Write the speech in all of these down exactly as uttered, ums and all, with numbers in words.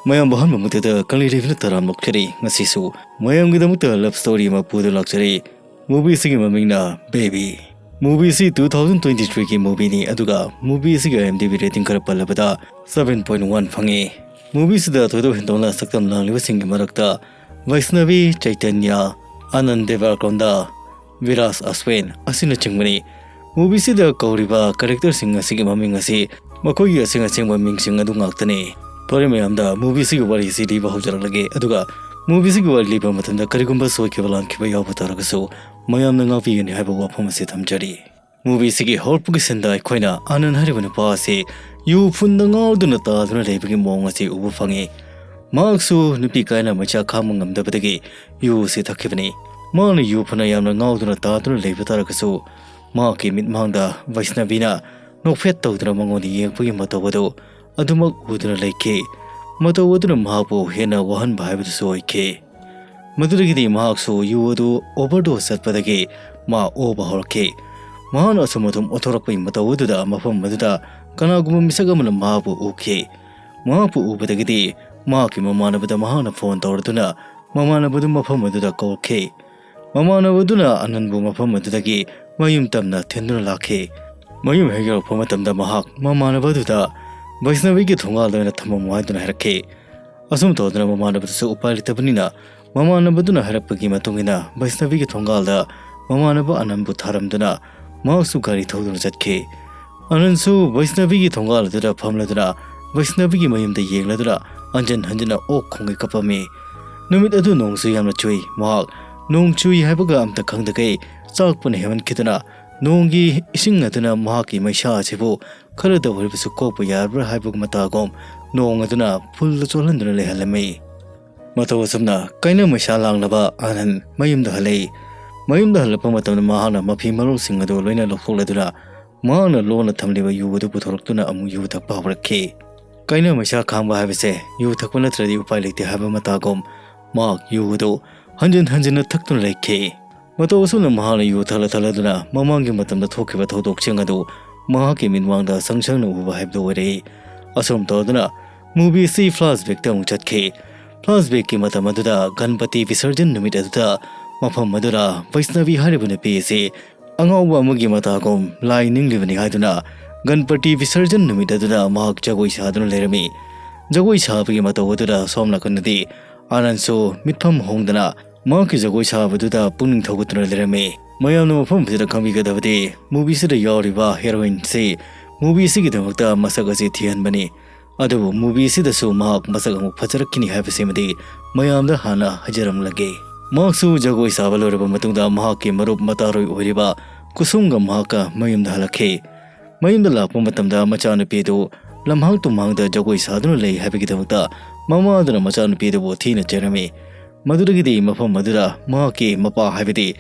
ꯃꯌꯥꯝꯕꯨ ꯑꯍꯥꯟꯕ ꯃꯛꯇꯗ ꯀꯪꯂꯩ ꯂꯩꯕꯅ ꯇꯔꯥꯝ ꯂꯧꯖꯔꯤ꯫ ꯉꯁꯤꯁꯨ ꯃꯌꯥꯝꯒꯤꯗꯃꯛꯇ love story ꯑꯃ ꯄꯨꯗꯨꯅ ꯂꯥꯛꯆꯔꯤ꯫ Movie ꯑꯁꯤꯒꯤ ꯃꯃꯤꯡꯅ Baby꯫ Movie ꯑꯁꯤ two thousand twenty three ꯒꯤ movie ꯅꯤ, ꯑꯗꯨꯒ movie ꯑꯁꯤꯒꯤ IMDb rating ꯈꯔ ꯄꯜꯂꯕꯗ seven point one ꯐꯪꯉꯤ꯫ Movie ꯑꯁꯤꯗ ꯊꯣꯏꯗꯣꯛ ꯍꯦꯟꯗꯣꯛꯅ ꯁꯛꯇꯝ ꯂꯥꯡꯂꯤꯕꯁꯤꯡꯒꯤ ꯃꯔꯛꯇ ꯕꯩꯁꯅꯕꯤ, ꯆꯩꯇꯟꯌ, ꯑꯅꯟ ꯗꯦꯕꯔꯀꯣꯟꯗꯥ, ꯕꯤꯔꯥꯖ ꯑꯁꯋꯦꯟ ꯑꯁꯤꯅꯆꯤꯡꯕꯅꯤ꯫ Movie ꯑꯁꯤꯗ ꯀꯧꯔꯤꯕ character ꯁꯤꯡ ꯑꯁꯤꯒꯤ ꯃꯃꯤꯡ ꯑꯁꯤ ꯃꯈꯣꯏꯒꯤ ꯑꯁꯦꯡ ꯑꯁꯦꯡꯕ ꯃꯤꯡꯁꯤꯡ ꯑꯗꯨ ꯉꯥꯛꯇꯅꯤ꯫ ꯐꯔꯦ, ꯃꯌꯥꯝꯗ movie ꯑꯁꯤꯒꯤ ꯋꯥꯔꯤꯁꯤ ꯂꯤꯕ ꯍꯧꯖꯔꯛꯂꯒꯦ, ꯑꯗꯨꯒ movie ꯑꯁꯤꯒꯤ ꯋꯥꯔꯤ ꯂꯤꯕ ꯃꯇꯝꯗ ꯀꯔꯤꯒꯨꯝꯕ ꯁꯣꯏꯈꯤꯕ ꯂꯥꯟꯈꯤꯕ ꯌꯥꯎꯕ ꯇꯥꯔꯒꯁꯨ ꯃꯌꯥꯝꯅ ꯉꯥꯛꯄꯤꯒꯅꯤ ꯍꯥꯏꯕ ꯋꯥꯐꯝ ꯑꯁꯤ ꯊꯝꯖꯔꯤ꯫ Movie ꯑꯁꯤꯒꯤ ꯍꯧꯔꯛꯄꯒꯤ scene ꯗ ꯑꯩꯈꯣꯏꯅ ꯑꯅꯟ ꯍꯥꯏꯔꯤꯕ ꯅꯨꯄꯥ ꯑꯁꯤ ꯌꯨ ꯐꯨꯟꯗ ꯉꯥꯎꯗꯨꯅ ꯇꯥꯗꯨꯅ ꯂꯩꯕꯒꯤ ꯃꯑꯣꯡ ꯑꯁꯤ ꯎꯕ ꯐꯪꯉꯤ꯫ ꯃꯍꯥꯛꯁꯨ ꯅꯨꯄꯤ ꯀꯥꯏꯅ ꯃꯩꯆꯥꯛ ꯈꯥꯡꯕ ꯉꯝꯗꯕꯗꯒꯤ ꯌꯨ ꯑꯁꯤ ꯊꯛꯈꯤꯕꯅꯤ꯫ ꯃꯍꯥꯛꯅ ꯌꯨ ꯐꯅ ꯌꯥꯝꯅ ꯉꯥꯎꯗꯨꯅ ꯇꯥꯗꯨꯅ ꯂꯩꯕ ꯇꯥꯔꯒꯁꯨ, ꯃꯍꯥꯛꯀꯤ ꯃꯤꯠꯃꯥꯡꯗ ꯕꯩꯁꯅꯕꯤꯅ ꯅꯣꯛꯐꯦꯠ ꯇꯧꯗꯨꯅ ꯃꯉꯣꯟꯗ ꯌꯦꯡꯕꯒꯤ ꯃꯇꯧ ꯑꯗꯨ ꯑꯗꯨꯃꯛ ꯎꯗꯨꯅ ꯂꯩꯈꯤ꯫ ꯃꯇꯧ ꯑꯗꯨꯅ ꯃꯍꯥꯛꯄꯨ ꯍꯦꯟꯅ ꯋꯥꯍꯟꯕ ꯍꯥꯏꯕꯗꯨꯁꯨ ꯑꯣꯏꯈꯤ꯫ ꯃꯗꯨꯗꯒꯤꯗꯤ ꯃꯍꯥꯛꯁꯨ ꯌꯨ ꯑꯗꯨ overdose ꯆꯠꯄꯗꯒꯤ ꯃꯥ ꯑꯣꯕ ꯍꯧꯔꯛꯈꯤ꯫ ꯃꯍꯥꯛꯅ ꯑꯁꯨꯝ ꯑꯊꯨꯝ ꯑꯣꯊꯣꯔꯛꯄꯒꯤ ꯃꯇꯧ ꯑꯗꯨꯗ ꯃꯐꯝ ꯑꯗꯨꯗ ꯀꯅꯥꯒꯨꯝꯕ ꯃꯤꯁꯛ ꯑꯃꯅ ꯃꯍꯥꯛꯄꯨ ꯎꯈꯤ꯫ ꯃꯍꯥꯛꯄꯨ ꯎꯕꯗꯒꯤꯗꯤ ꯃꯍꯥꯛꯀꯤ ꯃꯃꯥꯟꯅꯕꯗ ꯃꯍꯥꯛꯅ ꯐꯣꯟ ꯇꯧꯔꯗꯨꯅ ꯃꯃꯥꯟꯅꯕꯗꯨ ꯃꯐꯝ ꯑꯗꯨꯗ ꯀꯧꯔꯛꯈꯤ꯫ ꯃꯃꯥꯟꯅꯕꯗꯨꯅ ꯑꯅꯟꯕꯨ ꯃꯐꯝ ꯑꯗꯨꯗꯒꯤ ꯃꯌꯨꯝ ꯇꯝꯅ ꯊꯤꯟꯗꯨꯅ ꯂꯥꯛꯈꯤ꯫ ꯃꯌꯨꯝ ꯍꯦꯛ ꯌꯧꯔꯛꯄ ꯃꯇꯝꯗ ꯃꯍꯥꯛ ꯃꯃꯥꯟꯅꯕꯗꯨꯗ ꯕꯩꯁꯅꯕꯤꯒꯤ ꯊꯣꯡꯒꯥꯜꯗ ꯑꯣꯏꯅ ꯊꯝꯃꯝꯃꯨ ꯍꯥꯏꯗꯨꯅ ꯍꯥꯏꯔꯛꯈꯤ꯫ ꯑꯁꯨꯝ ꯇꯧꯗꯨꯅ ꯃꯃꯥꯟꯅꯕꯗꯨꯁꯨ ꯎꯄꯥꯏ ꯂꯩꯇꯕꯅꯤꯅ ꯃꯃꯥꯟꯅꯕꯗꯨꯅ ꯍꯥꯏꯔꯛꯄꯒꯤ ꯃꯇꯨꯡ ꯏꯟꯅ ꯕꯩꯁꯅꯕꯤꯒꯤ ꯊꯣꯡꯒꯥꯜꯗ ꯃꯃꯥꯟꯅꯕ ꯑꯅꯟꯕꯨ ꯊꯥꯔꯝꯗꯨꯅ ꯃꯍꯥꯛꯁꯨ ꯒꯥꯔꯤ ꯊꯧꯗꯨꯅ ꯆꯠꯈꯤ꯫ ꯑꯅꯟꯁꯨ ꯕꯩꯁꯅꯕꯤꯒꯤ ꯊꯣꯡꯒꯥꯜ ꯑꯗꯨꯗ ꯐꯝꯂꯗꯨꯅ ꯕꯩꯁꯅꯕꯤꯒꯤ ꯃꯌꯨꯝꯗ ꯌꯦꯡꯂꯗꯨꯅ ꯍꯟꯖꯤꯟ ꯍꯟꯖꯤꯟꯅ ꯑꯣꯛ ꯈꯣꯡꯒꯩ ꯀꯞꯄꯝꯃꯤ꯫ ꯅꯨꯃꯤꯠ ꯑꯗꯨ ꯅꯣꯡꯁꯨ ꯌꯥꯝꯅ ꯆꯨꯏ꯫ ꯃꯍꯥꯛ ꯅꯣꯡ ꯆꯨꯏ ꯍꯥꯏꯕꯒ ꯑꯝꯇ ꯈꯪꯗꯈꯩ ꯆꯥꯛꯄꯅ ꯍꯦꯟꯃꯟꯈꯤꯗꯨꯅ ꯅꯣꯡꯒꯤ ꯏꯁꯤꯡ ꯑꯗꯨꯅ ꯃꯍꯥꯛꯀꯤ ꯃꯩꯁꯥ ꯑꯁꯤꯕꯨ ꯈꯔꯗ ꯑꯣꯏꯔꯕꯁꯨ ꯀꯣꯛꯄ ꯌꯥꯔꯕ꯭ꯔꯥ ꯍꯥꯏꯕ ꯃꯇꯥꯒꯨꯝ ꯅꯣꯡ ꯑꯗꯨꯅ ꯐꯨꯜꯗ ꯆꯣꯠꯍꯟꯗꯨꯅ ꯂꯩꯍꯜꯂꯝꯃꯤ꯫ ꯃꯇꯧ ꯑꯁꯨꯝꯅ ꯀꯩꯅ ꯃꯩꯁꯥ ꯂꯥꯡꯂꯕ ꯑꯅꯟ ꯃꯌꯨꯝꯗ ꯍꯜꯂꯛꯏ꯫ ꯃꯌꯨꯝꯗ ꯍꯜꯂꯛꯄ ꯃꯇꯝꯗ ꯃꯍꯥꯛꯅ ꯃꯐꯤ ꯃꯔꯣꯜꯁꯤꯡ ꯑꯗꯨ ꯂꯣꯏꯅ ꯂꯧꯊꯣꯛꯂꯗꯨꯅ ꯃꯍꯥꯛꯅ ꯂꯣꯟꯅ ꯊꯝꯂꯤꯕ ꯌꯨ ꯑꯗꯨ ꯄꯨꯊꯣꯔꯛꯇꯨꯅ ꯑꯃꯨꯛ ꯌꯨ ꯊꯛꯄ ꯍꯧꯔꯛꯈꯤ꯫ ꯀꯩꯅ ꯃꯩꯁꯥ ꯈꯥꯡꯕ ꯍꯥꯏꯕꯁꯦ ꯌꯨ ꯊꯛꯄ ꯅꯠꯇ꯭ꯔꯗꯤ ꯎꯄꯥꯏ ꯂꯩꯇꯦ ꯍꯥꯏꯕ ꯃꯇꯥꯒꯨꯝ ꯃꯍꯥꯛ ꯌꯨ ꯑꯗꯨ ꯍꯟꯖꯤꯟ ꯍꯟꯖꯤꯟꯅ ꯊꯛꯇꯨꯅ ꯂꯩꯈꯤ꯫ ꯃꯇꯧ ꯑꯁꯨꯝꯅ ꯃꯍꯥꯛꯅ ꯌꯨ ꯊꯛꯂ ꯊꯛꯂꯗꯨꯅ ꯃꯃꯥꯡꯒꯤ ꯃꯇꯝꯗ ꯊꯣꯛꯈꯤꯕ ꯊꯧꯗꯣꯛꯁꯤꯡ ꯑꯗꯨ ꯃꯍꯥꯛꯀꯤ ꯃꯤꯠꯃꯥꯡꯗ ꯁꯪ ꯁꯪꯅ ꯎꯕ ꯍꯥꯏꯕꯗꯨ ꯑꯣꯏꯔꯛꯏ꯫ ꯑꯁꯨꯝ ꯇꯧꯗꯨꯅ Movie ꯑꯁꯤ flashbackꯇ ꯑꯃꯨꯛ ꯆꯠꯈꯤ꯫ Flashbackꯀꯤ ꯃꯇꯝ ꯑꯗꯨꯗ ꯒꯟꯄꯇꯤ ꯕꯤꯁꯔꯖꯟ ꯅꯨꯃꯤꯠ ꯑꯗꯨꯗ ꯃꯐꯝ ꯑꯗꯨꯗ ꯕꯩꯁꯅꯕꯤ ꯍꯥꯏꯔꯤꯕ ꯅꯨꯄꯤ ꯑꯁꯤ ꯑꯉꯥꯎꯕ ꯑꯃꯒꯤ ꯃꯇꯥꯒꯨꯝ ꯂꯥꯏ ꯅꯤꯡꯂꯤꯕꯅꯤ ꯍꯥꯏꯗꯨꯅ ꯒꯟꯄꯇꯤ ꯕꯤꯁꯔꯖꯟ ꯅꯨꯃꯤꯠ ꯑꯗꯨꯗ ꯃꯍꯥꯛ ꯖꯒꯣꯏ ꯁꯥꯗꯨꯅ ꯂꯩꯔꯝꯃꯤ꯫ ꯖꯒꯣꯏ ꯁꯥꯕꯒꯤ ꯃꯇꯧ ꯑꯗꯨꯗ ꯁꯣꯝ ꯅꯥꯀꯟꯗꯗꯤ ꯑꯥꯅꯟꯁꯨ ꯃꯤꯠꯐꯝ ꯍꯣꯡꯗꯅ ꯃꯍꯥꯛꯀꯤ ꯖꯒꯣꯏ ꯁꯥꯕꯗꯨꯗ ꯄꯨꯛꯅꯤꯡ ꯊꯧꯒꯠꯇꯨꯅ ꯂꯩꯔꯝꯃꯤ꯫ ꯃꯌꯥꯝꯅ ꯃꯐꯝ ꯑꯁꯤꯗ ꯈꯪꯕꯤꯒꯗꯕꯗꯤ movieꯁꯤꯗ ꯌꯥꯎꯔꯤꯕ heroineꯁꯤ movieꯁꯤꯒꯤꯗꯃꯛꯇ ꯃꯁꯛ ꯑꯁꯤ ꯊꯤꯍꯟꯕꯅꯤ꯫ ꯑꯗꯨꯕꯨ movieꯁꯤꯗꯁꯨ ꯃꯍꯥꯛ ꯃꯁꯛ ꯑꯃꯨꯛ ꯐꯖꯔꯛꯈꯤꯅꯤ ꯍꯥꯏꯕꯁꯤꯃꯗꯤ ꯃꯌꯥꯝꯗ ꯍꯥꯟꯅ ꯍꯥꯏꯖꯔꯝꯂꯒꯦ꯫ ꯃꯍꯥꯛꯁꯨ ꯖꯒꯣꯏ ꯁꯥꯕ ꯂꯣꯏꯔꯕ ꯃꯇꯨꯡꯗ ꯃꯍꯥꯛꯀꯤ ꯃꯔꯨꯞ ꯃꯇꯥꯔꯣꯏ ꯑꯣꯏꯔꯤꯕ ꯀꯨꯁꯨꯝꯒ ꯃꯍꯥꯛꯀ ꯃꯌꯨꯝꯗ ꯍꯜꯂꯛꯈꯤ꯫ ꯃꯌꯨꯝꯗ ꯂꯥꯛꯄ ꯃꯇꯝꯗ ꯃꯆꯥꯅꯨꯄꯤꯗꯨ ꯂꯝꯍꯥꯡ ꯇꯨꯝꯍꯥꯡꯗ ꯖꯒꯣꯏ ꯁꯥꯗꯨꯅ ꯂꯩ ꯍꯥꯏꯕꯒꯤꯗꯃꯛꯇ ꯃꯃꯥ ꯑꯗꯨꯅ ꯃꯆꯥꯅꯨꯄꯤꯗꯨꯕꯨ ꯊꯤꯅ ꯆꯩꯔꯝꯃꯤ꯫ ꯃꯗꯨꯗꯒꯤꯗꯤ ꯃꯐꯝ ꯑꯗꯨꯗ ꯃꯍꯥꯛꯀꯤ ꯃꯄꯥ ꯍꯥꯏꯕꯗꯤ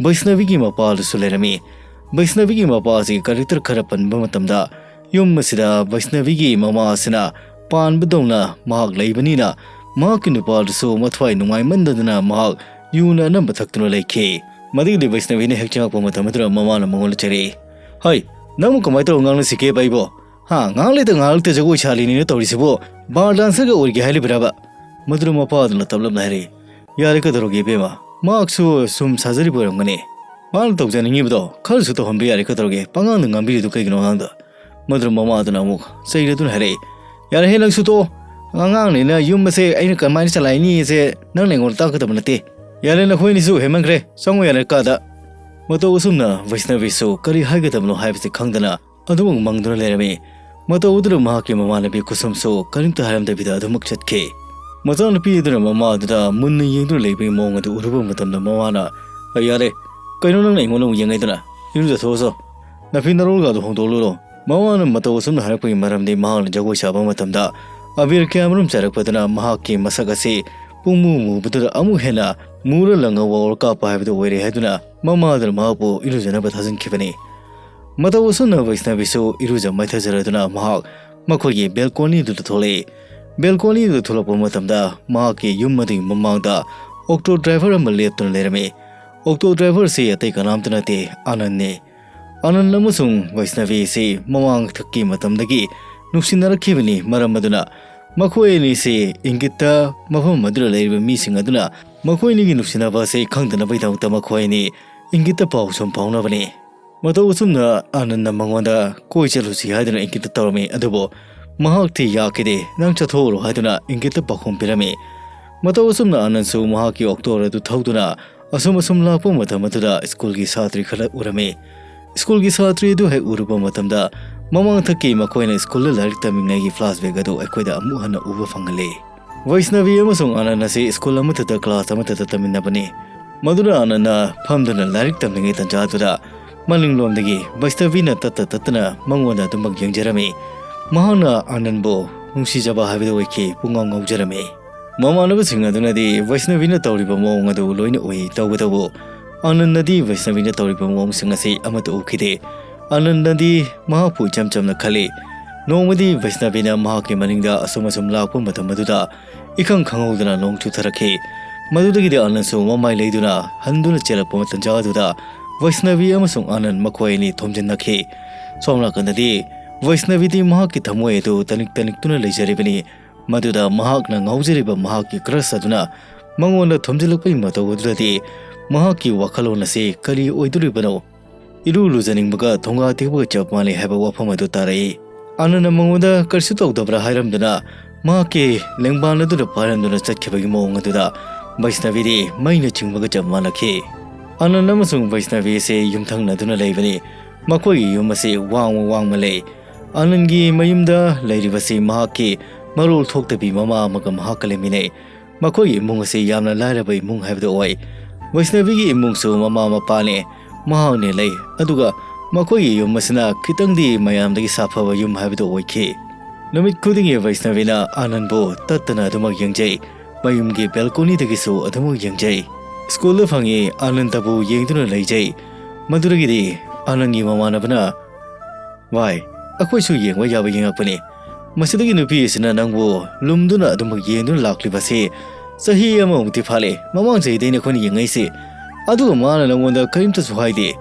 ꯕꯩꯁꯅꯕꯤꯒꯤ ꯃꯄꯥ ꯑꯗꯨꯁꯨ ꯂꯩꯔꯝꯃꯤ꯫ ꯕꯩꯁꯅꯕꯤꯒꯤ ꯃꯄꯥ ꯑꯁꯤ character ꯈꯔ ꯄꯟꯕ ꯃꯇꯝꯗ ꯌꯨꯝ ꯑꯁꯤꯗ ꯕꯩꯁꯅꯕꯤꯒꯤ ꯃꯃꯥ ꯑꯁꯤꯅ ꯄꯥꯟꯕꯗꯧꯅ ꯃꯍꯥꯛ ꯂꯩꯕꯅꯤꯅ ꯃꯍꯥꯛꯀꯤ ꯅꯨꯄꯥ ꯑꯗꯨꯁꯨ ꯃꯊ꯭ꯋꯥꯏ ꯅꯨꯡꯉꯥꯏꯃꯟꯗꯗꯅ ꯃꯍꯥꯛ ꯌꯨꯅ ꯑꯅꯝꯕ ꯊꯛꯇꯨꯅ ꯂꯩꯈꯤ꯫ ꯃꯗꯨꯒꯤꯗꯤ ꯕꯩꯁꯅꯕꯤꯅ ꯍꯦꯛ ꯆꯪꯉꯛꯄ ꯃꯇꯝ ꯑꯗꯨꯗ ꯃꯃꯥꯅ ꯃꯉꯣꯟꯗ ꯆꯩꯔꯛꯏ꯫ "ꯍꯩ, ꯅꯪꯕꯨ ꯀꯃꯥꯏꯅ ꯇꯧꯔ ꯉꯥꯡꯅꯁꯤꯒꯦ ꯑꯩꯕꯣ? ꯍꯥ, ꯉꯥꯏꯍꯥꯛ ꯂꯩꯇ ꯉꯥꯏꯍꯥꯛ ꯂꯩꯇ ꯖꯒꯣꯏ ꯁꯥꯔꯤꯅꯤꯅ ꯇꯧꯔꯤꯁꯤꯕꯨ bar dancerꯒ ꯑꯣꯏꯔꯒꯦ ꯍꯥꯏꯔꯤꯕ꯭ꯔꯕ?" ꯃꯗꯨꯗ ꯃꯄꯥ ꯑꯗꯨꯅ ꯇꯞꯂꯞꯅ ꯍꯥꯏꯔꯛꯏ꯫ "ꯌꯥꯔꯦ, ꯀꯩꯗꯧꯔꯒꯦ ꯏꯕꯦꯝꯃ? ꯃꯍꯥꯛꯁꯨ ꯁꯨꯝ ꯁꯥꯖꯔꯤꯕ ꯑꯣꯏꯔꯝꯒꯅꯤ꯫ ꯃꯥꯅ ꯇꯧꯖꯅꯤꯡꯉꯤꯕꯗꯣ ꯈꯔꯁꯨ ꯇꯧꯍꯟꯕ ꯌꯥꯔꯦ, ꯀꯩꯗꯧꯔꯒꯦ? ꯄꯉꯥꯡꯗ ꯉꯥꯡꯕꯤꯔꯤꯗꯨ ꯀꯩꯒꯤꯅꯣ ꯑꯉꯥꯡꯗ?" ꯃꯗꯨꯗ ꯃꯃꯥ ꯑꯗꯨꯅ ꯑꯃꯨꯛ ꯆꯩꯔꯗꯨꯅ ꯍꯥꯏꯔꯛꯏ꯫ "ꯌꯥꯔꯦꯍꯦ, ꯅꯪꯁꯨ ꯇꯣꯛꯑꯣ꯫ ꯑꯉꯥꯡꯅꯤꯅ ꯌꯨꯝ ꯑꯁꯦ ꯑꯩꯅ ꯀꯃꯥꯏꯅ ꯆꯂꯥꯏꯅꯤꯁꯦ ꯅꯪꯅ ꯑꯩꯉꯣꯟꯗ ꯇꯥꯛꯀꯗꯕ ꯅꯠꯇꯦ꯫ ꯌꯥꯔꯦ, ꯅꯈꯣꯏ ꯑꯅꯤꯁꯨ ꯍꯦꯟꯃꯟꯈ꯭ꯔꯦ꯫ ꯆꯪꯉꯣ ꯌꯥꯔꯦ ꯀꯥꯗ꯫" ꯃꯇꯧ ꯑꯁꯨꯝꯅ ꯕꯩꯁꯅꯕꯤꯁꯨ ꯀꯔꯤ ꯍꯥꯏꯒꯗꯕꯅꯣ ꯍꯥꯏꯕꯁꯤ ꯈꯪꯗꯅ ꯑꯗꯨꯃꯛ ꯃꯪꯗꯨꯅ ꯂꯩꯔꯝꯃꯤ꯫ ꯃꯇꯧ ꯑꯗꯨꯗ ꯃꯍꯥꯛꯀꯤ ꯃꯃꯥꯟꯅꯕꯤ ꯀꯨꯁꯨꯝꯁꯨ ꯀꯔꯤꯝꯇ ꯍꯥꯏꯔꯝꯗꯕꯤꯗ ꯑꯗꯨꯃꯛ ꯆꯠꯈꯤ꯫ ꯃꯆꯥꯅꯨꯄꯤ ꯑꯗꯨꯅ ꯃꯃꯥ ꯑꯗꯨꯗ ꯃꯨꯟꯅ ꯌꯦꯡꯗꯨꯅ ꯂꯩꯕꯒꯤ ꯃꯑꯣꯡ ꯑꯗꯨ ꯎꯔꯨꯕ ꯃꯇꯝꯗ ꯃꯃꯥꯅ, "ꯑꯩ ꯌꯥꯔꯦ, ꯀꯩꯅꯣ ꯅꯪꯅ ꯑꯩꯉꯣꯟꯗ ꯑꯃꯨꯛ ꯌꯦꯡꯉꯛꯏꯗꯨꯅ? ꯏꯔꯨꯖꯊꯣꯛꯑꯁꯣ꯫ ꯅꯐꯤ ꯅꯔꯣꯜꯒꯗꯣ ꯍꯣꯡꯗꯣꯛꯂꯨꯔꯣ꯫" ꯃꯃꯥꯅ ꯃꯇꯧ ꯑꯁꯨꯝꯅ ꯍꯥꯏꯔꯛꯄꯒꯤ ꯃꯔꯝꯗꯤ ꯃꯍꯥꯛꯅ ꯖꯒꯣꯏ ꯁꯥꯕ ꯃꯇꯝꯗ ꯑꯕꯤꯔ ꯀꯌꯥꯃꯔꯨꯝ ꯆꯥꯏꯔꯛꯄꯗꯨꯅ ꯃꯍꯥꯛꯀꯤ ꯃꯁꯛ ꯑꯁꯤ ꯄꯨꯡꯃꯨ ꯃꯨꯕꯗꯨꯗ ꯑꯃꯨꯛ ꯍꯦꯟꯅ ꯃꯨꯔ ꯂꯪꯉ ꯋꯥꯋꯣꯔ ꯀꯥꯞꯄ ꯍꯥꯏꯕꯗꯨ ꯑꯣꯏꯔꯦ ꯍꯥꯏꯗꯨꯅ ꯃꯃꯥ ꯑꯗꯨꯅ ꯃꯍꯥꯛꯄꯨ ꯏꯔꯨꯖꯅꯕ ꯊꯥꯖꯤꯟꯈꯤꯕꯅꯤ꯫ ꯃꯇꯧ ꯑꯁꯨꯝꯅ ꯕꯩꯁꯅꯕꯤꯁꯨ ꯏꯔꯨꯖ ꯃꯥꯏꯊꯖꯔꯗꯨꯅ ꯃꯍꯥꯛ ꯃꯈꯣꯏꯒꯤ balcony ꯑꯗꯨꯗ ꯊꯣꯛꯂꯛꯏ꯫ Balcony ꯑꯗꯨꯗ ꯊꯣꯛꯂꯛꯄ ꯃꯇꯝꯗ ꯃꯍꯥꯛꯀꯤ ꯌꯨꯝ ꯑꯗꯨꯒꯤ ꯃꯃꯥꯡꯗ auto driver ꯑꯃ ꯂꯦꯞꯇꯨꯅ ꯂꯩꯔꯝꯃꯤ꯫ Auto driver ꯑꯁꯤ ꯑꯇꯩ ꯀꯅꯥꯝꯇ ꯅꯠꯇꯦ, ꯑꯥꯅꯟꯅꯤ꯫ ꯑꯥꯅꯟ ꯑꯃꯁꯨꯡ ꯕꯩꯁꯅꯕꯤ ꯑꯁꯤ ꯃꯃꯥꯡ ꯊꯛꯀꯤ ꯃꯇꯝꯗꯒꯤ ꯅꯨꯡꯁꯤꯅꯔꯛꯈꯤꯕꯅꯤ, ꯃꯔꯝ ꯑꯗꯨꯅ ꯃꯈꯣꯏ ꯑꯅꯤꯁꯤ ꯏꯪꯒꯤꯠꯇ ꯃꯐꯝ ꯑꯗꯨꯗ ꯂꯩꯔꯤꯕ ꯃꯤꯁꯤꯡ ꯑꯗꯨꯅ ꯃꯈꯣꯏ ꯑꯅꯤꯒꯤ ꯅꯨꯡꯁꯤꯅꯕ ꯑꯁꯤ ꯈꯪꯗꯅꯕꯒꯤꯗꯃꯛꯇ ꯃꯈꯣꯏ ꯑꯅꯤ ꯏꯪꯒꯤꯠꯇ ꯄꯥꯎ ꯁꯨꯝ ꯐꯥꯎꯅꯕꯅꯤ꯫ ꯃꯇꯧ ꯑꯁꯨꯝꯅ ꯑꯥꯅꯟꯗꯅ ꯃꯉꯣꯟꯗ ꯀꯣꯏ ꯆꯠꯂꯨꯁꯤ ꯍꯥꯏꯗꯨꯅ ꯏꯪꯒꯤꯠꯇ ꯇꯧꯔꯝꯃꯤ, ꯑꯗꯨꯕꯨ ꯃꯍꯥꯛꯇꯤ ꯌꯥꯈꯤꯗꯦ, "ꯅꯪ ꯆꯠꯊꯣꯛꯎꯔꯣ" ꯍꯥꯏꯗꯨꯅ ꯏꯪꯒꯤꯠꯇ ꯄꯥꯎꯈꯨꯝ ꯄꯤꯔꯝꯃꯤ꯫ ꯃꯇꯧ ꯑꯁꯨꯝꯅ ꯑꯥꯅꯟꯁꯨ ꯃꯍꯥꯛꯀꯤ ꯑꯣꯛꯇꯣ ꯑꯗꯨ ꯊꯧꯗꯨꯅ ꯑꯁꯨꯝ ꯑꯁꯨꯝ ꯂꯥꯛꯄ ꯃꯇꯝ ꯑꯗꯨꯗ ꯁ꯭ꯀꯨꯜꯒꯤ ꯁꯥꯇ꯭ꯔꯤ ꯈꯔ ꯎꯔꯝꯃꯤ꯫ ꯁ꯭ꯀꯨꯜꯒꯤ ꯁꯥꯇ꯭ꯔꯤ ꯑꯗꯨ ꯍꯦꯛ ꯎꯔꯨꯕ ꯃꯇꯝꯗ ꯃꯃꯥꯡꯊꯛꯀꯤ ꯃꯈꯣꯏꯅ ꯁ꯭ꯀꯨꯜꯗ ꯂꯥꯏꯔꯤꯛ ꯇꯝꯃꯤꯉꯩꯒꯤ ꯐ꯭ꯂꯥꯁꯕꯦꯛ ꯑꯗꯨ ꯑꯩꯈꯣꯏꯗ ꯑꯃꯨꯛ ꯍꯟꯅ ꯎꯕ ꯐꯪꯍꯜꯂꯤ꯫ ꯕꯩꯁꯅꯕꯤ ꯑꯃꯁꯨꯡ ꯑꯥꯅꯟ ꯑꯁꯤ ꯁ꯭ꯀꯨꯜ ꯑꯃꯠꯇꯗ ꯀ꯭ꯂꯥꯁ ꯑꯃꯠꯇꯗ ꯇꯝꯃꯤꯟꯅꯕꯅꯤ꯫ ꯃꯗꯨꯅ ꯑꯥꯅꯟꯅ ꯐꯝꯗꯨꯅ ꯂꯥꯏꯔꯤꯛ ꯇꯝꯂꯤꯉꯩ ꯇꯟꯖꯥꯗꯨꯗ ꯃꯅꯤꯡꯂꯣꯝꯗꯒꯤ ꯕꯩꯁꯅꯕꯤꯅ ꯇꯠꯇ ꯇꯠꯇꯅ ꯃꯉꯣꯟꯗ ꯑꯗꯨꯃꯛ ꯌꯦꯡꯖꯔꯝꯃꯤ꯫ ꯃꯍꯥꯛꯅ ꯑꯥꯅꯟꯕꯨ ꯅꯨꯡꯁꯤꯖꯕ ꯍꯥꯏꯕꯗꯨ ꯑꯣꯏꯈꯤ, ꯄꯨꯡꯉꯥꯎ ꯉꯥꯎꯖꯔꯝꯃꯤ꯫ ꯃꯃꯥꯟꯅꯕꯁꯤꯡ ꯑꯗꯨꯅꯗꯤ ꯕꯩꯁꯅꯕꯤꯅ ꯇꯧꯔꯤꯕ ꯃꯑꯣꯡ ꯑꯗꯨ ꯂꯣꯏꯅ ꯎꯏ, ꯇꯧꯕꯇꯕꯨ ꯑꯥꯅꯟꯅꯗꯤ ꯕꯩꯁꯅꯕꯤꯅ ꯇꯧꯔꯤꯕ ꯃꯑꯣꯡꯁꯤꯡ ꯑꯁꯤ ꯑꯃꯠꯇ ꯎꯈꯤꯗꯦ꯫ ꯑꯥꯅꯟꯗꯗꯤ ꯃꯍꯥꯛꯄꯨ ꯏꯆꯝ ꯆꯝꯅ ꯈꯜꯂꯤ꯫ ꯅꯣꯡꯃꯗꯤ ꯕꯩꯁꯅꯕꯤꯅ ꯃꯍꯥꯛꯀꯤ ꯃꯅꯤꯡꯗ ꯑꯁꯨꯝ ꯑꯁꯨꯝ ꯂꯥꯛꯄ ꯃꯇꯝ ꯑꯗꯨꯗ ꯏꯈꯪ ꯈꯪꯍꯧꯗꯅ ꯅꯣꯡ ꯆꯨꯊꯔꯛꯈꯤ꯫ ꯃꯗꯨꯗꯒꯤꯗꯤ ꯑꯥꯅꯟꯁꯨ ꯃꯃꯥꯏ ꯂꯩꯗꯨꯅ ꯍꯟꯗꯨꯅ ꯆꯦꯜꯂꯛꯄ ꯇꯟꯖꯥ ꯑꯗꯨꯗ ꯕꯩꯁꯅꯕꯤ ꯑꯃꯁꯨꯡ ꯑꯥꯅꯟ ꯃꯈꯣꯏ ꯑꯅꯤ ꯊꯣꯝꯖꯤꯟꯅꯈꯤ꯫ ꯁꯣꯝ ꯅꯥꯀꯟꯗꯗꯤ ꯕꯩꯁꯅꯕꯤꯗꯤ ꯃꯍꯥꯛꯀꯤ ꯊꯃꯣꯏ ꯑꯗꯨ ꯇꯅꯤꯛ ꯇꯅꯤꯛꯇꯨꯅ ꯂꯩꯖꯔꯤꯕꯅꯤ꯫ ꯃꯗꯨꯗ ꯃꯍꯥꯛꯅ ꯉꯥꯎꯖꯔꯤꯕ ꯃꯍꯥꯛꯀꯤ ꯀ꯭ꯔꯁ ꯑꯗꯨꯅ ꯃꯉꯣꯟꯗ ꯊꯣꯝꯖꯤꯜꯂꯛꯄꯒꯤ ꯃꯇꯧ ꯑꯗꯨꯗꯗꯤ ꯃꯍꯥꯛꯀꯤ ꯋꯥꯈꯜꯂꯣꯟ ꯑꯁꯤ ꯀꯔꯤ ꯑꯣꯏꯗꯣꯔꯤꯕꯅꯣ? ꯏꯔꯨ ꯂꯨꯖꯅꯤꯡꯕꯒ ꯊꯣꯡꯒꯥ ꯇꯦꯛꯄꯒ ꯆꯞ ꯃꯥꯟꯅꯩ ꯍꯥꯏꯕ ꯋꯥꯐꯝ ꯑꯗꯨ ꯇꯥꯔꯛꯏ꯫ ꯑꯥꯅꯟꯅ ꯃꯉꯣꯟꯗ ꯀꯔꯤꯁꯨ ꯇꯧꯗꯕ꯭ꯔꯥ ꯍꯥꯏꯔꯝꯗꯨꯅ ꯃꯍꯥꯛꯀꯤ ꯂꯦꯡꯕꯥꯟ ꯑꯗꯨꯗ ꯄꯥꯏꯔꯝꯗꯨꯅ ꯆꯠꯈꯤꯕꯒꯤ ꯃꯑꯣꯡ ꯑꯗꯨꯗ ꯕꯩꯁꯅꯕꯤꯗꯤ ꯃꯩꯅ ꯆꯤꯡꯕꯒ ꯆꯞ ꯃꯥꯟꯅꯈꯤ꯫ ꯑꯥꯅꯟ ꯑꯃꯁꯨꯡ ꯕꯩꯁꯅꯕꯤ ꯑꯁꯤ ꯌꯨꯝꯊꯪꯅꯗꯨꯅ ꯂꯩꯕꯅꯤ꯫ ꯃꯈꯣꯏꯒꯤ ꯌꯨꯝ ꯑꯁꯤ ꯋꯥꯡꯃ ꯋꯥꯡꯃ ꯂꯩ꯫ ꯑꯥꯅꯟꯒꯤ ꯃꯌꯨꯝꯗ ꯂꯩꯔꯤꯕꯁꯤ ꯃꯍꯥꯛꯀꯤ ꯃꯔꯣꯜ ꯊꯣꯛꯇꯕꯤ ꯃꯃꯥ ꯑꯃꯒ ꯃꯍꯥꯛꯀ ꯂꯩꯃꯤꯟꯅꯩ꯫ ꯃꯈꯣꯏꯒꯤ ꯏꯃꯨꯡ ꯑꯁꯤ ꯌꯥꯝꯅ ꯂꯥꯏꯔꯕ ꯏꯃꯨꯡ ꯍꯥꯏꯕꯗꯨ ꯑꯣꯏ꯫ ꯕꯩꯁꯅꯕꯤꯒꯤ ꯏꯃꯨꯡꯁꯨ ꯃꯃꯥ ꯃꯄꯥꯅꯦ, ꯃꯍꯥꯛꯅꯦ ꯂꯩ, ꯑꯗꯨꯒ ꯃꯈꯣꯏꯒꯤ ꯌꯨꯝ ꯑꯁꯤꯅ ꯈꯤꯇꯪꯗꯤ ꯃꯌꯥꯝꯗꯒꯤ ꯁꯥꯐꯕ ꯌꯨꯝ ꯍꯥꯏꯕꯗꯨ ꯑꯣꯏꯈꯤ꯫ ꯅꯨꯃꯤꯠ ꯈꯨꯗꯤꯡꯒꯤ ꯕꯩꯁꯅꯕꯤꯅ ꯑꯥꯅꯟꯕꯨ ꯇꯠꯇꯅ ꯑꯗꯨꯃꯛ ꯌꯦꯡꯖꯩ, ꯃꯌꯨꯝꯒꯤ ꯕꯦꯜꯀꯣꯅꯤꯗꯒꯤꯁꯨ ꯑꯗꯨꯃꯛ ꯌꯦꯡꯖꯩ꯫ ꯁ꯭ꯀꯨꯜꯗ ꯐꯪꯉꯤ ꯑꯥꯅꯟꯗꯕꯨ ꯌꯦꯡꯗꯨꯅ ꯂꯩꯖꯩ꯫ ꯃꯗꯨꯗꯒꯤꯗꯤ ꯑꯥꯅꯟꯒꯤ ꯃꯃꯥꯟꯅꯕꯅ, "ꯚꯥꯏ, ꯑꯩꯈꯣꯏꯁꯨ ꯌꯦꯡꯕ ꯌꯥꯕ ꯌꯦꯡꯉꯛꯄꯅꯤ꯫ ꯃꯁꯤꯗꯒꯤ ꯅꯨꯄꯤ ꯑꯁꯤꯅ ꯅꯪꯕꯨ ꯂꯨꯝꯗꯨꯅ ꯑꯗꯨꯃꯛ ꯌꯦꯡꯗꯨꯅ ꯂꯥꯛꯂꯤꯕꯁꯤ ꯆꯍꯤ ꯑꯃꯃꯨꯛꯇꯤ ꯐꯥꯂꯦ꯫ ꯃꯃꯥꯡ ꯆꯍꯤꯗꯩꯅ ꯑꯩꯈꯣꯏꯅ ꯌꯦꯡꯉꯛꯏꯁꯤ꯫ ꯑꯗꯨꯒ ꯃꯥꯅ ꯅꯪꯉꯣꯟꯗ ꯀꯔꯤꯝꯇꯁꯨ ꯍꯥꯏꯗꯦ꯫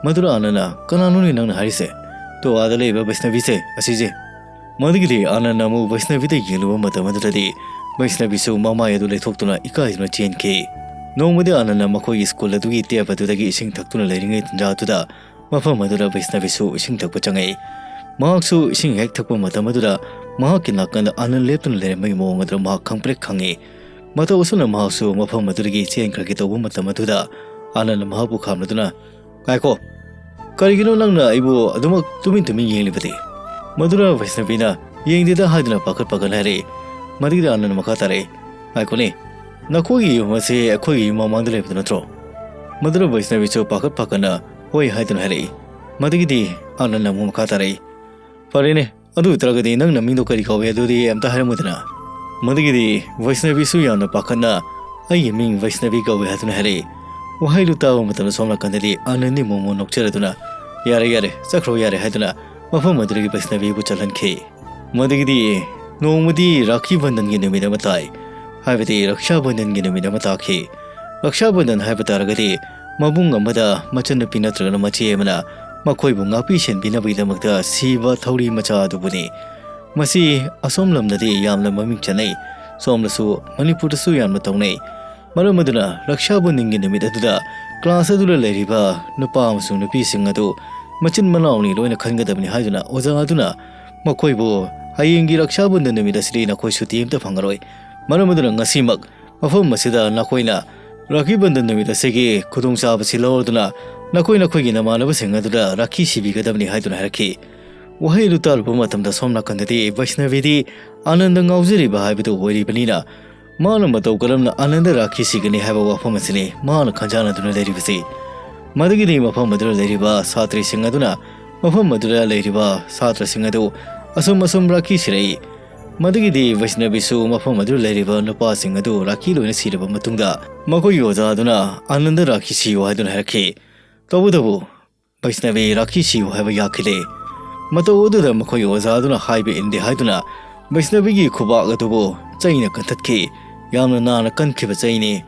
ꯃꯗꯨꯅ ꯑꯥꯅꯟꯅ, ꯀꯅꯥꯅꯣꯅꯦ ꯅꯪꯅ ꯍꯥꯏꯔꯤꯁꯦ? ꯇꯣ ꯑꯥꯗ ꯂꯩꯕ ꯕꯩꯁꯅꯕꯤꯁꯦ ꯑꯁꯤꯁꯦ꯫ ꯃꯗꯨꯒꯤꯗꯤ ꯑꯥꯅꯟꯗꯅ ꯑꯃꯨꯛ ꯕꯩꯁꯅꯕꯤꯗ ꯌꯦꯡꯂꯨꯕ ꯃꯇꯝ ꯑꯗꯨꯗꯗꯤ ꯕꯩꯁꯅꯕꯤꯁꯨ ꯃꯃꯥꯏ ꯑꯗꯨ ꯂꯩꯊꯣꯛꯇꯨꯅ ꯏꯀꯥꯏꯗꯨꯅ ꯆꯦꯟꯈꯤ꯫ ꯅꯣꯡꯃꯗꯤ ꯑꯥꯅꯟꯗꯅ ꯃꯈꯣꯏꯒꯤ ꯁ꯭ꯀꯨꯜ ꯑꯗꯨꯒꯤ ꯇꯦꯞ ꯑꯗꯨꯗꯒꯤ ꯏꯁꯤꯡ ꯊꯛꯇꯨꯅ ꯂꯩꯔꯤꯉꯩ ꯇꯟꯖꯥꯗꯨꯗ ꯃꯐꯝ ꯑꯗꯨꯗ ꯕꯩꯁꯅꯕꯤꯁꯨ ꯏꯁꯤꯡ ꯊꯛꯄ ꯆꯪꯉꯛꯏ꯫ ꯃꯍꯥꯛꯁꯨ ꯏꯁꯤꯡ ꯍꯦꯛ ꯊꯛꯄ ꯃꯇꯝ ꯑꯗꯨꯗ ꯃꯍꯥꯛꯀꯤ ꯅꯥꯀꯟꯗ ꯑꯥꯅꯟꯗ ꯂꯦꯞꯇꯨꯅ ꯂꯩꯔꯝꯕꯒꯤ ꯃꯑꯣꯡ ꯑꯗꯨꯗ ꯃꯍꯥꯛ ꯈꯪꯄ꯭ꯔꯦꯛ ꯈꯪꯉꯤ꯫ ꯃꯇꯧ ꯑꯁꯨꯝꯅ ꯃꯍꯥꯛꯁꯨ ꯃꯐꯝ ꯑꯗꯨꯗꯒꯤ ꯆꯦꯟꯈ꯭ꯔꯒꯦ ꯇꯧꯕ ꯃꯇꯝ ꯑꯗꯨꯗ ꯑꯥꯅꯟꯗꯅ ꯃꯍꯥꯛꯄꯨ ꯈꯥꯝꯂꯗꯨꯅ, "ꯉꯥꯏꯈꯣ, ꯀꯔꯤꯒꯤꯅꯣ ꯅꯪꯅ ꯑꯩꯕꯨ ꯑꯗꯨꯃꯛ ꯇꯨꯃꯤꯟ ꯇꯨꯃꯤꯟ ꯌꯦꯡꯂꯤꯕꯗꯤ?" ꯃꯗꯨꯗ ꯕꯩꯁꯅꯕꯤꯅ, "ꯌꯦꯡꯗꯦꯗ" ꯍꯥꯏꯗꯨꯅ ꯄꯥꯈꯠ ꯄꯥꯈꯠ ꯍꯥꯏꯔꯛꯏ꯫ ꯃꯗꯨꯒꯤꯗꯤ ꯑꯥꯅꯟꯗꯅ ꯃꯈꯥ ꯇꯥꯔꯛꯏ, "ꯉꯥꯏꯈꯣꯅꯦ, ꯅꯈꯣꯏꯒꯤ ꯌꯨꯝ ꯑꯁꯤ ꯑꯩꯈꯣꯏꯒꯤ ꯌꯨꯝ ꯃꯃꯥꯡꯗ ꯂꯩꯕꯗꯨ ꯅꯠꯇ꯭ꯔꯣ?" ꯃꯗꯨꯗ ꯕꯩꯁꯅꯕꯤꯁꯨ ꯄꯥꯈꯠ ꯄꯥꯈꯠꯅ "ꯍꯣꯏ" ꯍꯥꯏꯗꯨꯅ ꯍꯥꯏꯔꯛꯏ꯫ ꯃꯗꯨꯒꯤꯗꯤ ꯑꯥꯅꯟꯗꯅ ꯑꯃꯨꯛ ꯃꯈꯥ ꯇꯥꯔꯛꯏ, "ꯐꯔꯦꯅꯦ, ꯑꯗꯨ ꯑꯣꯏꯇꯥꯔꯒꯗꯤ ꯅꯪ ꯅꯃꯤꯡꯗꯣ ꯀꯔꯤ ꯀꯧꯏ ꯑꯗꯨꯗꯤ ꯑꯝꯇ ꯍꯥꯏꯔꯝꯃꯨꯗꯅ?" ꯃꯗꯨꯒꯤꯗꯤ ꯕꯩꯁꯅꯕꯤꯁꯨ ꯌꯥꯝꯅ ꯄꯥꯈꯠꯅ, "ꯑꯩꯒꯤ ꯃꯤꯡ ꯕꯩꯁꯅꯕꯤ ꯀꯧꯏ" ꯍꯥꯏꯗꯨꯅ ꯍꯥꯏꯔꯛꯏ꯫ ꯋꯥꯍꯩꯗꯨ ꯇꯥꯕ ꯃꯇꯝꯗ ꯁꯣꯝ ꯅꯥꯀꯟꯗꯗꯤ ꯑꯥꯅꯟꯗꯤ ꯃꯣꯃꯣ ꯅꯣꯛꯆꯔꯗꯨꯅ, "ꯌꯥꯔꯦ, ꯌꯥꯔꯦ, ꯆꯠꯈ꯭ꯔꯣ ꯌꯥꯔꯦ" ꯍꯥꯏꯗꯨꯅ ꯃꯐꯝ ꯑꯗꯨꯗꯒꯤ ꯕꯩꯁꯅꯕꯤꯕꯨ ꯆꯠꯍꯟꯈꯤ꯫ ꯃꯗꯨꯒꯤꯗꯤ ꯅꯣꯡꯃꯗꯤ ꯔꯥꯈꯤ ꯕꯟꯙꯟꯒꯤ ꯅꯨꯃꯤꯠ ꯑꯃ ꯇꯥꯏ, ꯍꯥꯏꯕꯗꯤ ꯔꯛꯁꯥ ꯕꯟꯙꯟꯒꯤ ꯅꯨꯃꯤꯠ ꯑꯃ ꯇꯥꯈꯤ꯫ ꯔꯛꯁꯥ ꯕꯟꯙꯟ ꯍꯥꯏꯕ ꯇꯥꯔꯒꯗꯤ ꯃꯕꯨꯡ ꯑꯃꯗ ꯃꯆꯟꯅꯨꯄꯤ ꯅꯠꯇ꯭ꯔꯒꯅ ꯃꯆꯦ ꯑꯃꯅ ꯃꯈꯣꯏꯕꯨ ꯉꯥꯛꯄꯤ ꯁꯦꯟꯕꯤꯅꯕꯒꯤꯗꯃꯛꯇ ꯁꯤꯕ ꯊꯧꯔꯤ ꯃꯆꯥ ꯑꯗꯨꯕꯨꯅꯤ꯫ ꯃꯁꯤ ꯑꯁꯣꯝ ꯂꯝꯗꯗꯤ ꯌꯥꯝꯅ ꯃꯃꯤꯡ ꯆꯠꯅꯩ, ꯁꯣꯝꯗꯁꯨ ꯃꯅꯤꯄꯨꯔꯗꯁꯨ ꯌꯥꯝꯅ ꯇꯧꯅꯩ꯫ ꯃꯔꯝ ꯑꯗꯨꯅ ꯔꯛꯁꯥ ꯕꯟꯙꯟꯒꯤ ꯅꯨꯃꯤꯠ ꯑꯗꯨꯗ ꯀ꯭ꯂꯥꯁ ꯑꯗꯨꯗ ꯂꯩꯔꯤꯕ ꯅꯨꯄꯥ ꯑꯃꯁꯨꯡ ꯅꯨꯄꯤꯁꯤꯡ ꯑꯗꯨ ꯃꯆꯤꯟ ꯃꯅꯥꯎꯅꯤ ꯂꯣꯏꯅ ꯈꯟꯒꯗꯕꯅꯤ ꯍꯥꯏꯗꯨꯅ ꯑꯣꯖꯥ ꯑꯗꯨꯅ ꯃꯈꯣꯏꯕꯨ, "ꯍꯌꯦꯡꯒꯤ ꯔꯛꯁꯥ ꯕꯟꯙꯟ ꯅꯨꯃꯤꯠ ꯑꯁꯤꯗꯤ ꯅꯈꯣꯏ ꯁꯨꯇꯤ ꯑꯃꯠꯇ ꯐꯪꯉꯔꯣꯏ꯫ ꯃꯔꯝ ꯑꯗꯨꯅ ꯉꯁꯤꯃꯛ ꯃꯐꯝ ꯑꯁꯤꯗ ꯅꯈꯣꯏꯅ ꯔꯥꯈꯤ ꯕꯟꯙꯟ ꯅꯨꯃꯤꯠ ꯑꯁꯤꯒꯤ ꯈꯨꯗꯣꯡꯆꯥꯕꯁꯤ ꯂꯧꯔꯗꯨꯅ ꯅꯈꯣꯏ ꯅꯈꯣꯏꯒꯤ ꯅꯃꯥꯟꯅꯕꯁꯤꯡ ꯑꯗꯨꯗ ꯔꯥꯈꯤ ꯁꯤꯕꯤꯒꯗꯕꯅꯤ" ꯍꯥꯏꯗꯨꯅ ꯍꯥꯏꯔꯛꯈꯤ꯫ ꯋꯥꯍꯩ ꯑꯗꯨ ꯇꯥꯔꯨꯕ ꯃꯇꯝꯗ ꯁꯣꯝ ꯅꯥꯀꯟꯗꯗꯤ ꯕꯩꯁꯅꯕꯤꯗꯤ ꯑꯥꯅꯟꯗ ꯉꯥꯎꯖꯔꯤꯕ ꯍꯥꯏꯕꯗꯨ ꯑꯣꯏꯔꯤꯕꯅꯤꯅ, ꯃꯥꯅ ꯃꯇꯧ ꯀꯔꯝꯅ ꯑꯥꯅꯟꯗ ꯔꯥꯈꯤ ꯁꯤꯒꯅꯤ ꯍꯥꯏꯕ ꯋꯥꯐꯝ ꯑꯁꯤꯅꯤ ꯃꯥꯅ ꯈꯟꯖꯥꯟꯅꯗꯨꯅ ꯂꯩꯔꯤꯕꯁꯤ꯫ ꯃꯗꯨꯒꯤꯗꯤ ꯃꯐꯝ ꯑꯗꯨꯗ ꯂꯩꯔꯤꯕ ꯁꯥꯇ꯭ꯔꯤꯁꯤꯡ ꯑꯗꯨꯅ ꯃꯐꯝ ꯑꯗꯨꯗ ꯂꯩꯔꯤꯕ ꯁꯥꯇ꯭ꯔꯁꯤꯡ ꯑꯗꯨ ꯑꯁꯨꯝ ꯑꯁꯨꯝ ꯔꯥꯈꯤ ꯁꯤꯔꯛꯏ꯫ ꯃꯗꯨꯒꯤꯗꯤ ꯕꯩꯁꯅꯕꯤꯁꯨ ꯃꯐꯝ ꯑꯗꯨꯗ ꯂꯩꯔꯤꯕ ꯅꯨꯄꯥꯁꯤꯡ ꯑꯗꯨ ꯔꯥꯈꯤ ꯂꯣꯏꯅ ꯁꯤꯔꯕ ꯃꯇꯨꯡꯗ ꯃꯈꯣꯏꯒꯤ ꯑꯣꯖꯥ ꯑꯗꯨꯅ ꯑꯥꯅꯟꯗ ꯔꯥꯈꯤ ꯁꯤꯌꯨ ꯍꯥꯏꯗꯨꯅ ꯍꯥꯏꯔꯛꯈꯤ꯫ ꯇꯧꯕꯇꯕꯨ ꯕꯩꯁꯅꯕꯤ ꯔꯥꯈꯤ ꯁꯤꯌꯨ ꯍꯥꯏꯕ ꯌꯥꯈꯤꯗꯦ꯫ ꯃꯇꯧ ꯑꯗꯨꯗ ꯃꯈꯣꯏꯒꯤ ꯑꯣꯖꯥ ꯑꯗꯨꯅ ꯍꯥꯏꯕ ꯏꯟꯗꯦ ꯍꯥꯏꯗꯨꯅ ꯕꯩꯁꯅꯕꯤꯒꯤ ꯈꯨꯕꯥꯛ ꯑꯗꯨꯕꯨ ꯆꯩꯅ ꯀꯟꯊꯠꯈꯤ꯫ ꯌꯥꯝꯅ ꯅꯥꯅ ꯀꯟꯈꯤꯕ ꯆꯩꯅꯤ꯫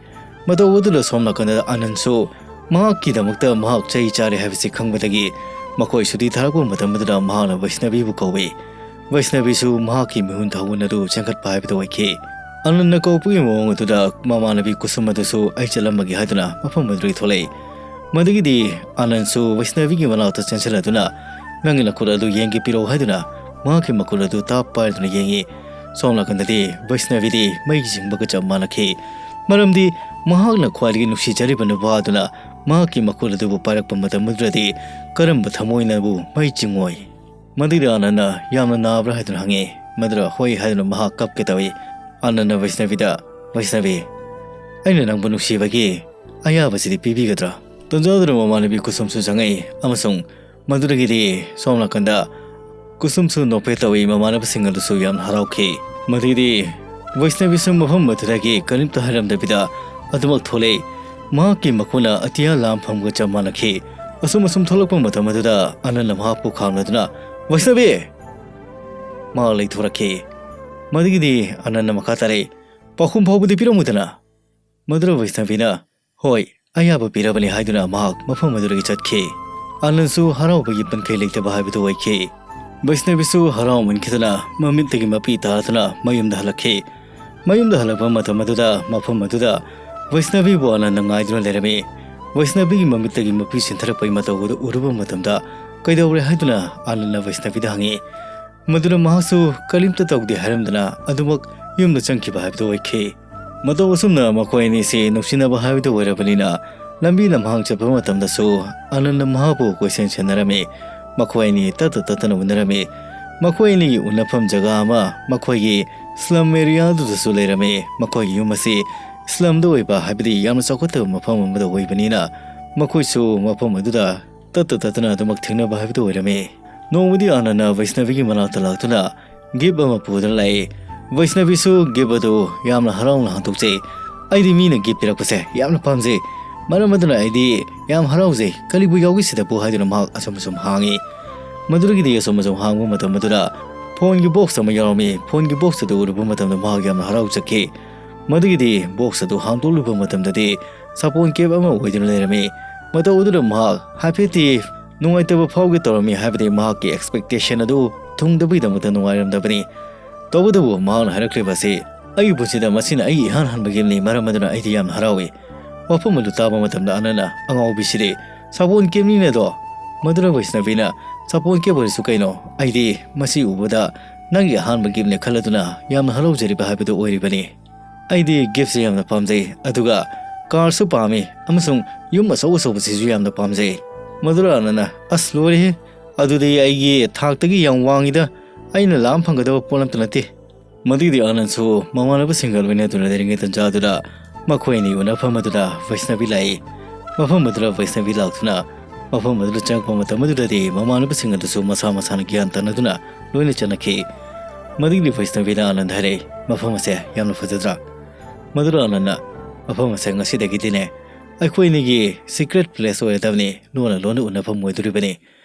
ꯃꯇꯧ ꯑꯗꯨꯗ ꯁꯣꯝ ꯅꯥꯀꯟꯗ ꯑꯥꯅꯟꯁꯨ ꯃꯍꯥꯛꯀꯤꯗꯃꯛꯇ ꯃꯍꯥꯛ ꯆꯩ ꯆꯥꯔꯦ ꯍꯥꯏꯕꯁꯤ ꯈꯪꯕꯗꯒꯤ ꯃꯈꯣꯏ ꯁꯨꯇꯤ ꯊꯥꯔꯛꯄ ꯃꯇꯝ ꯑꯗꯨꯗ ꯃꯍꯥꯛꯅ ꯕꯩꯁꯅꯕꯤꯕꯨ ꯀꯧꯏ꯫ ꯕꯩꯁꯅꯕꯤꯁꯨ ꯃꯍꯥꯛꯀꯤ ꯃꯤꯍꯨꯟ ꯊꯥꯍꯨꯟ ꯑꯗꯨ ꯆꯦꯟꯈꯠꯄ ꯍꯥꯏꯕꯗꯨ ꯑꯣꯏꯈꯤ꯫ ꯑꯅꯟꯅ ꯀꯧꯕꯒꯤ ꯃꯑꯣꯡ ꯑꯗꯨꯗ ꯃꯃꯥꯟꯅꯕꯤ ꯀꯨꯁꯨꯝ ꯑꯗꯨꯁꯨ ꯑꯩ ꯆꯠꯂꯝꯃꯒꯦ ꯍꯥꯏꯗꯨꯅ ꯃꯐꯝ ꯑꯗꯨꯗꯒꯤ ꯊꯣꯛꯂꯛꯏ꯫ ꯃꯗꯨꯒꯤꯗꯤ ꯑꯅꯟꯁꯨ ꯕꯩꯁꯅꯕꯤꯒꯤ ꯃꯅꯥꯛꯇ ꯆꯦꯟꯁꯤꯜꯂꯗꯨꯅ, "ꯅꯪꯒꯤ ꯅꯈꯨꯠ ꯑꯗꯨ ꯌꯦꯡꯒꯦ, ꯄꯤꯔꯛꯎ" ꯍꯥꯏꯗꯨꯅ ꯃꯍꯥꯛꯀꯤ ꯃꯈꯨꯠ ꯑꯗꯨ ꯇꯥꯞ ꯄꯥꯏꯗꯨꯅ ꯌꯦꯡꯉꯤ꯫ ꯁꯣꯝ ꯅꯥꯀꯟꯗꯗꯤ ꯕꯩꯁꯅꯕꯤꯗꯤ ꯃꯩ ꯆꯤꯡꯕꯒ ꯆꯞ ꯃꯥꯟꯅꯈꯤ꯫ ꯃꯔꯝꯗꯤ ꯃꯍꯥꯛꯅ ꯈ꯭ꯋꯥꯏꯗꯒꯤ ꯅꯨꯡꯁꯤꯖꯔꯤꯕ ꯅꯨꯄꯥ ꯑꯗꯨꯅ ꯃꯍꯥꯛꯀꯤ ꯃꯈꯨꯠ ꯑꯗꯨꯕꯨ ꯄꯥꯏꯔꯛꯄ ꯃꯇꯝ ꯑꯗꯨꯗꯗꯤ ꯀꯔꯝꯕ ꯊꯃꯣꯏꯅꯕꯨ ꯃꯩ ꯆꯤꯡꯉꯣꯏ? ꯃꯗꯨꯗ ꯑꯅꯟꯅ "ꯌꯥꯝꯅ ꯅꯥꯕ꯭ꯔꯥ?" ꯍꯥꯏꯗꯨꯅ ꯍꯪꯉꯤ꯫ ꯃꯗꯨꯗ "ꯍꯣꯏ" ꯍꯥꯏꯗꯨꯅ ꯃꯍꯥꯛ ꯀꯞꯀꯦ ꯇꯧꯏ꯫ ꯑꯅꯟꯅ ꯕꯩꯁꯅꯕꯤꯗ, "ꯕꯩꯁꯅꯕꯤ, ꯑꯩꯅ ꯅꯪꯕꯨ ꯅꯨꯡꯁꯤꯕꯒꯤ ꯑꯌꯥꯕꯁꯤꯗꯤ ꯄꯤꯕꯤꯒꯗ꯭ꯔꯥ?" ꯇꯟꯖꯥꯗꯨꯅ ꯃꯃꯥꯟꯅꯕꯤ ꯀꯨꯁꯨꯝꯁꯨ ꯆꯪꯉꯛꯏ ꯑꯃꯁꯨꯡ ꯃꯗꯨꯗꯒꯤꯗꯤ ꯁꯣꯝ ꯅꯥꯀꯟꯗ ꯀꯨꯁꯨꯝꯁꯨ ꯅꯣꯛꯐꯦꯠ ꯇꯧꯏ꯫ ꯃꯃꯥꯟꯅꯕꯁꯤꯡ ꯑꯗꯨꯁꯨ ꯌꯥꯝꯅ ꯍꯔꯥꯎꯈꯤ꯫ ꯃꯗꯨꯒꯤꯗꯤ ꯕꯩꯁꯅꯕꯤꯁꯨ ꯃꯐꯝ ꯑꯗꯨꯗꯒꯤ ꯀꯔꯤꯝꯇ ꯍꯥꯏꯔꯝꯗꯕꯤꯗ ꯑꯗꯨꯃꯛ ꯊꯣꯛꯂꯛꯏ꯫ ꯃꯍꯥꯛꯀꯤ ꯃꯈꯨꯅ ꯑꯇꯤꯌꯥ ꯂꯥꯝ ꯐꯝꯒ ꯆꯞ ꯃꯥꯟꯅꯈꯤ꯫ ꯑꯁꯨꯝ ꯑꯁꯨꯝ ꯊꯣꯛꯂꯛꯄ ꯃꯇꯝ ꯑꯗꯨꯗ ꯑꯅꯟꯅ ꯃꯍꯥꯛꯄꯨ ꯈꯥꯝꯂꯗꯨꯅ, "ꯕꯩꯁꯅꯕꯤ!" ꯃꯍꯥꯛ ꯂꯩꯊꯣꯔꯛꯈꯤ꯫ ꯃꯗꯨꯒꯤꯗꯤ ꯑꯅꯟꯅ ꯃꯈꯥ ꯇꯥꯔꯛꯏ, "ꯄꯥꯎꯈꯨꯝ ꯐꯥꯎꯕꯗꯤ ꯄꯤꯔꯝꯃꯨꯗꯅ?" ꯃꯗꯨꯗ ꯕꯩꯁꯅꯕꯤꯅ, "ꯍꯣꯏ, ꯑꯌꯥꯕ ꯄꯤꯔꯕꯅꯤ" ꯍꯥꯏꯗꯨꯅ ꯃꯍꯥꯛ ꯃꯐꯝ ꯑꯗꯨꯗꯒꯤ ꯆꯠꯈꯤ꯫ ꯑꯅꯟꯁꯨ ꯍꯔꯥꯎꯕꯒꯤ ꯄꯟꯈꯩ ꯂꯩꯇꯕ ꯍꯥꯏꯕꯗꯨ ꯑꯣꯏꯈꯤ꯫ ꯕꯩꯁꯅꯕꯤꯁꯨ ꯍꯔꯥꯎꯃꯟꯈꯤꯗꯅ ꯃꯃꯤꯠꯇꯒꯤ ꯃꯄꯤ ꯇꯥꯗꯨꯅ ꯃꯌꯨꯝꯗ ꯍꯜꯂꯛꯈꯤ꯫ ꯃꯌꯨꯝꯗ ꯍꯜꯂꯛꯄ ꯃꯇꯝ ꯑꯗꯨꯗ ꯃꯐꯝ ꯑꯗꯨꯗ ꯕꯩꯁꯅꯕꯤꯕꯨ ꯑꯅꯟꯅ ꯉꯥꯏꯗꯨꯅ ꯂꯩꯔꯝꯃꯤ꯫ ꯕꯩꯁꯅꯕꯤꯒꯤ ꯃꯃꯤꯠꯇꯒꯤ ꯃꯄꯤ ꯆꯦꯟꯊꯔꯛꯄꯒꯤ ꯃꯇꯧ ꯑꯗꯨ ꯎꯔꯨꯕ ꯃꯇꯝꯗ, "ꯀꯩꯗꯧꯔꯦ?" ꯍꯥꯏꯗꯨꯅ ꯑꯅꯟꯅ ꯕꯩꯁꯅꯕꯤꯗ ꯍꯪꯉꯤ꯫ ꯃꯗꯨꯗ ꯃꯍꯥꯛꯁꯨ ꯀꯔꯤꯝꯇ ꯇꯧꯗꯦ ꯍꯥꯏꯔꯝꯗꯅ ꯑꯗꯨꯃꯛ ꯌꯨꯝꯗ ꯆꯪꯈꯤꯕ ꯍꯥꯏꯕꯗꯨ ꯑꯣꯏꯈꯤ꯫ ꯃꯇꯧ ꯑꯁꯨꯝꯅ ꯃꯈꯣꯏ ꯑꯅꯤꯁꯤ ꯅꯨꯡꯁꯤꯅꯕ ꯍꯥꯏꯕꯗꯨ ꯑꯣꯏꯔꯕꯅꯤꯅ, ꯂꯝꯕꯤ ꯂꯝꯍꯥꯡ ꯆꯠꯄ ꯃꯇꯝꯗꯁꯨ ꯑꯅꯟꯅ ꯃꯍꯥꯛꯄꯨ ꯀꯣꯏꯁꯦꯟ ꯁꯦꯟꯅꯔꯝꯃꯤ꯫ ꯃꯈꯣꯏ ꯑꯅꯤ ꯇꯠꯇ ꯇꯠꯇꯅ ꯎꯅꯔꯝꯃꯤ꯫ ꯃꯈꯣꯏ ꯑꯅꯤꯒꯤ ꯎꯅꯐꯝ ꯖꯒꯥ ꯑꯃ ꯃꯈꯣꯏꯒꯤ slum area ꯑꯗꯨꯗꯁꯨ ꯂꯩꯔꯝꯃꯤ꯫ ꯃꯈꯣꯏꯒꯤ ꯌꯨꯝ ꯑꯁꯤ slumꯗ ꯑꯣꯏꯕ, ꯍꯥꯏꯕꯗꯤ ꯌꯥꯝꯅ ꯆꯥꯎꯈꯠꯇꯕ ꯃꯐꯝ ꯑꯃꯗ ꯑꯣꯏꯕꯅꯤꯅ, ꯃꯈꯣꯏꯁꯨ ꯃꯐꯝ ꯑꯗꯨꯗ ꯇꯠꯇ ꯇꯠꯇꯅ ꯑꯗꯨꯃꯛ ꯊꯦꯡꯅꯕ ꯍꯥꯏꯕꯗꯨ ꯑꯣꯏꯔꯝꯃꯤ꯫ ꯅꯣꯡꯃꯗꯤ ꯑꯅꯟꯅ ꯕꯩꯁꯅꯕꯤꯒꯤ ꯃꯅꯥꯛꯇ ꯂꯥꯛꯇꯨꯅ gift ꯑꯃ ꯄꯨꯗꯨꯅ ꯂꯥꯛꯏ꯫ ꯕꯩꯁꯅꯕꯤꯁꯨ gift ꯑꯗꯨ ꯌꯥꯝꯅ ꯍꯔꯥꯎꯅ ꯍꯥꯡꯗꯣꯛꯆꯩ꯫ "ꯑꯩꯗꯤ ꯃꯤꯅ gift ꯄꯤꯔꯛꯄꯁꯦ ꯌꯥꯝꯅ ꯄꯥꯝꯖꯩ꯫ ꯃꯔꯝ ꯑꯗꯨꯅ ꯑꯩꯗꯤ ꯌꯥꯝ ꯍꯔꯥꯎꯖꯩ꯫ ꯀꯔꯤꯕꯨ ꯌꯥꯎꯒꯦ ꯁꯤꯗꯕꯨ?" ꯍꯥꯏꯗꯨꯅ ꯃꯍꯥꯛ ꯑꯁꯨꯝ ꯑꯁꯨꯝ ꯍꯥꯡꯉꯤ꯫ ꯃꯗꯨꯗꯒꯤꯗꯤ ꯑꯁꯨꯝ ꯑꯁꯨꯝ ꯍꯥꯡꯕ ꯃꯇꯝ ꯑꯗꯨꯗ phoneꯒꯤ box ꯑꯃ ꯌꯥꯎꯔꯝꯃꯤ꯫ Phoneꯒꯤ box ꯑꯗꯨ ꯎꯔꯨꯕ ꯃꯇꯝꯗ ꯃꯍꯥꯛ ꯌꯥꯝꯅ ꯍꯔꯥꯎꯖꯈꯤ꯫ ꯃꯗꯨꯒꯤꯗꯤ box ꯑꯗꯨ ꯍꯥꯡꯗꯣꯛꯂꯨꯕ ꯃꯇꯝꯗꯗꯤ ꯁꯥꯄꯣꯟ cap ꯑꯃ ꯑꯣꯏꯗꯨꯅ ꯂꯩꯔꯝꯃꯤ꯫ ꯃꯇꯧ ꯑꯗꯨꯗ ꯃꯍꯥꯛ ꯍꯥꯏꯐꯦꯠꯇꯤ ꯅꯨꯡꯉꯥꯏꯇꯕ ꯐꯥꯎꯒꯦ ꯇꯧꯔꯝꯃꯤ, ꯍꯥꯏꯕꯗꯤ ꯃꯍꯥꯛꯀꯤ expectation ꯑꯗꯨ ꯊꯨꯡꯗꯕꯒꯤꯗꯃꯛꯇ ꯅꯨꯡꯉꯥꯏꯔꯝꯗꯕꯅꯤ꯫ ꯇꯧꯕꯇꯕꯨ ꯃꯍꯥꯛꯅ ꯍꯥꯏꯔꯛꯂꯤꯕ ꯑꯁꯤ ꯑꯩꯒꯤ ꯄꯨꯟꯁꯤꯗ ꯃꯁꯤꯅ ꯑꯩꯒꯤ ꯏꯍꯥꯟ ꯍꯥꯟꯕ ꯒꯦꯝꯅꯤ, ꯃꯔꯝ ꯑꯗꯨꯅ ꯑꯩꯗꯤ ꯌꯥꯝꯅ ꯍꯔꯥꯎꯏ꯫ ꯋꯥꯐꯝ ꯑꯗꯨ ꯇꯥꯕ ꯃꯇꯝꯗ ꯑꯅꯟꯅ ꯑꯉꯥꯎꯕꯤꯁꯤꯗꯤ ꯁꯥꯄꯣꯟ ꯀꯦꯞꯅꯤꯅꯦꯗꯣ꯫ ꯃꯗꯨꯅ ꯚꯩꯁꯅꯕꯤꯅ ꯁꯥꯄꯣꯟ ꯀꯦꯞ ꯑꯣꯏꯔꯁꯨ ꯀꯩꯅꯣ, ꯑꯩꯗꯤ ꯃꯁꯤ ꯎꯕꯗ ꯅꯪꯒꯤ ꯑꯍꯥꯟꯕ ꯒꯦꯝꯅꯦ ꯈꯜꯂꯗꯨꯅ ꯌꯥꯝꯅ ꯍꯔꯥꯎꯖꯔꯤꯕ ꯍꯥꯏꯕꯗꯨ ꯑꯣꯏꯔꯤꯕꯅꯤ꯫ ꯑꯩꯗꯤ ꯒꯤꯐꯁꯦ ꯌꯥꯝꯅ ꯄꯥꯝꯖꯩ, ꯑꯗꯨꯒ ꯀꯥꯔꯁꯨ ꯄꯥꯝꯃꯤ, ꯑꯃꯁꯨꯡ ꯌꯨꯝ ꯑꯆꯧ ꯑꯆꯧꯕꯁꯤꯁꯨ ꯌꯥꯝꯅ ꯄꯥꯝꯖꯩ꯫ ꯃꯗꯨꯅ ꯑꯅꯟꯅ, "ꯑꯁ, ꯂꯣꯏꯔꯦꯍꯦ, ꯑꯗꯨꯗꯤ ꯑꯩꯒꯤ ꯊꯥꯛꯇꯒꯤ ꯌꯥꯝ ꯋꯥꯡꯉꯤꯗ, ꯑꯩꯅ ꯂꯥꯝ ꯐꯪꯒꯗꯕ ꯄꯣꯠ ꯑꯝꯇ ꯅꯠꯇꯦ"꯫ ꯃꯗꯨꯒꯤꯗꯤ ꯑꯅꯟꯁꯨ ꯃꯃꯥꯟꯅꯕꯁꯤꯡꯒ ꯂꯣꯏꯅꯗꯨꯅ ꯂꯩꯔꯤꯉꯩ ꯇꯟꯖꯥꯗꯨꯗ ꯃꯈꯣꯏ ꯑꯅꯤ ꯎꯅꯐꯝ ꯑꯗꯨꯗ ꯚꯩꯁꯅꯕꯤ ꯂꯥꯛꯏ꯫ ꯃꯐꯝ ꯑꯗꯨꯗ ꯚꯩꯁꯅꯕꯤ ꯂꯥꯛꯇꯨꯅ ꯃꯐꯝ ꯑꯗꯨꯗ ꯆꯪꯉꯛꯄ ꯃꯇꯝ ꯑꯗꯨꯗꯗꯤ ꯃꯃꯥꯟꯅꯕꯁꯤꯡ ꯑꯗꯨꯁꯨ ꯃꯁꯥ ꯃꯁꯥꯅ ꯒ꯭ꯌꯥꯟ ꯇꯥꯅꯗꯨꯅ ꯂꯣꯏꯅ ꯆꯠꯅꯈꯤ꯫ ꯃꯗꯨꯒꯤꯗꯤ ꯚꯩꯁꯅꯕꯤꯅ ꯑꯅꯟꯗ ꯍꯥꯏꯔꯛꯏ, "ꯃꯐꯝ ꯑꯁꯦ ꯌꯥꯝꯅ ꯐꯖꯗ꯭ꯔꯥ?" ꯃꯗꯨꯅ ꯑꯅꯟꯅ, "ꯃꯐꯝ ꯑꯁꯦ ꯉꯁꯤꯗꯒꯤꯗꯤꯅꯦ ꯑꯩꯈꯣꯏ ꯑꯅꯤꯒꯤ ꯁꯤꯀ꯭ꯔꯦꯠ ꯄ꯭ꯂꯦꯁ ꯑꯣꯏꯔꯗꯕꯅꯤ, ꯂꯣꯟꯅ ꯂꯣꯟꯅ ꯎꯅꯐꯝ ꯑꯣꯏꯗꯣꯔꯤꯕꯅꯤ꯫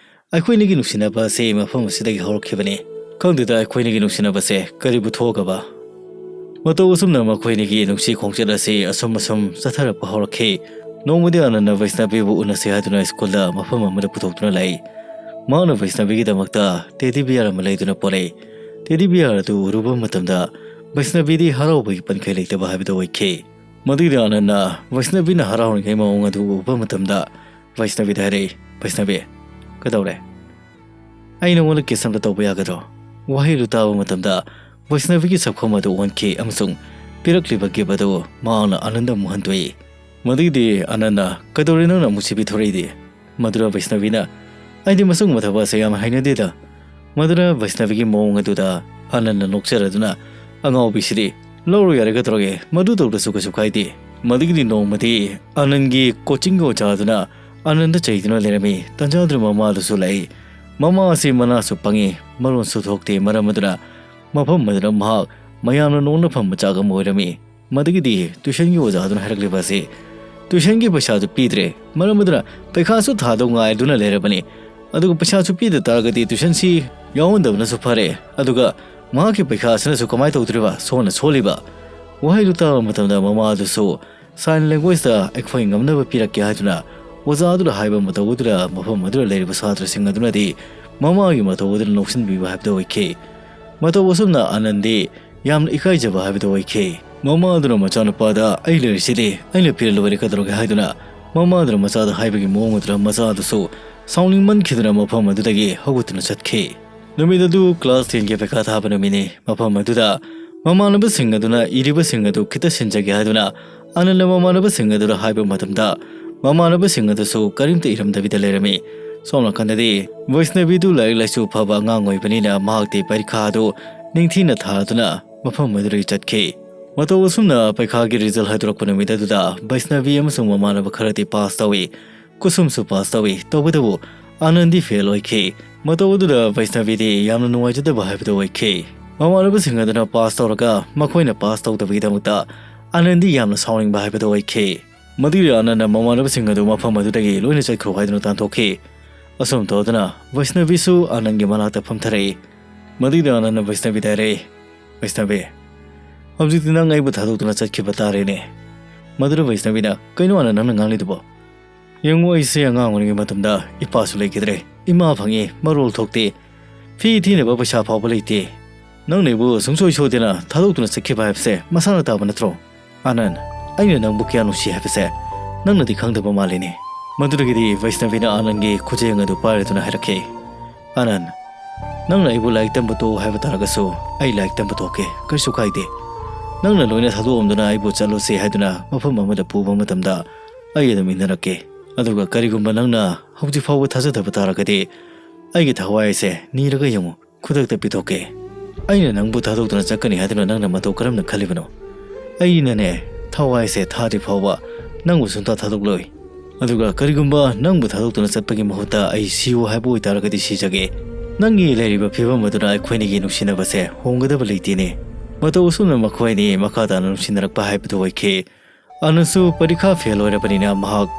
ꯑꯩꯈꯣꯏ ꯑꯅꯤꯒꯤ ꯅꯨꯡꯁꯤꯅꯕ ꯑꯁꯤ ꯃꯐꯝ ꯑꯁꯤꯗꯒꯤ ꯍꯧꯔꯛꯈꯤꯕꯅꯤ꯫ ꯈꯪꯗꯦꯗ, ꯑꯩꯈꯣꯏ ꯑꯅꯤꯒꯤ ꯅꯨꯡꯁꯤꯅꯕꯁꯦ ꯀꯔꯤꯕꯨ ꯊꯣꯛꯑꯒꯕ?" ꯃꯇꯧ ꯑꯁꯨꯝꯅ ꯃꯈꯣꯏ ꯑꯅꯤꯒꯤ ꯅꯨꯡꯁꯤ ꯈꯣꯡꯆꯠ ꯑꯁꯤ ꯑꯁꯨꯝ ꯑꯁꯨꯝ ꯆꯠꯊꯔꯛꯄ ꯍꯧꯔꯛꯈꯤ꯫ ꯅꯣꯡꯃꯗꯤ ꯑꯅꯟꯅ ꯚꯩꯁꯅꯕꯤꯕꯨ ꯎꯅꯁꯤ ꯍꯥꯏꯗꯨꯅ ꯁ꯭ꯀꯨꯜꯗ ꯃꯐꯝ ꯑꯃꯗ ꯄꯨꯊꯣꯛꯇꯨꯅ ꯂꯥꯛꯏ꯫ ꯃꯍꯥꯛꯅ ꯚꯩꯁꯅꯕꯤꯒꯤꯗꯃꯛꯇ ꯇꯦꯗꯤ ꯕꯤꯌꯥꯔ ꯑꯃ ꯂꯩꯗꯨꯅ ꯄꯣꯔꯛꯏ꯫ ꯇꯦꯗꯤ ꯕꯤꯌꯥꯔ ꯑꯗꯨ ꯎꯔꯨꯕ ꯃꯇꯝꯗ ꯚꯩꯁꯅꯕꯤꯗꯤ ꯍꯔꯥꯎꯕꯒꯤ ꯄꯟꯈꯩ ꯂꯩꯇꯕ ꯍꯥꯏꯕꯗꯨ ꯑꯣꯏꯈꯤ꯫ ꯃꯗꯨꯒꯤꯗꯤ ꯑꯅꯟꯅ ꯚꯩꯁꯅꯕꯤꯅ ꯍꯔꯥꯎꯔꯤꯉꯩ ꯃꯑꯣꯡ ꯑꯗꯨ ꯎꯕ ꯃꯇꯝꯗ ꯚꯩꯁꯅꯕꯤꯗ ꯍꯥꯏꯔꯛꯏ, "ꯚꯩꯁꯅꯕꯤ, ꯀꯩꯗꯧꯔꯦ? ꯑꯩ ꯅꯉꯣꯟꯗ ꯀꯤꯁ ꯑꯝꯇ ꯇꯧꯕ ꯌꯥꯒꯗ꯭ꯔꯣ?" ꯋꯥꯍꯩꯗꯨ ꯇꯥꯕ ꯃꯇꯝꯗ ꯚꯩꯁꯅꯕꯤꯒꯤ ꯁꯛꯐꯝ ꯑꯗꯨ ꯑꯣꯟꯈꯤ ꯑꯃꯁꯨꯡ ꯄꯤꯔꯛꯂꯤꯕ ꯒꯤꯐ ꯑꯗꯨ ꯃꯍꯥꯛꯅ ꯑꯅꯟꯗ ꯑꯃꯨꯛ ꯍꯟꯗꯣꯛꯏ꯫ ꯃꯗꯨꯒꯤꯗꯤ ꯑꯅꯟꯅ, "ꯀꯩꯗꯧꯔꯦ ꯅꯪꯅ ꯑꯃꯨꯛ ꯁꯤ ꯄꯤꯊꯣꯔꯛꯏꯗꯤ?" ꯃꯗꯨꯗ ꯚꯩꯁꯅꯕꯤꯅ, "ꯑꯩꯗꯤ ꯃꯁꯤꯒꯨꯝꯕ ꯊꯕꯛ ꯑꯁꯦ ꯌꯥꯝꯅ ꯍꯩꯅꯗꯦꯗ"꯫ ꯃꯗꯨꯅ ꯚꯩꯁꯅꯕꯤꯒꯤ ꯃꯑꯣꯡ ꯑꯗꯨꯗ ꯑꯅꯟꯅ ꯅꯣꯛꯆꯔꯗꯨꯅ, "ꯑꯉꯥꯎꯕꯤꯁꯤꯗꯤ, ꯂꯧꯔꯣ ꯌꯥꯔꯦ, ꯀꯩꯗꯧꯔꯒꯦ, ꯃꯗꯨ ꯇꯧꯗ꯭ꯔꯁꯨ ꯀꯩꯁꯨ ꯀꯥꯏꯗꯦ"꯫ ꯃꯗꯨꯒꯤꯗꯤ ꯅꯣꯡꯃꯗꯤ ꯑꯅꯟꯒꯤ ꯀꯣꯆꯤꯡꯒꯤ ꯑꯣꯖꯥ ꯑꯗꯨꯅ ꯑꯅꯟꯗ ꯆꯩꯗꯨꯅ ꯂꯩꯔꯝꯃꯤ꯫ ꯇꯟꯖꯥꯗꯨꯅ ꯃꯃꯥ ꯑꯗꯨꯁꯨ ꯂꯥꯛꯏ꯫ ꯃꯃꯥ ꯑꯁꯤ ꯃꯅꯥꯁꯨ ꯄꯪꯉꯤ, ꯃꯔꯣꯟꯁꯨ ꯊꯣꯛꯇꯦ, ꯃꯔꯝ ꯑꯗꯨꯅ ꯃꯐꯝ ꯑꯗꯨꯗ ꯃꯍꯥꯛ ꯃꯌꯥꯝꯅ ꯅꯣꯛꯅꯐꯝ ꯃꯆꯥꯛ ꯑꯃ ꯑꯣꯏꯔꯝꯃꯤ꯫ ꯃꯗꯨꯒꯤꯗꯤ ꯇ꯭ꯌꯨꯁꯟꯒꯤ ꯑꯣꯖꯥꯗꯨꯅ ꯍꯥꯏꯔꯛꯂꯤꯕ ꯑꯁꯤ, "ꯇ꯭ꯌꯨꯁꯟꯒꯤ ꯄꯩꯁꯥꯗꯨ ꯄꯤꯗ꯭ꯔꯦ, ꯃꯔꯝ ꯑꯗꯨꯅ ꯄꯩꯈꯥꯁꯨ ꯊꯥꯗꯧ ꯉꯥꯏꯗꯨꯅ ꯂꯩꯔꯕꯅꯤ꯫ ꯑꯗꯨꯒ ꯄꯩꯁꯥꯁꯨ ꯄꯤꯗ ꯇꯥꯔꯒꯗꯤ ꯇ꯭ꯌꯨꯁꯟꯁꯤ ꯌꯥꯎꯍꯟꯗꯕꯅꯁꯨ ꯐꯔꯦ꯫ ꯑꯗꯨꯒ ꯃꯍꯥꯛꯀꯤ ꯄꯩꯈꯥ ꯑꯁꯤꯅꯁꯨ ꯀꯃꯥꯏꯅ ꯇꯧꯗꯣꯔꯤꯕ? ꯁꯣꯟꯅ ꯁꯣꯜꯂꯤꯕ"꯫ ꯋꯥꯍꯩꯗꯨ ꯇꯥꯕ ꯃꯇꯝꯗ ꯃꯃꯥ ꯑꯗꯨꯁꯨ ꯁꯥꯏꯟ ꯂꯦꯡꯒ꯭ꯋꯦꯖꯇ ꯑꯩꯈꯣꯏ ꯉꯝꯅꯕ ꯄꯤꯔꯛꯀꯦ ꯍꯥꯏꯗꯨꯅ ꯑꯣꯖꯥ ꯑꯗꯨꯅ ꯍꯥꯏꯕ ꯃꯇꯧ ꯑꯗꯨꯗ ꯃꯐꯝ ꯑꯗꯨꯗ ꯂꯩꯔꯤꯕ ꯁꯥꯇ꯭ꯔꯁꯤꯡ ꯑꯗꯨꯅꯗꯤ ꯃꯃꯥꯒꯤ ꯃꯇꯧ ꯑꯗꯨꯅ ꯅꯣꯛꯁꯤꯟꯕꯤꯕ ꯍꯥꯏꯕꯗꯨ ꯑꯣꯏꯈꯤ꯫ ꯃꯇꯧ ꯑꯁꯨꯝꯅ ꯑꯥꯅꯟꯗꯤ ꯌꯥꯝꯅ ꯏꯀꯥꯏꯖꯕ ꯍꯥꯏꯕꯗꯨ ꯑꯣꯏꯈꯤ꯫ ꯃꯃꯥ ꯑꯗꯨꯅ ꯃꯆꯥꯅꯨꯄꯥꯗ "ꯑꯩ ꯂꯩꯔꯤꯁꯤꯗꯤ ꯑꯩꯅ ꯄꯤꯔ ꯂꯣꯏꯔꯦ ꯀꯩꯗꯧꯔꯒꯦ" ꯍꯥꯏꯗꯨꯅ ꯃꯃꯥ ꯑꯗꯨꯅ ꯃꯆꯥꯗ ꯍꯥꯏꯕꯒꯤ ꯃꯑꯣꯡ ꯑꯗꯨꯗ ꯃꯆꯥ ꯑꯗꯨꯁꯨ ꯁꯥꯎꯅꯤꯡꯃꯟꯈꯤꯗꯨꯅ ꯃꯐꯝ ꯑꯗꯨꯗꯒꯤ ꯍꯧꯒꯠꯇꯨꯅ ꯆꯠꯈꯤ꯫ ꯅꯨꯃꯤꯠ ꯑꯗꯨ ꯀ꯭ꯂꯥꯁ ꯇꯦꯟꯒꯤ ꯄꯩꯈꯥ ꯊꯥꯕ ꯅꯨꯃꯤꯠꯅꯤ꯫ ꯃꯐꯝ ꯑꯗꯨꯗ ꯃꯃꯥꯟꯅꯕꯁꯤꯡ ꯑꯗꯨꯅ ꯏꯔꯤꯕꯁꯤꯡ ꯑꯗꯨ ꯈꯤꯇ ꯁꯤꯟꯖꯒꯦ ꯍꯥꯏꯗꯨꯅ ꯑꯥꯅꯟꯗ ꯃꯃꯥꯟꯅꯕꯁꯤꯡ ꯑꯗꯨꯗ ꯍꯥꯏꯕ ꯃꯇꯝꯗ, ꯃꯃꯥꯟꯅꯕꯁꯤꯡ ꯑꯗꯨꯁꯨ ꯀꯔꯤꯝꯇ ꯏꯔꯝꯗꯕꯤꯗ ꯂꯩꯔꯝꯃꯤ꯫ ꯁꯣꯝ ꯅꯥꯀꯟꯗꯗꯤ ꯕꯩꯁꯅꯕꯤꯗꯨ ꯂꯥꯏꯔꯤꯛ ꯂꯥꯏꯁꯨ ꯐꯕ ꯑꯉꯥꯡ ꯑꯣꯏꯕꯅꯤꯅ ꯃꯍꯥꯛꯇꯤ ꯄꯔꯤꯈꯥ ꯑꯗꯨ ꯅꯤꯡꯊꯤꯅ ꯊꯥꯗꯨꯅ ꯃꯐꯝ ꯑꯗꯨꯗꯒꯤ ꯆꯠꯈꯤ꯫ ꯃꯇꯧ ꯑꯁꯨꯝꯅ ꯄꯩꯈꯥꯒꯤ ꯔꯤꯖꯜ ꯍꯥꯏꯗꯣꯔꯛꯄ ꯅꯨꯃꯤꯠ ꯑꯗꯨꯗ ꯕꯩꯁꯅꯕꯤ ꯑꯃꯁꯨꯡ ꯃꯃꯥꯟꯅꯕ ꯈꯔꯗꯤ ꯄꯥꯁ ꯇꯧꯏ, ꯀꯨꯁꯨꯝꯁꯨ ꯄꯥꯁ ꯇꯧꯏ, ꯇꯧꯕꯇꯕꯨ ꯑꯥꯅꯟꯗꯤ ꯐꯦꯜ ꯑꯣꯏꯈꯤ꯫ ꯃꯇꯧ ꯑꯗꯨꯗ ꯕꯩꯁꯅꯕꯤꯗꯤ ꯌꯥꯝꯅ ꯅꯨꯡꯉꯥꯏꯖꯗꯕ ꯍꯥꯏꯕꯗꯨ ꯑꯣꯏꯈꯤ꯫ ꯃꯃꯥꯟꯅꯕꯁꯤꯡ ꯑꯗꯨꯅ ꯄꯥꯁ ꯇꯧꯔꯒ ꯃꯈꯣꯏꯅ ꯄꯥꯁ ꯇꯧꯗꯕꯒꯤꯗꯃꯛꯇ ꯑꯥꯅꯟꯗꯤ ꯌꯥꯝꯅ ꯁꯥꯎꯅꯤꯡꯕ ꯍꯥꯏꯕꯗꯨ ꯑꯣꯏꯈꯤ꯫ ꯃꯗꯨꯒꯤ ꯑꯥꯅꯟꯗ ꯃꯃꯥꯟꯅꯕꯁꯤꯡ ꯑꯗꯨ ꯃꯐꯝ ꯑꯗꯨꯗꯒꯤ ꯂꯣꯏꯅ ꯆꯠꯈ꯭ꯔꯣ ꯍꯥꯏꯗꯨꯅ ꯇꯥꯟꯊꯣꯛꯈꯤ꯫ ꯑꯁꯨꯝ ꯇꯧꯗꯨꯅ ꯕꯩꯁꯅꯕꯤꯁꯨ ꯑꯥꯅꯟꯒꯤ ꯃꯅꯥꯛꯇ ꯐꯝꯊꯔꯛꯏ꯫ ꯃꯗꯨꯒꯤ ꯑꯥꯅꯟꯅ ꯕꯩꯁꯅꯕꯤꯗ ꯍꯥꯏꯔꯛꯏ, "ꯕꯩꯁꯅꯕꯤ, ꯍꯧꯖꯤꯛꯇꯤ ꯅꯪ ꯑꯩꯕꯨ ꯊꯥꯗꯣꯛꯇꯨꯅ ꯆꯠꯈꯤꯕ ꯇꯥꯔꯦꯅꯦ꯫" ꯃꯗꯨꯗ ꯕꯩꯁꯅꯕꯤꯅ, "ꯀꯩꯅꯣ ꯑꯥꯅꯟ, ꯅꯪꯅ ꯉꯥꯡꯂꯤꯗꯨꯕꯣ? ꯌꯦꯡꯉꯨ, ꯑꯩꯁꯦ ꯑꯉꯥꯡ ꯑꯣꯏꯔꯤꯉꯩ ꯃꯇꯝꯗ ꯏꯄꯥꯁꯨ ꯂꯩꯈꯤꯗ꯭ꯔꯦ, ꯏꯃꯥ ꯐꯪꯉꯤ, ꯃꯔꯣꯜ ꯊꯣꯛꯇꯦ, ꯐꯤ ꯊꯤꯅꯕ ꯄꯩꯁꯥ ꯐꯥꯎꯕ ꯂꯩꯇꯦ꯫ ꯅꯪꯅ ꯑꯩꯕꯨ ꯁꯨꯡꯁꯣꯏ ꯁꯣꯏꯗꯅ ꯊꯥꯗꯣꯛꯇꯨꯅ ꯆꯠꯈꯤꯕ ꯍꯥꯏꯕꯁꯦ ꯃꯁꯥꯅ ꯇꯥꯕ ꯅꯠꯇ꯭ꯔꯣ? ꯑꯥꯅꯟ, ꯑꯩꯅ ꯅꯪꯕꯨ ꯀꯌꯥ ꯅꯨꯡꯁꯤ ꯍꯥꯏꯕꯁꯦ ꯅꯪꯅꯗꯤ ꯈꯪꯗꯕ ꯃꯥꯜꯂꯤꯅꯦ꯫" ꯃꯗꯨꯗꯒꯤꯗꯤ ꯕꯩꯁꯅꯕꯤꯅ ꯑꯥꯅꯟꯒꯤ ꯈꯨꯖꯦꯡ ꯑꯗꯨ ꯄꯥꯏꯔꯗꯨꯅ ꯍꯥꯏꯔꯛꯈꯤ, "ꯑꯥꯅꯟ, ꯅꯪꯅ ꯑꯩꯕꯨ ꯂꯥꯏꯔꯤꯛ ꯇꯝꯕ ꯇꯣꯛꯎ ꯍꯥꯏꯕ ꯇꯥꯔꯒꯁꯨ ꯑꯩ ꯂꯥꯏꯔꯤꯛ ꯇꯝꯕ ꯇꯣꯛꯀꯦ, ꯀꯔꯤꯁꯨ ꯀꯥꯏꯗꯦ꯫ ꯅꯪꯅ ꯂꯣꯏꯅ ꯊꯥꯗꯣꯛꯑꯝꯗꯨꯅ ꯑꯩꯕꯨ ꯆꯠꯂꯣꯁꯦ ꯍꯥꯏꯗꯨꯅ ꯃꯐꯝ ꯑꯃꯗ ꯄꯨꯕ ꯃꯇꯝꯗ ꯑꯩ ꯑꯗꯨꯝ ꯏꯟꯅꯔꯛꯀꯦ꯫ ꯑꯗꯨꯒ ꯀꯔꯤꯒꯨꯝꯕ ꯅꯪꯅ ꯍꯧꯖꯤꯛ ꯐꯥꯎꯕ ꯊꯥꯖꯗꯕ ꯇꯥꯔꯒꯗꯤ ꯑꯩꯒꯤ ꯊꯋꯥꯏ ꯑꯁꯦ ꯅꯤꯔꯒ ꯌꯦꯡꯉꯨ, ꯈꯨꯗꯛꯇ ꯄꯤꯊꯣꯛꯀꯦ꯫ ꯑꯩꯅ ꯅꯪꯕꯨ ꯊꯥꯗꯣꯛꯇꯨꯅ ꯆꯠꯀꯅꯤ ꯍꯥꯏꯗꯨꯅ ꯅꯪꯅ ꯃꯇꯧ ꯀꯔꯝꯅ ꯈꯜꯂꯤꯕꯅꯣ? ꯑꯩꯅꯅꯦ, ꯊꯋꯥꯏꯁꯦ ꯊꯥꯗ꯭ꯔꯤ ꯐꯥꯎꯕ ꯅꯪꯕꯨ ꯁꯨꯡꯊꯥ ꯊꯥꯗꯣꯛꯂꯣꯏ꯫ ꯑꯗꯨꯒ ꯀꯔꯤꯒꯨꯝꯕ ꯅꯪꯕꯨ ꯊꯥꯗꯣꯛꯇꯨꯅ ꯆꯠꯄꯒꯤ ꯃꯍꯨꯠꯇ ꯑꯩ ꯁꯤꯌꯨ ꯍꯥꯏꯕ ꯑꯣꯏꯇꯥꯔꯒꯗꯤ ꯁꯤꯖꯒꯦ꯫ ꯅꯪꯒꯤ ꯂꯩꯔꯤꯕ ꯐꯤꯕꯝ ꯑꯗꯨꯅ ꯑꯩꯈꯣꯏꯅꯤꯒꯤ ꯅꯨꯡꯁꯤꯅꯕꯁꯦ ꯍꯣꯡꯒꯗꯕ ꯂꯩꯇꯦꯅꯦ꯫" ꯃꯇꯧ ꯑꯁꯨꯝꯅ ꯃꯈꯣꯏ ꯑꯅꯤ ꯃꯈꯥ ꯇꯥꯅ ꯅꯨꯡꯁꯤꯅꯔꯛꯄ ꯍꯥꯏꯕꯗꯨ ꯑꯣꯏꯈꯤ꯫ ꯑꯥꯅꯟꯁꯨ ꯄꯔꯤꯈꯥ ꯐꯦꯜ ꯑꯣꯏꯔꯕꯅꯤꯅ ꯃꯍꯥꯛ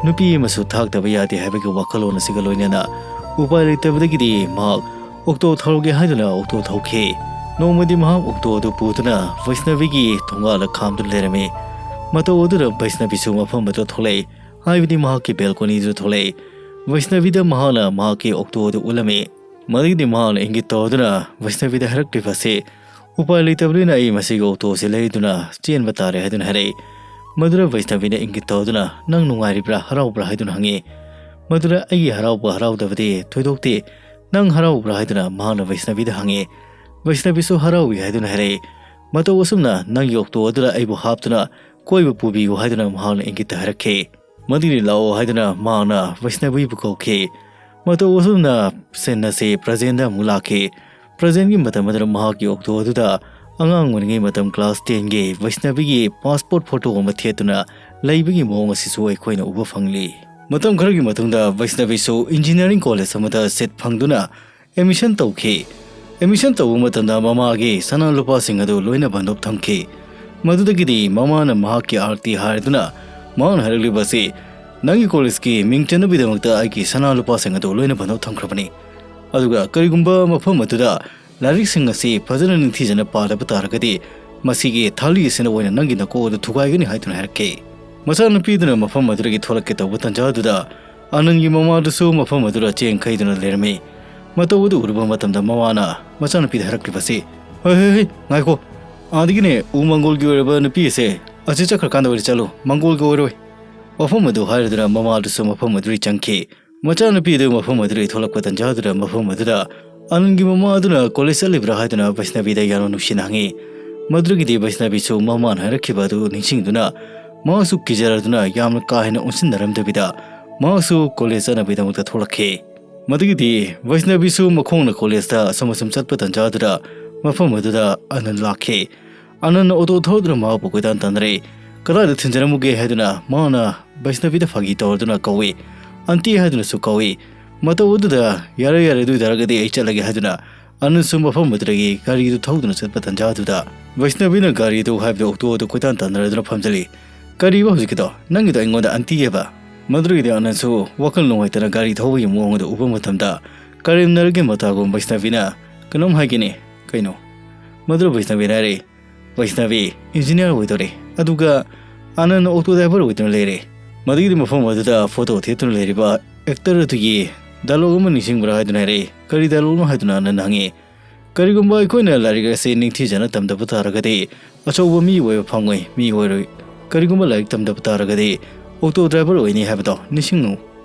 ꯅꯨꯄꯤ ꯑꯃꯁꯨ ꯊꯥꯛꯇꯕ ꯌꯥꯗꯦ ꯍꯥꯏꯕꯒꯤ ꯋꯥꯈꯜꯂꯣꯟ ꯑꯁꯤꯒ ꯂꯣꯏꯅꯅ ꯎꯄꯥꯏ ꯂꯩꯇꯕꯗꯒꯤꯗꯤ ꯃꯍꯥꯛ ꯑꯣꯛꯇꯣ ꯊꯧꯔꯒꯦ ꯍꯥꯏꯗꯨꯅ ꯑꯣꯛꯇꯣ ꯊꯧꯈꯤ꯫ ꯅꯣꯡꯃꯗꯤ ꯃꯍꯥꯛ ꯑꯣꯛꯇꯣ ꯑꯗꯨ ꯄꯨꯗꯨꯅ ꯕꯩꯁꯅꯕꯤꯒꯤ ꯊꯣꯡꯒꯥꯜꯗ ꯈꯥꯝꯗꯨꯅ ꯂꯩꯔꯝꯃꯤ꯫ ꯃꯇꯧ ꯑꯗꯨꯗ ꯕꯩꯁꯅꯕꯤꯁꯨ ꯃꯐꯝ ꯑꯗꯨꯗ ꯊꯣꯛꯂꯛꯏ, ꯍꯥꯏꯕꯗꯤ ꯃꯍꯥꯛꯀꯤ ꯕꯦꯜꯀꯣꯅꯤꯗꯨꯗ ꯊꯣꯛꯂꯛꯏ꯫ ꯚꯩꯁꯅꯕꯤꯗ ꯃꯍꯥꯛꯅ ꯃꯍꯥꯛꯀꯤ ꯑꯣꯛꯇꯣ ꯑꯗꯨ ꯎꯠꯂꯝꯃꯤ꯫ ꯃꯗꯨꯒꯤꯗꯤ ꯃꯍꯥꯛꯅ ꯏꯪꯒꯤꯠ ꯇꯧꯗꯨꯅ ꯚꯩꯁꯅꯕꯤꯗ ꯍꯥꯏꯔꯛꯂꯤꯕꯁꯤ, "ꯎꯄꯥꯏ ꯂꯩꯇꯕꯅꯤꯅ ꯑꯩ ꯃꯁꯤꯒꯤ ꯑꯣꯛꯇꯣ ꯑꯁꯤ ꯂꯩꯗꯨꯅ ꯆꯦꯟꯕ ꯇꯥꯔꯦ" ꯍꯥꯏꯗꯨꯅ ꯍꯥꯏꯔꯛꯏ꯫ ꯃꯗꯨꯗ ꯚꯩꯁꯅꯕꯤꯅ ꯏꯪꯒꯤꯠ ꯇꯧꯗꯨꯅ, "ꯅꯪ ꯅꯨꯡꯉꯥꯏꯔꯤꯕ꯭ꯔꯥ, ꯍꯔꯥꯎꯕ꯭ꯔꯥ?" ꯍꯥꯏꯗꯨꯅ ꯍꯪꯉꯤ꯫ ꯃꯗꯨꯗ, "ꯑꯩꯒꯤ ꯍꯔꯥꯎꯕ ꯍꯔꯥꯎꯗꯕꯗꯤ ꯊꯣꯏꯗꯣꯛꯇꯦ, ꯅꯪ ꯍꯔꯥꯎꯕ꯭ꯔꯥ?" ꯍꯥꯏꯗꯨꯅ ꯃꯍꯥꯛꯅ ꯚꯩꯁꯅꯕꯤꯗ ꯍꯪꯉꯤ꯫ ꯚꯩꯁꯅꯕꯤꯁꯨ ꯍꯔꯥꯎꯏ ꯍꯥꯏꯗꯨꯅ ꯍꯥꯏꯔꯛꯏ꯫ "ꯃꯇꯧ ꯑꯁꯨꯝꯅ ꯅꯪꯒꯤ ꯑꯣꯛꯇꯣ ꯑꯗꯨꯗ ꯑꯩꯕꯨ ꯍꯥꯞꯇꯨꯅ ꯀꯣꯏꯕ ꯄꯨꯕꯤꯌꯨ" ꯍꯥꯏꯗꯨꯅ ꯃꯍꯥꯛꯅ ꯏꯪꯒꯤꯠꯇ ꯍꯥꯏꯔꯛꯈꯤ꯫ ꯃꯗꯨꯒꯤ ꯂꯥꯛꯑꯣ ꯍꯥꯏꯗꯨꯅ ꯃꯍꯥꯛꯅ ꯚꯩꯁꯅꯕꯤꯕꯨ ꯀꯧꯈꯤ꯫ ꯃꯇꯧ ꯑꯁꯨꯝꯅ ꯁꯤꯟ ꯑꯁꯤ ꯄ꯭ꯔꯖꯦꯟꯗ ꯑꯃꯨꯛ ꯂꯥꯛꯈꯤ꯫ ꯄ꯭ꯔꯖꯦꯟꯒꯤ ꯃꯇꯝ ꯑꯗꯨꯗ ꯃꯍꯥꯛꯀꯤ ꯑꯣꯛꯇꯣ ꯑꯗꯨꯗ ꯑꯉꯥꯡ ꯑꯣꯏꯔꯤꯉꯩ ꯃꯇꯝ class tenꯒꯤ ꯚꯩꯁꯅꯕꯤꯒꯤ passport photo ꯑꯃ ꯊꯦꯠꯇꯨꯅ ꯂꯩꯕꯒꯤ ꯃꯑꯣꯡ ꯑꯁꯤꯁꯨ ꯑꯩꯈꯣꯏꯅ ꯎꯕ ꯐꯪꯂꯤ꯫ ꯃꯇꯝ ꯈꯔꯒꯤ ꯃꯇꯨꯡꯗ ꯚꯩꯁꯅꯕꯤꯁꯨ engineering college ꯑꯃꯗ seat ꯐꯪꯗꯨꯅ admission ꯇꯧꯈꯤ꯫ Admission ꯇꯧꯕ ꯃꯇꯝꯗ ꯃꯃꯥꯒꯤ ꯁꯅꯥ ꯂꯨꯄꯥꯁꯤꯡ ꯑꯗꯨ ꯂꯣꯏꯅ ꯕꯟꯗꯣꯞ ꯊꯝꯈꯤ꯫ ꯃꯗꯨꯗꯒꯤꯗꯤ ꯃꯃꯥꯅ ꯃꯍꯥꯛꯀꯤ ꯑꯥꯔꯇꯤ ꯍꯥꯏꯔꯗꯨꯅ ꯃꯍꯥꯛꯅ ꯍꯥꯏꯔꯛꯂꯤꯕ ꯑꯁꯤ, "ꯅꯪꯒꯤ collegeꯀꯤ ꯃꯤꯡ ꯆꯟꯅꯕꯒꯤꯗꯃꯛꯇ ꯑꯩꯒꯤ ꯁꯅꯥ ꯂꯨꯄꯥꯁꯤꯡ ꯑꯗꯨ ꯂꯣꯏꯅ ꯕꯟꯗꯣꯞ ꯊꯝꯈ꯭ꯔꯕꯅꯤ꯫ ꯑꯗꯨꯒ ꯀꯔꯤꯒꯨꯝꯕ ꯃꯐꯝ ꯑꯗꯨꯗ ꯂꯥꯏꯔꯤꯛꯁꯤꯡ ꯑꯁꯤ ꯐꯖꯅ ꯅꯤꯡꯊꯤꯖꯅ ꯄꯥꯗꯕ ꯇꯥꯔꯒꯗꯤ ꯃꯁꯤꯒꯤ ꯊꯥꯂꯤ ꯑꯁꯤꯅ ꯑꯣꯏꯅ ꯅꯪꯒꯤ ꯅꯀꯣꯛ ꯑꯗꯨ ꯊꯨꯒꯥꯏꯒꯅꯤ" ꯍꯥꯏꯗꯨꯅ ꯍꯥꯏꯔꯛꯈꯤ꯫ ꯃꯆꯥꯅꯨꯄꯤꯗꯨꯅ ꯃꯐꯝ ꯑꯗꯨꯗꯒꯤ ꯊꯣꯛꯂꯛꯀꯦ ꯇꯧꯕ ꯇꯥꯟꯖꯥ ꯑꯗꯨꯗ ꯑꯥꯅꯟꯒꯤ ꯃꯃꯥꯗꯨꯁꯨ ꯃꯐꯝ ꯑꯗꯨꯗ ꯆꯦꯟ ꯈꯩꯗꯨꯅ ꯂꯩꯔꯝꯃꯤ꯫ ꯃꯇꯧ ꯑꯗꯨ ꯎꯔꯨꯕ ꯃꯇꯝꯗ ꯃꯃꯥꯅ ꯃꯆꯥꯅꯨꯄꯤꯗ ꯍꯥꯏꯔꯛꯂꯤꯕꯁꯤ, "ꯍꯣꯏ, ꯍꯣꯏ, ꯍꯣꯏ, ꯉꯥꯏꯈꯣ꯫ ꯑꯥꯗꯒꯤꯅꯦ ꯎ ꯃꯪꯒꯣꯜꯒꯤ ꯑꯣꯏꯔꯕ ꯅꯨꯄꯤ ꯑꯁꯦ ꯑꯁꯤ ꯆꯠꯈ꯭ꯔꯀꯥꯟꯗ ꯑꯣꯏꯅ ꯆꯠꯂꯨ, ꯃꯪꯒꯣꯜꯒꯤ ꯑꯣꯏꯔꯣꯏ"꯫ ꯋꯥꯐꯝ ꯑꯗꯨ ꯍꯥꯏꯔꯗꯨꯅ ꯃꯃꯥꯗꯨꯁꯨ ꯃꯐꯝ ꯑꯗꯨꯗꯒꯤ ꯆꯪꯈꯤ꯫ ꯃꯆꯥꯅꯨꯄꯤ ꯑꯗꯨ ꯃꯐꯝ ꯑꯗꯨꯗꯒꯤ ꯊꯣꯛꯂꯛꯄ ꯇꯥꯟꯖꯥ ꯑꯗꯨꯗ ꯃꯐꯝ ꯑꯗꯨꯗ ꯑꯥꯅꯟꯒꯤ ꯃꯃꯥ ꯑꯗꯨꯅ "ꯀꯣꯂꯦꯖ ꯆꯠꯂꯤꯕ꯭ꯔꯥ?" ꯍꯥꯏꯗꯨꯅ ꯚꯩꯁꯅꯕꯤꯗ ꯌꯥꯝꯅ ꯅꯨꯡꯁꯤꯅ ꯍꯪꯉꯤ꯫ ꯃꯗꯨꯗꯒꯤꯗꯤ ꯚꯩꯁꯅꯕꯤꯁꯨ ꯃꯃꯥꯅ ꯍꯥꯏꯔꯛꯈꯤꯕ ꯑꯗꯨ ꯅꯤꯡꯁꯤꯡꯗꯨꯅ ꯃꯍꯥꯛꯁꯨ ꯀꯤꯖꯔꯗꯨꯅ ꯌꯥꯝꯅ ꯀꯥ ꯍꯦꯟꯅ ꯑꯣꯟꯁꯤꯟꯅꯔꯝꯗꯕꯤꯗ ꯃꯍꯥꯛꯁꯨ ꯀꯣꯂꯦꯖ ꯆꯠꯅꯕꯒꯤꯗꯃꯛꯇ ꯊꯣꯛꯂꯛꯈꯤ꯫ ꯃꯗꯨꯒꯤꯗꯤ ꯚꯩꯁꯅꯕꯤꯁꯨ ꯃꯈꯣꯡꯅ ꯀꯣꯂꯦꯖꯇ ꯑꯁꯨꯝ ꯑꯁꯨꯝ ꯆꯠꯄ ꯇꯥꯟꯖꯥ ꯑꯗꯨꯗ ꯃꯐꯝ ꯑꯗꯨꯗ ꯑꯥꯅꯟ ꯂꯥꯛꯈꯤ꯫ ꯑꯥꯅꯟꯅ ꯑꯣꯇꯣ ꯊꯧꯗꯨꯅ ꯃꯍꯥꯛꯄꯨ ꯀꯣꯏꯇꯥꯟ ꯇꯥꯟꯅꯔꯛꯏ꯫ "ꯀꯗꯥꯏꯗ ꯊꯤꯟꯖꯔꯝꯃꯨꯒꯦ?" ꯍꯥꯏꯗꯨꯅ ꯃꯍꯥꯛꯅ ꯚꯩꯁꯅꯕꯤꯗ ꯐꯥꯒꯤ ꯇꯧꯔꯗꯨꯅ ꯀꯧꯏ꯫ "ꯑꯟꯇꯤ" ꯍꯥꯏꯗꯨꯅꯁꯨ ꯀꯧꯏ꯫ ꯃꯇꯧ ꯑꯗꯨꯗ, "ꯌꯥꯔꯦ, ꯌꯥꯔꯦ, ꯑꯗꯨ ꯑꯣꯏꯇꯥꯔꯒꯗꯤ ꯑꯩ ꯆꯠꯂꯒꯦ" ꯍꯥꯏꯗꯨꯅ ꯑꯥꯅꯟꯁꯨ ꯃꯐꯝ ꯑꯗꯨꯗꯒꯤ ꯒꯥꯔꯤꯗꯨ ꯊꯧꯗꯨꯅ ꯆꯠꯄ ꯇꯥꯟꯖꯥ ꯑꯗꯨꯗ ꯚꯩꯁꯅꯕꯤꯅ ꯒꯥꯔꯤꯗꯨ, ꯍꯥꯏꯕꯗꯤ ꯑꯣꯇꯣ ꯑꯗꯨ ꯀꯣꯏꯇꯥꯟ ꯇꯥꯟꯅꯔꯗꯨꯅ ꯐꯝꯖꯤꯜꯂꯤ꯫ "ꯀꯔꯤꯕ ꯍꯧꯖꯤꯛꯀꯤꯗꯣ? ꯅꯪꯒꯤꯗꯣ ꯑꯩꯉꯣꯟꯗ ꯑꯟꯇꯤ ꯍꯥꯏꯕ?" ꯃꯗꯨꯗꯒꯤꯗꯤ ꯑꯥꯅꯟꯁꯨ ꯋꯥꯈꯜ ꯅꯨꯡꯉꯥꯏꯇꯅ ꯒꯥꯔꯤ ꯊꯧꯕꯒꯤ ꯃꯑꯣꯡ ꯑꯗꯨ ꯎꯕ ꯃꯇꯝꯗ ꯀꯔꯦꯝꯅꯔꯒꯦ ꯃꯇꯥꯒꯨꯝ ꯚꯩꯁꯅꯕꯤꯅ, "ꯀꯩꯅꯣꯝ ꯍꯥꯏꯒꯦꯅꯦ꯫" "ꯀꯩꯅꯣ?" ꯃꯗꯨꯗ ꯚꯩꯁꯅꯕꯤꯅ ꯍꯥꯏꯔꯛꯏ, "ꯚꯩꯁꯅꯕꯤ engineer ꯑꯣꯏꯗꯣꯔꯦ, ꯑꯗꯨꯒ ꯑꯥꯅꯟ ꯑꯣꯇꯣ ꯗ꯭ꯔꯥꯏꯚꯔ ꯑꯣꯏꯗꯨꯅ ꯂꯩꯔꯦ꯫" ꯃꯗꯨꯒꯤꯗꯤ ꯃꯐꯝ ꯑꯗꯨꯗ ꯐꯣꯇꯣ ꯊꯦꯠꯇꯨꯅ ꯂꯩꯔꯤꯕ ꯑꯦꯛꯇꯔ ꯑꯗꯨꯒꯤ ꯗꯥꯏꯂꯣꯒ ꯑꯃ ꯅꯤꯡꯁꯤꯡꯕ꯭ꯔꯥ ꯍꯥꯏꯗꯨꯅ ꯍꯥꯏꯔꯛꯏ꯫ "ꯀꯔꯤ ꯗꯥꯏꯂꯣꯒꯅꯣ?" ꯍꯥꯏꯗꯨꯅ ꯑꯅꯟ ꯍꯪꯉꯤ꯫ "ꯀꯔꯤꯒꯨꯝꯕ ꯑꯩꯈꯣꯏꯅ ꯂꯥꯏꯔꯤꯛ ꯑꯁꯤ ꯅꯤꯡꯊꯤꯖꯅ ꯇꯝꯗꯕ ꯇꯥꯔꯒꯗꯤ ꯑꯆꯧꯕ ꯃꯤ ꯑꯣꯏꯕ ꯐꯪꯉꯣꯏ, ꯃꯤ ꯑꯣꯏꯔꯣꯏ꯫ ꯀꯔꯤꯒꯨꯝꯕ ꯂꯥꯏꯔꯤꯛ ꯇꯝꯗꯕ ꯇꯥꯔꯒꯗꯤ ꯑꯣꯇꯣ ꯗ꯭ꯔꯥꯏꯚꯔ ꯑꯣꯏꯅꯤ ꯍꯥꯏꯕꯗꯣ ꯅꯤꯡꯁꯤꯡꯉꯨ"꯫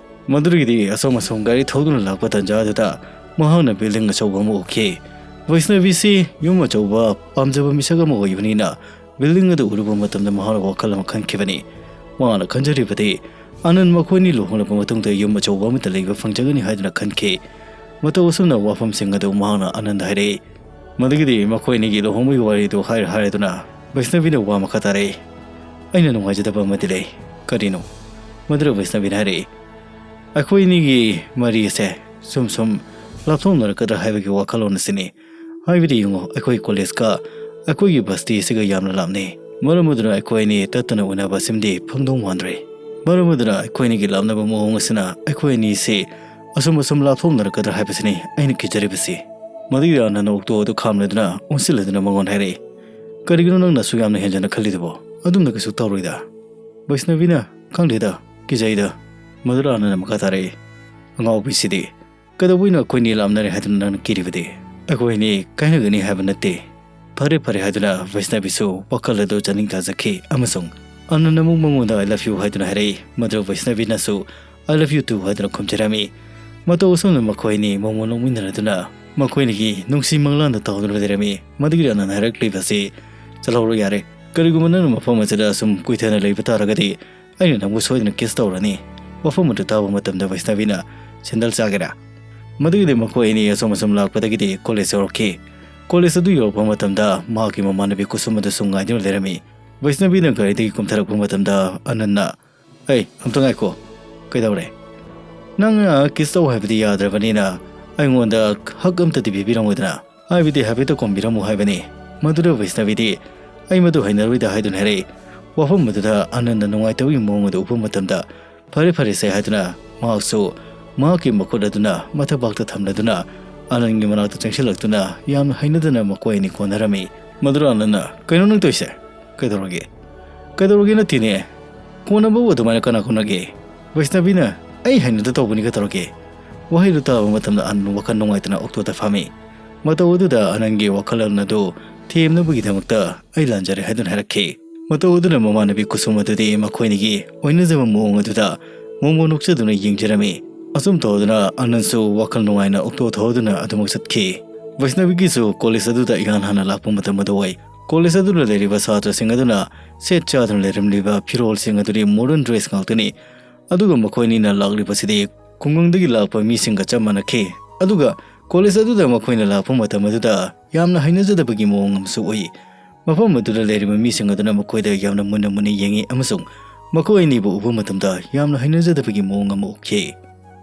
ꯃꯗꯨꯗꯒꯤꯗꯤ ꯑꯁꯣꯝ ꯑꯁꯣꯝ ꯒꯥꯔꯤ ꯊꯧꯗꯨꯅ ꯂꯥꯛꯄ ꯇꯥꯟꯖꯥ ꯑꯗꯨꯗ ꯃꯍꯥꯛꯅ ꯕꯤꯜꯗꯤꯡ ꯑꯆꯧꯕ ꯑꯃ ꯎꯈꯤ꯫ ꯕꯩꯁꯅꯕꯤꯁꯤ ꯌꯨꯝ ꯑꯆꯧꯕ ꯄꯥꯝꯖꯕ ꯃꯤꯁꯛ ꯑꯃ ꯑꯣꯏꯕꯅꯤꯅ ꯕꯤꯜꯗꯤꯡ ꯑꯗꯨ ꯎꯔꯨꯕ ꯃꯇꯝꯗ ꯃꯍꯥꯛꯅ ꯋꯥꯈꯜ ꯑꯃ ꯈꯟꯈꯤꯕꯅꯤ꯫ ꯃꯍꯥꯛꯅ ꯈꯟꯖꯔꯤꯕꯗꯤ ꯑꯅꯟ ꯃꯈꯣꯏꯅꯤ ꯂꯨꯍꯣꯡꯂꯕ ꯃꯇꯨꯡꯗ ꯌꯨꯝ ꯑꯆꯧꯕ ꯑꯃꯠꯇ ꯂꯩꯕ ꯐꯪꯖꯒꯅꯤ ꯍꯥꯏꯗꯨꯅ ꯈꯟꯈꯤ꯫ ꯃꯇꯧ ꯑꯁꯨꯝꯅ ꯋꯥꯐꯝꯁꯤꯡ ꯑꯗꯨ ꯃꯍꯥꯛꯅ ꯑꯅꯟꯗ ꯍꯥꯏꯔꯛꯏ꯫ ꯃꯗꯨꯒꯤꯗꯤ ꯃꯈꯣꯏ ꯑꯅꯤꯒꯤ ꯂꯨꯍꯣꯡꯕꯒꯤ ꯋꯥꯔꯤꯗꯨ ꯍꯥꯏꯔ ꯍꯥꯏꯔꯗꯨꯅ ꯕꯩꯁꯅꯕꯤꯅ ꯋꯥ ꯃꯈꯥ ꯇꯥꯔꯛꯏ꯫ "ꯑꯩꯅ ꯅꯨꯡꯉꯥꯏꯖꯗꯕ ꯑꯃꯗꯤ ꯂꯩ"꯫ "ꯀꯔꯤꯅꯣ?" ꯃꯗꯨꯗ ꯕꯩꯁꯅꯕꯤꯅ ꯍꯥꯏꯔꯛꯏ꯫ "ꯑꯩꯈꯣꯏ ꯑꯅꯤꯒꯤ ꯃꯔꯤ ꯑꯁꯦ ꯁꯨꯝ ꯁꯨꯝ ꯂꯥꯞꯊꯣꯛꯅꯔꯛꯀꯗ꯭ꯔꯥ ꯍꯥꯏꯕꯒꯤ ꯋꯥꯈꯜꯂꯣꯟ ꯑꯁꯤꯅꯤ꯫ ꯍꯥꯏꯕꯗꯤ ꯌꯦꯡꯉꯣ, ꯑꯩꯈꯣꯏ ꯀꯣꯂꯦꯖꯀ ꯑꯩꯈꯣꯏꯒꯤ ꯕꯁꯇꯤ ꯑꯁꯤꯒ ꯌꯥꯝꯅ ꯂꯥꯞꯅꯩ꯫ ꯃꯔꯝ ꯑꯗꯨꯅ ꯑꯩꯈꯣꯏ ꯑꯅꯤ ꯇꯠꯇꯅ ꯎꯅꯕ ꯑꯁꯤꯃꯗꯤ ꯐꯪꯗꯧ ꯃꯥꯟꯗ꯭ꯔꯦ꯫ ꯃꯔꯝ ꯑꯗꯨꯅ ꯑꯩꯈꯣꯏ ꯑꯅꯤꯒꯤ ꯂꯥꯞꯅꯕ ꯃꯑꯣꯡ ꯑꯁꯤꯅ ꯑꯩꯈꯣꯏ ꯑꯅꯤꯁꯤ ꯑꯁꯨꯝ ꯑꯁꯨꯝ ꯂꯥꯞꯊꯣꯛꯅꯔꯛꯀꯗ꯭ꯔꯥ ꯍꯥꯏꯕꯁꯤꯅꯤ ꯑꯩꯅ ꯀꯤꯖꯔꯤꯕꯁꯤ"꯫ ꯃꯗꯨꯒꯤ ꯑꯅꯟꯅ ꯑꯣꯛꯇꯣ ꯑꯗꯨ ꯈꯥꯝꯂꯗꯨꯅ ꯑꯣꯟꯁꯤꯜꯂꯗꯨꯅ ꯃꯉꯣꯟꯗ ꯍꯥꯏꯔꯛꯏ꯫ "ꯀꯔꯤꯒꯤꯅꯣ ꯅꯪꯅ ꯑꯁꯨꯛ ꯌꯥꯝꯅ ꯍꯦꯟꯖꯅ ꯈꯜꯂꯤꯗꯨꯕꯣ? ꯑꯗꯨꯝꯅ ꯀꯩꯁꯨ ꯇꯧꯔꯣꯏꯗ"꯫ ꯕꯩꯁꯅꯕꯤꯅ, "ꯈꯪꯗꯦꯗ, ꯀꯤꯖꯩꯗ"꯫ ꯃꯗꯨꯗ ꯑꯅꯟꯅ ꯃꯈꯥ ꯇꯥꯔꯛꯏ꯫ "ꯑꯉꯥꯎꯕꯤꯁꯤꯗꯤ, ꯀꯩꯗꯧꯕꯩꯅꯣ ꯑꯩꯈꯣꯏꯅꯤ ꯂꯥꯞꯅꯔꯦ ꯍꯥꯏꯗꯨꯅ ꯅꯪꯅ ꯀꯤꯔꯤꯕꯗꯤ? ꯑꯩꯈꯣꯏꯅꯤ ꯀꯥꯏꯅꯒꯅꯤ ꯍꯥꯏꯕ ꯅꯠꯇꯦ"꯫ "ꯐꯔꯦ ꯐꯔꯦ" ꯍꯥꯏꯗꯨꯅ ꯕꯩꯁꯅꯕꯤꯁꯨ ꯋꯥꯈꯜ ꯑꯗꯨ ꯆꯥꯅꯤꯡ ꯇꯥꯖꯈꯤ ꯑꯃꯁꯨꯡ ꯑꯅꯟꯅ ꯑꯃꯨꯛ ꯃꯉꯣꯟꯗ "I love you" ꯍꯥꯏꯗꯨꯅ ꯍꯥꯏꯔꯛꯏ꯫ ꯃꯗꯨ ꯕꯩꯁꯅꯕꯤꯅꯁꯨ "I love you too" ꯍꯥꯏꯗꯨꯅ ꯈꯨꯝꯖꯔꯝꯃꯤ꯫ ꯃꯇꯧ ꯑꯁꯨꯝꯅ ꯃꯈꯣꯏ ꯑꯅꯤ ꯃꯣꯃꯣꯟ ꯅꯣꯛꯃꯤꯟꯅꯔꯗꯨꯅ ꯃꯈꯣꯏ ꯑꯅꯤꯒꯤ ꯅꯨꯡꯁꯤ ꯃꯪꯂꯥꯟꯗ ꯇꯥꯎꯗꯨꯅ ꯂꯩꯔꯝꯃꯤ꯫ ꯃꯗꯨꯒꯤ ꯑꯅꯟꯅ ꯍꯥꯏꯔꯛꯂꯤꯕ ꯑꯁꯤ, "ꯆꯠꯍꯧꯔꯣ ꯌꯥꯔꯦ꯫ ꯀꯔꯤꯒꯨꯝꯕ ꯅꯪꯅ ꯃꯐꯝ ꯑꯁꯤꯗ ꯑꯁꯨꯝ ꯀꯨꯏꯊꯅ ꯂꯩꯕ ꯇꯥꯔꯒꯗꯤ ꯑꯩꯅ ꯅꯪꯕꯨ ꯁꯣꯏꯗꯅ ꯀꯤꯁ ꯇꯧꯔꯅꯤ"꯫ ꯋꯥꯐꯝ ꯑꯗꯨ ꯇꯥꯕ ꯃꯇꯝꯗ ꯕꯩꯁꯅꯕꯤꯅ, "ꯁꯦꯟꯗꯜ ꯆꯥꯒꯦꯔꯥ?" ꯃꯗꯨꯒꯤꯗꯤ ꯃꯈꯣꯏ ꯑꯅꯤ ꯑꯁꯨꯝ ꯑꯁꯨꯝ ꯂꯥꯛꯄꯗꯒꯤꯗꯤ ꯀꯣꯂꯦꯖ ꯌꯧꯔꯛꯈꯤ꯫ ꯀꯣꯂꯦꯖ ꯑꯗꯨ ꯌꯧꯔꯛꯄ ꯃꯇꯝꯗ ꯃꯍꯥꯛꯀꯤ ꯃꯃꯥꯟꯅꯕꯤ ꯀꯨꯁꯨꯝ ꯑꯗꯨꯁꯨ ꯉꯥꯏꯗꯨꯅ ꯂꯩꯔꯝꯃꯤ꯫ ꯕꯩꯁꯅꯕꯤꯅ ꯒꯥꯔꯤꯗꯒꯤ ꯀꯨꯝꯊꯔꯛꯄ ꯃꯇꯝꯗ ꯑꯅꯟꯅ, "ꯑꯩ, ꯑꯝꯇ ꯉꯥꯏꯈꯣ꯫ ꯀꯩꯗꯧꯔꯦ?" "ꯅꯪꯅ ꯀꯤꯁ ꯇꯧ ꯍꯥꯏꯕꯗꯤ ꯌꯥꯗ꯭ꯔꯕꯅꯤꯅ ꯑꯩꯉꯣꯟꯗ ꯍꯛ ꯑꯝꯇꯗꯤ ꯄꯤꯕꯤꯔꯝꯃꯣꯏꯗꯅ? ꯍꯥꯏꯕꯗꯤ ꯍꯥꯏꯐꯦꯠꯇ ꯀꯣꯝꯕꯤꯔꯝꯃꯨ ꯍꯥꯏꯕꯅꯤ"꯫ ꯃꯗꯨꯗ ꯕꯩꯁꯅꯕꯤꯗꯤ, "ꯑꯩ ꯃꯗꯨ ꯍꯩꯅꯔꯣꯏꯗ" ꯍꯥꯏꯗꯨꯅ ꯍꯥꯏꯔꯛꯏ꯫ ꯋꯥꯐꯝ ꯑꯗꯨꯗ ꯑꯅꯟꯗ ꯅꯨꯡꯉꯥꯏꯇꯕꯒꯤ ꯃꯑꯣꯡ ꯑꯗꯨ ꯎꯕ ꯃꯇꯝꯗ, "ꯐꯔꯦ ꯐꯔꯦꯁꯦ" ꯍꯥꯏꯗꯨꯅ ꯃꯍꯥꯛꯁꯨ ꯃꯍꯥꯛꯀꯤ ꯃꯈꯨꯠ ꯑꯗꯨꯅ ꯃꯊꯕꯥꯛꯇ ꯊꯝꯂꯗꯨꯅ ꯑꯅꯟꯒꯤ ꯃꯅꯥꯛꯇ ꯆꯪꯁꯤꯜꯂꯛꯇꯨꯅ ꯌꯥꯝꯅ ꯍꯩꯅꯗꯅ ꯃꯈꯣꯏ ꯑꯅꯤ ꯀꯣꯟꯅꯔꯝꯃꯤ꯫ ꯃꯗꯨꯗ ꯑꯅꯟꯅ, "ꯀꯩꯅꯣ ꯅꯪ ꯇꯧꯔꯤꯁꯦ? ꯀꯩꯗꯧꯔꯒꯦ?" "ꯀꯩꯗꯧꯔꯒꯦ ꯅꯠꯇꯦꯅꯦ꯫ ꯀꯣꯟꯅꯕꯕꯨ ꯑꯗꯨꯃꯥꯏꯅ ꯀꯅꯥ ꯀꯣꯟꯅꯒꯦ?" ꯕꯩꯁꯅꯕꯤꯅ, "ꯑꯩ ꯍꯩꯅꯗ ꯇꯧꯕꯅꯤ, ꯀꯩꯗꯧꯔꯒꯦ?" ꯋꯥꯍꯩꯗꯨ ꯇꯥꯕ ꯃꯇꯝꯗ ꯑꯅꯟ ꯋꯥꯈꯜ ꯅꯨꯡꯉꯥꯏꯇꯅ ꯑꯣꯛꯇꯣꯗ ꯐꯝꯃꯤ꯫ ꯃꯇꯧ ꯑꯗꯨꯗ ꯑꯅꯟꯒꯤ ꯋꯥꯈꯜꯂꯣꯟ ꯑꯗꯨ ꯊꯦꯝꯅꯕꯒꯤꯗꯃꯛꯇ "ꯑꯩ ꯂꯥꯟꯖꯔꯦ" ꯍꯥꯏꯗꯨꯅ ꯍꯥꯏꯔꯛꯈꯤ꯫ ꯃꯇꯧ ꯑꯗꯨꯅ ꯃꯃꯥꯟꯅꯕꯤ ꯀꯨꯁꯨꯝ ꯑꯗꯨꯗꯤ ꯃꯈꯣꯏꯅꯤꯒꯤ ꯑꯣꯏꯅꯖꯕ ꯃꯑꯣꯡ ꯑꯗꯨꯗ ꯃꯣꯃꯣ ꯅꯣꯛꯆꯗꯨꯅ ꯌꯦꯡꯖꯔꯝꯃꯤ꯫ ꯑꯁꯨꯝ ꯇꯧꯗꯨꯅ ꯑꯅꯟꯁꯨ ꯋꯥꯈꯜ ꯅꯨꯡꯉꯥꯏꯅ ꯑꯣꯛꯇꯣ ꯊꯧꯗꯨꯅ ꯑꯗꯨꯃꯛ ꯆꯠꯈꯤ꯫ ꯕꯩꯁꯅꯕꯤꯒꯤꯁꯨ ꯀꯣꯂꯦꯖ ꯑꯗꯨꯗ ꯏꯍꯥꯟ ꯍꯥꯟꯅ ꯂꯥꯛꯄ ꯃꯇꯝ ꯑꯗꯨ ꯑꯣꯏ꯫ ꯀꯣꯂꯦꯖ ꯑꯗꯨꯗ ꯂꯩꯔꯤꯕ ꯁꯥꯇ꯭ꯔꯁꯤꯡ ꯑꯗꯨꯅ ꯁꯦꯠ ꯆꯥꯗꯨꯅ ꯂꯩꯔꯝꯂꯤꯕ ꯐꯤꯔꯣꯜꯁꯤꯡ ꯑꯗꯨꯗꯤ ꯃꯣꯗꯔꯟ ꯗ꯭ꯔꯦꯁ ꯉꯥꯛꯇꯅꯤ꯫ ꯑꯗꯨꯒ ꯃꯈꯣꯏ ꯑꯅꯤꯅ ꯂꯥꯛꯂꯤꯕꯁꯤꯗꯤ ꯈꯨꯡꯒꯪꯗꯒꯤ ꯂꯥꯛꯄ ꯃꯤꯁꯤꯡꯒ ꯆꯞ ꯃꯥꯟꯅꯈꯤ꯫ ꯑꯗꯨꯒ ꯀꯣꯂꯦꯖ ꯑꯗꯨꯗ ꯃꯈꯣꯏꯅ ꯂꯥꯛꯄ ꯃꯇꯝ ꯑꯗꯨꯗ ꯌꯥꯝꯅ ꯍꯩꯅꯖꯗꯕꯒꯤ ꯃꯑꯣꯡ ꯑꯃꯁꯨ ꯎꯏ꯫ ꯃꯐꯝ ꯑꯗꯨꯗ ꯂꯩꯔꯤꯕ ꯃꯤꯁꯤꯡ ꯑꯗꯨꯅ ꯃꯈꯣꯏꯗ ꯌꯥꯝꯅ ꯃꯨꯟꯅ ꯃꯨꯟꯅ ꯌꯦꯡꯉꯤ ꯑꯃꯁꯨꯡ ꯃꯈꯣꯏ ꯑꯅꯤꯕꯨ ꯎꯕ ꯃꯇꯝꯗ ꯌꯥꯝꯅ ꯍꯩꯅꯖꯗꯕꯒꯤ ꯃꯑꯣꯡ ꯑꯃ ꯎꯠꯈꯤ꯫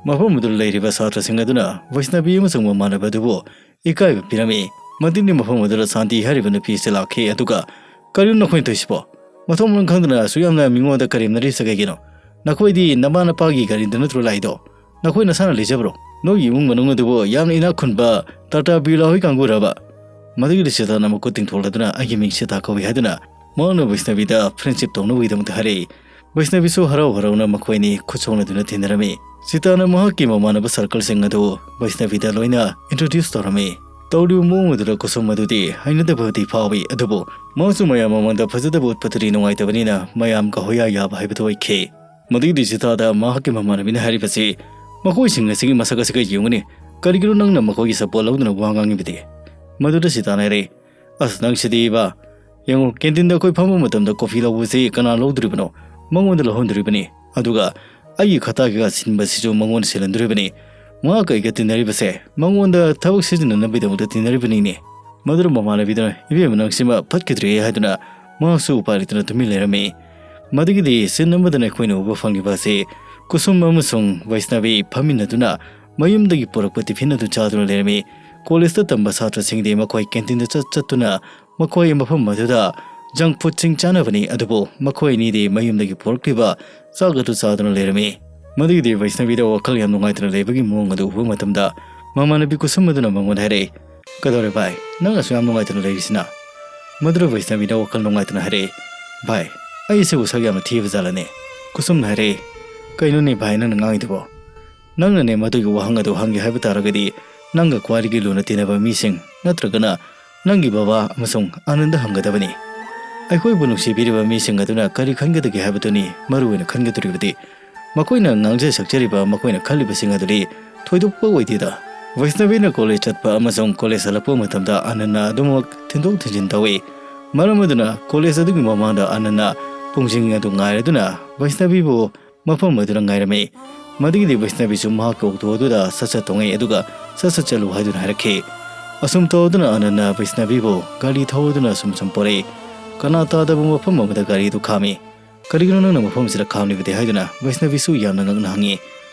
ꯃꯐꯝ ꯑꯗꯨꯗ ꯂꯩꯔꯤꯕ ꯁꯥꯇ꯭ꯔꯁꯤꯡ ꯑꯗꯨꯅ ꯕꯩꯁꯅꯕꯤ ꯑꯃꯁꯨꯡ ꯃꯃꯥꯟꯅꯕ ꯑꯗꯨꯕꯨ ꯏꯀꯥꯏꯕ ꯄꯤꯔꯝꯃꯤ꯫ ꯃꯗꯨꯒꯤ ꯃꯐꯝ ꯑꯗꯨꯗ ꯁꯥꯟꯇꯤ ꯍꯥꯏꯔꯤꯕ ꯅꯨꯄꯤ ꯑꯁꯤ ꯂꯥꯛꯈꯤ, ꯑꯗꯨꯒ "ꯀꯔꯤꯅꯣ ꯅꯈꯣꯏꯅ ꯇꯧꯔꯤꯁꯤꯕꯣ? ꯃꯊꯣꯡ ꯃꯔꯝ ꯈꯪꯗꯅ ꯑꯁꯨꯛ ꯌꯥꯝꯅ ꯃꯤꯉꯣꯟꯗ ꯀꯔꯦꯝꯅꯔꯤꯁꯤ ꯀꯩꯒꯤꯅꯣ? ꯅꯈꯣꯏꯗꯤ ꯅꯃꯥ ꯅꯄꯥꯒꯤ ꯒꯥꯔꯤꯗ ꯅꯠꯇ꯭ꯔꯣ ꯂꯥꯛꯏꯗꯣ? ꯅꯈꯣꯏ ꯅꯁꯥꯅ ꯂꯩꯖꯕ꯭ꯔꯣ? ꯅꯣꯏꯒꯤ ꯏꯃꯨꯡ ꯃꯅꯨꯡ ꯑꯗꯨꯕꯨ ꯌꯥꯝꯅ ꯏꯅꯥꯛ ꯈꯨꯟꯕ ꯇꯥꯇꯥ ꯕꯤꯔꯂꯥ ꯍꯣꯏ ꯀꯥꯡꯕꯨꯔꯕ?" ꯃꯗꯨꯒꯤ ꯁꯤꯇꯥꯅ ꯃꯈꯨꯠ ꯇꯤꯡꯊꯣꯛꯂꯗꯨꯅ "ꯑꯩꯒꯤ ꯃꯤꯡ ꯁꯤꯇꯥ ꯀꯧꯏ" ꯍꯥꯏꯗꯨꯅ ꯃꯍꯥꯛꯅ ꯕꯩꯁꯅꯕꯤꯗ ꯐ꯭ꯔꯦꯟꯁꯤꯞ ꯇꯧꯅꯕꯒꯤꯗꯃꯛꯇ ꯍꯥꯏꯔꯛꯏ꯫ ꯕꯩꯁꯅꯕꯤꯁꯨ ꯍꯔꯥꯎ ꯍꯔꯥꯎꯅ ꯃꯈꯣꯏ ꯑꯅꯤ ꯈꯨꯠ ꯁꯣꯛꯅꯗꯨꯅ ꯇꯤꯟꯅꯔꯝꯃꯤ꯫ ꯁꯤꯇꯥꯅ ꯃꯍꯥꯛꯀꯤ ꯃꯃꯥꯟꯅꯕ ꯁꯔꯀꯜꯁꯤꯡ ꯑꯗꯨ ꯕꯩꯁꯅꯕꯤꯗ ꯂꯣꯏꯅ ꯏꯟꯇ꯭ꯔꯣꯗ꯭ꯌꯨꯁ ꯇꯧꯔꯝꯃꯤ꯫ ꯇꯧꯔꯤꯕ ꯃꯑꯣꯡ ꯑꯗꯨꯗ ꯀꯨꯁꯨꯝ ꯑꯗꯨꯗꯤ ꯍꯩꯅꯗꯕꯗꯤ ꯐꯥꯎꯏ, ꯑꯗꯨꯕꯨ ꯃꯍꯥꯛꯁꯨ ꯃꯌꯥꯝ ꯃꯃꯥꯡꯗ ꯐꯖꯗꯕ ꯎꯠꯄꯗꯨꯗꯤ ꯅꯨꯡꯉꯥꯏꯇꯕꯅꯤꯅ ꯃꯌꯥꯝꯒ ꯍꯣꯌꯥ ꯌꯥꯕ ꯍꯥꯏꯕꯗꯨ ꯑꯣꯏꯈꯤ꯫ ꯃꯗꯨꯒꯤꯗꯤ ꯁꯤꯇꯥꯗ ꯃꯍꯥꯛꯀꯤ ꯃꯃꯥꯟꯅꯕꯤꯅ ꯍꯥꯏꯔꯤꯕꯁꯤ, "ꯃꯈꯣꯏꯁꯤꯡ ꯑꯁꯤꯒꯤ ꯃꯁꯛ ꯑꯁꯤꯒ ꯌꯦꯡꯉꯨꯅꯦ, ꯀꯔꯤꯒꯤꯅꯣ ꯅꯪꯅ ꯃꯈꯣꯏꯒꯤ ꯁꯄꯣꯔꯠ ꯂꯧꯗꯨꯅ ꯋꯥ ꯉꯥꯡꯉꯤꯕꯗꯤ?" ꯃꯗꯨꯗ ꯁꯤꯇꯥꯅ ꯍꯥꯏꯔꯛꯏ, "ꯑꯁ, ꯅꯪꯁꯤꯗꯤꯕ, ꯌꯦꯡꯉꯨ, ꯀꯦꯟꯇꯤꯟꯗ ꯑꯩꯈꯣꯏ ꯐꯝꯕ ꯃꯇꯝꯗ ꯀꯣꯐꯤ ꯂꯧꯕꯁꯤ ꯀꯅꯥ ꯂꯧꯗꯣꯔꯤꯕꯅꯣ? ꯃꯉꯣꯟꯗ ꯂꯧꯍꯟꯗꯣꯔꯤꯕꯅꯤ꯫ ꯑꯗꯨꯒ ꯑꯩꯒꯤ ꯈꯇꯥ ꯀꯩꯀꯥ ꯁꯤꯟꯕꯁꯤꯁꯨ ꯃꯉꯣꯟꯗ ꯁꯤꯜꯍꯟꯗꯣꯔꯤꯕꯅꯤ꯫ ꯃꯍꯥꯛꯀ ꯑꯩꯒ ꯇꯤꯟꯅꯔꯤꯕꯁꯦ ꯃꯉꯣꯟꯗ ꯊꯕꯛ ꯁꯤꯖꯤꯟꯅꯅꯕꯒꯤꯗꯃꯛꯇ ꯇꯤꯟꯅꯔꯤꯕꯅꯤꯅꯦ꯫" ꯃꯗꯨꯗ ꯃꯃꯥꯟꯅꯕꯤꯗꯨꯅ, "ꯏꯕꯦꯝꯃ, ꯅꯪꯁꯤꯃ ꯐꯠꯈꯤꯗ꯭ꯔꯦ" ꯍꯥꯏꯗꯨꯅ ꯃꯍꯥꯛꯁꯨ ꯎꯄꯥꯏ ꯂꯩꯇꯅ ꯇꯨꯃꯤꯟ ꯂꯩꯔꯝꯃꯤ꯫ ꯃꯗꯨꯒꯤꯗꯤ ꯁꯤꯟ ꯑꯃꯗꯅ ꯑꯩꯈꯣꯏꯅ ꯎꯕ ꯐꯪꯂꯤꯕ ꯑꯁꯤ ꯀꯨꯁꯨꯝ ꯑꯃꯁꯨꯡ ꯕꯩꯁꯅꯕꯤ ꯐꯝꯃꯤꯟꯅꯗꯨꯅ ꯃꯌꯨꯝꯗꯒꯤ ꯄꯨꯔꯛꯄ ꯇꯤꯐꯤꯟ ꯑꯗꯨ ꯆꯥꯗꯨꯅ ꯂꯩꯔꯝꯃꯤ꯫ ꯀꯣꯂꯦꯖꯇ ꯇꯝꯕ ꯁꯥꯇ꯭ꯔꯁꯤꯡꯗꯤ ꯃꯈꯣꯏ ꯀꯦꯟꯇꯤꯟꯗ ꯆꯠ ꯆꯠꯇꯨꯅ ꯃꯈꯣꯏ ꯃꯐꯝ ꯑꯗꯨꯗ ꯖꯪꯛ ꯐꯨꯗꯁꯤꯡ ꯆꯥꯅꯕꯅꯤ, ꯑꯗꯨꯕꯨ ꯃꯈꯣꯏ ꯑꯅꯤꯗꯤ ꯃꯌꯨꯝꯗꯒꯤ ꯄꯨꯔꯛꯂꯤꯕ ꯆꯥꯛ ꯑꯗꯨ ꯆꯥꯗꯨꯅ ꯂꯩꯔꯝꯃꯤ꯫ ꯃꯗꯨꯒꯤꯗꯤ ꯕꯩꯁꯅꯕꯤꯗ ꯋꯥꯈꯜ ꯌꯥꯝ ꯅꯨꯡꯉꯥꯏꯇꯅ ꯂꯩꯕꯒꯤ ꯃꯑꯣꯡ ꯑꯗꯨ ꯎꯕ ꯃꯇꯝꯗ ꯃꯃꯥꯟꯅꯕꯤ ꯀꯨꯁꯨꯝ ꯑꯗꯨꯅ ꯃꯉꯣꯟꯗ ꯍꯥꯏꯔꯛꯏ, "ꯀꯩꯗꯧꯔꯦ ꯚꯥꯏ, ꯅꯪ ꯑꯁꯨꯛ ꯌꯥꯝ ꯅꯨꯡꯉꯥꯏꯇꯅ ꯂꯩꯔꯤꯁꯤꯅ?" ꯃꯗꯨꯗ ꯕꯩꯁꯅꯕꯤꯅ ꯋꯥꯈꯜ ꯅꯨꯡꯉꯥꯏꯇꯅ ꯍꯥꯏꯔꯛꯏ, "ꯚꯥꯏ, ꯑꯩ ꯑꯁꯤꯕꯨ ꯁꯛ ꯌꯥꯝꯅ ꯊꯤꯕ ꯖꯥꯠꯂꯅꯦ?" ꯀꯨꯁꯨꯝꯅ ꯍꯥꯏꯔꯛꯏ, ꯀꯩꯅꯣꯅꯦ ꯚꯥꯏ, ꯅꯪꯅ ꯉꯥꯡꯉꯤꯗꯨꯕꯣ? ꯅꯪꯅꯅꯦ ꯃꯗꯨꯒꯤ ꯋꯥꯍꯪ ꯑꯗꯨ ꯍꯪꯒꯦ ꯍꯥꯏꯕ ꯇꯥꯔꯒꯗꯤ, ꯅꯪꯒ ꯈ꯭ꯋꯥꯏꯗꯒꯤ ꯂꯨꯅ ꯇꯤꯟꯅꯕ ꯃꯤꯁꯤꯡ ꯅꯠꯇ꯭ꯔꯒꯅ ꯅꯪꯒꯤ ꯕꯕꯥ ꯑꯃꯁꯨꯡ ꯑꯥꯅꯟꯗ ꯍꯪꯒꯗꯕꯅꯤ꯫ ꯑꯩꯈꯣꯏꯕꯨ ꯅꯨꯡꯁꯤꯕꯤꯔꯤꯕ ꯃꯤꯁꯤꯡ ꯑꯗꯨꯅ ꯀꯔꯤ ꯈꯟꯒꯗꯒꯦ ꯍꯥꯏꯕꯗꯨꯅꯤ ꯃꯔꯨ ꯑꯣꯏꯅ ꯈꯟꯒꯗꯧꯔꯤꯕꯗꯤ꯫ ꯃꯈꯣꯏꯅ ꯉꯥꯡꯖ ꯁꯛꯆꯔꯤꯕ, ꯃꯈꯣꯏꯅ ꯈꯜꯂꯤꯕꯁꯤꯡ ꯑꯗꯨꯗꯤ ꯊꯣꯏꯗꯣꯛꯄ ꯑꯣꯏꯗꯦꯗ꯫ ꯕꯩꯁꯅꯕꯤꯅ ꯀꯣꯂꯦꯖ ꯆꯠꯄ ꯑꯃꯁꯨꯡ ꯀꯣꯂꯦꯖ ꯍꯜꯂꯛꯄ ꯃꯇꯝꯗ ꯑꯥꯅꯟꯗꯅ ꯑꯗꯨꯃꯛ ꯊꯤꯟꯗꯣꯛ ꯊꯤꯟꯖꯤꯟ ꯇꯧꯏ꯫ ꯃꯔꯝ ꯑꯗꯨꯅ ꯀꯣꯂꯦꯖ ꯑꯗꯨꯒꯤ ꯃꯃꯥꯡꯗ ꯑꯥꯅꯟꯗꯅ ꯄꯨꯡꯁꯤꯡ ꯑꯗꯨ ꯉꯥꯏꯔꯗꯨꯅ ꯕꯩꯁꯅꯕꯤꯕꯨ ꯃꯐꯝ ꯑꯗꯨꯗ ꯉꯥꯏꯔꯝꯃꯤ꯫ ꯃꯗꯨꯒꯤꯗꯤ ꯕꯩꯁꯅꯕꯤꯁꯨ ꯃꯍꯥꯛꯀꯤ ꯑꯣꯛꯇꯣ ꯑꯗꯨꯗ ꯁꯠ ꯁꯠ ꯇꯣꯡꯉꯛꯏ, ꯑꯗꯨꯒ ꯁꯠ ꯁꯠ ꯆꯠꯂꯨ ꯍꯥꯏꯗꯨꯅ ꯍꯥꯏꯔꯛꯈꯤ꯫ ꯑꯁꯨꯝ ꯇꯧꯗꯨꯅ ꯑꯥꯅꯟꯗꯅ ꯕꯩꯁꯅꯕꯤꯕꯨ ꯒꯥꯔꯤ ꯊꯧꯗꯨꯅ ꯁꯨꯝ ꯁꯨꯝ ꯄꯣꯔꯛꯏ꯫ ꯀꯅꯥ ꯇꯥꯗꯕ ꯃꯐꯝ ꯑꯃꯗ ꯒꯥꯔꯤ ꯑꯗꯨ ꯈꯥꯝꯃꯤ꯫ "ꯀꯔꯤꯒꯤꯅꯣ ꯅꯪꯅ ꯃꯐꯝ ꯑꯁꯤꯗ ꯈꯥꯝꯂꯤꯕꯗꯤ?" ꯍꯥꯏꯗꯨꯅ ꯕꯩꯁꯅꯕꯤꯁꯨ ꯌꯥꯝꯅ ꯉꯛꯅ ꯍꯪꯉꯤ꯫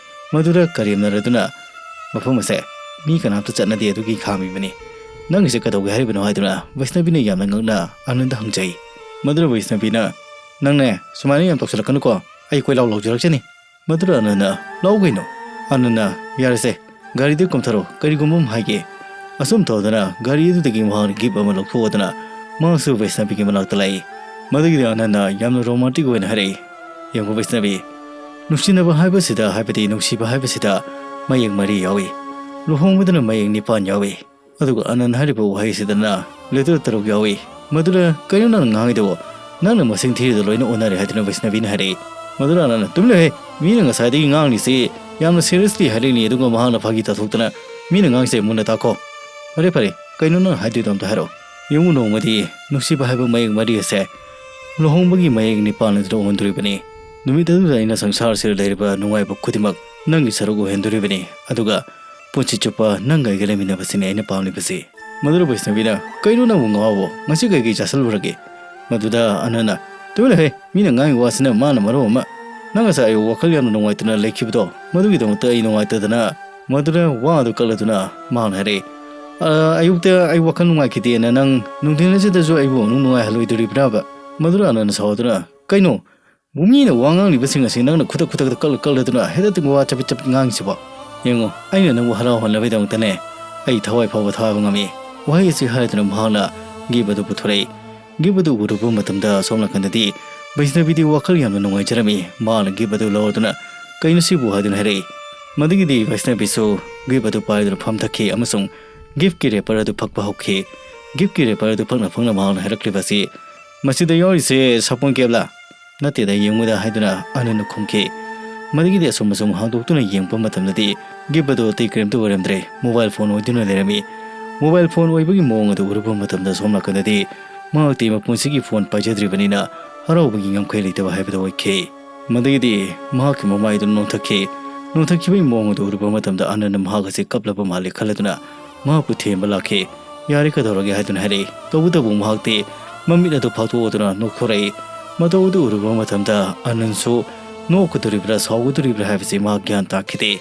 ꯃꯗꯨꯗ ꯀꯔꯦꯝꯅꯔꯗꯨꯅ, "ꯃꯐꯝ ꯑꯁꯦ ꯃꯤ ꯀꯅꯥꯝꯇ ꯆꯠꯅꯗꯦ, ꯑꯗꯨꯒꯤ ꯈꯥꯝꯃꯤꯕꯅꯤ꯫ ꯅꯪꯒꯤꯁꯦ ꯀꯩꯗꯧꯒꯦ ꯍꯥꯏꯔꯤꯕꯅꯣ?" ꯍꯥꯏꯗꯨꯅ ꯕꯩꯁꯅꯕꯤꯅ ꯌꯥꯝꯅ ꯉꯛꯅ ꯑꯥꯅꯟꯗ ꯍꯪꯖꯩ꯫ ꯃꯗꯨꯗ ꯕꯩꯁꯅꯕꯤꯅ, "ꯅꯪꯅꯦ ꯁꯨꯃꯥꯏꯅ ꯌꯥꯝ ꯇꯧꯁꯜꯂꯛꯀꯅꯨꯀꯣ, ꯑꯩ ꯀꯣꯏꯂꯥꯎ ꯂꯥꯎꯖꯔꯛꯆꯅꯤ꯫" ꯃꯗꯨꯗ ꯑꯥꯅꯟꯗꯅ, "ꯂꯥꯎ ꯀꯩꯅꯣ?" ꯑꯥꯅꯟꯗꯅ, "ꯌꯥꯔꯦꯁꯦ, ꯒꯥꯔꯤꯗꯨ ꯀꯨꯝꯊꯔꯣ, ꯀꯔꯤꯒꯨꯝꯕ ꯑꯃ ꯍꯥꯏꯒꯦ꯫" ꯑꯁꯨꯝ ꯇꯧꯗꯅ ꯒꯥꯔꯤ ꯑꯗꯨꯗꯒꯤ ꯃꯍꯥꯛꯅ ꯒꯤꯞ ꯑꯃ ꯂꯧꯊꯣꯛꯑꯗꯨꯅ ꯃꯍꯥꯛꯁꯨ ꯕꯩꯁꯅꯕꯤꯒꯤ ꯃꯅꯥꯛꯇ ꯂꯥꯛꯏ꯫ ꯃꯗꯨꯒꯤꯗꯤ ꯑꯥꯅꯟꯗꯅ ꯌꯥꯝꯅ ꯔꯣꯃꯥꯟꯇꯤꯛ ꯑꯣꯏꯅ ꯍꯥꯏꯔꯛꯏ, "ꯌꯦꯡꯉꯨ ꯕꯩꯁꯅꯕꯤ, ꯅꯨꯡꯁꯤꯅꯕ ꯍꯥꯏꯕꯁꯤꯗ, ꯍꯥꯏꯕꯗꯤ ꯅꯨꯡꯁꯤꯕ ꯍꯥꯏꯕꯁꯤꯗ ꯃꯌꯦꯛ ꯃꯔꯤ ꯌꯥꯎꯏ꯫ ꯂꯨꯍꯣꯡꯕꯗꯅ ꯃꯌꯦꯛ ꯅꯤꯄꯥꯟ ꯌꯥꯎꯏ꯫ ꯑꯗꯨꯒ ꯑꯥꯅꯟꯗ ꯍꯥꯏꯔꯤꯕ ꯋꯥꯍꯩꯁꯤꯗꯅ ꯂꯦꯇꯔ ꯇꯔꯨꯛ ꯌꯥꯎꯏ꯫" ꯃꯗꯨꯗ, "ꯀꯩꯅꯣ ꯅꯪꯅ ꯉꯥꯡꯉꯤꯗꯨꯕꯣ? ꯅꯪꯅ ꯃꯁꯤꯡ ꯊꯤꯔꯤꯗꯣ ꯂꯣꯏꯅ ꯑꯣꯟꯅꯔꯦ," ꯍꯥꯏꯗꯨꯅ ꯕꯩꯁꯅꯕꯤꯅ ꯍꯥꯏꯔꯛꯏ꯫ ꯃꯗꯨꯗ ꯑꯥꯅꯟꯗꯅ, "ꯇꯨꯃꯤꯟ ꯂꯩꯌꯨꯍꯦ, ꯃꯤꯅ ꯉꯁꯥꯏꯗꯒꯤ ꯉꯥꯡꯂꯤꯁꯤ ꯌꯥꯝꯅ ꯁꯤꯔꯤꯌꯁꯂꯤ ꯍꯥꯏꯔꯛꯏꯅꯤ, ꯑꯗꯨꯒ ꯃꯍꯥꯛꯅ ꯐꯥꯒꯤ ꯇꯥꯊꯣꯛꯇꯅ ꯃꯤꯅ ꯉꯥꯡꯉꯤꯁꯦ ꯃꯨꯟꯅ ꯇꯥꯈꯣ꯫ ꯐꯔꯦ ꯐꯔꯦ, ꯀꯩꯅꯣ ꯅꯪ ꯍꯥꯏꯗꯣꯏꯗꯣ ꯑꯝꯇ ꯍꯥꯏꯔꯛꯑꯣ꯫ ꯌꯦꯡꯉꯨ, ꯅꯣꯡꯃꯗꯤ ꯅꯨꯡꯁꯤꯕ ꯍꯥꯏꯕ ꯃꯌꯦꯛ ꯃꯔꯤ ꯑꯁꯦ ꯂꯨꯍꯣꯡꯕꯒꯤ ꯃꯌꯦꯛ ꯅꯤꯄꯥꯟ ꯑꯗꯨꯗ ꯑꯣꯟꯗꯣꯔꯤꯕꯅꯤ꯫ ꯅꯨꯃꯤꯠ ꯑꯗꯨꯗ ꯑꯩꯅ ꯁꯪꯁꯥꯔꯁꯤꯗ ꯂꯩꯔꯤꯕ ꯅꯨꯡꯉꯥꯏꯕ ꯈꯨꯗꯤꯡꯃꯛ ꯅꯪꯒꯤ ꯁꯔꯨꯛ ꯑꯣꯏꯍꯟꯗꯣꯔꯤꯕꯅꯤ, ꯑꯗꯨꯒ ꯄꯨꯟꯁꯤ ꯆꯨꯞꯄ ꯅꯪꯒ ꯑꯩꯒ ꯂꯩꯃꯤꯟꯅꯕꯁꯤꯅꯤ ꯑꯩꯅ ꯄꯥꯝꯂꯤꯕꯁꯤ꯫" ꯃꯗꯨꯗ ꯕꯩꯁꯅꯕꯤꯅ, "ꯀꯩꯅꯣ ꯅꯪꯕꯨ ꯉꯥꯎꯕꯣ? ꯉꯁꯤ ꯀꯩꯀꯩ ꯆꯥꯁꯤꯜꯂꯨꯔꯒꯦ?" ꯃꯗꯨꯗ ꯑꯥꯅꯟꯗꯅ, "ꯇꯨꯃꯤꯟ ꯂꯩꯌꯨꯍꯦ, ꯃꯤꯅ ꯉꯥꯡꯉꯤ ꯋꯥꯁꯤꯅ ꯃꯥꯅ ꯃꯔꯣꯜ ꯑꯃ꯫ ꯅꯪ ꯉꯁꯥꯏ ꯑꯌꯨꯛ ꯋꯥꯈꯜ ꯌꯥꯝꯅ ꯅꯨꯡꯉꯥꯏꯇꯅ ꯂꯩꯈꯤꯕꯗꯣ, ꯃꯗꯨꯒꯤꯗꯃꯛꯇ ꯑꯩ ꯅꯨꯡꯉꯥꯏꯇꯗꯅ꯫" ꯃꯗꯨꯗ ꯋꯥ ꯑꯗꯨ ꯀꯛꯂꯗꯨꯅ ꯃꯍꯥꯛꯅ ꯍꯥꯏꯔꯛꯏ, "ꯑ, ꯑꯌꯨꯛꯇ ꯑꯩ ꯋꯥꯈꯜ ꯅꯨꯡꯉꯥꯏꯈꯤꯗꯦꯅ ꯅꯪ ꯅꯨꯡꯊꯤꯜ ꯑꯁꯤꯗꯁꯨ ꯑꯩꯕꯨ ꯑꯃꯨꯛ ꯅꯨꯡꯉꯥꯏꯍꯜꯂꯣꯏꯗꯣꯔꯤꯕ꯭ꯔꯕ?" ꯃꯗꯨꯗ ꯑꯥꯅꯟꯗꯅ ꯁꯥꯎꯗꯨꯅ, "ꯀꯩꯅꯣ? ꯃꯤꯅ ꯋꯥ ꯉꯥꯡꯂꯤꯕꯁꯤꯡ ꯑꯁꯤ ꯅꯪꯅ ꯈꯨꯗꯛ ꯈꯨꯗꯛꯇ ꯀꯛꯂ ꯀꯛꯂꯗꯨꯅ ꯍꯦꯛꯇ ꯋꯥ ꯆꯕꯤꯠ ꯆꯕꯤꯠ ꯉꯥꯡꯉꯤꯁꯤꯕꯣ? ꯌꯦꯡꯉꯨ, ꯑꯩꯅ ꯅꯪꯕꯨ ꯍꯔꯥꯎꯍꯟꯅꯕꯒꯤꯗꯃꯛꯇꯅꯦ ꯑꯩ ꯊꯋꯥꯏ ꯐꯥꯎꯕ ꯊꯥꯕ ꯉꯝꯃꯤ꯫" ꯋꯥꯍꯩ ꯑꯁꯤ ꯍꯥꯏꯗꯨꯅ ꯃꯍꯥꯛꯅ ꯒꯤꯞ ꯑꯗꯨ ꯄꯨꯊꯣꯔꯛꯏ꯫ ꯒꯤꯞ ꯑꯗꯨ ꯎꯔꯨꯕ ꯃꯇꯝꯗ ꯑꯁꯣꯝ ꯅꯥꯀꯟꯗꯗꯤ ꯕꯩꯁꯅꯕꯤꯗꯤ ꯋꯥꯈꯜ ꯌꯥꯝꯅ ꯅꯨꯡꯉꯥꯏꯖꯔꯝꯃꯤ꯫ ꯃꯍꯥꯛꯅ ꯒꯤꯞ ꯑꯗꯨ ꯂꯧꯔꯗꯨꯅ "ꯀꯩꯅꯣ ꯁꯤꯕꯨ?" ꯍꯥꯏꯗꯨꯅ ꯍꯥꯏꯔꯛꯏ꯫ ꯃꯗꯨꯒꯤꯗꯤ ꯚꯩꯁꯅꯕꯤꯁꯨ ꯒꯤꯐ ꯑꯗꯨ ꯄꯥꯏꯗꯨꯅ ꯐꯝꯊꯈꯤ ꯑꯃꯁꯨꯡ ꯒꯤꯐꯀꯤ ꯔꯦꯄꯔ ꯑꯗꯨ ꯐꯛꯄ ꯍꯧꯈꯤ꯫ ꯒꯤꯐꯀꯤ ꯔꯦꯄꯔ ꯑꯗꯨ ꯐꯛꯅ ꯐꯛꯅ ꯃꯍꯥꯛꯅ ꯍꯥꯏꯔꯛꯂꯤꯕ ꯑꯁꯤ, "ꯃꯁꯤꯗ ꯌꯥꯎꯔꯤꯁꯦ ꯁꯥꯄꯣꯟ ꯀꯦꯞꯂꯥ?" "ꯅꯠꯇꯦꯗ, ꯌꯦꯡꯉꯨꯗ," ꯍꯥꯏꯗꯨꯅ ꯑꯅꯟꯅ ꯈꯨꯝꯈꯤ꯫ ꯃꯗꯨꯒꯤꯗꯤ ꯑꯁꯨꯝ ꯑꯁꯨꯝ ꯍꯥꯡꯗꯣꯛꯇꯨꯅ ꯌꯦꯡꯕ ꯃꯇꯝꯗꯗꯤ ꯒꯤꯐ ꯑꯗꯨ ꯑꯇꯩ ꯀꯔꯤꯝꯇ ꯑꯣꯏꯔꯝꯗ꯭ꯔꯦ, ꯃꯣꯕꯥꯏꯜ ꯐꯣꯟ ꯑꯣꯏꯗꯨꯅ ꯂꯩꯔꯝꯃꯤ꯫ ꯃꯣꯕꯥꯏꯜ ꯐꯣꯟ ꯑꯣꯏꯕꯒꯤ ꯃꯑꯣꯡ ꯑꯗꯨ ꯎꯔꯨꯕ ꯃꯇꯝꯗ ꯁꯣꯝ ꯅꯥꯀꯟꯗꯗꯤ ꯃꯍꯥꯛꯇꯤ ꯃꯄꯨꯟꯁꯤꯒꯤ ꯐꯣꯟ ꯄꯥꯏꯖꯗ꯭ꯔꯤꯕꯅꯤꯅ ꯍꯔꯥꯎꯕꯒꯤ ꯉꯝꯈꯩ ꯂꯩꯇꯕ ꯍꯥꯏꯕꯗꯨ ꯑꯣꯏꯈꯤ꯫ ꯃꯗꯨꯒꯤꯗꯤ ꯃꯍꯥꯛꯀꯤ ꯃꯃꯥꯏ ꯑꯗꯨ ꯅꯣꯟꯊꯛꯈꯤ꯫ ꯅꯣꯟꯊꯛꯈꯤꯕꯒꯤ ꯃꯑꯣꯡ ꯑꯗꯨ ꯎꯔꯨꯕ ꯃꯇꯝꯗ ꯑꯅꯟꯅ ꯃꯍꯥꯛ ꯑꯁꯤ ꯀꯞꯂꯕ ꯃꯥꯜꯂꯦ ꯈꯜꯂꯗꯨꯅ ꯃꯍꯥꯛꯄꯨ ꯊꯦꯝꯕ ꯂꯥꯛꯈꯤ꯫ "ꯌꯥꯔꯦ, ꯀꯩꯗꯧꯔꯒꯦ?" ꯍꯥꯏꯗꯨꯅ ꯍꯥꯏꯔꯛꯏ꯫ ꯇꯧꯕꯇꯕꯨ ꯃꯍꯥꯛꯇꯤ ꯃꯃꯤꯠ ꯑꯗꯨ ꯐꯥꯛꯇꯣꯛꯑꯗꯨꯅ ꯅꯣꯛꯊꯣꯔꯛꯏ꯫ ꯃꯇꯧ ꯑꯗꯨ ꯎꯔꯨꯕ ꯃꯇꯝꯗ ꯑꯅꯟꯁꯨ ꯅꯣꯛꯀꯗꯣꯔꯤꯕ꯭ꯔꯥ ꯁꯥꯎꯒꯗꯣꯔꯤꯕ꯭ꯔꯥ ꯍꯥꯏꯕꯁꯤ ꯃꯍꯥꯛ ꯒ꯭ꯌꯥꯟ ꯇꯥꯈꯤꯗꯦ꯫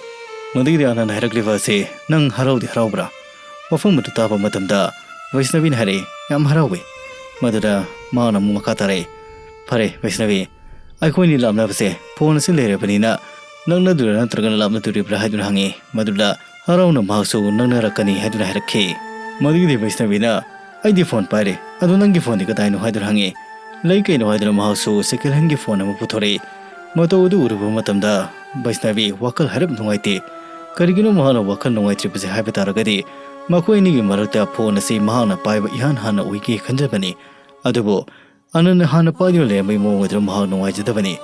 ꯃꯗꯨꯒꯤꯗꯤ ꯑꯅꯟꯅ ꯍꯥꯏꯔꯛꯂꯤꯕ ꯑꯁꯤ, "ꯅꯪ ꯍꯔꯥꯎꯗꯤ ꯍꯔꯥꯎꯕ꯭ꯔꯥ?" ꯋꯥꯐꯝ ꯑꯗꯨ ꯇꯥꯕ ꯃꯇꯝꯗ ꯚꯩꯁꯅꯕꯤꯅ ꯍꯥꯏꯔꯛꯏ, "ꯌꯥꯝ ꯍꯔꯥꯎꯋꯤ꯫" ꯃꯗꯨꯗ ꯃꯍꯥꯛꯅ ꯑꯃꯨꯛ ꯃꯈꯥ ꯇꯥꯔꯛꯏ, "ꯐꯔꯦ ꯚꯩꯁꯅꯕꯤ, ꯑꯩꯈꯣꯏꯅꯤ ꯂꯥꯞꯅꯕꯁꯦ ꯐꯣꯟ ꯑꯁꯤ ꯂꯩꯔꯕꯅꯤꯅ ꯅꯛꯅꯗꯣꯏꯔꯥ ꯅꯠꯇ꯭ꯔꯒꯅ ꯂꯥꯞꯅꯗꯣꯔꯤꯕ꯭ꯔꯥ?" ꯍꯥꯏꯗꯨꯅ ꯍꯪꯉꯤ꯫ ꯃꯗꯨꯗ ꯍꯔꯥꯎꯅ ꯃꯍꯥꯛꯁꯨ ꯅꯛꯅꯔꯛꯀꯅꯤ ꯍꯥꯏꯗꯨꯅ ꯍꯥꯏꯔꯛꯈꯤ꯫ ꯃꯗꯨꯒꯤꯗꯤ ꯚꯩꯁꯅꯕꯤꯅ, "ꯑꯩꯗꯤ ꯐꯣꯟ ꯄꯥꯏꯔꯦ, ꯑꯗꯣ ꯅꯪꯒꯤ ꯐꯣꯟꯗꯤ ꯀꯗꯥꯏꯅꯣ?" ꯍꯥꯏꯗꯨꯅ ꯍꯪꯉꯤ꯫ "ꯂꯩ ꯀꯩꯅꯣ" ꯍꯥꯏꯗꯨꯅ ꯃꯍꯥꯛꯁꯨ ꯁꯦꯀꯦꯟ ꯍꯦꯟꯒꯤ ꯐꯣꯟ ꯑꯃ ꯄꯨꯊꯣꯔꯛꯏ꯫ ꯃꯇꯧ ꯑꯗꯨ ꯎꯔꯨꯕ ꯃꯇꯝꯗ ꯚꯩꯁꯅꯕꯤ ꯋꯥꯈꯜ ꯍꯥꯏꯔꯞ ꯅꯨꯡꯉꯥꯏꯇꯦ꯫ ꯀꯔꯤꯒꯤꯅꯣ ꯃꯍꯥꯛꯅ ꯋꯥꯈꯜ ꯅꯨꯡꯉꯥꯏꯇ꯭ꯔꯤꯕꯁꯦ ꯍꯥꯏꯕ ꯇꯥꯔꯒꯗꯤ, ꯃꯈꯣꯏ ꯑꯅꯤꯒꯤ ꯃꯔꯛꯇ ꯐꯣꯟ ꯑꯁꯤ ꯃꯍꯥꯛꯅ ꯄꯥꯏꯕ ꯏꯍꯥꯟ ꯍꯥꯟꯅ ꯑꯣꯏꯒꯦ ꯈꯟꯖꯕꯅꯤ꯫ ꯑꯗꯨꯕꯨ ꯑꯅꯟꯅ ꯍꯥꯟꯅ ꯄꯥꯏꯗꯨꯅ ꯂꯩꯔꯝꯕꯒꯤ ꯃꯑꯣꯡ ꯑꯗꯨꯗ ꯃꯍꯥꯛ ꯅꯨꯡꯉꯥꯏꯖꯗꯕꯅꯤ꯫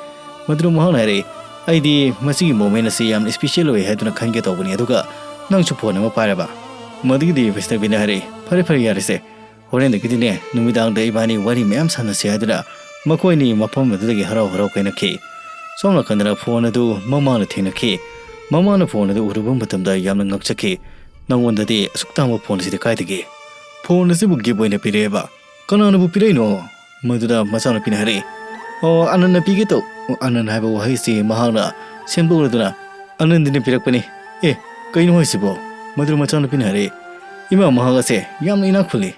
ꯃꯗꯨꯅ ꯃꯍꯥꯛꯅ ꯍꯥꯏꯔꯛꯏ, "ꯑꯩꯗꯤ ꯃꯁꯤꯒꯤ ꯃꯣꯃꯦꯟ ꯑꯁꯤ ꯌꯥꯝꯅ ꯏꯁꯄꯤꯁꯦꯜ ꯑꯣꯏ ꯍꯥꯏꯗꯨꯅ ꯈꯟꯒꯦ ꯇꯧꯕꯅꯤ, ꯑꯗꯨꯒ ꯅꯪꯁꯨ ꯐꯣꯟ ꯑꯃ ꯄꯥꯏꯔꯕ?" ꯃꯗꯨꯒꯤꯗꯤ ꯚꯩꯁꯅꯕꯤꯅ ꯍꯥꯏꯔꯛꯏ, "ꯐꯔꯦ ꯐꯔꯦ, ꯌꯥꯔꯦꯁꯦ, ꯍꯣꯔꯦꯟꯗꯒꯤꯗꯤꯅꯦ ꯅꯨꯃꯤꯗꯥꯡꯗ ꯏꯕꯥꯅꯤ ꯋꯥꯔꯤ ꯃꯌꯥꯝ ꯁꯥꯟꯅꯁꯤ" ꯍꯥꯏꯗꯨꯅ ꯃꯈꯣꯏ ꯑꯅꯤ ꯃꯐꯝ ꯑꯗꯨꯗꯒꯤ ꯍꯔꯥꯎ ꯍꯔꯥꯎ ꯀꯥꯏꯅꯈꯤ꯫ ꯁꯣꯝ ꯅꯥꯀꯟꯗꯅ ꯐꯣꯟ ꯑꯗꯨ ꯃꯃꯥꯅ ꯊꯦꯡꯅꯈꯤ꯫ ꯃꯃꯥꯅ ꯐꯣꯟ ꯑꯗꯨ ꯎꯔꯨꯕ ꯃꯇꯝꯗ ꯌꯥꯝꯅ ꯉꯛꯆꯈꯤ꯫ "ꯅꯉꯣꯟꯗꯗꯤ ꯑꯁꯨꯛ ꯇꯥꯡꯕ ꯐꯣꯟ ꯑꯁꯤꯗꯤ ꯀꯥꯏꯗꯒꯤ? ꯐꯣꯟ ꯑꯁꯤꯕꯨ ꯒꯤꯐ ꯑꯣꯏꯅ ꯄꯤꯔꯛꯑꯦꯕ? ꯀꯅꯥꯅꯕꯨ ꯄꯤꯔꯛꯏꯅꯣ?" ꯃꯗꯨꯗ ꯃꯆꯥꯅꯨꯄꯤꯅ ꯍꯥꯏꯔꯛꯏ, "ꯑꯣ, ꯑꯅꯟꯅ ꯄꯤꯒꯦ ꯇꯧ"꯫ ꯑꯅꯟ ꯍꯥꯏꯕ ꯋꯥꯍꯩꯁꯤ ꯃꯍꯥꯛꯅ ꯁꯦꯝꯗꯣꯛꯂꯗꯨꯅ, "ꯑꯅꯟꯗꯤꯅ ꯄꯤꯔꯛꯄꯅꯤ꯫ ꯑꯦ, ꯀꯩꯅꯣ ꯍꯥꯏꯁꯤꯕꯣ?" ꯃꯗꯨꯗ ꯃꯆꯥꯅꯨꯄꯤꯅ ꯍꯥꯏꯔꯛꯏ, "ꯏꯃꯥ, ꯃꯍꯥꯛ ꯑꯁꯦ ꯌꯥꯝꯅ ꯏꯅꯥꯛ ꯈꯨꯜꯂꯤ꯫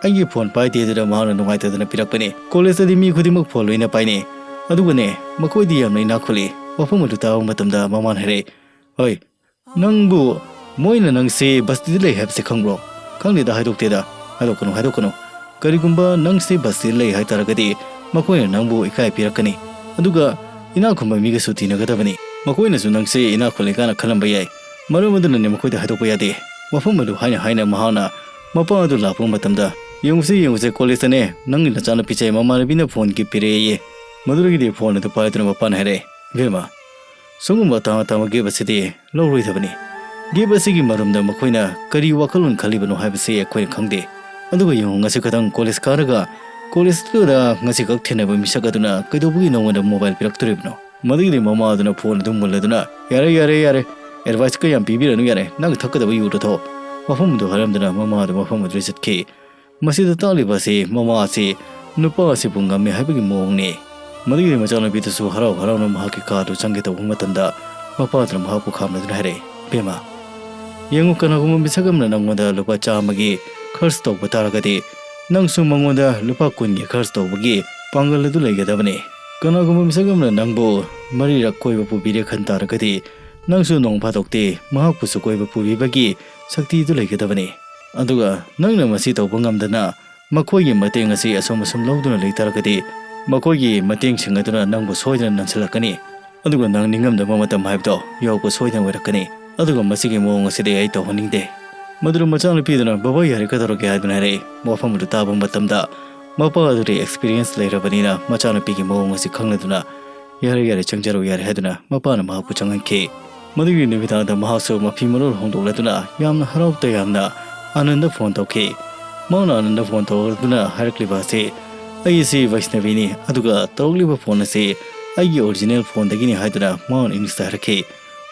ꯑꯩꯒꯤ ꯐꯣꯟ ꯄꯥꯏꯗꯦ, ꯑꯗꯨꯗ ꯃꯍꯥꯛꯅ ꯅꯨꯡꯉꯥꯏꯇꯗꯅ ꯄꯤꯔꯛꯄꯅꯤ꯫ ꯀꯣꯂꯦꯖꯇꯗꯤ ꯃꯤ ꯈꯨꯗꯤꯡꯃꯛ ꯐꯣꯟ ꯂꯣꯏꯅ ꯄꯥꯏꯅꯩ꯫ ꯑꯗꯨꯒꯅꯦ, ꯃꯈꯣꯏꯗꯤ ꯌꯥꯝꯅ ꯏꯅꯥꯛ ꯈꯨꯜꯂꯤ"꯫ ꯋꯥꯐꯝ ꯑꯗꯨ ꯇꯥꯕ ꯃꯇꯝꯗ ꯃꯃꯥꯅ ꯍꯥꯏꯔꯛꯏ, "ꯍꯣꯏ, ꯅꯪꯕꯨ ꯃꯣꯏꯅ ꯅꯪꯁꯦ ꯕꯁꯇꯤꯗ ꯂꯩ ꯍꯥꯏꯕꯁꯦ ꯈꯪꯕ꯭ꯔꯣ?" "ꯈꯪꯗꯦꯗ, ꯍꯥꯏꯗꯣꯛꯇꯦꯗ"꯫ "ꯍꯥꯏꯗꯣꯛꯀꯅꯨ, ꯍꯥꯏꯗꯣꯛꯀꯅꯨ꯫ ꯀꯔꯤꯒꯨꯝꯕ ꯅꯪꯁꯦ ꯕꯁꯇꯤꯗ ꯂꯩ ꯍꯥꯏꯇꯥꯔꯒꯗꯤ ꯃꯈꯣꯏꯅ ꯅꯪꯕꯨ ꯏꯀꯥꯏ ꯄꯤꯔꯛꯀꯅꯤ꯫ ꯑꯗꯨꯒ ꯏꯅꯥꯛ ꯈꯨꯟꯕ ꯃꯤꯒꯁꯨ ꯇꯤꯟꯅꯒꯗꯕꯅꯤ꯫ ꯃꯈꯣꯏꯅꯁꯨ ꯅꯪꯁꯦ ꯏꯅꯥꯛ ꯈꯨꯜꯂꯤ ꯀꯥꯏꯅ ꯈꯜꯂꯝꯕ ꯌꯥꯏ꯫ ꯃꯔꯝ ꯑꯗꯨꯅꯅꯦ ꯃꯈꯣꯏꯗ ꯍꯥꯏꯗꯣꯛꯄ ꯌꯥꯗꯦ꯫ ꯋꯥꯐꯝ ꯑꯗꯨ ꯍꯥꯏꯅ ꯍꯥꯏꯅ ꯃꯍꯥꯛꯅ ꯃꯄꯥ ꯑꯗꯨ ꯂꯥꯛꯄ ꯃꯇꯝꯗ, "ꯌꯦꯡꯉꯨꯁꯦ, ꯌꯦꯡꯉꯨꯁꯦ, ꯀꯣꯂꯦꯖꯇꯅꯦ ꯅꯪꯒꯤ ꯅꯆꯥꯅꯨꯄꯤꯁꯦ ꯃꯃꯥꯟꯅꯕꯤꯅ ꯐꯣꯟ ꯒꯤꯐ ꯄꯤꯔꯛꯑꯦꯌꯦ"꯫ ꯃꯗꯨꯗꯒꯤꯗꯤ ꯐꯣꯟ ꯑꯗꯨ ꯄꯥꯏꯗꯨꯅ ꯃꯄꯥꯅ ꯍꯥꯏꯔꯛꯑꯦ, "ꯏꯕꯦꯝꯃ, ꯁꯨꯒꯨꯝꯕ ꯑꯇꯥꯡ ꯑꯇꯥꯡꯕ ꯒꯤꯐ ꯑꯁꯤꯗꯤ ꯂꯧꯔꯣꯏꯗꯕꯅꯤ꯫ ꯒꯤꯐ ꯑꯁꯤꯒꯤ ꯃꯔꯨꯝꯗ ꯃꯈꯣꯏꯅ ꯀꯔꯤ ꯋꯥꯈꯜꯂꯣꯟ ꯈꯜꯂꯤꯕꯅꯣ ꯍꯥꯏꯕꯁꯤ ꯑꯩꯈꯣꯏꯅ ꯈꯪꯗꯦ꯫ ꯑꯗꯨꯒ ꯌꯦꯡꯉꯨ, ꯉꯁꯤ ꯈꯛꯇꯪ ꯀꯣꯂꯦꯖ ꯀꯥꯔꯒ ꯀꯣꯂꯦꯖꯇꯨꯗ ꯉꯁꯤꯈꯛ ꯊꯦꯡꯅꯕ ꯃꯤꯁꯛ ꯑꯗꯨꯅ ꯀꯩꯗꯧꯕꯒꯤ ꯅꯉꯣꯟꯗ ꯃꯣꯕꯥꯏꯜ ꯄꯤꯔꯛꯇꯣꯔꯤꯕꯅꯣ?" ꯃꯗꯨꯒꯤꯗꯤ ꯃꯃꯥ ꯑꯗꯨꯅ ꯐꯣꯟ ꯑꯗꯨ ꯃꯨꯜꯂꯗꯨꯅ, "ꯌꯥꯔꯦ, ꯌꯥꯔꯦ, ꯌꯥꯔꯦ, ꯑꯦꯗꯚꯥꯏꯁ ꯀꯌꯥꯝ ꯄꯤꯕꯤꯔꯅꯨ, ꯌꯥꯔꯦ, ꯅꯪ ꯊꯛꯀꯗꯕ ꯌꯨꯗꯣ ꯊꯛꯑꯣ"꯫ ꯃꯐꯝ ꯑꯗꯨ ꯍꯥꯏꯔꯝꯗꯨꯅ ꯃꯃꯥ ꯑꯗꯨ ꯃꯐꯝ ꯑꯗꯨꯗ ꯆꯠꯈꯤ꯫ ꯃꯁꯤꯗ ꯇꯥꯛꯂꯤꯕ ꯑꯁꯤ ꯃꯃꯥ ꯑꯁꯤ ꯅꯨꯄꯥ ꯑꯁꯤꯕꯨ ꯉꯝꯃꯤ ꯍꯥꯏꯕꯒꯤ ꯃꯑꯣꯡꯅꯤ꯫ ꯃꯗꯨꯒꯤ ꯃꯆꯥꯅꯨꯄꯤꯗꯨꯁꯨ ꯍꯔꯥꯎ ꯍꯔꯥꯎꯅ ꯃꯍꯥꯛꯀꯤ ꯀꯥꯗꯨ ꯆꯪꯒꯦ ꯇꯧꯕ ꯃꯇꯝꯗ, ꯃꯄꯥꯗꯨꯅ ꯃꯍꯥꯛꯄꯨ ꯈꯥꯝꯂꯗꯨꯅ ꯍꯥꯏꯔꯛꯏ, "ꯏꯕꯦꯝꯃ, ꯌꯦꯡꯉꯨ, ꯀꯅꯥꯒꯨꯝꯕ ꯃꯤꯁꯛ ꯑꯃꯅ ꯅꯪꯉꯣꯟꯗ ꯂꯨꯄꯥ ꯆꯥꯝꯃꯒꯤ ꯈꯔꯆ ꯇꯧꯕ ꯇꯥꯔꯒꯗꯤ, ꯅꯪꯁꯨ ꯃꯉꯣꯟꯗ ꯂꯨꯄꯥ ꯀꯨꯟꯒꯤ ꯈꯔꯆ ꯇꯧꯕꯒꯤ ꯄꯥꯡꯒꯜ ꯑꯗꯨ ꯂꯩꯒꯗꯕꯅꯤ꯫ ꯀꯅꯥꯒꯨꯝꯕ ꯃꯤꯁꯛ ꯑꯃꯅ ꯅꯪꯕꯨ ꯃꯔꯤꯔꯛ ꯀꯣꯏꯕ ꯄꯨꯕꯤꯔꯦ ꯈꯟ ꯇꯥꯔꯒꯗꯤ, ꯅꯪꯁꯨ ꯅꯣꯡ ꯐꯥꯗꯣꯛꯇꯤ ꯃꯍꯥꯛꯄꯨꯁꯨ ꯀꯣꯏꯕ ꯄꯨꯕꯤꯕꯒꯤ ꯁꯛꯇꯤꯗꯨ ꯂꯩꯒꯗꯕꯅꯤ꯫ ꯑꯗꯨꯒ ꯅꯪꯅ ꯃꯁꯤ ꯇꯧꯕ ꯉꯝꯗꯅ ꯃꯈꯣꯏꯒꯤ ꯃꯇꯦꯡ ꯑꯁꯤ ꯑꯁꯨꯝ ꯑꯁꯨꯝ ꯂꯧꯗꯨꯅ ꯂꯩꯇꯥꯔꯒꯗꯤ, ꯃꯈꯣꯏꯒꯤ ꯃꯇꯦꯡꯁꯤꯡ ꯑꯗꯨꯅ ꯅꯪꯕꯨ ꯁꯣꯏꯗꯅ ꯅꯟꯁꯤꯜꯂꯛꯀꯅꯤ꯫ ꯑꯗꯨꯒ ꯅꯪ ꯅꯤꯡꯉꯝꯗꯕ ꯃꯇꯝ ꯍꯥꯏꯕꯗꯣ ꯌꯧꯔꯛꯄ ꯁꯣꯏꯗꯅ ꯑꯣꯏꯔꯛꯀꯅꯤ꯫ ꯑꯗꯨꯒ ꯃꯁꯤꯒꯤ ꯃꯑꯣꯡ ꯑꯁꯤꯗꯤ ꯑꯩ ꯇꯧꯍꯟꯅꯤꯡꯗꯦ"꯫ ꯃꯗꯨꯗ ꯃꯆꯥꯅꯨꯄꯤꯗꯨꯅ, "ꯕꯕꯥ, ꯌꯥꯔꯦ, ꯀꯩꯗꯧꯔꯒꯦ?" ꯍꯥꯏꯗꯨꯅ ꯍꯥꯏꯔꯛꯏ꯫ ꯋꯥꯐꯝ ꯑꯗꯨ ꯇꯥꯕ ꯃꯇꯝꯗ ꯃꯄꯥ ꯑꯗꯨꯗꯤ ꯑꯦꯛꯁꯄꯤꯔꯤꯌꯦꯟꯁ ꯂꯩꯔꯕꯅꯤꯅ ꯃꯆꯥꯅꯨꯄꯤꯒꯤ ꯃꯑꯣꯡ ꯑꯁꯤ ꯈꯪꯂꯗꯨꯅ, "ꯌꯥꯔꯦ, ꯌꯥꯔꯦ, ꯆꯪꯖꯔꯣ, ꯌꯥꯔꯦ" ꯍꯥꯏꯗꯨꯅ ꯃꯄꯥꯅ ꯃꯍꯥꯛꯄꯨ ꯆꯪꯍꯟꯈꯤ꯫ ꯃꯗꯨꯒꯤ ꯅꯨꯃꯤꯗꯥꯡꯗ ꯃꯍꯥꯛꯁꯨ ꯃꯐꯤ ꯃꯔꯣꯜ ꯍꯣꯡꯗꯣꯛꯂꯗꯨꯅ ꯌꯥꯝꯅ ꯍꯔꯥꯎ ꯇꯌꯥꯝꯅ ꯑꯥꯅꯟꯗ ꯐꯣꯟ ꯇꯧꯈꯤ꯫ ꯃꯍꯥꯛꯅ ꯑꯥꯅꯟꯗ ꯐꯣꯟ ꯇꯧꯔꯗꯨꯅ ꯍꯥꯏꯔꯛꯂꯤꯕ ꯑꯁꯤ, "ꯑꯩ ꯑꯁꯤ ꯕꯩꯁꯅꯕꯤꯅꯤ, ꯑꯗꯨꯒ ꯇꯧꯔꯛꯂꯤꯕ ꯐꯣꯟ ꯑꯁꯤ ꯑꯩꯒꯤ ꯑꯣꯔꯤꯖꯤꯅꯦꯜ ꯐꯣꯟꯗꯒꯤꯅꯤ" ꯍꯥꯏꯗꯨꯅ ꯃꯍꯥꯛꯅ ꯏꯪꯂꯤꯁꯇ ꯍꯥꯏꯔꯛꯈꯤ꯫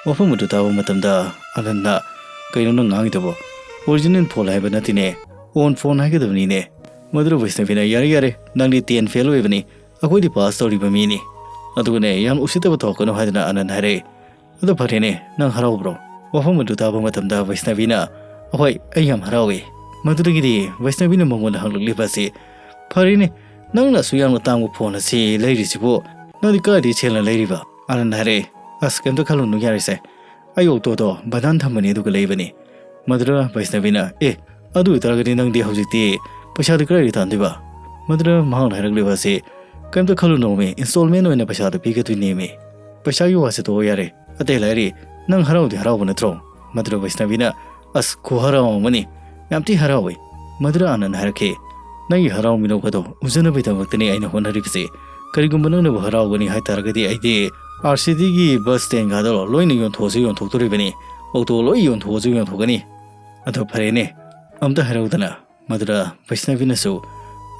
ꯋꯥꯐꯝ ꯑꯗꯨ ꯇꯥꯕ ꯃꯇꯝꯗ ꯑꯥꯅꯟꯗ, "ꯀꯩꯅꯣ ꯅꯪ ꯉꯥꯡꯉꯤꯗꯨꯕꯣ? ꯑꯣꯔꯤꯖꯤꯅꯦꯜ ꯐꯣꯟ ꯍꯥꯏꯕ ꯅꯠꯇꯦꯅꯦ, ꯑꯣꯟ ꯐꯣꯟ ꯍꯥꯏꯒꯗꯕꯅꯤꯅꯦ"꯫ ꯃꯗꯨꯗ ꯕꯩꯁꯅꯕꯤꯅ, "ꯌꯥꯔꯦ, ꯌꯥꯔꯦ, ꯅꯪꯗꯤ ꯇꯦꯟ ꯐꯦꯜ ꯑꯣꯏꯕꯅꯤ, ꯑꯩꯈꯣꯏꯗꯤ ꯄꯥꯁ ꯇꯧꯔꯤꯕ ꯃꯤꯅꯤ꯫ ꯑꯗꯨꯒꯅꯦ, ꯌꯥꯝ ꯎꯁꯤꯠꯇꯕ ꯇꯧꯔꯛꯀꯅꯨ" ꯍꯥꯏꯗꯨꯅ ꯑꯥꯅꯟꯗ ꯍꯥꯏꯔꯛꯏ꯫ "ꯑꯗꯨ ꯐꯔꯦꯅꯦ, ꯅꯪ ꯍꯔꯥꯎꯕ꯭ꯔꯣ?" ꯋꯥꯐꯝ ꯑꯗꯨ ꯇꯥꯕ ꯃꯇꯝꯗ ꯕꯩꯁꯅꯕꯤꯅ, "ꯑꯍꯣꯏ, ꯑꯩ ꯌꯥꯝ ꯍꯔꯥꯎꯏ"꯫ ꯃꯗꯨꯗꯒꯤꯗꯤ ꯕꯩꯁꯅꯕꯤꯅ ꯃꯉꯣꯟꯗ ꯍꯪꯂꯛꯂꯤꯕ ꯑꯁꯤ, "ꯐꯔꯦꯅꯦ, ꯅꯪꯅ ꯑꯁꯨꯛ ꯌꯥꯝꯅ ꯇꯥꯡꯕ ꯐꯣꯟ ꯑꯁꯤ ꯂꯩꯔꯤꯁꯤꯕꯨ, ꯅꯪꯗꯤ ꯀꯥꯏꯗꯒꯤ ꯁꯦꯜꯅ ꯂꯩꯔꯤꯕ?" ꯑꯥꯅꯟꯗ ꯍꯥꯏꯔꯛꯏ, "ꯑꯁ, ꯀꯩꯝꯇ ꯈꯜꯂꯨꯅꯨ, ꯌꯥꯔꯦꯁꯦ꯫ ꯑꯩ ꯑꯣꯛꯇꯣꯗꯣ ꯕꯟꯙꯟ ꯊꯝꯕꯅꯤ, ꯑꯗꯨꯒ ꯂꯩꯕꯅꯤ"꯫ ꯃꯗꯨꯗ ꯕꯩꯁꯅꯕꯤꯅ, "ꯑꯦ, ꯑꯗꯨ ꯑꯣꯏꯇꯥꯔꯒꯗꯤ ꯅꯪꯗꯤ ꯍꯧꯖꯤꯛꯇꯤ ꯄꯩꯁꯥꯗꯨ ꯀꯗꯥꯏꯗꯒꯤ ꯇꯥꯟꯗꯣꯏꯕ?" ꯃꯗꯨꯗ ꯃꯍꯥꯛꯅ ꯍꯥꯏꯔꯛꯂꯤꯕ ꯑꯁꯤ, "ꯀꯩꯝꯇ ꯈꯜꯂꯨꯅꯣꯃꯤ, ꯏꯟꯁꯇꯣꯜꯃꯦꯟ ꯑꯣꯏꯅ ꯄꯩꯁꯥꯗꯨ ꯄꯤꯒꯗꯣꯏꯅꯦꯃꯤ"꯫ ꯄꯩꯁꯥꯒꯤ ꯋꯥꯁꯦ ꯇꯣꯛꯑꯣ ꯌꯥꯔꯦ꯫ ꯑꯇꯩ ꯂꯥꯏꯔꯤ, ꯅꯪ ꯍꯔꯥꯎꯗꯤ ꯍꯔꯥꯎꯕ ꯅꯠꯇ꯭ꯔꯣ?" ꯃꯗꯨꯗ ꯕꯩꯁꯅꯕꯤꯅ, "ꯑꯁ, ꯈꯨꯍꯔꯥꯎ ꯑꯃꯅꯤ, ꯌꯥꯝ ꯊꯤ ꯍꯔꯥꯎꯋꯤ꯫" ꯃꯗꯨꯗ ꯑꯥꯅꯟ ꯍꯥꯏꯔꯛꯈꯤ, "ꯅꯪꯒꯤ ꯍꯔꯥꯎ ꯃꯤꯅꯣꯛ ꯑꯗꯣ ꯎꯖꯅꯕꯒꯤꯗꯃꯛꯇꯅꯤ ꯑꯩꯅ ꯍꯣꯠꯅꯔꯤꯕꯁꯦ꯫ ꯀꯔꯤꯒꯨꯝꯕ ꯅꯪꯅꯕꯨ ꯍꯔꯥꯎꯒꯅꯤ ꯍꯥꯏ ꯇꯥꯔꯒꯗꯤ ꯑꯩꯗꯤ ꯑꯥꯔ ꯁꯤ ꯗꯤꯒꯤ ꯕꯁ ꯁ꯭ꯇꯦꯟꯒꯗꯣ ꯂꯣꯏꯅ ꯌꯣꯟꯊꯣꯛꯑꯁꯨ ꯌꯣꯟꯊꯣꯛꯇꯣꯔꯤꯕꯅꯤ, ꯑꯣꯇꯣ ꯂꯣꯏ ꯌꯣꯟꯊꯣꯛꯑꯁꯨ ꯌꯣꯟꯊꯣꯛꯀꯅꯤ꯫" "ꯑꯗꯣ ꯐꯔꯦꯅꯦ, ꯑꯝꯇ ꯍꯥꯏꯔꯧꯗꯅ꯫" ꯃꯗꯨꯗ ꯕꯩꯁꯅꯕꯤꯅꯁꯨ,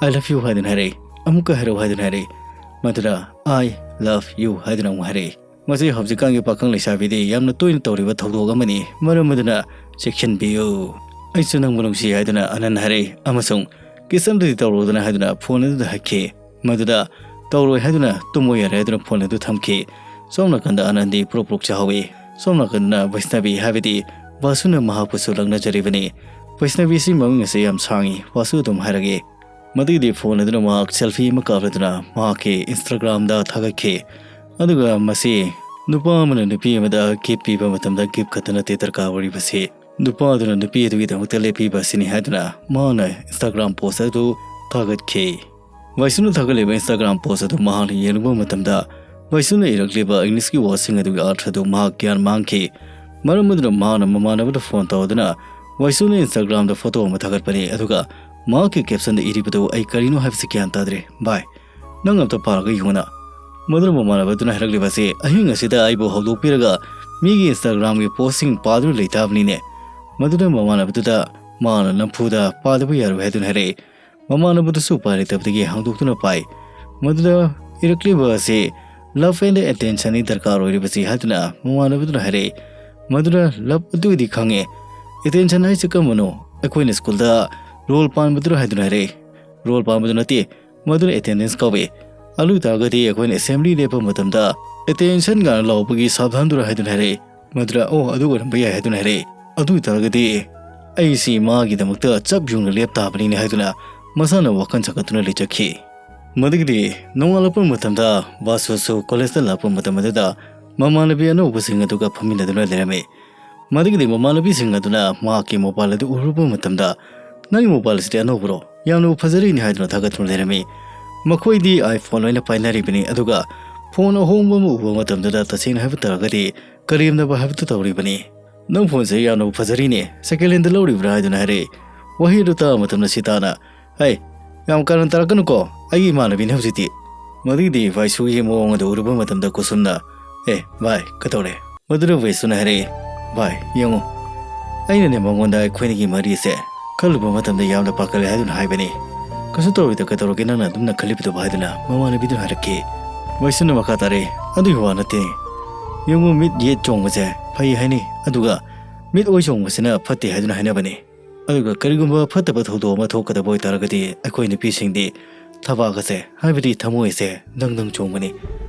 "I love you" ꯍꯥꯏꯗꯨꯅ ꯍꯥꯏꯔꯛꯏ꯫ ꯑꯃꯨꯛꯀ ꯍꯥꯏꯔꯛꯎ ꯍꯥꯏꯗꯨꯅ ꯍꯥꯏꯔꯛꯏ꯫ ꯃꯗꯨꯗ "I love you" ꯍꯥꯏꯗꯨꯅ ꯑꯃꯨꯛ ꯍꯥꯏꯔꯛꯏ꯫ ꯃꯁꯤ ꯍꯧꯖꯤꯛꯀꯥꯟꯒꯤ ꯄꯥꯈꯪ ꯂꯩꯁꯥꯕꯤꯗꯤ ꯌꯥꯝꯅ ꯇꯣꯏꯅ ꯇꯧꯔꯤꯕ ꯊꯧꯗꯣꯛ ꯑꯃꯅꯤ꯫ ꯃꯔꯝ ꯑꯗꯨꯅ ꯆꯦꯛꯁꯤꯟꯕꯤꯌꯨ꯫ "ꯑꯩꯁꯨ ꯅꯪꯕꯨ ꯅꯨꯡꯁꯤ" ꯍꯥꯏꯗꯨꯅ ꯑꯥꯅꯟ ꯍꯥꯏꯔꯛꯏ ꯑꯃꯁꯨꯡ "Kiss ꯑꯃꯗꯤ ꯇꯧꯔꯣꯗꯅ" ꯍꯥꯏꯗꯨꯅ ꯐꯣꯟ ꯑꯗꯨꯗ ꯍꯥꯏꯈꯤ꯫ ꯃꯗꯨꯗ "ꯇꯧꯔꯣꯏ" ꯍꯥꯏꯗꯨꯅ "ꯇꯨꯝꯃꯣ ꯌꯥꯔꯦ" ꯍꯥꯏꯗꯨꯅ ꯐꯣꯟ ꯑꯗꯨ ꯊꯝꯈꯤ꯫ ꯁꯣꯝ ꯅꯥꯀꯟꯗ ꯑꯥꯅꯟꯗꯤ ꯄ꯭ꯔꯣꯛ ꯄ꯭ꯔꯣꯛ ꯆꯥꯍꯧꯏ꯫ ꯁꯣꯝ ꯅꯥꯀꯟꯗꯅ ꯕꯩꯁꯅꯕꯤ, ꯍꯥꯏꯕꯗꯤ ꯕꯥꯁꯨꯅ ꯃꯍꯥꯛꯄꯨꯁꯨ ꯂꯛꯅꯖꯔꯤꯕꯅꯤ꯫ ꯕꯩꯁꯅꯕꯤꯁꯤ ꯃꯃꯤꯡ ꯑꯁꯤ ꯌꯥꯝ ꯁꯥꯡꯏ, ꯋꯥꯁꯨ ꯑꯗꯨꯝ ꯍꯥꯏꯔꯒꯦ꯫ ꯃꯗꯨꯒꯤꯗꯤ ꯐꯣꯟ ꯑꯗꯨꯅ ꯃꯍꯥꯛ ꯁꯦꯜꯐꯤ ꯑꯃ ꯀꯥꯞꯂꯗꯨꯅ ꯃꯍꯥꯛꯀꯤ Instagram-ꯗ ꯊꯥꯒꯠꯈꯤ꯫ ꯑꯗꯨꯒ ꯃꯁꯤ ꯅꯨꯄꯥ ꯑꯃꯅ ꯅꯨꯄꯤ ꯑꯃꯗ gift ꯄꯤꯕ ꯃꯇꯝꯗ gift ꯈꯛꯇ ꯅꯠꯇꯦ ꯗꯔꯀꯥꯔ ꯑꯣꯏꯔꯤꯕꯁꯤ, ꯅꯨꯄꯥ ꯑꯗꯨꯅ ꯅꯨꯄꯤ ꯑꯗꯨꯒꯤꯗꯃꯛꯇ ꯂꯦꯞꯄꯤꯕ ꯑꯁꯤꯅꯤ ꯍꯥꯏꯗꯨꯅ ꯃꯍꯥꯛꯅ Instagram post ꯑꯗꯨ ꯊꯥꯒꯠꯈꯤ꯫ ꯕꯥꯏꯁꯨꯅ ꯊꯥꯒꯠꯂꯤꯕ Instagram post ꯑꯗꯨ ꯃꯍꯥꯛꯅ ꯌꯦꯡꯂꯨꯕ ꯃꯇꯝꯗ, ꯕꯥꯏꯁꯨꯅ ꯏꯔꯛꯂꯤꯕ English-ꯀꯤ ꯋꯥꯁꯤꯡ ꯑꯗꯨꯒꯤ ꯑꯔꯊ ꯑꯗꯨ ꯃꯍꯥꯛ ꯒ꯭ꯌꯥꯟ ꯃꯥꯡꯈꯤ꯫ ꯃꯔꯝ ꯑꯗꯨꯅ ꯃꯍꯥꯛꯅ ꯃꯃꯥꯟꯅꯕꯗ ꯐꯣꯟ ꯇꯧꯗꯨꯅ, "ꯕꯥꯏꯁꯨꯅ Instagram-ꯗ photo ꯑꯃ ꯊꯥꯒꯠꯄꯅꯤ, ꯑꯗꯨꯒ ꯃꯍꯥꯛꯀꯤ caption-ꯗ ꯏꯔꯤꯕꯗꯨ ꯑꯩ ꯀꯔꯤꯅꯣ ꯍꯥꯏꯕꯁꯤ ꯒ꯭ꯌꯥꯟ ꯇꯥꯗ꯭ꯔꯦ꯫ ꯚꯥꯏ, ꯅꯪ ꯑꯝꯇ ꯄꯥꯔꯒ ꯌꯦꯡꯉꯨꯅ꯫" ꯃꯗꯨꯅ ꯃꯃꯥꯟꯅꯕꯗꯨꯅ ꯍꯥꯏꯔꯛꯂꯤꯕ ꯑꯁꯤ, "ꯑꯍꯤꯡ ꯑꯁꯤꯗ ꯑꯩꯕꯨ ꯍꯧꯗꯣꯛꯄꯤꯔꯒ ꯃꯤꯒꯤ Instagram-ꯒꯤ post-ꯁꯤꯡ ꯄꯥꯗꯨꯅ ꯂꯩꯇꯥꯕꯅꯤꯅꯦ?" ꯃꯗꯨꯅ ꯃꯃꯥꯟꯅꯕꯗꯨꯗ ꯃꯍꯥꯛꯅ ꯅꯝꯐꯨꯗ ꯄꯥꯗꯕ ꯌꯥꯔꯣꯏ ꯍꯥꯏꯗꯨꯅ ꯍꯥꯏꯔꯛꯏ꯫ ꯃꯃꯥꯟꯅꯕꯗꯨꯁꯨ ꯎꯄꯥꯏ ꯂꯩꯇꯕꯗꯒꯤ ꯍꯥꯡꯗꯣꯛꯇꯨꯅ ꯄꯥꯏ꯫ ꯃꯗꯨꯗ ꯏꯔꯛꯂꯤꯕ ꯑꯁꯤ love and attention-ꯅꯤ ꯗꯔꯀꯥꯔ ꯑꯣꯏꯔꯤꯕꯁꯤ ꯍꯥꯏꯗꯨꯅ ꯃꯃꯥꯟꯅꯕꯗꯨꯅ ꯍꯥꯏꯔꯛꯏ꯫ ꯃꯗꯨꯅ love ꯑꯗꯨꯒꯤꯗꯤ ꯈꯪꯉꯦ, attention ꯍꯥꯏꯁꯤ ꯀꯔꯝꯕꯅꯣ? ꯑꯩꯈꯣꯏꯅ school-ꯗ roll ꯄꯥꯟꯕꯗꯨꯔ ꯍꯥꯏꯗꯨꯅ ꯍꯥꯏꯔꯛꯏ꯫ Roll ꯄꯥꯟꯕꯗꯨ ꯅꯠꯇꯦ, ꯃꯗꯨꯅ attendance ꯀꯧꯏ꯫ ꯑꯗꯨ ꯑꯣꯏ ꯇꯥꯔꯒꯗꯤ ꯑꯩꯈꯣꯏꯅ assembly ꯂꯦꯞꯄ ꯃꯇꯝꯗ attention ꯀꯥꯏꯅ ꯂꯥꯎꯕꯒꯤ ꯁꯥꯕꯙꯥꯟꯗꯨꯔ ꯍꯥꯏꯗꯨꯅ ꯍꯥꯏꯔꯛꯏ꯫ ꯃꯗꯨꯗ, "ꯑꯣ, ꯑꯗꯨ ꯑꯣꯏꯔꯝꯕ ꯌꯥꯏ" ꯍꯥꯏꯗꯨꯅ ꯍꯥꯏꯔꯛꯏ꯫ ꯑꯗꯨ ꯑꯣꯏ ꯇꯥꯔꯒꯗꯤ ꯑꯩꯁꯤ ꯃꯥꯒꯤꯗꯃꯛꯇ ꯆꯞ ꯌꯨꯡꯅ ꯂꯦꯞ ꯇꯥꯕꯅꯤꯅꯦ ꯍꯥꯏꯗꯨꯅ ꯃꯁꯥꯅ ꯋꯥꯈꯜ ꯁꯥꯒꯠꯇꯨꯅ ꯂꯩꯖꯈꯤ꯫ ꯃꯗꯨꯒꯤꯗꯤ ꯅꯣꯡꯉꯥꯜꯂꯛꯄ ꯃꯇꯝꯗ ꯕꯥꯁꯨꯁꯨ college-ꯇ ꯂꯥꯛꯄ ꯃꯇꯝ ꯑꯗꯨꯗ ꯃꯃꯥꯟꯅꯕꯤ ꯑꯅꯧꯕꯁꯤꯡ ꯑꯗꯨꯒ ꯐꯝꯃꯤꯟꯅꯗꯨꯅ ꯂꯩꯔꯝꯃꯤ꯫ ꯃꯗꯨꯒꯤꯗꯤ ꯃꯃꯥꯟꯅꯕꯤꯁꯤꯡ ꯑꯗꯨꯅ ꯃꯍꯥꯛꯀꯤ mobile ꯑꯗꯨ ꯎꯔꯨꯕ ꯃꯇꯝꯗ, "ꯅꯪꯒꯤ mobile ꯑꯁꯤꯗꯤ ꯑꯅꯧꯕꯔꯣ? ꯌꯥꯝꯅꯕꯨ ꯐꯖꯔꯤꯅꯤ" ꯍꯥꯏꯗꯨꯅ ꯊꯥꯒꯠꯇꯨꯅ ꯂꯩꯔꯝꯃꯤ꯫ ꯃꯈꯣꯏꯗꯤ iPhone ꯂꯣꯏꯅ ꯄꯥꯏꯅꯔꯤꯕꯅꯤ, ꯑꯗꯨꯒ ꯐꯣꯟ ꯑꯍꯣꯡꯕ ꯑꯃ ꯎꯕ ꯃꯇꯝꯗꯨꯗ ꯇꯁꯦꯡꯅ ꯍꯥꯏꯕ ꯇꯥꯔꯒꯗꯤ ꯀꯔꯦꯝꯅꯕ ꯍꯥꯏꯕꯗꯨ ꯇꯧꯔꯤꯕꯅꯤ꯫ "ꯅꯪ ꯐꯣꯟꯁꯦ ꯌꯥꯝꯅꯕꯨ ꯐꯖꯔꯤꯅꯦ, ꯁꯦꯀꯦꯟ ꯍꯦꯟꯗ ꯂꯧꯔꯤꯕ꯭ꯔꯥ?" ꯍꯥꯏꯗꯨꯅ ꯍꯥꯏꯔꯛꯏ꯫ ꯋꯥꯍꯩ ꯑꯗꯨ ꯇꯥꯕ ꯃꯇꯝꯗ ꯁꯤꯇꯥꯅ, "ꯍꯩ, ꯌꯥꯝ ꯀꯥꯔꯟ ꯇꯥꯔꯛꯀꯅꯨꯀꯣ, ꯑꯩꯒꯤ ꯏꯃꯥꯟꯅꯕꯤꯅꯤ ꯍꯧꯖꯤꯛꯇꯤ"꯫ ꯃꯗꯨꯒꯤꯗꯤ ꯚꯥꯏꯁꯨꯒꯤ ꯃꯑꯣꯡ ꯑꯗꯨ ꯎꯔꯨꯕ ꯃꯇꯝꯗ ꯀꯨꯁꯨꯝꯅ, "ꯑꯦ ꯚꯥꯏ, ꯀꯩꯗꯧꯔꯦ?" ꯃꯗꯨꯗ ꯚꯥꯏꯁꯨꯅ ꯍꯥꯏꯔꯛꯏ, "ꯚꯥꯏ, ꯌꯦꯡꯉꯨ, ꯑꯩꯅꯅꯦ ꯃꯉꯣꯟꯗ ꯑꯩꯈꯣꯏꯅꯤꯒꯤ ꯃꯔꯤꯁꯦ ꯈꯜꯂꯨꯕ ꯃꯇꯝꯗ ꯌꯥꯝꯅ ꯄꯥꯈꯠꯂꯦ ꯍꯥꯏꯗꯨꯅ ꯍꯥꯏꯕꯅꯤ꯫ ꯀꯩꯁꯨ ꯇꯧꯔꯣꯏꯗ, ꯀꯩꯗꯧꯔꯒꯦ ꯅꯪꯅ ꯑꯗꯨꯝꯅ ꯈꯜꯂꯤꯕꯗꯨꯕꯨ?" ꯍꯥꯏꯗꯨꯅ ꯃꯃꯥꯟꯅꯕꯤꯗꯨꯅ ꯍꯥꯏꯔꯛꯈꯤ꯫ ꯚꯥꯏꯁꯨꯅ ꯃꯈꯥ ꯇꯥꯔꯛꯏ, "ꯑꯗꯨꯒꯤ ꯋꯥ ꯅꯠꯇꯦ꯫ ꯌꯦꯡꯉꯨ, ꯃꯤꯠ ꯌꯦꯠ ꯆꯣꯡꯕꯁꯦ ꯐꯩ ꯍꯥꯏꯅꯤ, ꯑꯗꯨꯒ ꯃꯤꯠ ꯑꯣꯏ ꯆꯣꯡꯕꯁꯤꯅ ꯐꯠꯇꯦ ꯍꯥꯏꯗꯨꯅ ꯍꯥꯏꯅꯕꯅꯤ꯫ ꯑꯗꯨꯒ ꯀꯔꯤꯒꯨꯝꯕ ꯐꯠꯇꯕ ꯊꯧꯗꯣꯛ ꯑꯃ ꯊꯣꯛꯀꯗꯕ ꯑꯣꯏꯇꯥꯔꯒꯗꯤ ꯑꯩꯈꯣꯏ ꯅꯨꯄꯤꯁꯤꯡꯗꯤ ꯊꯕꯥꯛ ꯑꯁꯦ, ꯍꯥꯏꯕꯗꯤ ꯊꯃꯣꯏ ꯑꯁꯦ ꯗꯪ ꯗꯪ ꯆꯣꯡꯒꯅꯤ꯫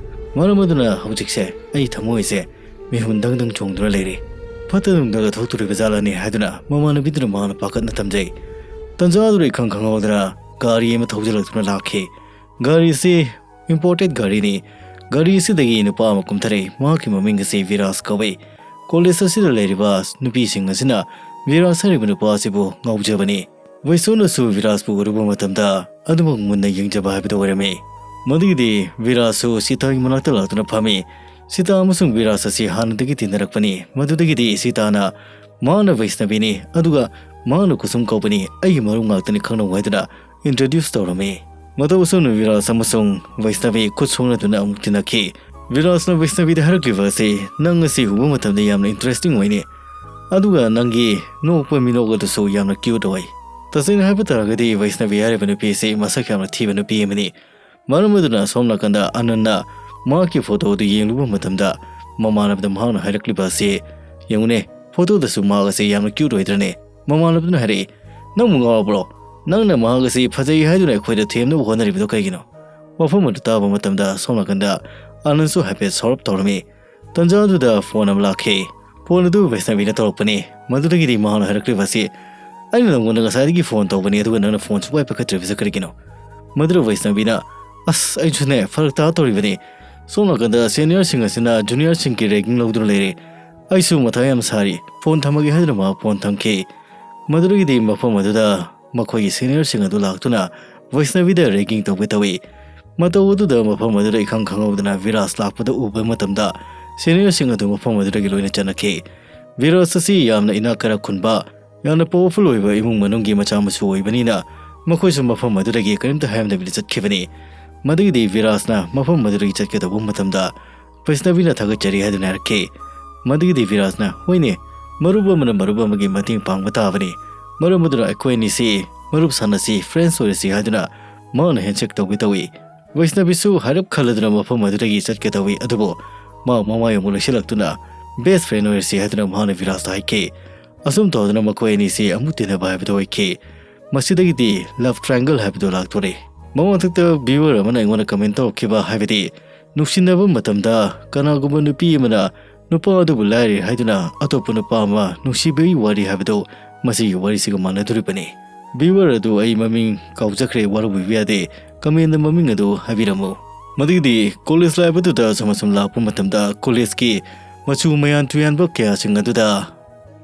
ꯃꯔꯝ ꯑꯗꯨꯅ ꯍꯧꯖꯤꯛꯁꯦ ꯑꯩ ꯊꯃꯣꯏꯁꯦ ꯃꯤꯍꯨꯟ ꯗꯪ ꯗꯪ ꯆꯣꯡꯗꯨꯅ ꯂꯩꯔꯤ꯫ ꯐꯠꯇ ꯅꯨꯡꯗꯒ ꯊꯣꯛꯇꯣꯔꯤꯕ ꯖꯥꯠꯂꯅꯤ" ꯍꯥꯏꯗꯨꯅ ꯃꯃꯥꯟꯅꯕꯤꯗꯨꯅ ꯃꯍꯥꯛꯅ ꯄꯥꯈꯠꯅ ꯊꯝꯖꯩ꯫ ꯇꯟꯖꯥ ꯑꯗꯨꯗ ꯏꯈꯪ ꯈꯪꯍꯧꯗꯅ ꯒꯥꯔꯤ ꯑꯃ ꯊꯧꯖꯤꯜꯂꯛꯇꯨꯅ ꯂꯥꯛꯈꯤ꯫ ꯒꯥꯔꯤꯁꯤ ꯏꯝꯄꯣꯔꯇꯦꯗ ꯒꯥꯔꯤꯅꯤ꯫ ꯒꯥꯔꯤ ꯑꯁꯤꯗꯒꯤ ꯅꯨꯄꯥ ꯑꯃ ꯀꯨꯝꯊꯔꯛꯏ꯫ ꯃꯍꯥꯛꯀꯤ ꯃꯃꯤꯡ ꯑꯁꯤ ꯚꯤꯔꯥꯖ ꯀꯧꯏ꯫ ꯀꯣꯂꯦꯖ ꯑꯁꯤꯗ ꯂꯩꯔꯤꯕ ꯅꯨꯄꯤꯁꯤꯡ ꯑꯁꯤꯅ ꯚꯤꯔꯥꯖ ꯍꯥꯏꯔꯤꯕ ꯅꯨꯄꯥ ꯑꯁꯤꯕꯨ ꯉꯥꯎꯖꯕꯅꯤ꯫ ꯚꯩꯁꯣꯅꯁꯨ ꯚꯤꯔꯥꯖꯄꯨ ꯎꯔꯨꯕ ꯃꯇꯝꯗ ꯑꯗꯨꯃꯛ ꯃꯨꯟꯅ ꯌꯦꯡꯖꯕ ꯍꯥꯏꯕꯗꯨ ꯑꯣꯏꯔꯝꯃꯤ꯫ ꯃꯗꯨꯒꯤꯗꯤ ꯚꯤꯔꯥꯖꯁꯨ ꯁꯤꯇꯥꯒꯤ ꯃꯅꯥꯛꯇ ꯂꯥꯛꯇꯨꯅ ꯐꯝꯃꯤ꯫ ꯁꯤꯇꯥ ꯑꯃꯁꯨꯡ ꯚꯤꯔꯥꯖ ꯑꯁꯤ ꯍꯥꯟꯅꯗꯒꯤ ꯇꯤꯟꯅꯔꯛꯄꯅꯤ꯫ ꯃꯗꯨꯗꯒꯤꯗꯤ ꯁꯤꯇꯥꯅ ꯃꯍꯥꯛꯅ ꯚꯩꯁꯅꯕꯤꯅꯤ, ꯑꯗꯨꯒ ꯃꯍꯥꯛꯅ ꯀꯨꯁꯨꯝ ꯀꯧꯕꯅꯤ, ꯑꯩꯒꯤ ꯃꯔꯨꯞ ꯉꯥꯛꯇꯅꯤ ꯈꯪꯅꯧ ꯍꯥꯏꯗꯨꯅ introduce ꯇꯧꯔꯝꯃꯤ꯫ ꯃꯇꯧ ꯑꯁꯨꯝꯅ ꯚꯤꯔꯥꯖ ꯑꯃꯁꯨꯡ ꯚꯩꯁꯅꯕꯤ ꯈꯨꯠ ꯁꯣꯛꯅꯗꯨꯅ ꯑꯃꯨꯛ ꯇꯤꯟꯅꯈꯤ꯫ ꯚꯤꯔꯥꯖꯅ ꯚꯩꯁꯅꯕꯤꯗ ꯍꯥꯏꯔꯛꯂꯤꯕ ꯑꯁꯤ, "ꯅꯪ ꯑꯁꯤ ꯎꯕ ꯃꯇꯝꯗ ꯌꯥꯝꯅ interesting ꯑꯣꯏꯅꯤ, ꯑꯗꯨꯒ ꯅꯪꯒꯤ ꯅꯣꯛꯄ ꯃꯤꯅꯣꯛ ꯑꯗꯨꯁꯨ ꯌꯥꯝꯅ cute ꯑꯣꯏ"꯫ ꯇꯁꯦꯡꯅ ꯍꯥꯏꯕ ꯇꯥꯔꯒꯗꯤ ꯚꯩꯁꯅꯕꯤ ꯍꯥꯏꯔꯤꯕ ꯅꯨꯄꯤ ꯑꯁꯤ ꯃꯁꯛ ꯌꯥꯝꯅ ꯊꯤꯕ ꯅꯨꯄꯤ ꯑꯃꯅꯤ꯫ ꯃꯔꯝ ꯑꯗꯨꯅ ꯁꯣꯝ ꯅꯥꯀꯟꯗ ꯑꯅꯟꯅ ꯃꯍꯥꯛꯀꯤ ꯐꯣꯇꯣ ꯑꯗꯨ ꯌꯦꯡꯂꯨꯕ ꯃꯇꯝꯗ ꯃꯃꯥꯟꯅꯕꯗ ꯃꯍꯥꯛꯅ ꯍꯥꯏꯔꯛꯂꯤꯕ ꯑꯁꯤ, "ꯌꯦꯡꯉꯨꯅꯦ, ꯐꯣꯇꯣꯗꯁꯨ ꯃꯍꯥꯛ ꯑꯁꯤ ꯌꯥꯝꯅ cute ꯑꯣꯏꯗ꯭ꯔꯅꯦ?" ꯃꯃꯥꯟꯅꯕꯗꯨꯅ ꯍꯥꯏꯔꯛꯏ, "ꯅꯪꯕꯨ ꯉꯥꯎꯔꯕ꯭ꯔꯣ? ꯅꯪꯅ ꯃꯍꯥꯛ ꯑꯁꯤ ꯐꯖꯩ ꯍꯥꯏꯗꯨꯅ ꯑꯩꯈꯣꯏꯗ ꯊꯦꯝꯅꯕ ꯍꯣꯠꯅꯔꯤꯕꯗꯣ ꯀꯩꯒꯤꯅꯣ?" ꯋꯥꯐꯝ ꯑꯗꯨ ꯇꯥꯕ ꯃꯇꯝꯗ ꯁꯣꯝ ꯅꯥꯀꯟꯗ ꯑꯅꯟꯁꯨ ꯍꯥꯏꯐꯦꯠ ꯁꯥꯎꯔꯞ ꯇꯧꯔꯝꯃꯤ꯫ ꯇꯟꯖꯥ ꯑꯗꯨꯗ ꯐꯣꯟ ꯑꯃ ꯂꯥꯛꯈꯤ꯫ ꯐꯣꯟ ꯑꯗꯨ ꯚꯩꯁꯅꯕꯤꯅ ꯇꯧꯔꯛꯄꯅꯤ꯫ ꯃꯗꯨꯗꯒꯤꯗꯤ ꯃꯍꯥꯛꯅ ꯍꯥꯏꯔꯛꯂꯤꯕ ꯑꯁꯤ, "ꯑꯩꯅ ꯅꯪꯉꯣꯟꯗ ꯉꯁꯥꯏꯗꯒꯤ ꯐꯣꯟ ꯇꯧꯕꯅꯤ, ꯑꯗꯨꯒ ꯅꯪꯅ ꯐꯣꯟ ꯁꯨꯡꯄꯥꯏ ꯄꯥꯏꯈꯠꯇ꯭ꯔꯤꯕꯁꯤ ꯀꯔꯤꯒꯤꯅꯣ?" ꯃꯗꯨꯗ ꯚꯩꯁꯅꯕꯤꯅ, "ꯑꯁ, ꯑꯩꯁꯨꯅꯦ ꯐꯔꯛ ꯇꯥ ꯇꯧꯔꯤꯕꯅꯤ꯫ ꯁꯣꯝ ꯅꯥꯀꯟꯗ ꯁꯦꯅꯤꯌꯔꯁꯤꯡ ꯑꯁꯤꯅ ꯖꯨꯅꯤꯌꯔꯁꯤꯡꯒꯤ ꯔꯦꯒꯤꯡ ꯂꯧꯗꯨꯅ ꯂꯩꯔꯦ꯫ ꯑꯩꯁꯨ ꯃꯊꯥ ꯌꯥꯝ ꯁꯥꯔꯤ꯫ ꯐꯣꯟ ꯊꯝꯃꯒꯦ" ꯍꯥꯏꯗꯨꯅ ꯃꯍꯥꯛ ꯐꯣꯟ ꯊꯝꯈꯤ꯫ ꯃꯗꯨꯗꯒꯤꯗꯤ ꯃꯐꯝ ꯑꯗꯨꯗ ꯃꯈꯣꯏꯒꯤ ꯁꯦꯅꯤꯌꯔꯁꯤꯡ ꯑꯗꯨ ꯂꯥꯛꯇꯨꯅ ꯚꯩꯁꯅꯕꯤꯗ ꯔꯦꯒꯤꯡ ꯇꯧꯒꯦ ꯇꯧꯏ꯫ ꯃꯇꯧ ꯑꯗꯨꯗ ꯃꯐꯝ ꯑꯗꯨꯗ ꯏꯈꯪ ꯈꯪꯍꯧꯗꯅ ꯚꯤꯔꯥꯖ ꯂꯥꯛꯄꯗ ꯎꯕ ꯃꯇꯝꯗ seniorꯁꯤꯡ ꯑꯗꯨ ꯃꯐꯝ ꯑꯗꯨꯗꯒꯤ ꯂꯣꯏꯅ ꯆꯠꯅꯈꯤ꯫ ꯚꯤꯔꯥꯖ ꯑꯁꯤ ꯌꯥꯝꯅ ꯏꯅꯥꯛ ꯀꯩꯔꯥꯛ ꯈꯨꯟꯕ, ꯌꯥꯝꯅ powerful ꯑꯣꯏꯕ ꯏꯃꯨꯡ ꯃꯅꯨꯡꯒꯤ ꯃꯆꯥ ꯃꯁꯨ ꯑꯣꯏꯕꯅꯤꯅ ꯃꯈꯣꯏꯁꯨ ꯃꯐꯝ ꯑꯗꯨꯗꯒꯤ ꯀꯔꯤꯝꯇ ꯍꯥꯏꯔꯝꯗꯕꯤꯗ ꯆꯠꯈꯤꯕꯅꯤ꯫ ꯃꯗꯨꯒꯤꯗꯤ ꯚꯤꯔꯥꯖꯅ ꯃꯐꯝ ꯑꯗꯨꯗꯒꯤ ꯆꯠꯀꯗꯧꯕ ꯃꯇꯝꯗ ꯕꯩꯁꯅꯕꯤꯅ ꯊꯥꯒꯠꯆꯔꯤ ꯍꯥꯏꯗꯨꯅ ꯍꯥꯏꯔꯛꯈꯤ꯫ ꯃꯗꯨꯒꯤꯗꯤ ꯚꯤꯔꯥꯖꯅ, "ꯍꯣꯏꯅꯦ, ꯃꯔꯨꯞ ꯑꯃꯅ ꯃꯔꯨꯞ ꯑꯃꯒꯤ ꯃꯇꯦꯡ ꯄꯥꯡꯕ ꯇꯥꯕꯅꯤ꯫ ꯃꯔꯝ ꯑꯗꯨꯅ ꯑꯩꯈꯣꯏ ꯑꯅꯤꯁꯤ ꯃꯔꯨꯞ ꯁꯥꯟꯅꯁꯤ, friends ꯑꯣꯏꯔꯁꯤ" ꯍꯥꯏꯗꯨꯅ ꯃꯍꯥꯛꯅ handshake ꯇꯧꯒꯦ ꯇꯧꯏ꯫ ꯕꯩꯁꯅꯕꯤꯁꯨ ꯍꯥꯏꯔꯞ ꯈꯜꯂꯗꯨꯅ ꯃꯐꯝ ꯑꯗꯨꯗꯒꯤ ꯆꯠꯀꯦ ꯇꯧꯏ, ꯑꯗꯨꯕꯨ ꯃꯍꯥꯛ ꯃꯃꯥꯏ ꯑꯃꯨꯛ ꯂꯩꯁꯤꯜꯂꯛꯇꯨꯅ, "Best friend ꯑꯣꯏꯔꯁꯤ" ꯍꯥꯏꯗꯨꯅ ꯃꯍꯥꯛꯅ ꯚꯤꯔꯥꯖꯇ ꯍꯥꯏꯈꯤ꯫ ꯑꯁꯨꯝ ꯇꯧꯗꯅ ꯃꯈꯣꯏ ꯑꯅꯤꯁꯤ ꯑꯃꯨꯛ ꯇꯤꯟꯅꯕ ꯍꯥꯏꯕꯗꯨ ꯑꯣꯏꯈꯤ꯫ ꯃꯁꯤꯗꯒꯤꯗꯤ love triangle ꯍꯥꯏꯕꯗꯨ ꯂꯥꯛꯇꯣꯔꯦ꯫ ꯃꯃꯥꯡꯊꯛꯇ viewer ꯑꯃꯅ ꯑꯩꯉꯣꯟꯗ comment ꯇꯧꯔꯛꯈꯤꯕ ꯍꯥꯏꯕꯗꯤ, ꯅꯨꯡꯁꯤꯅꯕ ꯃꯇꯝꯗ ꯀꯅꯥꯒꯨꯝꯕ ꯅꯨꯄꯤ ꯑꯃꯅ ꯅꯨꯄꯥ ꯑꯗꯨꯕꯨ ꯂꯥꯏꯔꯤ ꯍꯥꯏꯗꯨꯅ ꯑꯇꯣꯞꯄ ꯅꯨꯄꯥ ꯑꯃ ꯅꯨꯡꯁꯤꯕꯒꯤ ꯋꯥꯔꯤ ꯍꯥꯏꯕꯗꯨ ꯃꯁꯤꯒꯤ ꯋꯥꯔꯤꯁꯤꯒ ꯃꯥꯟꯅꯗꯣꯔꯤꯕꯅꯤ꯫ Viewer ꯑꯗꯨ ꯑꯩ ꯃꯃꯤꯡ ꯀꯥꯎꯖꯈ꯭ꯔꯦ, ꯋꯥꯔꯧꯕꯤꯕ ꯌꯥꯗꯦ, comment ꯃꯃꯤꯡ ꯑꯗꯨ ꯍꯥꯏꯕꯤꯔꯝꯃꯨ꯫ ꯃꯗꯨꯒꯤꯗꯤ college life ꯑꯗꯨꯗ ꯑꯁꯨꯝ ꯑꯁꯨꯝ ꯂꯥꯛꯄ ꯃꯇꯝꯗ collegeꯀꯤ ꯃꯆꯨ ꯃꯌꯥꯟ ꯇꯨꯌꯥꯟꯕ ꯀꯌꯥꯁꯤꯡ ꯑꯗꯨꯗ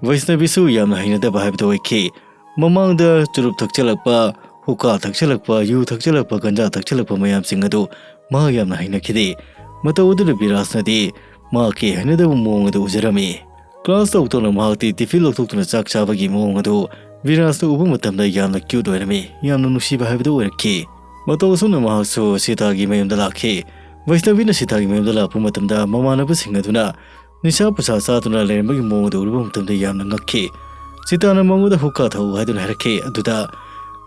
ꯕꯩꯁꯅꯕꯤꯁꯨ ꯌꯥꯝꯅ ꯍꯩꯅꯗꯕ ꯍꯥꯏꯕꯗꯨ ꯑꯣꯏꯈꯤ꯫ ꯃꯃꯥꯡꯗ ꯆꯨꯔꯨꯞ ꯊꯛꯆꯜꯂꯛꯄ, ꯍꯨꯀꯥ ꯊꯛꯆꯜꯂꯛꯄ, ꯌꯨ ꯊꯛꯆꯜꯂꯛꯄ, ꯒꯟꯖꯥ ꯊꯛꯆꯜꯂꯛꯄ ꯃꯌꯥꯝꯁꯤꯡ ꯑꯗꯨ ꯃꯍꯥꯛ ꯌꯥꯝꯅ ꯍꯩꯅꯈꯤꯗꯦ꯫ ꯃꯇꯧ ꯑꯗꯨꯗ ꯚꯤꯔꯥꯖꯅꯗꯤ ꯃꯍꯥꯛꯀꯤ ꯍꯩꯅꯗꯕ ꯃꯑꯣꯡ ꯑꯗꯨ ꯎꯖꯔꯝꯃꯤ꯫ Class ꯇꯧ ꯇꯧꯅ ꯃꯍꯥꯛꯇꯤ tiffin ꯂꯧꯊꯣꯛꯇꯨꯅ ꯆꯥꯛ ꯆꯥꯕꯒꯤ ꯃꯑꯣꯡ ꯑꯗꯨ ꯚꯤꯔꯥꯖꯅ ꯎꯕ ꯃꯇꯝꯗ ꯌꯥꯝꯅ cute ꯑꯣꯏꯔꯝꯃꯤ, ꯌꯥꯝꯅ ꯅꯨꯡꯁꯤꯕ ꯍꯥꯏꯕꯗꯨ ꯑꯣꯏꯔꯛꯈꯤ꯫ ꯃꯇꯧ ꯑꯁꯨꯝꯅ ꯃꯍꯥꯛꯁꯨ ꯁꯤꯇꯥꯒꯤ ꯃꯌꯨꯝꯗ ꯂꯥꯛꯈꯤ꯫ ꯕꯩꯁꯅꯕꯤꯅ ꯁꯤꯇꯥꯒꯤ ꯃꯌꯨꯝꯗ ꯂꯥꯛꯄ ꯃꯇꯝꯗ ꯃꯃꯥꯟꯅꯕꯁꯤꯡ ꯑꯗꯨꯅ ꯅꯤꯁꯥ ꯄꯨꯁꯥ ꯆꯥꯗꯨꯅ ꯂꯩꯔꯝꯕꯒꯤ ꯃꯑꯣꯡ ꯑꯗꯨ ꯎꯔꯨꯕ ꯃꯇꯝꯗ ꯌꯥꯝꯅ ꯉꯛꯈꯤ꯫ ꯁꯤꯇꯥꯅ ꯃꯉꯣꯟꯗ ꯍꯨꯛꯀꯥ ꯊꯛꯎ ꯍꯥꯏꯗꯨꯅ ꯍꯥꯏꯔꯛꯈꯤ꯫ ꯑꯗꯨꯗ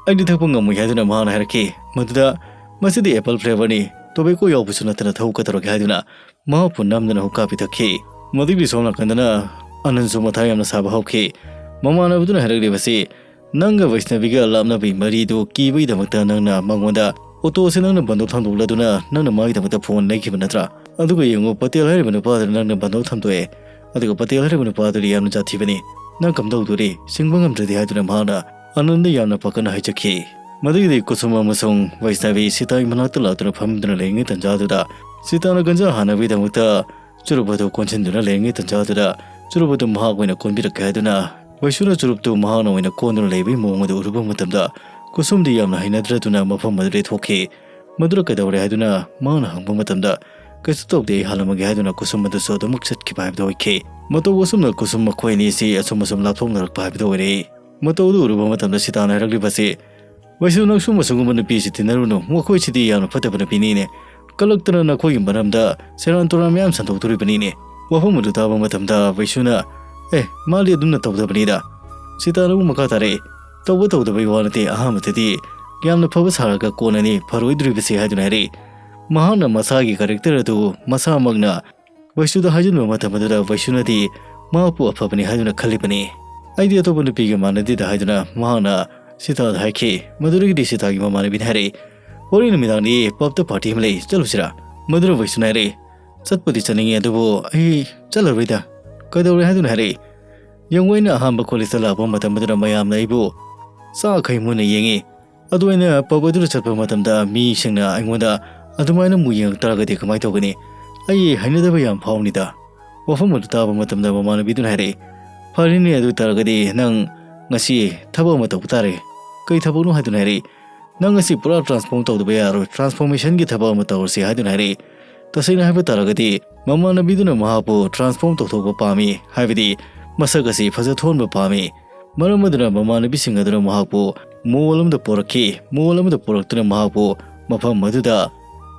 ꯑꯩꯗꯤ ꯊꯛꯄ ꯉꯝꯃꯣꯏ ꯍꯥꯏꯗꯨꯅ ꯃꯍꯥꯛꯅ ꯍꯥꯏꯔꯛꯈꯤ꯫ ꯃꯗꯨꯗ ꯃꯁꯤꯗꯤ apple flavorꯅꯤ, tobacco ꯌꯥꯎꯕꯁꯨ ꯅꯠꯇꯅ ꯊꯛꯎ ꯀꯩꯗꯧꯔꯒꯦ ꯍꯥꯏꯗꯨꯅ ꯃꯍꯥꯛꯄꯨ ꯅꯝꯗꯅ ꯍꯨꯛꯀꯥ ꯄꯤꯊꯛꯈꯤ꯫ ꯃꯗꯨꯒꯤ ꯁꯣꯝ ꯅꯥꯀꯟꯗꯅ ꯑꯅꯟꯁꯨ ꯃꯊꯥ ꯌꯥꯝꯅ ꯁꯥꯕ ꯍꯧꯈꯤ꯫ ꯃꯃꯥꯟꯅꯕꯗꯨꯅ ꯍꯥꯏꯔꯛꯂꯤꯕꯁꯤ, "ꯅꯪꯒ ꯕꯩꯁꯅꯕꯤꯒ ꯂꯥꯞꯅꯕꯒꯤ ꯃꯔꯤꯗꯨ ꯀꯤꯕꯒꯤꯗꯃꯛꯇ ꯅꯪꯅ ꯃꯉꯣꯟꯗ ꯑꯣꯇꯣꯁꯦ ꯅꯪꯅ ꯕꯟꯗꯣꯛ ꯊꯝꯗꯣꯛꯂꯗꯨꯅ ꯅꯪꯅ ꯃꯥꯒꯤꯗꯃꯛꯇ ꯐꯣꯟ ꯂꯩꯈꯤꯕ ꯅꯠꯇ꯭ꯔꯥ? ꯑꯗꯨꯒ ꯌꯦꯡꯉꯨ, ꯄꯇꯦꯜ ꯍꯥꯏꯔꯤꯕ ꯅꯨꯄꯥꯗꯨꯅ ꯅꯪꯅ ꯕꯟꯗꯣꯛ ꯊꯝꯗꯣꯛꯑꯦ꯫ ꯑꯗꯨꯒ ꯄꯇꯦꯜ ꯍꯥꯏꯔꯤꯕ ꯅꯨꯄꯥꯗꯨꯗꯤ ꯌꯥꯝꯅ ꯖꯥꯊꯤꯕꯅꯤ꯫ ꯅꯪ ꯀꯝꯗꯧꯗꯣꯔꯤ? ꯁꯤꯡꯕ ꯉꯝꯗ꯭ꯔꯗꯤ" ꯍꯥꯏꯗꯨꯅ ꯃꯍꯥꯛꯅ ꯑꯅꯟꯗ ꯌꯥꯝꯅ ꯄꯥꯈꯠꯅ ꯍꯥꯏꯖꯈꯤ꯫ ꯃꯗꯨꯒꯤꯗꯤ ꯀꯨꯁꯨꯝ ꯑꯃꯁꯨꯡ ꯕꯩꯁꯅꯕꯤ ꯁꯤꯇꯥꯒꯤ ꯃꯅꯥꯛꯇ ꯂꯥꯛꯇꯨꯅ ꯐꯝꯗꯨꯅ ꯂꯩꯔꯤꯉꯩ ꯇꯟꯖꯥꯗꯨꯗ ꯁꯤꯇꯥꯅ ꯒꯟꯖꯥ ꯍꯥꯟꯅꯕꯒꯤꯗꯃꯛꯇ ꯆꯨꯔꯨꯞ ꯑꯗꯨ ꯀꯣꯟꯁꯤꯟꯗꯨꯅ ꯂꯩꯔꯤꯉꯩ ꯇꯟꯖꯥꯗꯨꯗ ꯆꯨꯔꯨꯞ ꯑꯗꯨ ꯃꯍꯥꯛ ꯑꯣꯏꯅ ꯀꯣꯟꯕꯤꯔꯛꯀꯦ ꯍꯥꯏꯗꯨꯅ ꯕꯩꯁꯨꯅ ꯆꯨꯔꯨꯞꯇꯨ ꯃꯍꯥꯛꯅ ꯑꯣꯏꯅ ꯀꯣꯟꯗꯨꯅ ꯂꯩꯕꯒꯤ ꯃꯑꯣꯡ ꯑꯗꯨ ꯎꯔꯨꯕ ꯃꯇꯝꯗ ꯀꯨꯁꯨꯝꯗꯤ ꯌꯥꯝꯅ ꯍꯩꯅꯗ꯭ꯔꯗꯨꯅ ꯃꯐꯝ ꯑꯗꯨꯗꯒꯤ ꯊꯣꯛꯈꯤ꯫ ꯃꯗꯨꯗ ꯀꯩꯗꯧꯔꯦ ꯍꯥꯏꯗꯨꯅ ꯃꯍꯥꯛꯅ ꯍꯪꯕ ꯃꯇꯝꯗ, "ꯀꯩꯁꯨ ꯇꯧꯗꯦ, ꯑꯩ ꯍꯜꯂꯝꯃꯒꯦ" ꯍꯥꯏꯗꯨꯅ ꯀꯨꯁꯨꯝ ꯑꯗꯨꯁꯨ ꯑꯗꯨꯃꯛ ꯆꯠꯈꯤꯕ ꯍꯥꯏꯕꯗꯨ ꯑꯣꯏꯈꯤ꯫ ꯃꯇꯧ ꯑꯁꯨꯝꯅ ꯀꯨꯁꯨꯝ ꯃꯈꯣꯏ ꯑꯅꯤꯁꯤ ꯑꯁꯨꯝ ꯑꯁꯨꯝ ꯂꯥꯞꯊꯣꯛꯅꯔꯛꯄ ꯍꯥꯏꯕꯗꯨ ꯑꯣꯏꯔꯛꯏ꯫ ꯃꯇꯧ ꯑꯗꯨ ꯎꯔꯨꯕ ꯃꯇꯝꯗ ꯁꯤꯇꯥꯅ ꯍꯥꯏꯔꯛꯂꯤꯕꯁꯤ, "ꯚꯩꯁꯨ, ꯅꯪꯁꯨ ꯑꯁꯤꯒꯨꯝꯕ ꯅꯨꯄꯤꯁꯤ ꯇꯤꯟꯅꯔꯨꯅꯨ, ꯃꯈꯣꯏꯁꯤꯗꯤ ꯌꯥꯝꯅ ꯐꯠꯇꯕ ꯅꯨꯄꯤꯅꯤꯅꯦ꯫ ꯀꯂꯛꯇꯅ ꯅꯈꯣꯏꯒꯤ ꯃꯔꯝꯗ ꯁꯦꯔꯥꯟ ꯇꯨꯔꯥꯟ ꯃꯌꯥꯝ ꯁꯟꯗꯣꯛꯇꯣꯔꯤꯕꯅꯤꯅꯦ"꯫ ꯋꯥꯐꯝ ꯑꯗꯨ ꯇꯥꯕ ꯃꯇꯝꯗ ꯚꯩꯁꯨꯅ, "ꯑꯦ, ꯃꯥꯗꯤ ꯑꯗꯨꯝꯅ ꯇꯧꯗꯕꯅꯤꯗ"꯫ ꯁꯤꯇꯥꯅ ꯑꯃꯨꯛ ꯃꯈꯥ ꯇꯥꯔꯛꯏ, "ꯇꯧꯕ ꯇꯧꯗꯕꯒꯤ ꯋꯥ ꯅꯠꯇꯦ, ꯑꯍꯥꯟꯕꯗꯗꯤ ꯌꯥꯝꯅ ꯐꯕ ꯁꯥꯔꯒ ꯀꯣꯟꯅꯅꯤ ꯐꯔꯣꯏꯗꯣꯔꯤꯕꯁꯤ" ꯍꯥꯏꯗꯨꯅ ꯍꯥꯏꯔꯛꯏ꯫ ꯃꯍꯥꯛꯅ ꯃꯁꯥꯒꯤ ꯀꯦꯔꯦꯛꯇꯔ ꯑꯗꯨ ꯃꯁꯥꯃꯛꯅ ꯚꯩꯁꯨꯗ ꯍꯥꯏꯖꯤꯟꯕ ꯃꯇꯝ ꯑꯗꯨꯗ ꯚꯩꯁꯨꯅꯗꯤ ꯃꯍꯥꯛꯄꯨ ꯑꯐꯕꯅꯤ ꯍꯥꯏꯗꯨꯅ ꯈꯜꯂꯤꯕꯅꯤ꯫ "ꯑꯩꯗꯤ ꯑꯇꯣꯞꯄ ꯅꯨꯄꯤꯒ ꯃꯥꯟꯅꯗꯦꯗ" ꯍꯥꯏꯗꯨꯅ ꯃꯍꯥꯛꯅ ꯁꯤꯇꯥꯗ ꯍꯥꯏꯈꯤ꯫ ꯃꯗꯨꯗꯒꯤꯗꯤ ꯁꯤꯇꯥꯒꯤ ꯃꯃꯥꯟꯅꯕꯤꯅ ꯍꯥꯏꯔꯛꯏ, "ꯍꯣꯔꯦꯟ ꯅꯨꯃꯤꯗꯥꯡꯗꯤ ꯄꯕꯇ ꯄꯥꯔꯇꯤ ꯑꯃ ꯂꯩ, ꯆꯠꯂꯨꯁꯤꯔꯥ?" ꯃꯗꯨꯅ ꯚꯩꯁꯨꯅ ꯍꯥꯏꯔꯛꯏ, "ꯆꯠꯄꯗꯤ ꯆꯠꯅꯤꯡꯉꯤ, ꯑꯗꯨꯕꯨ ꯑꯩ ꯆꯠꯂꯔꯣꯏꯗ"꯫ "ꯀꯩꯗꯧꯔꯦ?" ꯍꯥꯏꯗꯨꯅ ꯍꯥꯏꯔꯛꯏ꯫ "ꯌꯦꯡꯉꯨ, ꯑꯩꯅ ꯑꯍꯥꯟꯕ ꯀꯣꯂꯦꯖꯇ ꯂꯥꯛꯄ ꯃꯇꯝ ꯑꯗꯨꯗ ꯃꯌꯥꯝꯅ ꯑꯩꯕꯨ ꯆꯥꯈꯩ ꯃꯨꯟꯅ ꯌꯦꯡꯉꯤ꯫ ꯑꯗꯨ ꯑꯩꯅ ꯄꯕ ꯑꯗꯨꯗ ꯆꯠꯄ ꯃꯇꯝꯗ ꯃꯤꯁꯤꯡꯅ ꯑꯩꯉꯣꯟꯗ ꯑꯗꯨꯃꯥꯏꯅ ꯑꯃꯨꯛ ꯌꯦꯡꯉꯛ ꯇꯥꯔꯒꯗꯤ ꯀꯃꯥꯏꯅ ꯇꯧꯒꯅꯤ? ꯑꯩ ꯍꯩꯅꯗꯕ ꯌꯥꯝ ꯐꯥꯎꯅꯤꯗ"꯫ ꯋꯥꯐꯝ ꯑꯗꯨ ꯇꯥꯕ ꯃꯇꯝꯗ ꯃꯃꯥꯟꯅꯕꯤꯗꯨꯅ ꯍꯥꯏꯔꯛꯏ, "ꯐꯔꯦꯅꯦ, ꯑꯗꯨ ꯑꯣꯏ ꯇꯥꯔꯒꯗꯤ ꯅꯪ ꯉꯁꯤ ꯊꯕꯛ ꯑꯃ ꯇꯧꯕ ꯇꯥꯔꯦ"꯫ "ꯀꯩ ꯊꯕꯛꯅꯣ?" ꯍꯥꯏꯗꯨꯅ ꯍꯥꯏꯔꯛꯏ꯫ "ꯅꯪ ꯉꯁꯤ ꯄꯨꯔꯥ ꯇ꯭ꯔꯥꯟꯁꯐꯣꯔꯝ ꯇꯧꯗꯕ ꯌꯥꯔꯣꯏ, ꯇ꯭ꯔꯥꯟꯁꯐꯣꯔꯃꯦꯁꯟꯒꯤ ꯊꯕꯛ ꯑꯃ ꯇꯧꯔꯁꯤ" ꯍꯥꯏꯗꯨꯅ ꯍꯥꯏꯔꯛꯏ꯫ ꯇꯁꯦꯡꯅ ꯍꯥꯏꯕ ꯇꯥꯔꯒꯗꯤ ꯃꯃꯥꯟꯅꯕꯤꯗꯨꯅ ꯃꯍꯥꯛꯄꯨ ꯇ꯭ꯔꯥꯟꯁꯐꯣꯔꯝ ꯇꯧꯊꯣꯛꯄ ꯄꯥꯝꯃꯤ, ꯍꯥꯏꯕꯗꯤ ꯃꯁꯛ ꯑꯁꯤ ꯐꯖꯊꯣꯛꯍꯟꯕ ꯄꯥꯝꯃꯤ꯫ ꯃꯔꯝ ꯑꯗꯨꯅ ꯃꯃꯥꯟꯅꯕꯤꯁꯤꯡ ꯑꯗꯨꯅ ꯃꯍꯥꯛꯄꯨ ꯃꯣꯜ ꯑꯃꯗ ꯄꯨꯔꯛꯈꯤ꯫ ꯃꯣꯜ ꯑꯃꯗ ꯄꯨꯔꯛꯇꯨꯅ ꯃꯍꯥꯛꯄꯨ ꯃꯐꯝ ꯑꯗꯨꯗ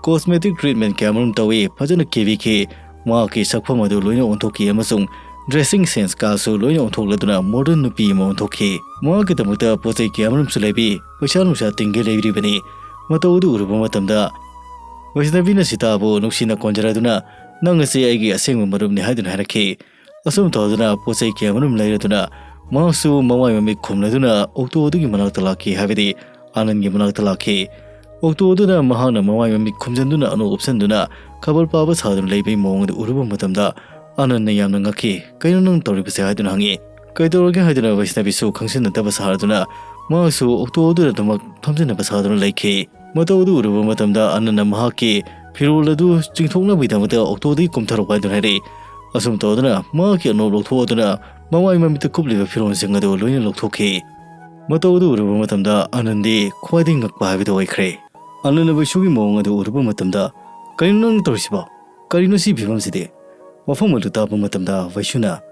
ꯀꯣꯁꯃꯦꯇꯤꯛ ꯇ꯭ꯔꯤꯠꯃꯦꯟ ꯀꯌꯥꯃꯔꯨꯝ ꯇꯧꯏ, ꯐꯖꯅ ꯀꯦꯕꯤꯈꯤ꯫ ꯃꯍꯥꯛꯀꯤ ꯁꯛꯐꯝ ꯑꯗꯨ ꯂꯣꯏꯅ ꯑꯣꯟꯊꯣꯛꯈꯤ ꯑꯃꯁꯨꯡ ꯗ꯭ꯔꯦꯁꯤꯡ ꯁꯦꯟꯁ ꯀꯥꯁꯨ ꯂꯣꯏꯅ ꯑꯣꯟꯊꯣꯛꯂꯗꯨꯅ ꯃꯣꯗꯔꯟ ꯅꯨꯄꯤ ꯑꯃ ꯑꯣꯟꯊꯣꯛꯈꯤ꯫ ꯃꯍꯥꯛꯀꯤꯗꯃꯛꯇ ꯄꯣꯠ ꯆꯩ ꯀꯌꯥꯃꯔꯨꯝꯁꯨ ꯂꯩꯕꯤ, ꯄꯩꯁꯥ ꯅꯨꯡꯁꯥ ꯇꯤꯡꯒꯦ ꯂꯩꯔꯤꯕꯅꯤ꯫ ꯃꯇꯧ ꯑꯗꯨ ꯎꯔꯨꯕ ꯃꯇꯝꯗ ꯋꯩꯁꯅꯕꯤꯅ ꯁꯤꯇꯥꯕꯨ ꯅꯨꯡꯁꯤꯅ ꯀꯣꯟꯖꯔꯗꯨꯅ, "ꯅꯪ ꯑꯁꯤ ꯑꯩꯒꯤ ꯑꯁꯦꯡꯕ ꯃꯔꯨꯞꯅꯤ" ꯍꯥꯏꯗꯨꯅ ꯍꯥꯏꯔꯛꯈꯤ꯫ ꯑꯁꯨꯝ ꯇꯧꯗꯨꯅ ꯄꯣꯠ ꯆꯩ ꯀꯌꯥꯃꯔꯨꯝ ꯂꯩꯔꯗꯨꯅ ꯃꯍꯥꯛꯁꯨ ꯃꯃꯥꯏ ꯃꯃꯤꯠ ꯈꯨꯝꯂꯗꯨꯅ ꯑꯣꯛꯇꯣ ꯑꯗꯨꯒꯤ ꯃꯅꯥꯛꯇ ꯂꯥꯛꯈꯤ, ꯍꯥꯏꯕꯗꯤ ꯑꯥꯅꯟꯒꯤ ꯃꯅꯥꯛꯇ ꯂꯥꯛꯈꯤ꯫ ꯑꯣꯛꯇꯣ ꯑꯗꯨꯗ ꯃꯍꯥꯛꯅ ꯃꯃꯥꯏ ꯃꯃꯤꯠ ꯈꯨꯝꯖꯟꯗꯨꯅ ꯑꯅꯣꯛ ꯎꯞꯁꯟꯗꯨꯅ ꯈꯕꯔ ꯄꯥꯕ ꯁꯥꯗꯨꯅ ꯂꯩꯕꯒꯤ ꯃꯑꯣꯡ ꯑꯗꯨ ꯎꯔꯨꯕ ꯃꯇꯝꯗ ꯑꯥꯅꯟꯅ ꯌꯥꯝꯅ ꯉꯛꯈꯤ꯫ "ꯀꯩꯅꯣ ꯅꯪ ꯇꯧꯔꯤꯕꯁꯦ?" ꯍꯥꯏꯗꯨꯅ ꯍꯪꯉꯤ꯫ "ꯀꯩꯗꯧꯔꯒꯦ?" ꯍꯥꯏꯗꯨꯅ ꯋꯩꯁꯅꯕꯤꯁꯨ ꯈꯪꯁꯤꯟꯅꯗꯕ ꯁꯥꯔꯗꯨꯅ ꯃꯍꯥꯛꯁꯨ ꯑꯣꯛꯇꯣ ꯑꯗꯨꯗ ꯑꯗꯨꯃꯛ ꯐꯝꯖꯤꯟꯅꯕ ꯁꯥꯗꯨꯅ ꯂꯩꯈꯤ꯫ ꯃꯇꯧ ꯑꯗꯨ ꯎꯔꯨꯕ ꯃꯇꯝꯗ ꯑꯥꯅꯟꯅ ꯃꯍꯥꯛꯀꯤ ꯐꯤꯔꯣꯜ ꯑꯗꯨ ꯆꯤꯡꯊꯣꯛꯅꯕꯒꯤꯗꯃꯛꯇ ꯑꯣꯛꯇꯣꯗꯒꯤ ꯀꯨꯝꯊꯔꯛꯄ ꯍꯥꯏꯗꯨꯅ ꯍꯥꯏꯔꯛꯏ꯫ ꯑꯁꯨꯝ ꯇꯧꯗꯨꯅ ꯃꯍꯥꯛꯀꯤ ꯑꯅꯣꯞ ꯂꯧꯊꯣꯛꯑꯗꯨꯅ ꯃꯃꯥꯏ ꯃꯃꯤꯠꯇ ꯀꯨꯞꯂꯤꯕ ꯐꯤꯔꯣꯜꯁꯤꯡ ꯑꯗꯨ ꯂꯣꯏꯅ ꯂꯧꯊꯣꯛꯈꯤ꯫ ꯃꯇꯧ ꯑꯗꯨ ꯎꯔꯨꯕ ꯃꯇꯝꯗ ꯑꯥꯅꯟꯗꯤ ꯈ꯭ꯋꯥꯏꯗꯒꯤ ꯉꯛꯄ ꯍꯥꯏꯕꯗꯨ ꯑꯣꯏꯈ꯭ꯔꯦ꯫ ꯑꯅꯟꯅ ꯕꯩꯁꯨꯒꯤ ꯃꯑꯣꯡ ꯑꯗꯨ ꯎꯔꯨꯕ ꯃꯇꯝꯗ, "ꯀꯔꯤꯅꯣ ꯅꯪꯅ ꯇꯧꯔꯤꯁꯤꯕꯣ? ꯀꯔꯤꯅꯣ ꯁꯤ ꯐꯤꯕꯝꯁꯤꯗꯤ?" ꯋꯥꯐꯝ ꯑꯗꯨ ꯇꯥꯕ ꯃꯇꯝꯗ ꯕꯩꯁꯨꯅ,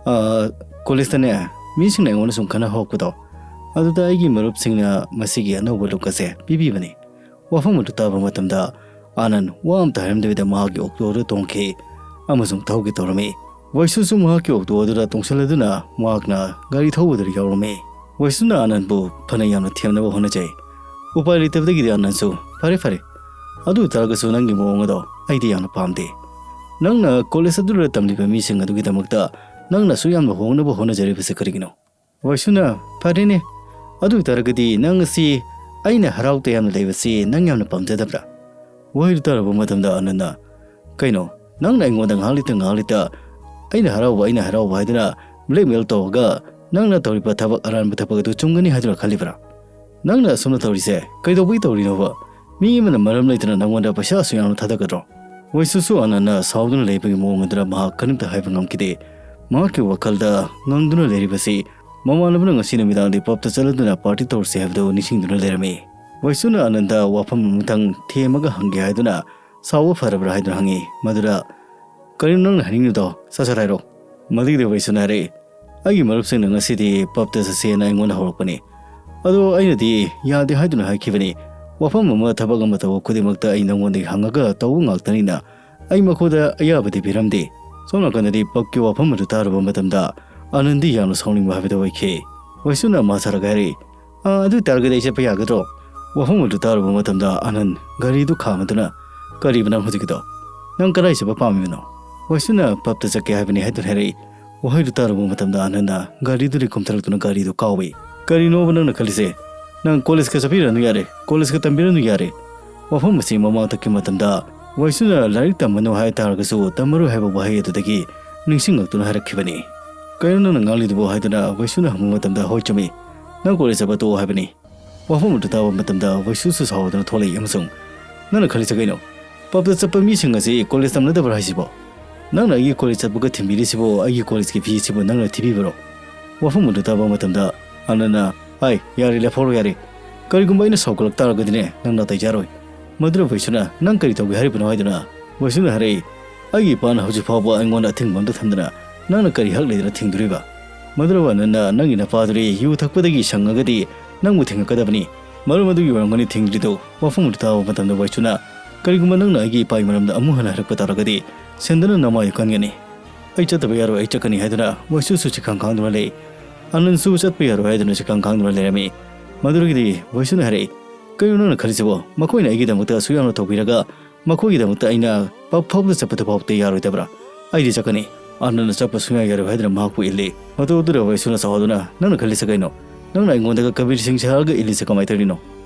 "ꯑ, ꯀꯣꯂꯦꯖꯇꯅꯦ, ꯃꯤꯁꯤꯡꯅ ꯑꯩꯉꯣꯟꯗ ꯁꯨꯝ ꯈꯟꯅ ꯍꯧꯔꯛꯄꯗꯣ, ꯑꯗꯨꯗ ꯑꯩꯒꯤ ꯃꯔꯨꯞꯁꯤꯡꯅ ꯃꯁꯤꯒꯤ ꯑꯅꯧꯕ ꯂꯨꯛ ꯑꯁꯦ ꯄꯤꯕꯤꯕꯅꯤ꯫" ꯋꯥꯐꯝ ꯑꯗꯨ ꯇꯥꯕ ꯃꯇꯝꯗ ꯑꯅꯟ ꯋꯥ ꯑꯃꯇ ꯍꯥꯏꯔꯝꯗꯕꯤꯗ ꯃꯍꯥꯛꯀꯤ ꯑꯣꯛꯇꯣ ꯑꯗꯨ ꯇꯣꯡꯈꯤ ꯑꯃꯁꯨꯡ ꯊꯧꯒꯦ ꯇꯧꯔꯝꯃꯤ꯫ ꯕꯩꯁꯨꯁꯨ ꯃꯍꯥꯛꯀꯤ ꯑꯣꯛꯇꯣ ꯑꯗꯨꯗ ꯇꯣꯡꯁꯤꯜꯂꯗꯨꯅ ꯃꯍꯥꯛꯅ ꯒꯥꯔꯤ ꯊꯧꯕꯗꯨꯗ ꯌꯥꯎꯔꯝꯃꯤ꯫ ꯕꯩꯁꯨꯅ ꯑꯅꯟꯕꯨ ꯐꯅ ꯌꯥꯝꯅ ꯊꯦꯝꯅꯕ ꯍꯣꯠꯅꯖꯩ꯫ ꯎꯄꯥꯏ ꯂꯩꯇꯕꯗꯒꯤꯗꯤ ꯑꯅꯟꯁꯨ, "ꯐꯔꯦ, ꯐꯔꯦ꯫ ꯑꯗꯨ ꯑꯣꯏ ꯇꯥꯔꯒꯁꯨ ꯅꯪꯒꯤ ꯃꯑꯣꯡ ꯑꯗꯣ ꯑꯩꯗꯤ ꯌꯥꯝꯅ ꯄꯥꯝꯗꯦ꯫ ꯅꯪꯅ ꯀꯣꯂꯦꯖ ꯑꯗꯨꯗ ꯇꯝꯂꯤꯕ ꯃꯤꯁꯤꯡ ꯑꯗꯨꯒꯤꯗꯃꯛꯇ ꯅꯪꯅ ꯑꯁꯨꯛ ꯌꯥꯝꯅ ꯍꯣꯡꯅꯕ ꯍꯣꯠꯅꯖꯔꯤꯕꯁꯤ ꯀꯔꯤꯒꯤꯅꯣ?" ꯕꯩꯁꯨꯅ, "ꯐꯔꯦꯅꯦ, ꯑꯗꯨ ꯑꯣꯏ ꯇꯥꯔꯒꯗꯤ ꯅꯪ ꯑꯁꯤ ꯑꯩꯅ ꯍꯔꯥꯎ ꯇꯌꯥꯝꯅ ꯂꯩꯕꯁꯤ ꯅꯪ ꯌꯥꯝꯅ ꯄꯥꯝꯖꯗꯕ꯭ꯔꯥ?" ꯋꯥꯍꯩꯗꯨ ꯇꯥꯔꯕ ꯃꯇꯝꯗ ꯑꯅꯟꯅ, "ꯀꯩꯅꯣ, ꯅꯪꯅ ꯑꯩꯉꯣꯟꯗ ꯉꯥꯏꯍꯥꯛ ꯂꯩꯇ ꯉꯥꯏꯍꯥꯛ ꯂꯩꯇ ꯑꯩꯅ ꯍꯔꯥꯎꯕ, ꯑꯩꯅ ꯍꯔꯥꯎꯕ ꯍꯥꯏꯗꯨꯅ blackmail ꯇꯧꯔꯒ ꯅꯪꯅ ꯇꯧꯔꯤꯕ ꯊꯕꯛ ꯑꯔꯥꯟꯕ ꯊꯕꯛ ꯑꯗꯨ ꯆꯨꯝꯒꯅꯤ ꯍꯥꯏꯗꯨꯅ ꯈꯜꯂꯤꯕ꯭ꯔꯥ? ꯅꯪꯅ ꯑꯁꯨꯝꯅ ꯇꯧꯔꯤꯁꯦ ꯀꯩꯗꯧꯕꯒꯤ ꯇꯧꯔꯤꯅꯣꯕ? ꯃꯤ ꯑꯃꯅ ꯃꯔꯝ ꯂꯩꯇꯅ ꯅꯪꯉꯣꯟꯗ ꯄꯩꯁꯥ ꯑꯁꯨꯛ ꯌꯥꯝꯅ ꯊꯥꯗꯒꯗ꯭ꯔꯣ?" ꯕꯩꯁꯨꯁꯨ ꯑꯅꯟꯅ ꯁꯥꯎꯗꯨꯅ ꯂꯩꯕꯒꯤ ꯃꯑꯣꯡ ꯑꯗꯨꯗ ꯃꯍꯥꯛ ꯀꯔꯤꯝꯇ ꯍꯥꯏꯕ ꯉꯝꯈꯤꯗꯦ꯫ ꯃꯍꯥꯛꯀꯤ ꯋꯥꯈꯜꯗ ꯉꯪꯗꯨꯅ ꯂꯩꯔꯤꯕꯁꯤ ꯃꯃꯥꯟꯅꯕꯅ ꯉꯁꯤ ꯅꯨꯃꯤꯗꯥꯡꯗꯤ pubꯇ ꯆꯠꯂꯗꯨꯅ party ꯇꯧꯔꯁꯤ ꯍꯥꯏꯕꯗꯨ ꯅꯤꯡꯁꯤꯡꯗꯨꯅ ꯂꯩꯔꯝꯃꯤ꯫ ꯕꯩꯁꯨꯅ ꯑꯅꯟꯗ ꯋꯥꯐꯝ ꯑꯃꯇꯪ ꯊꯦꯝꯃꯒ ꯍꯪꯒꯦ ꯍꯥꯏꯗꯨꯅ ꯁꯥꯎꯕ ꯐꯔꯕ꯭ꯔꯥ ꯍꯥꯏꯗꯨꯅ ꯍꯪꯉꯤ꯫ ꯃꯗꯨꯗ, "ꯀꯔꯤꯅꯣ ꯅꯪꯅ ꯍꯥꯏꯅꯤꯡꯉꯤꯗꯣ? ꯁꯠ ꯁꯠ ꯍꯥꯏꯔꯣ꯫" ꯃꯗꯨꯒꯤꯗꯤ ꯕꯩꯁꯨꯅ ꯍꯥꯏꯔꯛꯏ, "ꯑꯩꯒꯤ ꯃꯔꯨꯞꯁꯤꯡꯅ ꯉꯁꯤꯗꯤ pubꯇ ꯆꯠꯁꯦꯅ ꯑꯩꯉꯣꯟꯗ ꯍꯧꯔꯛꯄꯅꯤ꯫ ꯑꯗꯣ ꯑꯩꯅꯗꯤ ꯌꯥꯗꯦ ꯍꯥꯏꯗꯨꯅ ꯍꯥꯏꯈꯤꯕꯅꯤ꯫ ꯋꯥꯐꯝ ꯑꯃ, ꯊꯕꯛ ꯑꯃ ꯇꯧꯕ ꯈꯨꯗꯤꯡꯃꯛꯇ ꯑꯩ ꯅꯉꯣꯟꯗꯒꯤ ꯍꯪꯉꯒ ꯇꯧꯕ ꯉꯥꯛꯇꯅꯤꯅ ꯑꯩ ꯃꯈꯣꯏꯗ ꯑꯌꯥꯕꯗꯤ ꯄꯤꯔꯝꯗꯦ꯫" ꯁꯣꯝ ꯅꯥꯀꯟꯗꯗꯤ pubꯀꯤ ꯋꯥꯐꯝ ꯑꯗꯨ ꯇꯥꯔꯨꯕ ꯃꯇꯝꯗ ꯑꯅꯟꯗꯤ ꯌꯥꯝꯅ ꯁꯥꯎꯅꯤꯡꯕ ꯍꯥꯏꯕꯗꯨ ꯑꯣꯏꯈꯤ꯫ ꯕꯩꯁꯨꯅ ꯃꯥ ꯁꯥꯔꯒ ꯍꯥꯏꯔꯛꯏ, "ꯑꯥ, ꯑꯗꯨ ꯑꯣꯏ ꯇꯥꯔꯒꯗꯤ ꯑꯩ ꯆꯠꯄ ꯌꯥꯒꯗ꯭ꯔꯣ?" ꯋꯥꯐꯝ ꯑꯗꯨ ꯇꯥꯔꯨꯕ ꯃꯇꯝꯗ ꯑꯅꯟ ꯒꯥꯔꯤꯗꯨ ꯈꯥꯝꯃꯗꯨꯅ, "ꯀꯔꯤꯕ ꯅꯪ ꯍꯧꯖꯤꯛꯀꯤꯗꯣ? ꯅꯪ ꯀꯗꯥꯏ ꯆꯠꯄ ꯄꯥꯝꯃꯤꯕꯅꯣ?" ꯕꯩꯁꯨꯅ, "pubꯇ ꯆꯠꯀꯦ ꯍꯥꯏꯕꯅꯤ" ꯍꯥꯏꯗꯨꯅ ꯍꯥꯏꯔꯛꯏ꯫ ꯋꯥꯍꯩꯗꯨ ꯇꯥꯔꯨꯕ ꯃꯇꯝꯗ ꯑꯅꯟꯅ ꯒꯥꯔꯤꯗꯨꯗꯒꯤ ꯀꯨꯝꯊꯔꯛꯇꯨꯅ ꯒꯥꯔꯤꯗꯨ ꯀꯥꯎꯏ꯫ "ꯀꯔꯤꯅꯣꯕ ꯅꯪꯅ ꯈꯜꯂꯤꯁꯦ? ꯅꯪ ꯀꯣꯂꯦꯖꯀ ꯆꯠꯄꯤꯔꯅꯨ ꯌꯥꯔꯦ, ꯀꯣꯂꯦꯖꯀ ꯇꯝꯕꯤꯔꯅꯨ ꯌꯥꯔꯦ꯫" ꯋꯥꯐꯝ ꯑꯁꯤ ꯃꯃꯥꯡ ꯊꯛꯈꯤꯕ ꯃꯇꯝꯗ ꯕꯩꯁꯨꯅ ꯂꯥꯏꯔꯤꯛ ꯇꯝꯃꯅꯨ ꯍꯥꯏ ꯇꯥꯔꯒꯁꯨ ꯇꯝꯃꯔꯣꯏ ꯍꯥꯏꯕ ꯋꯥꯍꯩ ꯑꯗꯨꯗꯒꯤ ꯅꯤꯡꯁꯤꯡꯂꯛꯇꯨꯅ ꯍꯥꯏꯔꯛꯈꯤꯕꯅꯤ꯫ "ꯀꯩꯅꯣ ꯅꯪꯅ ꯉꯥꯡꯂꯤꯗꯨꯕꯣ?" ꯍꯥꯏꯗꯨꯅ ꯕꯩꯁꯨꯅ ꯍꯪꯕ ꯃꯇꯝꯗ, "ꯍꯣꯏ, ꯆꯨꯝꯃꯤ꯫ ꯅꯪ ꯀꯣꯂꯦꯖ ꯆꯠꯄ ꯇꯣꯛꯑꯣ ꯍꯥꯏꯕꯅꯤ꯫" ꯋꯥꯐꯝ ꯑꯗꯨ ꯇꯥꯕ ꯃꯇꯝꯗ ꯕꯩꯁꯨꯁꯨ ꯁꯥꯎꯗꯨꯅ ꯊꯣꯛꯂꯛꯏ ꯑꯃꯁꯨꯡ, "ꯅꯪꯅ ꯈꯜꯂꯤꯁꯦ ꯀꯩꯅꯣ? Pubꯇ ꯆꯠꯄ ꯃꯤꯁꯤꯡ ꯑꯁꯤ ꯀꯣꯂꯦꯖ ꯇꯝꯅꯗꯕ꯭ꯔꯥ ꯍꯥꯏꯁꯤꯕꯣ? ꯅꯪꯅ ꯑꯩꯒꯤ ꯀꯣꯂꯦꯖ ꯆꯠꯄꯒ ꯊꯤꯟꯕꯤꯔꯤꯁꯤꯕꯨ ꯑꯩꯒꯤ ꯀꯣꯂꯦꯖꯀꯤ feeꯁꯤꯕꯨ ꯅꯪꯅ ꯊꯤꯕꯤꯕꯔꯣ?" ꯋꯥꯐꯝ ꯑꯗꯨ ꯇꯥꯕ ꯃꯇꯝꯗ ꯑꯅꯟꯅ, "ꯍꯥꯏ, ꯌꯥꯔꯦ, ꯂꯦꯞꯍꯧꯔꯣ ꯌꯥꯔꯦ꯫ ꯀꯔꯤꯒꯨꯝꯕ ꯑꯩꯅ ꯁꯥꯎꯒꯠꯂꯛ ꯇꯥꯔꯒꯗꯤꯅꯦ, ꯅꯪ ꯅꯥꯇꯩ ꯆꯥꯔꯣꯏ꯫ ꯃꯗꯨꯗ ꯕꯩꯁꯨꯅ, "ꯅꯪ ꯀꯔꯤ ꯇꯧꯒꯦ ꯍꯥꯏꯔꯤꯕꯅꯣ?" ꯍꯥꯏꯗꯨꯅ ꯕꯩꯁꯨꯅ ꯍꯥꯏꯔꯛꯏ, "ꯑꯩꯒꯤ ꯏꯄꯥꯅ ꯍꯧꯖꯤꯛ ꯐꯥꯎꯕ ꯑꯩꯉꯣꯟꯗ ꯑꯊꯤꯡꯕ ꯑꯝꯇ ꯊꯝꯗꯅ ꯅꯪꯅ ꯀꯔꯤ ꯍꯛ ꯂꯩꯗꯅ ꯊꯤꯡꯗꯣꯔꯤꯕ? ꯃꯗꯨꯗ ꯑꯅꯟꯅ, ꯅꯪꯒꯤ ꯅꯄꯥꯗꯨꯗꯤ ꯌꯨ ꯊꯛꯄꯗꯒꯤ ꯁꯪꯉꯒꯗꯤ ꯅꯪꯕꯨ ꯊꯤꯡꯉꯛꯀꯗꯕꯅꯤ꯫ ꯃꯔꯝ ꯑꯗꯨꯒꯤ ꯑꯣꯏꯔꯝꯒꯅꯤ ꯊꯤꯡꯗ꯭ꯔꯤꯗꯣ꯫" ꯋꯥꯐꯝ ꯑꯗꯨ ꯇꯥꯕ ꯃꯇꯝꯗ ꯕꯩꯁꯨꯅ, "ꯀꯔꯤꯒꯨꯝꯕ ꯅꯪꯅ ꯑꯩꯒꯤ ꯏꯄꯥꯒꯤ ꯃꯔꯝꯗ ꯑꯃꯨꯛ ꯍꯟꯅ ꯍꯥꯏꯔꯛꯄ ꯇꯥꯔꯒꯗꯤ ꯁꯦꯟꯗꯅ ꯅꯃꯥꯏ ꯀꯟꯒꯅꯤ꯫ ꯑꯩ ꯆꯠꯇꯕ ꯌꯥꯔꯣꯏ, ꯑꯩ ꯆꯠꯀꯅꯤ" ꯍꯥꯏꯗꯨꯅ ꯕꯩꯁꯨꯁꯨ ꯆꯤꯈꯥꯡ ꯈꯥꯡꯗꯨꯅ ꯂꯩ꯫ ꯑꯅꯟꯁꯨ ꯆꯠꯄ ꯌꯥꯔꯣꯏ ꯍꯥꯏꯗꯨꯅ ꯆꯤꯈꯥꯡ ꯈꯥꯡꯗꯨꯅ ꯂꯩꯔꯝꯃꯤ꯫ ꯃꯗꯨꯗꯒꯤꯗꯤ ꯕꯩꯁꯨꯅ ꯍꯥꯏꯔꯛꯏ, "ꯀꯩꯅꯣ ꯅꯪꯅ ꯈꯜꯂꯤꯁꯤꯕꯣ? ꯃꯈꯣꯏꯅ ꯑꯩꯒꯤꯗꯃꯛꯇ ꯑꯁꯨꯛ ꯌꯥꯝꯅ ꯇꯧꯕꯤꯔꯒ ꯃꯈꯣꯏꯒꯤꯗꯃꯛꯇ ꯑꯩꯅ ꯄꯞ ꯐꯥꯎꯕꯗ ꯆꯠꯄꯗꯨ ꯐꯥꯎꯕꯗ ꯌꯥꯔꯣꯏꯗꯕ꯭ꯔꯥ? ꯑꯩꯗꯤ ꯆꯠꯀꯅꯤ꯫" ꯑꯅꯟꯅ ꯆꯠꯄ ꯁꯨꯡꯌꯥ ꯌꯥꯔꯣꯏ ꯍꯥꯏꯗꯨꯅ ꯃꯍꯥꯛꯄꯨ ꯏꯜꯂꯤ꯫ ꯃꯇꯧ ꯑꯗꯨꯗ ꯕꯩꯁꯨꯅ ꯁꯥꯎꯗꯨꯅ, "ꯅꯪꯅ ꯈꯜꯂꯤꯁꯦ ꯀꯩꯅꯣ? ꯅꯪꯅ ꯑꯩꯉꯣꯟꯗꯒ ꯀꯕꯤꯔ ꯁꯤꯡ ꯁꯥꯔꯒ ꯏꯜꯂꯤꯁꯦ ꯀꯃꯥꯏꯅ ꯇꯧꯔꯤꯅꯣ?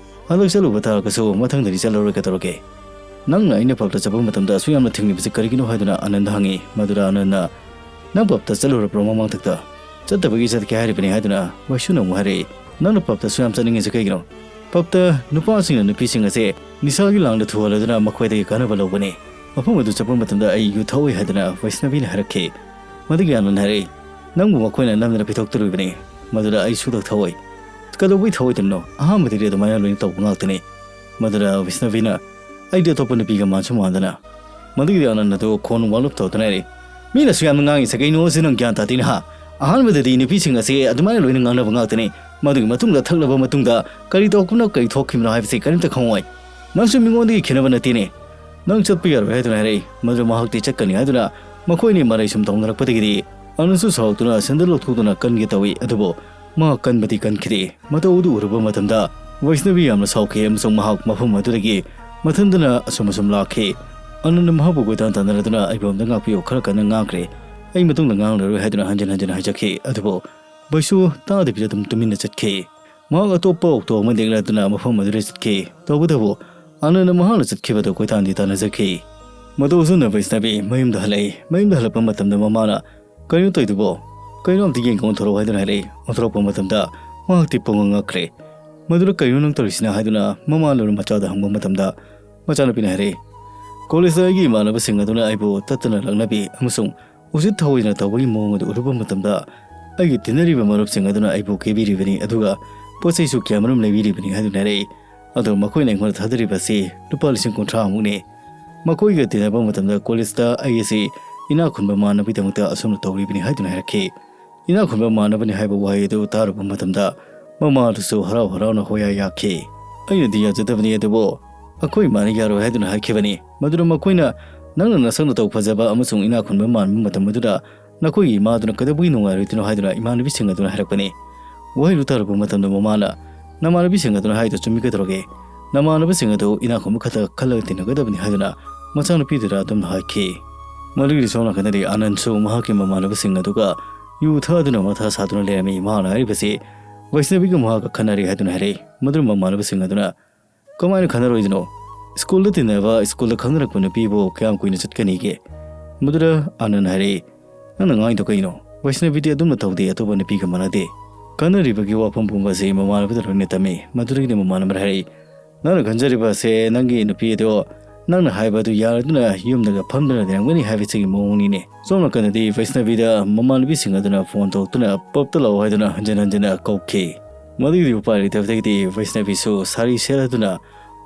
ꯍꯟꯗꯛ ꯆꯠꯂꯨꯕ ꯇꯥꯔꯒꯁꯨ ꯃꯊꯪꯗꯗꯤ ꯆꯠꯂꯔꯣꯏ ꯀꯩꯗꯧꯔꯒꯦ? ꯅꯪꯅ ꯑꯩꯅ ꯄꯞꯇ ꯆꯠꯄ ꯃꯇꯝꯗ ꯑꯁꯨꯛ ꯌꯥꯝꯅ ꯊꯤꯡꯂꯤꯕꯁꯤ ꯀꯔꯤꯒꯤꯅꯣ?" ꯍꯥꯏꯗꯨꯅ ꯑꯅꯟꯗ ꯍꯪꯉꯤ꯫ ꯃꯗꯨꯗ ꯑꯅꯟꯅ, "ꯅꯪ ꯄꯞꯇ ꯆꯠꯂꯨꯔꯕ꯭ꯔꯣ ꯃꯃꯥꯡꯊꯛꯇ?" "ꯆꯠꯇꯕꯒꯤ ꯆꯠꯀꯦ ꯍꯥꯏꯔꯤꯕꯅꯤ" ꯍꯥꯏꯗꯨꯅ ꯕꯩꯁꯨꯅ ꯑꯃꯨꯛ ꯍꯥꯏꯔꯛꯏ꯫ "ꯅꯪꯅ ꯄꯞꯇ ꯑꯁꯨꯛ ꯌꯥꯝ ꯆꯠꯅꯤꯡꯉꯤꯁꯦ ꯀꯩꯒꯤꯅꯣ? ꯄꯞꯇ ꯅꯨꯄꯥꯁꯤꯡꯅ ꯅꯨꯄꯤꯁꯤꯡ ꯑꯁꯦ ꯅꯤꯁꯥꯒꯤ ꯂꯥꯡꯗ ꯊꯨꯍꯜꯂꯗꯨꯅ ꯃꯈꯣꯏꯗꯒꯤ ꯀꯥꯟꯅꯕ ꯂꯧꯕꯅꯤ꯫ ꯃꯐꯝ ꯑꯗꯨ ꯆꯠꯄ ꯃꯇꯝꯗ ꯑꯩ ꯌꯨ ꯊꯛꯑꯣꯏ" ꯍꯥꯏꯗꯨꯅ ꯕꯩꯁꯅꯕꯤꯅ ꯍꯥꯏꯔꯛꯈꯤ꯫ ꯃꯗꯨꯒꯤ ꯑꯅꯟ ꯍꯥꯏꯔꯛꯏ, "ꯅꯪꯕꯨ ꯃꯈꯣꯏꯅ ꯅꯝꯗꯅ ꯄꯤꯊꯣꯛꯇꯣꯔꯤꯕꯅꯤ꯫ ꯃꯗꯨꯗ ꯑꯩ ꯁꯨꯛꯊꯛ ꯊꯛꯑꯣꯏ꯫" "ꯀꯩꯗꯧꯕꯩ ꯊꯛꯑꯣꯏꯗꯣꯏꯅꯣ? ꯑꯍꯥꯟꯕꯗꯗꯤ ꯑꯗꯨꯃꯥꯏꯅ ꯂꯣꯏꯅ ꯇꯧꯕ ꯉꯥꯛꯇꯅꯤ꯫" ꯃꯗꯨꯗ ꯕꯩꯁꯅꯕꯤꯅ, "ꯑꯩꯗꯤ ꯑꯇꯣꯞꯄ ꯅꯨꯄꯤꯒ ꯃꯥꯟꯁꯨ ꯃꯥꯟꯗꯅ꯫" ꯃꯗꯨꯒꯤꯗꯤ ꯑꯅꯟ ꯑꯗꯨ ꯈꯣꯟ ꯋꯥꯡꯂꯞ ꯇꯧꯗꯨꯅ ꯍꯥꯏꯔꯛꯏ, "ꯃꯤꯅꯁꯨ ꯌꯥꯝꯅ ꯉꯥꯡꯉꯤꯁꯦ ꯀꯩꯅꯣ ꯁꯤ ꯅꯪ ꯒ꯭ꯌꯥꯟ ꯇꯥꯗꯦꯅꯦ ꯍꯥ? ꯑꯍꯥꯟꯕꯗꯗꯤ ꯅꯨꯄꯤꯁꯤꯡ ꯑꯁꯤ ꯑꯗꯨꯃꯥꯏꯅ ꯂꯣꯏꯅ ꯉꯥꯡꯅꯕ ꯉꯥꯛꯇꯅꯤ꯫ ꯃꯗꯨꯒꯤ ꯃꯇꯨꯡꯗ ꯊꯛꯂꯕ ꯃꯇꯨꯡꯗ ꯀꯔꯤ ꯇꯧꯔꯛꯄꯅꯣ ꯀꯔꯤ ꯊꯣꯛꯈꯤꯕꯅꯣ ꯍꯥꯏꯕꯁꯤ ꯀꯔꯤꯝꯇ ꯈꯪꯉꯣꯏ꯫ ꯅꯪꯁꯨ ꯃꯤꯉꯣꯟꯗꯒꯤ ꯈꯦꯠꯅꯕ ꯅꯠꯇꯦꯅꯦ꯫" "ꯅꯪ ꯆꯠꯄ ꯌꯥꯔꯣꯏ" ꯍꯥꯏꯗꯨꯅ ꯍꯥꯏꯔꯛꯏ꯫ ꯃꯗꯨ ꯃꯍꯥꯛꯇꯤ ꯆꯠꯀꯅꯤ ꯍꯥꯏꯗꯨꯅ ꯃꯈꯣꯏ ꯑꯅꯤ ꯃꯔꯩ ꯁꯨꯝ ꯇꯧꯅꯔꯛꯄꯗꯒꯤꯗꯤ ꯑꯅꯟꯁꯨ ꯁꯥꯎꯔꯛꯇꯨꯅ ꯁꯦꯟꯗꯜ ꯂꯧꯊꯣꯛꯇꯨꯅ ꯀꯟꯒꯦ ꯇꯧꯏ꯫ ꯑꯗꯨꯕꯨ ꯃꯍꯥꯛ ꯀꯟꯕꯗꯤ ꯀꯟꯈꯤꯗꯦ꯫ ꯃꯇꯧ ꯑꯗꯨ ꯎꯔꯨꯕ ꯃꯇꯝꯗ ꯕꯩꯁꯅꯕꯤ ꯌꯥꯝꯅ ꯁꯥꯎꯈꯤ ꯑꯃꯁꯨꯡ ꯃꯍꯥꯛ ꯃꯐꯝ ꯑꯗꯨꯗꯒꯤ ꯃꯊꯟꯗꯅ ꯑꯁꯨꯝ ꯑꯁꯨꯝ ꯂꯥꯛꯈꯤ꯫ ꯑꯅꯟꯅ ꯃꯍꯥꯛꯄꯨ ꯀꯣꯏꯇꯥꯟ ꯇꯥꯟꯅꯔꯗꯨꯅ, "ꯑꯩꯕꯨ ꯑꯝꯇ ꯉꯥꯛꯄꯤꯌꯨ, ꯈꯔ ꯀꯟꯅ ꯉꯥꯡꯈ꯭ꯔꯦ꯫ ꯑꯩ ꯃꯇꯨꯡꯗ ꯉꯥꯡꯂꯔꯣꯏ" ꯍꯥꯏꯗꯨꯅ ꯍꯟꯖꯤꯟ ꯍꯟꯖꯤꯟ ꯍꯥꯏꯖꯈꯤ꯫ ꯑꯗꯨꯕꯨ ꯕꯩꯁꯨ ꯇꯥꯗꯕꯤꯗ ꯑꯗꯨꯝ ꯇꯨꯃꯤꯟꯅ ꯆꯠꯈꯤ꯫ ꯃꯍꯥꯛ ꯑꯇꯣꯞꯄ ꯑꯣꯛꯇꯣ ꯑꯃ ꯅꯦꯛꯂꯗꯨꯅ ꯃꯐꯝ ꯑꯗꯨꯗ ꯆꯠꯈꯤ꯫ ꯇꯧꯕꯇꯕꯨ ꯑꯅꯟꯅ ꯃꯍꯥꯛꯅ ꯆꯠꯈꯤꯕꯗꯨ ꯀꯣꯏꯇꯥꯟꯗꯤ ꯇꯥꯟꯅꯖꯈꯤ꯫ ꯃꯇꯧ ꯑꯁꯨꯝꯅ ꯕꯩꯁꯅꯕꯤ ꯃꯌꯨꯝꯗ ꯍꯜꯂꯛꯏ꯫ ꯃꯌꯨꯝꯗ ꯍꯜꯂꯛꯄ ꯃꯇꯝꯗ ꯃꯃꯥꯅ, "ꯀꯔꯤꯅꯣ ꯇꯧꯔꯤꯗꯨꯕꯣ? ꯀꯔꯤꯅꯣ ꯑꯝꯇ ꯌꯦꯡꯒꯦ, ꯑꯣꯟꯊꯣꯔꯛꯑꯣ" ꯍꯥꯏꯗꯨꯅ ꯍꯥꯏꯔꯛꯏ꯫ ꯑꯣꯟꯊꯣꯔꯛꯄ ꯃꯇꯝꯗ ꯃꯍꯥꯛꯇꯤ ꯄꯨꯡꯉꯛ ꯉꯛꯈ꯭ꯔꯦ꯫ "ꯃꯗꯨꯗ ꯀꯔꯤꯅꯣ ꯅꯪ ꯇꯧꯔꯤꯁꯤꯅ?" ꯍꯥꯏꯗꯨꯅ ꯃꯃꯥ ꯂꯣꯏꯅ ꯃꯆꯥꯗ ꯍꯪꯕ ꯃꯇꯝꯗ ꯃꯆꯥꯅꯨꯄꯤꯅ ꯍꯥꯏꯔꯛꯏ, "ꯀꯣꯂꯦꯖꯇ ꯑꯩꯒꯤ ꯏꯃꯥꯟꯅꯕꯁꯤꯡ ꯑꯗꯨꯅ ꯑꯩꯕꯨ ꯇꯠꯇꯅ ꯂꯛꯅꯕꯤ ꯑꯃꯁꯨꯡ ꯎꯁꯤꯠ ꯊꯑꯣꯏꯗꯅ ꯇꯧꯕꯒꯤ ꯃꯑꯣꯡ ꯑꯗꯨ ꯎꯔꯨꯕ ꯃꯇꯝꯗ ꯑꯩꯒꯤ ꯇꯤꯟꯅꯔꯤꯕ ꯃꯔꯨꯞꯁꯤꯡ ꯑꯗꯨꯅ ꯑꯩꯕꯨ ꯀꯦꯕꯤꯔꯤꯕꯅꯤ, ꯑꯗꯨꯒ ꯄꯣꯠ ꯆꯩꯁꯨ ꯀꯌꯥꯃꯔꯨꯝ ꯂꯩꯕꯤꯔꯤꯕꯅꯤ" ꯍꯥꯏꯗꯨꯅ ꯍꯥꯏꯔꯛꯏ꯫ ꯑꯗꯣ ꯃꯈꯣꯏꯅ ꯑꯩꯉꯣꯟꯗ ꯊꯥꯗꯔꯤꯕ ꯑꯁꯤ ꯂꯨꯄꯥ ꯂꯤꯁꯤꯡ ꯀꯨꯟꯊ꯭ꯔꯥ ꯃꯨꯛꯅꯤ꯫ ꯃꯈꯣꯏꯒ ꯇꯤꯟꯅꯕ ꯃꯇꯝꯗ ꯀꯣꯂꯦꯖꯇ ꯑꯩ ꯑꯁꯤ ꯏꯅꯥꯛ ꯈꯨꯟꯕ ꯃꯥꯟꯅꯕꯒꯤꯗꯃꯛꯇ ꯑꯁꯨꯝꯅ ꯇꯧꯔꯤꯕꯅꯤ ꯍꯥꯏꯗꯨꯅ ꯍꯥꯏꯔꯛꯈꯤ꯫ ꯏꯅꯥꯛ ꯈꯨꯟꯕ ꯃꯥꯟꯅꯕꯅꯤ ꯍꯥꯏꯕ ꯋꯥꯍꯩ ꯑꯗꯨ ꯇꯥꯔꯨꯕ ꯃꯇꯝꯗ ꯃꯃꯥꯗꯨꯁꯨ ꯍꯔꯥꯎ ꯍꯔꯥꯎꯅ ꯍꯣꯌꯥ ꯌꯥꯈꯤ꯫ ꯑꯩꯅꯗꯤ ꯌꯥꯖꯗꯕꯅꯤ, ꯑꯗꯨꯕꯨ ꯑꯩꯈꯣꯏ ꯏꯃꯥꯅ ꯌꯥꯔꯣꯏ ꯍꯥꯏꯗꯨꯅ ꯍꯥꯏꯈꯤꯕꯅꯤ꯫ ꯃꯗꯨꯗ ꯃꯈꯣꯏꯅ "ꯅꯪꯅ ꯅꯁꯛ ꯅꯇꯧ ꯐꯖꯕ ꯑꯃꯁꯨꯡ ꯏꯅꯥꯛ ꯈꯨꯟꯕ ꯃꯥꯟꯕ ꯃꯇꯝ ꯑꯗꯨꯗ ꯅꯈꯣꯏꯒꯤ ꯏꯃꯥꯗꯨꯅ ꯀꯩꯗꯧꯕꯒꯤ ꯅꯨꯡꯉꯥꯏꯔꯣꯏꯗꯣꯏꯅꯣ?" ꯍꯥꯏꯗꯨꯅ ꯏꯃꯥꯟꯅꯕꯤꯁꯤꯡ ꯑꯗꯨꯅ ꯍꯥꯏꯔꯛꯄꯅꯤ꯫ ꯋꯥꯍꯩꯗꯨ ꯇꯥꯔꯨꯕ ꯃꯇꯝꯗ ꯃꯃꯥꯅ, "ꯅꯃꯥꯟꯅꯕꯤꯁꯤꯡ ꯑꯗꯨꯅ ꯍꯥꯏꯗꯣ ꯆꯨꯝꯃꯤ ꯀꯩꯗꯧꯔꯒꯦ? ꯅꯃꯥꯟꯅꯕꯁꯤꯡ ꯑꯗꯨ ꯏꯅꯥꯛ ꯈꯨꯟꯕ ꯈꯛꯇ ꯈꯜꯂꯒ ꯇꯤꯟꯅꯒꯗꯕꯅꯤ" ꯍꯥꯏꯗꯨꯅ ꯃꯆꯥꯅꯨꯄꯤꯗꯨꯗ ꯑꯗꯨꯝꯅ ꯍꯥꯏꯈꯤ꯫ ꯃꯗꯨꯒꯤꯗꯤ ꯁꯣꯝ ꯅꯥꯀꯟꯗꯗꯤ ꯑꯅꯟꯁꯨ ꯃꯍꯥꯛꯀꯤ ꯃꯃꯥꯟꯅꯕꯁꯤꯡ ꯑꯗꯨꯒ ꯌꯨ ꯊꯛꯑꯗꯨꯅ ꯃꯊꯥ ꯁꯥꯗꯨꯅ ꯂꯩꯔꯝꯃꯤ꯫ ꯃꯍꯥꯛꯅ ꯍꯥꯏꯔꯤꯕꯁꯤ ꯋꯩꯁꯅꯕꯤꯒ ꯃꯍꯥꯛꯀ ꯈꯟꯅꯔꯤ ꯍꯥꯏꯗꯨꯅ ꯍꯥꯏꯔꯛꯏ꯫ ꯃꯗꯨꯅ ꯃꯃꯥꯟꯅꯕꯁꯤꯡ ꯑꯗꯨꯅ, "ꯀꯃꯥꯏꯅ ꯈꯟꯅꯔꯣꯏꯗꯅꯣ? ꯁ꯭ꯀꯨꯜꯗ ꯇꯤꯟꯅꯕ, ꯁ꯭ꯀꯨꯜꯗ ꯈꯪꯅꯔꯛꯄ ꯅꯨꯄꯤꯕꯨ ꯀꯌꯥꯝ ꯀꯨꯏꯅ ꯆꯠꯀꯅꯤꯒꯦ?" ꯃꯗꯨꯗ ꯑꯅꯟ ꯍꯥꯏꯔꯛꯏ, "ꯅꯪꯅ ꯉꯥꯡꯉꯤꯗꯣ ꯀꯩꯅꯣ? ꯋꯩꯁꯅꯕꯤꯗꯤ ꯑꯗꯨꯝꯅ ꯇꯧꯗꯦ, ꯑꯇꯣꯞꯄ ꯅꯨꯄꯤꯒ ꯃꯥꯟꯅꯗꯦ꯫" ꯈꯟꯅꯔꯤꯕꯒꯤ ꯋꯥꯐꯝ ꯄꯨꯝꯕꯁꯤ ꯃꯃꯥꯟꯅꯕꯗ ꯂꯣꯏꯅ ꯇꯝꯃꯤ꯫ ꯃꯗꯨꯗꯒꯤꯗꯤ ꯃꯃꯥꯟꯅꯕꯅ ꯍꯥꯏꯔꯛꯏ, "ꯅꯪꯅ ꯈꯟꯖꯔꯤꯕ ꯑꯁꯦ ꯅꯪꯒꯤ ꯅꯨꯄꯤ ꯑꯗꯣ ꯅꯪꯅ ꯍꯥꯏꯕ ꯑꯗꯨ ꯌꯥꯔꯗꯨꯅ ꯌꯨꯝꯗꯒ ꯐꯝꯗꯨꯅ ꯂꯩꯔꯝꯒꯅꯤ ꯍꯥꯏꯕꯁꯤꯒꯤ ꯃꯑꯣꯡꯅꯤꯅꯦ꯫" ꯁꯣꯝ ꯅꯥꯀꯟꯗꯗꯤ ꯋꯩꯁꯅꯕꯤꯗ ꯃꯃꯥꯟꯅꯕꯤꯁꯤꯡ ꯑꯗꯨꯅ ꯐꯣꯟ ꯇꯧꯔꯛꯇꯨꯅ ꯄꯞꯇ ꯂꯥꯛꯑꯣ ꯍꯥꯏꯗꯨꯅ ꯍꯟꯖꯤꯟ ꯍꯟꯖꯤꯟꯅ ꯀꯧꯈꯤ꯫ ꯃꯗꯨꯒꯤꯗꯤ ꯎꯄꯥꯏ ꯂꯩꯇꯕꯗꯒꯤꯗꯤ ꯋꯩꯁꯅꯕꯤꯁꯨ ꯁꯥꯔꯤ ꯁꯦꯠꯂꯗꯨꯅ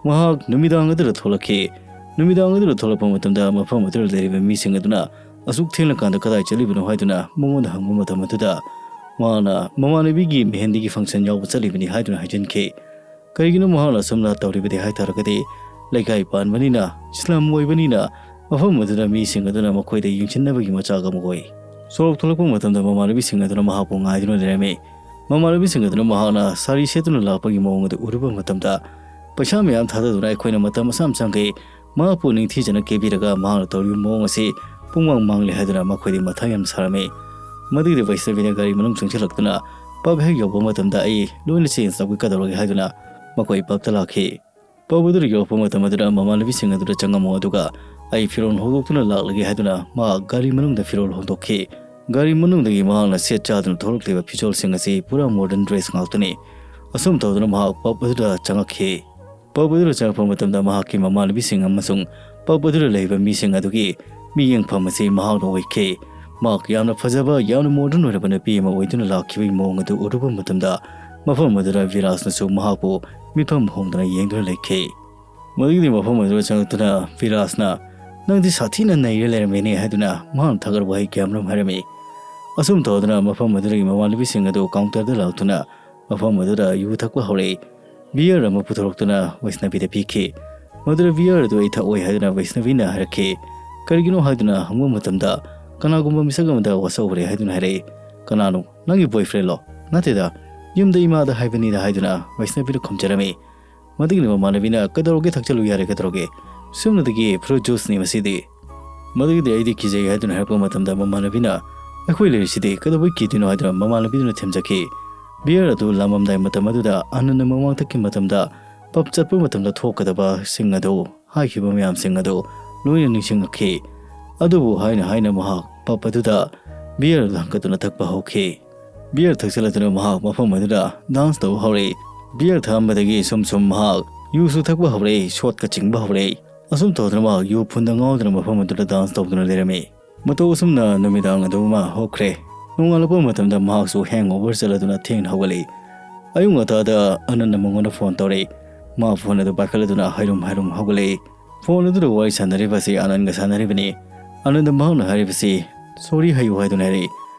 ꯃꯍꯥꯛ ꯅꯨꯃꯤꯗꯥꯡ ꯑꯗꯨꯗ ꯊꯣꯛꯂꯛꯈꯤ꯫ ꯅꯨꯃꯤꯗꯥꯡ ꯑꯗꯨꯗ ꯊꯣꯛꯂꯛꯄ ꯃꯇꯝꯗ ꯃꯐꯝ ꯑꯗꯨꯗ ꯂꯩꯔꯤꯕ ꯃꯤꯁꯤꯡ ꯑꯗꯨꯅ ꯑꯁꯨꯛ ꯊꯦꯡꯂꯀꯥꯟꯗ ꯀꯗꯥꯏ ꯆꯠꯂꯤꯕꯅꯣ ꯍꯥꯏꯗꯨꯅ ꯃꯉꯣꯟꯗ ꯍꯪꯕ ꯃꯇꯝ ꯑꯗꯨꯗ ꯃꯍꯥꯛꯅ ꯃꯃꯥꯟꯅꯕꯤꯒꯤ ꯃꯦꯍꯦꯟꯗꯤꯒꯤ ꯐꯪꯁꯟ ꯌꯥꯎꯕ ꯆꯠꯂꯤꯕꯅꯤ ꯍꯥꯏꯗꯨꯅ ꯍꯥꯏꯖꯤꯟꯈꯤ꯫ ꯀꯔꯤꯒꯤꯅꯣ ꯃꯍꯥꯛꯅ ꯑꯁꯨꯝꯅ ꯇꯧꯔꯤꯕꯗꯤ ꯍꯥꯏ ꯇꯥꯔꯒꯗꯤ, ꯂꯩꯀꯥꯏ ꯄꯥꯟꯕꯅꯤꯅ, ꯁ꯭ꯂꯝ ꯑꯣꯏꯕꯅꯤꯅ, ꯃꯐꯝ ꯑꯗꯨꯗ ꯃꯤꯁꯤꯡ ꯑꯗꯨꯅ ꯃꯈꯣꯏꯗ ꯌꯦꯡꯁꯤꯟꯅꯕꯒꯤ ꯃꯆꯥꯛ ꯑꯃ ꯑꯣꯏ꯫ ꯁꯣꯔꯣꯛ ꯊꯣꯛꯂꯛꯄ ꯃꯇꯝꯗ ꯃꯃꯥꯟꯅꯕꯤꯁꯤꯡ ꯑꯗꯨꯅ ꯃꯍꯥꯛꯄꯨ ꯉꯥꯏꯗꯨꯅ ꯂꯩꯔꯝꯃꯤ꯫ ꯃꯃꯥꯟꯅꯕꯤꯁꯤꯡ ꯑꯗꯨꯅ ꯃꯍꯥꯛꯅ ꯁꯥꯔꯤ ꯁꯦꯠꯇꯨꯅ ꯂꯥꯛꯄꯒꯤ ꯃꯑꯣꯡ ꯑꯗꯨ ꯎꯔꯨꯕ ꯃꯇꯝꯗ, "ꯄꯩꯁꯥ ꯃꯌꯥꯝ ꯊꯥꯗꯗꯨꯅ ꯑꯩꯈꯣꯏꯅ ꯃꯇꯝ ꯑꯁꯥꯝ ꯆꯪꯈꯩ ꯃꯍꯥꯛꯄꯨ ꯅꯤꯡꯊꯤꯖꯅ ꯀꯦꯕꯤꯔꯒ ꯃꯍꯥꯛꯅ ꯇꯧꯔꯤꯕ ꯃꯑꯣꯡ ꯑꯁꯤ ꯄꯨꯡꯃꯥꯡ ꯃꯥꯡꯂꯦ" ꯍꯥꯏꯗꯨꯅ ꯃꯈꯣꯏꯗꯤ ꯃꯊꯥ ꯌꯥꯝꯅ ꯁꯥꯔꯝꯃꯤ꯫ ꯃꯗꯨꯒꯤꯗꯤ ꯋꯩꯁꯅꯕꯤꯅ ꯒꯥꯔꯤ ꯃꯅꯨꯡ ꯆꯪꯁꯤꯜꯂꯛꯇꯨꯅ ꯄꯞ ꯍꯦꯛ ꯌꯧꯕ ꯃꯇꯝꯗ ꯑꯩ ꯂꯣꯏꯅ ꯆꯦꯟꯖ ꯇꯧꯒꯦ ꯀꯩꯗꯧꯔꯒꯦ ꯍꯥꯏꯗꯨꯅ ꯃꯈꯣꯏ ꯄꯞꯇ ꯂꯥꯛꯈꯤ꯫ ꯄꯞ ꯑꯗꯨꯗ ꯌꯧꯔꯛꯄ ꯃꯇꯝ ꯑꯗꯨꯗ ꯃꯃꯥꯟꯅꯕꯤꯁꯤꯡ ꯑꯗꯨꯗ ꯆꯪꯉꯝꯃꯣ, ꯑꯗꯨꯒ ꯑꯩ ꯐꯤꯔꯣꯜ ꯍꯣꯡꯗꯣꯛꯇꯨꯅ ꯂꯥꯛꯂꯒꯦ ꯍꯥꯏꯗꯨꯅ ꯃꯍꯥꯛ ꯒꯥꯔꯤ ꯃꯅꯨꯡꯗ ꯐꯤꯔꯣꯜ ꯍꯣꯡꯗꯣꯛꯈꯤ꯫ ꯒꯥꯔꯤ ꯃꯅꯨꯡꯗꯒꯤ ꯃꯍꯥꯛꯅ ꯁꯦꯠ ꯆꯥꯗꯨꯅ ꯊꯣꯛꯂꯛꯂꯤꯕ ꯐꯤꯖꯣꯜꯁꯤꯡ ꯑꯁꯤ ꯄꯨꯔꯥ ꯃꯣꯗꯔꯟ ꯗ꯭ꯔꯦꯁ ꯉꯥꯛꯇꯅꯤ꯫ ꯑꯁꯨꯝ ꯇꯧꯗꯨꯅ ꯃꯍꯥꯛ ꯄꯞ ꯑꯗꯨꯗ ꯆꯪꯉꯛꯈꯤ꯫ ꯄꯞ ꯑꯗꯨꯗ ꯆꯪꯉꯛꯄ ꯃꯇꯝꯗ ꯃꯍꯥꯛꯀꯤ ꯃꯃꯥꯟꯅꯕꯤꯁꯤꯡ ꯑꯃꯁꯨꯡ ꯄꯞ ꯑꯗꯨꯗ ꯂꯩꯕ ꯃꯤꯁꯤꯡ ꯑꯗꯨꯒꯤ ꯃꯤꯠꯌꯦꯡꯐꯝ ꯑꯁꯤ ꯃꯍꯥꯛꯅ ꯑꯣꯏꯈꯤ꯫ ꯃꯍꯥꯛ ꯌꯥꯝꯅ ꯐꯖꯕ, ꯌꯥꯝꯅ ꯃꯣꯗꯔꯟ ꯑꯣꯏꯔꯕ ꯅꯨꯄꯤ ꯑꯃ ꯑꯣꯏꯗꯨꯅ ꯂꯥꯛꯈꯤꯕꯒꯤ ꯃꯑꯣꯡ ꯑꯗꯨ ꯎꯔꯨꯕ ꯃꯇꯝꯗ ꯃꯐꯝ ꯑꯗꯨꯗ ꯕꯤꯔꯥꯖꯅꯁꯨ ꯃꯍꯥꯛꯄꯨ ꯃꯤꯠꯐꯝ ꯍꯣꯡꯗꯅ ꯌꯦꯡꯗꯨꯅ ꯂꯩꯈꯤ꯫ ꯃꯗꯨꯒꯤꯗꯤ ꯃꯐꯝ ꯑꯗꯨꯗ ꯆꯪꯂꯛꯇꯨꯅ ꯕꯤꯔꯥꯖꯅ, "ꯅꯪꯗꯤ ꯁꯥꯊꯤꯅ ꯅꯩꯔ ꯂꯩꯔꯝꯃꯦꯅꯦ" ꯍꯥꯏꯗꯨꯅ ꯃꯍꯥꯛꯅ ꯊꯥꯒꯠꯄ ꯋꯥꯍꯩ ꯀꯌꯥꯃꯔꯨꯝ ꯍꯥꯏꯔꯝꯃꯤ꯫ ꯑꯁꯨꯝ ꯇꯧꯗꯨꯅ ꯃꯐꯝ ꯑꯗꯨꯗꯒꯤ ꯃꯃꯥꯟꯅꯕꯤꯁꯤꯡ ꯑꯗꯨ ꯀꯥꯎꯟꯇꯔꯗ ꯂꯥꯛꯇꯨꯅ ꯃꯐꯝ ꯑꯗꯨꯗ ꯌꯨ ꯊꯛꯄ ꯍꯧꯔꯛꯏ꯫ ꯕꯤꯌꯔ ꯑꯃ ꯄꯨꯊꯣꯔꯛꯇꯨꯅ ꯋꯩꯁꯅꯕꯤꯗ ꯄꯤꯈꯤ꯫ ꯃꯗꯨꯗ ꯕꯤꯌꯔ ꯑꯗꯨ ꯑꯩ ꯊꯛꯑꯣꯏ ꯍꯥꯏꯗꯨꯅ ꯋꯩꯁꯅꯕꯤꯅ ꯍꯥꯏꯔꯛꯈꯤ꯫ ꯀꯔꯤꯒꯤꯅꯣ ꯍꯥꯏꯗꯨꯅ ꯍꯪꯕ ꯃꯇꯝꯗ, "ꯀꯅꯥꯒꯨꯝꯕ ꯃꯤꯁꯛ ꯑꯃꯗ ꯋꯥꯁꯛꯎꯔꯦ" ꯍꯥꯏꯗꯨꯅ ꯍꯥꯏꯔꯛꯏ꯫ "ꯀꯅꯥꯅꯣ? ꯅꯪꯒꯤ ꯕꯣꯏꯐ꯭ꯔꯦꯟꯂꯣ?" "ꯅꯠꯇꯦꯗ, ꯌꯨꯝꯗ ꯏꯃꯥꯗ ꯍꯥꯏꯕꯅꯤꯗ" ꯍꯥꯏꯗꯨꯅ ꯋꯩꯁꯅꯕꯤꯅ ꯈꯨꯝꯖꯔꯝꯃꯤ꯫ ꯃꯗꯨꯒꯤꯗꯤ ꯃꯃꯥꯟꯅꯕꯤꯅ, "ꯀꯩꯗꯧꯔꯒꯦ, ꯊꯛꯆꯜꯂꯨ ꯌꯥꯔꯦ, ꯀꯩꯗꯧꯔꯒꯦ? ꯁꯨꯞꯅꯇꯒꯤ ꯐ꯭ꯔꯨꯠ ꯖꯨꯁꯅꯤ ꯃꯁꯤꯗꯤ"꯫ ꯃꯗꯨꯒꯤꯗꯤ "ꯑꯩꯗꯤ ꯀꯤꯖꯩ" ꯍꯥꯏꯗꯨꯅ ꯍꯥꯏꯔꯛꯄ ꯃꯇꯝꯗ ꯃꯃꯥꯟꯅꯕꯤꯅ, "ꯑꯩꯈꯣꯏ ꯂꯩꯔꯤꯁꯤꯗꯤ, ꯀꯩꯗꯧꯕꯩ ꯀꯤꯗꯣꯏꯅꯣ?" ꯍꯥꯏꯗꯨꯅ ꯃꯃꯥꯟꯅꯕꯤꯗꯨꯅ ꯊꯦꯝꯖꯈꯤ꯫ ꯕꯤꯌꯔ ꯑꯗꯨ ꯂꯥꯝꯃꯝꯗꯥꯏ ꯃꯇꯝ ꯑꯗꯨꯗ ꯑꯅꯟꯗ ꯃꯃꯥꯡ ꯊꯛꯈꯤꯕ ꯃꯇꯝꯗ ꯄꯞ ꯆꯠꯄ ꯃꯇꯝꯗ ꯊꯣꯛꯀꯗꯕꯁꯤꯡ ꯑꯗꯨ, ꯍꯥꯏꯈꯤꯕ ꯃꯌꯥꯝꯁꯤꯡ ꯑꯗꯨ ꯂꯣꯏꯅ ꯅꯤꯡꯁꯤꯡꯂꯛꯈꯤ꯫ ꯑꯗꯨꯕꯨ ꯍꯥꯏꯅ ꯍꯥꯏꯅ ꯃꯍꯥꯛ ꯄꯞ ꯑꯗꯨꯗ ꯕꯤꯌꯔ ꯑꯗꯨ ꯍꯥꯡꯀꯠꯇꯨꯅ ꯊꯛꯄ ꯍꯧꯈꯤ꯫ ꯕꯤꯌꯔ ꯊꯛꯆꯜꯂꯗꯨꯅ ꯃꯍꯥꯛ ꯃꯐꯝ ꯑꯗꯨꯗ ꯗꯥꯟꯁ ꯇꯧꯕ ꯍꯧꯔꯛꯏ꯫ ꯕꯤꯌꯔ ꯊꯛꯑꯝꯕꯗꯒꯤ ꯁꯨꯝ ꯁꯨꯝ ꯃꯍꯥꯛ ꯌꯨꯁꯨ ꯊꯛꯄ ꯍꯧꯔꯛꯏ, ꯁꯣꯠꯀ ꯆꯤꯡꯕ ꯍꯧꯔꯛꯏ꯫ ꯑꯁꯨꯝ ꯇꯧꯗꯨꯅ ꯃꯍꯥꯛ ꯌꯨ ꯐꯨꯟꯗ ꯉꯥꯎꯗꯨꯅ ꯃꯐꯝ ꯑꯗꯨꯗ ꯗꯥꯟꯁ ꯇꯧꯗꯨꯅ ꯂꯩꯔꯝꯃꯤ꯫ ꯃꯇꯧ ꯑꯁꯨꯝꯅ ꯅꯨꯃꯤꯗꯥꯡ ꯑꯗꯨ ꯑꯃ ꯍꯧꯈ꯭ꯔꯦ꯫ ꯅꯣꯡꯉꯥꯜꯂꯛꯄ ꯃꯇꯝꯗ ꯃꯍꯥꯛꯁꯨ ꯍꯦꯡ ꯑꯣꯚꯔ ꯆꯠꯂꯗꯨꯅ ꯊꯦꯡꯅ ꯍꯧꯒꯠꯂꯛꯏ꯫ ꯑꯌꯨꯛ ꯉꯟꯇꯥꯗ ꯑꯅꯟꯗ ꯃꯉꯣꯟꯗ ꯐꯣꯟ ꯇꯧꯔꯛꯏ꯫ ꯃꯥ ꯐꯣꯟ ꯑꯗꯨ ꯄꯥꯏꯈꯠꯂꯗꯨꯅ ꯍꯥꯏꯔꯨꯝ ꯍꯥꯏꯔꯨꯝ ꯍꯧꯒꯠꯂꯛꯏ꯫ ꯐꯣꯟ ꯑꯗꯨꯗ ꯋꯥꯔꯤ ꯁꯥꯟꯅꯔꯤꯕ ꯑꯁꯤ ꯑꯅꯟꯒ ꯁꯥꯟꯅꯔꯤꯕꯅꯤ꯫ ꯑꯅꯟꯗ ꯃꯍꯥꯛꯅ ꯍꯥꯏꯔꯤꯕꯁꯤ, "ꯁꯣꯔꯤ ꯍꯥꯏꯌꯨ" ꯍꯥꯏꯗꯨꯅ ꯍꯥꯏꯔꯛꯏ꯫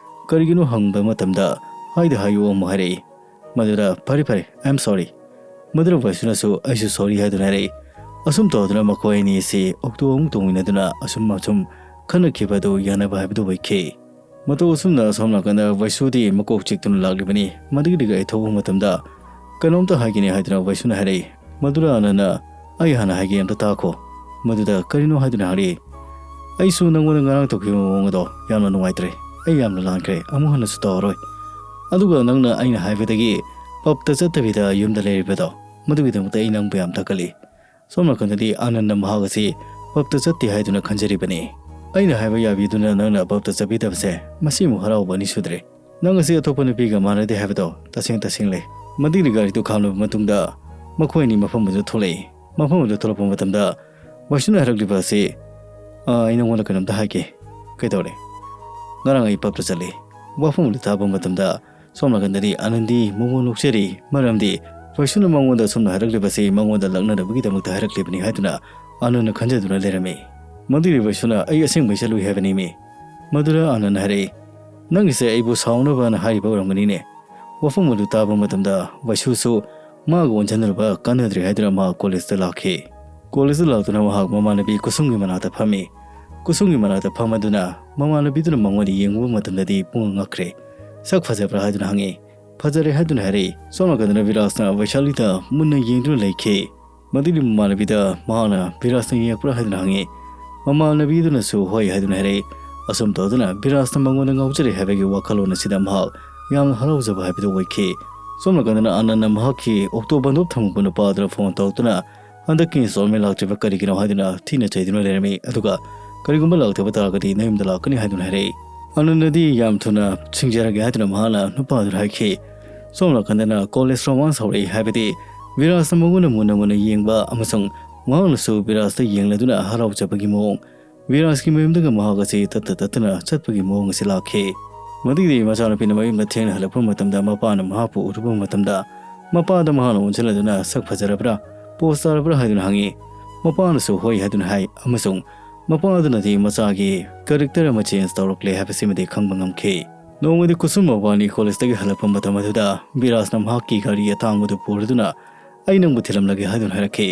"ꯀꯔꯤꯒꯤꯅꯣ?" ꯍꯪꯕ ꯃꯇꯝꯗ, "ꯍꯥꯏꯗ ꯍꯥꯏꯌꯨ" ꯑꯃꯨꯛ ꯍꯥꯏꯔꯛꯏ꯫ ꯃꯗꯨꯗ, "ꯐꯔꯦ ꯐꯔꯦ, I am sorry"꯫ ꯃꯗꯨꯗ ꯋꯥꯏꯁꯨꯅꯁꯨ, "ꯑꯩꯁꯨ ꯁꯣꯔꯤ" ꯍꯥꯏꯗꯨꯅ ꯍꯥꯏꯔꯛꯏ꯫ ꯑꯁꯨꯝ ꯇꯧꯗꯨꯅ ꯃꯈꯣꯏ ꯑꯅꯤ ꯑꯁꯤ ꯑꯣꯛꯇꯣ ꯑꯃꯨꯛ ꯇꯣꯡꯃꯤꯟꯅꯗꯨꯅ ꯑꯁꯨꯝ ꯑꯁꯨꯝ ꯈꯠꯅꯈꯤꯕ ꯑꯗꯨ ꯌꯥꯅꯕ ꯍꯥꯏꯕꯗꯨ ꯑꯣꯏꯈꯤ꯫ ꯃꯇꯧ ꯑꯁꯨꯝꯅ ꯑꯁꯣꯝ ꯅꯥꯀꯟꯗ ꯋꯥꯏꯁꯨꯗꯤ ꯃꯀꯣꯛ ꯆꯤꯛꯇꯨꯅ ꯂꯥꯛꯂꯤꯕꯅꯤ꯫ ꯃꯗꯨꯒꯤ ꯒꯥꯔꯤ ꯊꯧꯕ ꯃꯇꯝꯗ, "ꯀꯩꯅꯣꯝꯇ ꯍꯥꯏꯒꯦꯅꯦ" ꯍꯥꯏꯗꯨꯅ ꯋꯥꯏꯁꯨꯅ ꯍꯥꯏꯔꯛꯏ꯫ ꯃꯗꯨꯗ ꯑꯅꯟꯅ, "ꯑꯩ ꯍꯥꯟꯅ ꯍꯥꯏꯒꯦ, ꯑꯝꯇ ꯇꯥꯈꯣ"꯫ ꯃꯗꯨꯗ, "ꯀꯔꯤꯅꯣ?" ꯍꯥꯏꯗꯨꯅ ꯍꯪꯂꯛꯏ꯫ "ꯑꯩꯁꯨ ꯅꯪꯉꯣꯟꯗ ꯉꯔꯥꯡ ꯇꯧꯈꯤꯕ ꯃꯑꯣꯡ ꯑꯗꯣ ꯌꯥꯝꯅ ꯅꯨꯡꯉꯥꯏꯇ꯭ꯔꯦ꯫ ꯑꯩ ꯌꯥꯝꯅ ꯂꯥꯟꯈ꯭ꯔꯦ꯫ ꯑꯃꯨꯛ ꯍꯟꯅꯁꯨ ꯇꯧꯔꯔꯣꯏ꯫ ꯑꯗꯨꯒ ꯅꯪꯅ ꯑꯩꯅ ꯍꯥꯏꯕꯗꯒꯤ ꯄꯞꯇ ꯆꯠꯇꯕꯤꯗ ꯌꯨꯝꯗ ꯂꯩꯔꯤꯕꯗꯣ, ꯃꯗꯨꯒꯤꯗꯃꯛꯇ ꯑꯩ ꯅꯪꯕꯨ ꯌꯥꯝ ꯊꯥꯒꯠꯂꯤ"꯫ ꯁꯣꯝ ꯅꯥꯀꯟꯗꯗꯤ ꯑꯅꯟꯅ ꯃꯍꯥꯛ ꯑꯁꯤ ꯄꯞꯇ ꯆꯠꯇꯦ ꯍꯥꯏꯗꯨꯅ ꯈꯟꯖꯔꯤꯕꯅꯤ꯫ "ꯑꯩꯅ ꯍꯥꯏꯕ ꯌꯥꯕꯤꯗꯨꯅ ꯅꯪꯅ ꯄꯞꯇ ꯆꯠꯄꯤꯗꯕꯁꯦ ꯃꯁꯤꯃꯨꯛ ꯍꯔꯥꯎꯕ ꯑꯅꯤ ꯁꯨꯗ꯭ꯔꯦ꯫ ꯅꯪ ꯑꯁꯤ ꯑꯇꯣꯞꯄ ꯅꯨꯄꯤꯒ ꯃꯥꯟꯅꯗꯦ ꯍꯥꯏꯕꯗꯣ ꯇꯁꯦꯡ ꯇꯁꯦꯡꯂꯦ"꯫ ꯃꯗꯨꯒꯤ ꯒꯥꯔꯤꯗꯨ ꯈꯥꯝꯂꯕ ꯃꯇꯨꯡꯗ ꯃꯈꯣꯏ ꯑꯅꯤ ꯃꯐꯝ ꯑꯗꯨꯗ ꯊꯣꯛꯂꯛꯏ꯫ ꯃꯐꯝ ꯑꯗꯨꯗ ꯊꯣꯛꯂꯛꯄ ꯃꯇꯝꯗ ꯋꯥꯏꯁꯨꯅ ꯍꯥꯏꯔꯛꯂꯤꯕ ꯑꯁꯤ, "ꯑꯥ, ꯑꯩ ꯅꯉꯣꯟꯗ ꯀꯩꯅꯣꯝꯇ ꯍꯥꯏꯒꯦ"꯫ "ꯀꯩꯗꯧꯔꯦ?" "ꯉꯔꯥꯡ ꯑꯩ ꯄꯞꯇ ꯆꯠꯂꯤ"꯫ ꯋꯥꯐꯝ ꯑꯗꯨ ꯇꯥꯕ ꯃꯇꯝꯗ ꯁꯣꯝ ꯅꯥꯀꯟꯗꯗꯤ ꯑꯥꯅꯟꯗꯤ ꯃꯉꯣꯟ ꯅꯣꯛꯆꯔꯤ, ꯃꯔꯝꯗꯤ ꯚꯩꯁꯨꯅ ꯃꯉꯣꯟꯗ ꯑꯁꯨꯝꯅ ꯍꯥꯏꯔꯛꯂꯤꯕꯁꯤ ꯃꯉꯣꯟꯗ ꯂꯛꯅꯅꯕꯒꯤꯗꯃꯛꯇ ꯍꯥꯏꯔꯛꯂꯤꯕꯅꯤ ꯍꯥꯏꯗꯨꯅ ꯑꯥꯅꯟꯗꯅ ꯈꯟꯖꯗꯨꯅ ꯂꯩꯔꯝꯃꯤ꯫ ꯃꯗꯨꯗꯤ ꯚꯩꯁꯨꯅ ꯑꯩ ꯑꯁꯦꯡꯕꯩ ꯆꯠꯂꯨꯏ ꯍꯥꯏꯕꯅꯤꯃꯤ꯫ ꯃꯗꯨꯗ ꯑꯥꯅꯟꯗꯅ ꯍꯥꯏꯔꯛꯏ, "ꯅꯪꯒꯤꯁꯦ ꯑꯩꯕꯨ ꯁꯥꯎꯅꯕꯅ ꯍꯥꯏꯔꯤꯕ ꯑꯣꯏꯔꯝꯒꯅꯤꯅꯦ?" ꯋꯥꯐꯝ ꯑꯗꯨ ꯇꯥꯕ ꯃꯇꯝꯗ ꯚꯩꯁꯨꯁꯨ ꯃꯥꯒ ꯑꯣꯟꯁꯤꯟꯅꯔꯨꯕ ꯀꯥꯟꯅꯗ꯭ꯔꯦ ꯍꯥꯏꯗꯨꯅ ꯃꯍꯥꯛ ꯀꯣꯂꯦꯖꯇ ꯂꯥꯛꯈꯤ꯫ ꯀꯣꯂꯦꯖꯇ ꯂꯥꯛꯇꯨꯅ ꯃꯍꯥꯛ ꯃꯃꯥꯟꯅꯕꯤ ꯀꯨꯁꯨꯝꯒꯤ ꯃꯅꯥꯛꯇ ꯐꯝꯃꯤ꯫ ꯀꯨꯁꯨꯝꯒꯤ ꯃꯅꯥꯛꯇ ꯐꯝꯃꯗꯨꯅ ꯃꯃꯥꯟꯅꯕꯤꯗꯨꯅ ꯃꯉꯣꯟꯗ ꯌꯦꯡꯉꯨꯕ ꯃꯇꯝꯗꯗꯤ ꯄꯨꯡꯉꯛ ꯉꯛꯈ꯭ꯔꯦ꯫ "ꯁꯛ ꯐꯖꯕ꯭ꯔꯥ?" ꯍꯥꯏꯗꯨꯅ ꯍꯪꯉꯤ꯫ "ꯐꯖꯔꯦ" ꯍꯥꯏꯗꯨꯅ ꯍꯥꯏꯔꯛꯏ꯫ ꯁꯣꯝ ꯅꯥꯀꯟꯗꯅ ꯚꯤꯔꯥꯖꯅ ꯚꯩꯁꯥꯂꯤꯗ ꯃꯨꯟꯅ ꯌꯦꯡꯗꯨꯅ ꯂꯩꯈꯤ꯫ ꯃꯗꯨꯒꯤ ꯃꯃꯥꯟꯅꯕꯤꯗ ꯃꯍꯥꯛꯅ ꯚꯤꯔꯥꯖꯅ ꯌꯦꯡꯉꯛꯄ꯭ꯔꯥ ꯍꯥꯏꯗꯨꯅ ꯍꯪꯉꯤ꯫ ꯃꯃꯥꯟꯅꯕꯤꯗꯨꯅꯁꯨ ꯍꯣꯏ ꯍꯥꯏꯗꯨꯅ ꯍꯥꯏꯔꯛꯏ꯫ ꯑꯁꯨꯝ ꯇꯧꯗꯨꯅ ꯚꯤꯔꯥꯖꯅ ꯃꯉꯣꯟꯗ ꯉꯥꯎꯖꯔꯦ ꯍꯥꯏꯕꯒꯤ ꯋꯥꯈꯜꯂꯣꯟ ꯑꯁꯤꯗ ꯃꯍꯥꯛ ꯌꯥꯝꯅ ꯍꯔꯥꯎꯖꯕ ꯍꯥꯏꯕꯗꯨ ꯑꯣꯏꯈꯤ꯫ ꯁꯣꯝ ꯅꯥꯀꯟꯗꯅ ꯑꯥꯅꯟꯗꯅ ꯃꯍꯥꯛꯀꯤ ꯑꯣꯛꯇꯣ ꯕꯟꯗꯣꯞ ꯊꯝꯃꯨꯕ ꯅꯨꯄꯥ ꯑꯗꯨꯗ ꯐꯣꯟ ꯇꯧꯔꯛꯇꯨꯅ ꯍꯟꯗꯛꯀꯤ ꯏꯟꯁꯇꯣꯜꯃꯦꯟ ꯂꯥꯛꯇ꯭ꯔꯤꯕ ꯀꯔꯤꯒꯤꯅꯣ ꯍꯥꯏꯗꯨꯅ ꯊꯤꯅ ꯆꯩꯗꯨꯅ ꯂꯩꯔꯝꯃꯤ꯫ ꯑꯗꯨꯒ ꯀꯔꯤꯒꯨꯝꯕ ꯂꯥꯛꯇꯕ ꯇꯥꯔꯒꯗꯤ ꯅꯌꯨꯝꯗ ꯂꯥꯛꯀꯅꯤ ꯍꯥꯏꯗꯨꯅ ꯍꯥꯏꯔꯛꯏ꯫ ꯑꯥꯅꯟꯗꯗꯤ ꯌꯥꯝ ꯊꯨꯅ ꯁꯤꯡꯖꯔꯒꯦ ꯍꯥꯏꯗꯨꯅ ꯃꯍꯥꯛꯅ ꯅꯨꯄꯥ ꯑꯗꯨꯗ ꯍꯥꯏꯈꯤ꯫ ꯁꯣꯝ ꯅꯥꯀꯟꯗꯅ ꯀꯣꯂꯦꯖ ꯔꯣꯃꯥꯟꯁ ꯍꯧꯔꯛꯏ ꯍꯥꯏꯕꯗꯤ ꯚꯤꯔꯥꯖꯅ ꯃꯉꯣꯟꯗ ꯃꯨꯟꯅ ꯃꯨꯟꯅ ꯌꯦꯡꯕ ꯑꯃꯁꯨꯡ ꯃꯍꯥꯛꯅꯁꯨ ꯚꯤꯔꯥꯖꯇ ꯌꯦꯡꯂꯗꯨꯅ ꯍꯔꯥꯎꯖꯕꯒꯤ ꯃꯑꯣꯡ꯫ ꯚꯤꯔꯥꯖꯀꯤ ꯃꯌꯨꯝꯗꯒ ꯃꯍꯥꯛ ꯑꯁꯤ ꯇꯠꯇ ꯇꯠꯇꯅ ꯆꯠꯄꯒꯤ ꯃꯑꯣꯡ ꯑꯁꯤ ꯂꯥꯛꯈꯤ꯫ ꯃꯗꯨꯒꯤ ꯃꯆꯥꯅꯨꯄꯤꯅ ꯃꯌꯨꯝꯗ ꯊꯦꯡꯅ ꯍꯜꯂꯛꯄ ꯃꯇꯝꯗ ꯃꯄꯥꯅ ꯃꯍꯥꯛꯄꯨ ꯎꯔꯨꯕ ꯃꯇꯝꯗ ꯃꯄꯥꯗ ꯃꯍꯥꯛꯅ ꯑꯣꯟꯁꯤꯜꯂꯗꯨꯅ ꯁꯛ ꯐꯖꯔꯕ꯭ꯔꯥ, ꯄꯣꯁ ꯇꯥꯔꯕ꯭ꯔꯥ ꯍꯥꯏꯗꯨꯅ ꯍꯪꯉꯤ꯫ ꯃꯄꯥꯅꯁꯨ ꯍꯣꯏ ꯍꯥꯏꯗꯨꯅ ꯍꯥꯏ ꯑꯃꯁꯨꯡ ꯃꯄꯥ ꯑꯗꯨꯅꯗꯤ ꯃꯆꯥꯒꯤ ꯀꯦꯔꯦꯛꯇꯔ ꯑꯃ ꯆꯦꯟꯖ ꯇꯧꯔꯛꯂꯦ ꯍꯥꯏꯕꯁꯤꯃꯗꯤ ꯈꯪꯕ ꯉꯝꯈꯤ꯫ ꯅꯣꯡꯃꯗꯤ ꯀꯨꯁꯨꯝ ꯃꯕꯥꯅꯤ ꯀꯣꯂꯦꯖꯇꯒꯤ ꯍꯜꯂꯛꯄ ꯃꯇꯝ ꯑꯗꯨꯗ ꯚꯤꯔꯥꯖꯅ ꯃꯍꯥꯛꯀꯤ ꯒꯥꯔꯤ ꯑꯇꯥꯡꯕꯗꯨ ꯄꯨꯔꯗꯨꯅ "ꯑꯩ ꯅꯪꯕꯨ ꯊꯤꯜꯂꯝꯂꯒꯦ" ꯍꯥꯏꯗꯨꯅ ꯍꯥꯏꯔꯛꯈꯤ꯫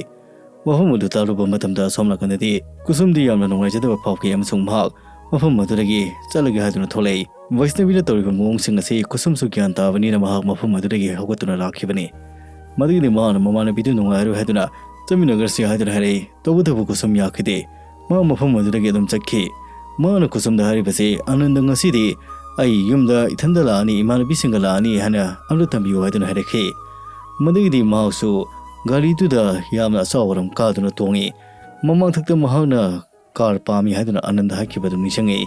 ꯋꯥꯐꯝ ꯑꯗꯨ ꯇꯥꯔꯨꯕ ꯃꯇꯝꯗ ꯁꯣꯝ ꯅꯥꯀꯟꯗꯗꯤ ꯀꯨꯁꯨꯝꯗꯤ ꯌꯥꯝꯅ ꯅꯨꯡꯉꯥꯏꯖꯗꯕ ꯐꯥꯎꯈꯤ ꯑꯃꯁꯨꯡ ꯃꯍꯥꯛ ꯃꯐꯝ ꯑꯗꯨꯗꯒꯤ ꯆꯠꯂꯒꯦ ꯍꯥꯏꯗꯨꯅ ꯊꯣꯛꯂꯛꯏ꯫ ꯚꯩꯁꯅꯕꯤꯅ ꯇꯧꯔꯤꯕ ꯃꯑꯣꯡꯁꯤꯡ ꯑꯁꯤ ꯀꯨꯁꯨꯝꯁꯨ ꯒ꯭ꯌꯥꯟ ꯇꯥꯕꯅꯤꯅ ꯃꯍꯥꯛ ꯃꯐꯝ ꯑꯗꯨꯗꯒꯤ ꯍꯧꯒꯠꯇꯨꯅ ꯂꯥꯛꯈꯤꯕꯅꯤ꯫ ꯃꯗꯨꯒꯤꯗꯤ ꯃꯍꯥꯛꯅ ꯃꯃꯥꯟꯅꯕꯤꯗꯨ ꯅꯨꯡꯉꯥꯏꯔꯣꯏ ꯍꯥꯏꯗꯨꯅ ꯆꯠꯃꯤꯟꯅꯈ꯭ꯔꯁꯤ ꯍꯥꯏꯗꯨꯅ ꯍꯥꯏꯔꯛꯏ꯫ ꯇꯧꯕꯇꯕꯨ ꯀꯨꯁꯨꯝ ꯌꯥꯈꯤꯗꯦ꯫ ꯃꯥ ꯃꯐꯝ ꯑꯗꯨꯗꯒꯤ ꯑꯗꯨꯝ ꯆꯠꯈꯤ꯫ ꯃꯥꯅ ꯀꯨꯁꯨꯝꯗ ꯍꯥꯏꯔꯤꯕꯁꯤ, "ꯑꯥꯅꯟꯗ ꯉꯁꯤꯗꯤ ꯑꯩ ꯌꯨꯝꯗ ꯏꯊꯟꯗ ꯂꯥꯛꯑꯅꯤ, ꯏꯃꯥꯟꯅꯕꯤꯁꯤꯡꯒ ꯂꯥꯛꯑꯅꯤ ꯍꯥꯏꯅ ꯑꯝꯇ ꯊꯝꯕꯤꯌꯨ" ꯍꯥꯏꯗꯨꯅ ꯍꯥꯏꯔꯛꯈꯤ꯫ ꯃꯗꯨꯒꯤꯗꯤ ꯃꯍꯥꯛꯁꯨ ꯒꯥꯔꯤꯗꯨꯗ ꯌꯥꯝꯅ ꯑꯆꯥꯎ ꯑꯔꯝ ꯀꯥꯗꯨꯅ ꯇꯣꯡꯉꯤ꯫ ꯃꯃꯥꯡꯊꯛꯇ ꯃꯍꯥꯛꯅ ꯀꯥꯔ ꯄꯥꯝꯃꯤ ꯍꯥꯏꯗꯨꯅ ꯑꯥꯅꯟꯗ ꯍꯥꯏꯈꯤꯕꯗꯨ ꯅꯤꯡꯁꯤꯡꯉꯤ꯫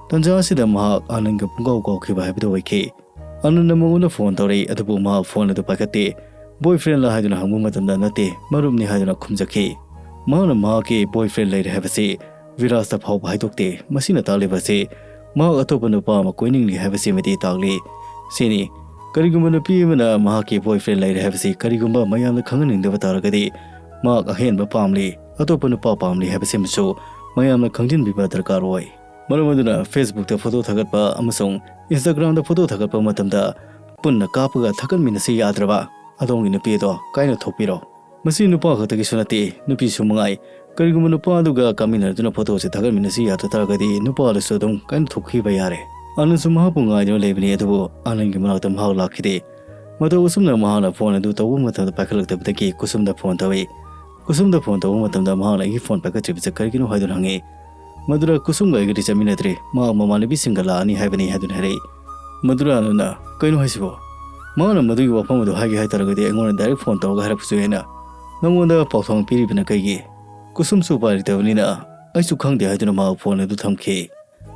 ꯇꯟꯖꯥ ꯑꯁꯤꯗ ꯃꯍꯥꯛ ꯑꯥꯅꯟꯗꯒ ꯄꯨꯡꯀꯥꯎ ꯀꯥꯎꯈꯤꯕ ꯍꯥꯏꯕꯗꯨ ꯑꯣꯏꯈꯤ꯫ ꯑꯥꯅꯟꯗꯅ ꯃꯉꯣꯟꯗ ꯐꯣꯟ ꯇꯧꯔꯛꯏ, ꯑꯗꯨꯕꯨ ꯃꯍꯥꯛ ꯐꯣꯟ ꯑꯗꯨ ꯄꯥꯏꯈꯠꯇꯦ꯫ "ꯕꯣꯏ ꯐ꯭ꯔꯦꯟꯂ?" ꯍꯥꯏꯗꯨꯅ ꯍꯪꯕ ꯃꯇꯝꯗ, "ꯅꯠꯇꯦ, ꯃꯔꯨꯞꯅꯤ" ꯍꯥꯏꯗꯨꯅ ꯈꯨꯝꯖꯈꯤ꯫ ꯃꯍꯥꯛꯅ ꯃꯍꯥꯛꯀꯤ ꯕꯣꯏ ꯐ꯭ꯔꯦꯟ ꯂꯩꯔꯦ ꯍꯥꯏꯕꯁꯤ ꯚꯤꯔꯥꯖꯇ ꯐꯥꯎꯕ ꯍꯥꯏꯗꯣꯛꯇꯦ꯫ ꯃꯁꯤꯅ ꯇꯥꯛꯂꯤꯕꯁꯤ ꯃꯍꯥꯛ ꯑꯇꯣꯞꯄ ꯅꯨꯄꯥ ꯑꯃ ꯀꯣꯏꯅꯤꯡꯂꯤ ꯍꯥꯏꯕꯁꯤꯃꯗꯤ ꯇꯥꯛꯂꯤ꯫ ꯁꯤꯅꯤ ꯀꯔꯤꯒꯨꯝꯕ ꯅꯨꯄꯤ ꯑꯃꯅ ꯃꯍꯥꯛꯀꯤ boyfriend ꯂꯩꯔꯦ ꯍꯥꯏꯕꯁꯤ ꯀꯔꯤꯒꯨꯝꯕ ꯃꯌꯥꯝꯅ ꯈꯪꯍꯟꯅꯤꯡꯗꯕ ꯇꯥꯔꯒꯗꯤ, ꯃꯍꯥꯛ ꯑꯍꯦꯟꯕ ꯄꯥꯝꯂꯤ, ꯑꯇꯣꯞꯄ ꯅꯨꯄꯥ ꯄꯥꯝꯂꯤ ꯍꯥꯏꯕꯁꯤꯃꯁꯨ ꯃꯌꯥꯝꯅ ꯈꯪꯖꯤꯟꯕꯤꯕ ꯗꯔꯀꯥꯔ ꯑꯣꯏ꯫ ꯃꯔꯝ ꯑꯗꯨꯅ Facebookꯇ photo ꯊꯥꯒꯠꯄ ꯑꯃꯁꯨꯡ Instagramꯗ photo ꯊꯥꯒꯠꯄ ꯃꯇꯝꯗ ꯄꯨꯟꯅ ꯀꯥꯞꯄꯒ ꯊꯥꯒꯠꯃꯤꯟꯅꯁꯤ ꯌꯥꯗ꯭ꯔꯕ? ꯑꯗꯣꯝꯒꯤ ꯅꯨꯄꯤ ꯑꯗꯣ ꯀꯥꯏꯅ ꯊꯣꯛꯄꯤꯔꯣ꯫ ꯃꯁꯤ ꯅꯨꯄꯥ ꯈꯛꯇꯒꯤꯁꯨ ꯅꯠꯇꯦ, ꯅꯨꯄꯤꯁꯨ ꯃꯉꯥꯏ꯫ ꯀꯔꯤꯒꯨꯝꯕ ꯅꯨꯄꯥ ꯑꯗꯨꯒ ꯀꯥꯃꯤꯟꯅꯗꯨꯅ photoꯁꯦ ꯊꯥꯒꯠꯃꯤꯟꯅꯁꯤ ꯌꯥꯗ ꯇꯥꯔꯒꯗꯤ ꯅꯨꯄꯥ ꯑꯗꯨꯁꯨ ꯑꯗꯨꯝ ꯀꯥꯏꯅ ꯊꯣꯛꯈꯤꯕ ꯌꯥꯔꯦ꯫ ꯑꯥꯅꯟꯁꯨ ꯃꯍꯥꯛꯄꯨ ꯉꯥꯏꯗꯨꯅ ꯂꯩꯕꯅꯤ, ꯑꯗꯨꯕꯨ ꯑꯥꯅꯟꯒꯤ ꯃꯅꯥꯛꯇ ꯃꯍꯥꯛ ꯂꯥꯛꯈꯤꯗꯦ꯫ ꯃꯇꯧ ꯑꯁꯨꯝꯅ ꯃꯍꯥꯛꯅ phone ꯑꯗꯨ ꯇꯧꯕ ꯃꯇꯝꯗ ꯄꯥꯏꯈꯠꯂꯛꯇꯕꯗꯒꯤ ꯀꯨꯁꯨꯝꯗ phone ꯇꯧꯏ꯫ ꯀꯨꯁꯨꯝꯗ phone ꯇꯧꯕ ꯃꯇꯝꯗ ꯃꯍꯥꯛꯅ ꯑꯩꯒꯤ phone ꯄꯥꯏꯈꯠꯇ꯭ꯔꯤꯕꯁꯦ ꯀꯔꯤꯒꯤꯅꯣ ꯍꯥꯏꯗꯨꯅ ꯍꯪꯉꯤ꯫ ꯃꯗꯨꯗ ꯀꯨꯁꯨꯝꯒ ꯑꯩꯒꯗꯤ ꯆꯠꯃꯤꯟꯅꯗ꯭ꯔꯤ, ꯃꯍꯥꯛ ꯃꯃꯥꯟꯅꯕꯤꯁꯤꯡꯒ ꯂꯥꯛꯑꯅꯤ ꯍꯥꯏꯕꯅꯤ ꯍꯥꯏꯗꯨꯅ ꯍꯥꯏꯔꯛꯏ꯫ ꯃꯗꯨꯗ ꯑꯥꯅꯟꯅ, "ꯀꯩꯅꯣ ꯍꯥꯏꯁꯤꯕꯣ? ꯃꯍꯥꯛꯅ ꯃꯗꯨꯒꯤ ꯋꯥꯐꯝ ꯑꯗꯨ ꯍꯥꯏꯒꯦ ꯍꯥꯏ ꯇꯥꯔꯒꯗꯤ ꯑꯩꯉꯣꯟꯗ direct phone ꯇꯧꯔꯒ ꯍꯥꯏꯔꯛꯄꯁꯨ ꯌꯥꯏꯅ꯫ ꯅꯪꯉꯣꯟꯗ ꯄꯥꯎꯊꯥꯡ ꯄꯤꯔꯤꯕꯅ ꯀꯩꯒꯤ?" ꯀꯨꯁꯨꯝꯁꯨ ꯎꯄꯥꯏ ꯂꯩꯇꯕꯅꯤꯅ, "ꯑꯩꯁꯨ ꯈꯪꯗꯦ" ꯍꯥꯏꯗꯨꯅ ꯃꯍꯥꯛ phone ꯑꯗꯨ ꯊꯝꯈꯤ꯫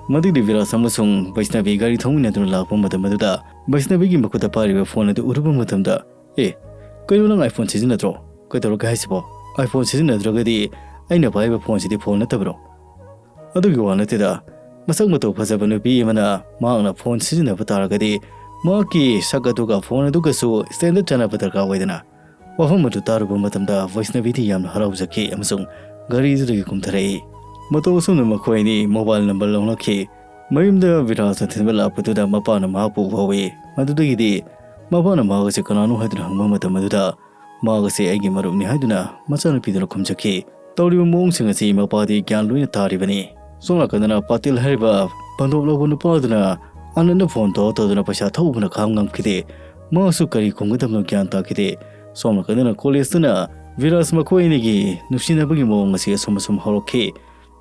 ꯃꯗꯨꯗꯤ ꯕꯤꯔꯥꯖ ꯑꯃꯁꯨꯡ ꯕꯩꯁꯅꯕꯤ ꯒꯥꯔꯤ ꯊꯧꯃꯤꯟꯅꯗꯨꯅ ꯂꯥꯛꯄ ꯃꯇꯝ ꯑꯗꯨꯗ ꯕꯩꯁꯅꯕꯤꯒꯤ ꯃꯈꯨꯠꯇ ꯄꯥꯏꯔꯤꯕ phone ꯑꯗꯨ ꯎꯔꯨꯕ ꯃꯇꯝꯗ, "ꯑꯦ, ꯀꯩꯅꯣ, ꯅꯪ iPhone ꯁꯤꯖꯤꯟꯅꯗ꯭ꯔꯣ? ꯀꯩꯗꯧꯔꯒꯦ ꯍꯥꯏꯁꯤꯕꯣ? iPhone ꯁꯤꯖꯤꯟꯅꯗ꯭ꯔꯒꯗꯤ ꯑꯩꯅ ꯄꯥꯏꯔꯤꯕ phoneꯁꯤꯗꯤ phone ꯅꯠꯇꯕ꯭ꯔꯣ?" ꯑꯗꯨꯒꯤ ꯋꯥ ꯅꯠꯇꯦꯗ, ꯃꯁꯛ ꯃꯇꯧ ꯐꯖꯕ ꯅꯨꯄꯤ ꯑꯃꯅ ꯃꯍꯥꯛꯅ phone ꯁꯤꯖꯤꯟꯅꯕ ꯇꯥꯔꯒꯗꯤ ꯃꯍꯥꯛꯀꯤ ꯁꯛ ꯑꯗꯨꯒ phone ꯑꯗꯨꯒꯁꯨ standard ꯆꯥꯟꯅꯕ ꯗꯔꯀꯥꯔ ꯑꯣꯏꯗꯅ꯫ ꯋꯥꯐꯝ ꯑꯗꯨ ꯇꯥꯔꯨꯕ ꯃꯇꯝꯗ ꯕꯩꯁꯅꯕꯤꯗꯤ ꯌꯥꯝꯅ ꯍꯔꯥꯎꯖꯈꯤ ꯑꯃꯁꯨꯡ ꯒꯥꯔꯤꯗꯨꯗꯒꯤ ꯀꯨꯝꯊꯔꯛꯏ꯫ ꯃꯇꯧ ꯑꯁꯨꯝꯅ ꯃꯈꯣꯏ ꯑꯅꯤ mobile number ꯂꯧꯅꯈꯤ꯫ ꯃꯌꯨꯝꯗ ꯕꯤꯔꯥꯖꯅ ꯊꯤꯟꯕ ꯂꯥꯛꯄꯗꯨꯗ ꯃꯄꯥꯅ ꯃꯍꯥꯛꯄꯨ ꯎꯍꯧꯏ꯫ ꯃꯗꯨꯗꯒꯤꯗꯤ ꯃꯄꯥꯅ ꯃꯍꯥꯛ ꯑꯁꯤ ꯀꯅꯥꯅꯣ ꯍꯥꯏꯗꯨꯅ ꯍꯪꯕ ꯃꯇꯝ ꯑꯗꯨꯗ, "ꯃꯍꯥꯛ ꯑꯁꯤ ꯑꯩꯒꯤ ꯃꯔꯨꯞꯅꯤ" ꯍꯥꯏꯗꯨꯅ ꯃꯆꯥꯅꯨꯄꯤꯗꯨꯅ ꯈꯨꯝꯖꯈꯤ꯫ ꯇꯧꯔꯤꯕ ꯃꯑꯣꯡꯁꯤꯡ ꯑꯁꯤ ꯃꯄꯥꯗꯤ ꯒ꯭ꯌꯥꯟ ꯂꯣꯏꯅ ꯇꯥꯔꯤꯕꯅꯤ꯫ ꯁꯣꯝ ꯅꯥꯀꯟꯗꯅ ꯄꯥꯇꯤꯜ ꯍꯥꯏꯔꯤꯕ ꯕꯟꯗꯣꯞ ꯂꯧꯕ ꯅꯨꯄꯥ ꯑꯗꯨꯅ ꯑꯥꯅꯟꯗ phone ꯇꯧꯔ ꯇꯧꯗꯨꯅ ꯄꯩꯁꯥ ꯊꯧꯕꯅ ꯈꯥꯡ ꯉꯝꯈꯤꯗꯦ꯫ ꯃꯍꯥꯛꯁꯨ ꯀꯔꯤ ꯈꯨꯝꯒꯗꯕꯅꯣ ꯒ꯭ꯌꯥꯟ ꯇꯥꯈꯤꯗꯦ꯫ ꯁꯣꯝ ꯅꯥꯀꯟꯗꯅ ꯀꯣꯂꯦꯖꯇꯨꯅ ꯕꯤꯔꯥꯖ ꯃꯈꯣꯏ ꯑꯅꯤꯒꯤ ꯅꯨꯡꯁꯤꯅꯕꯒꯤ ꯃꯑꯣꯡ ꯑꯁꯤ ꯑꯁꯨꯝ ꯑꯁꯨꯝ ꯍꯧꯔꯛꯈꯤ꯫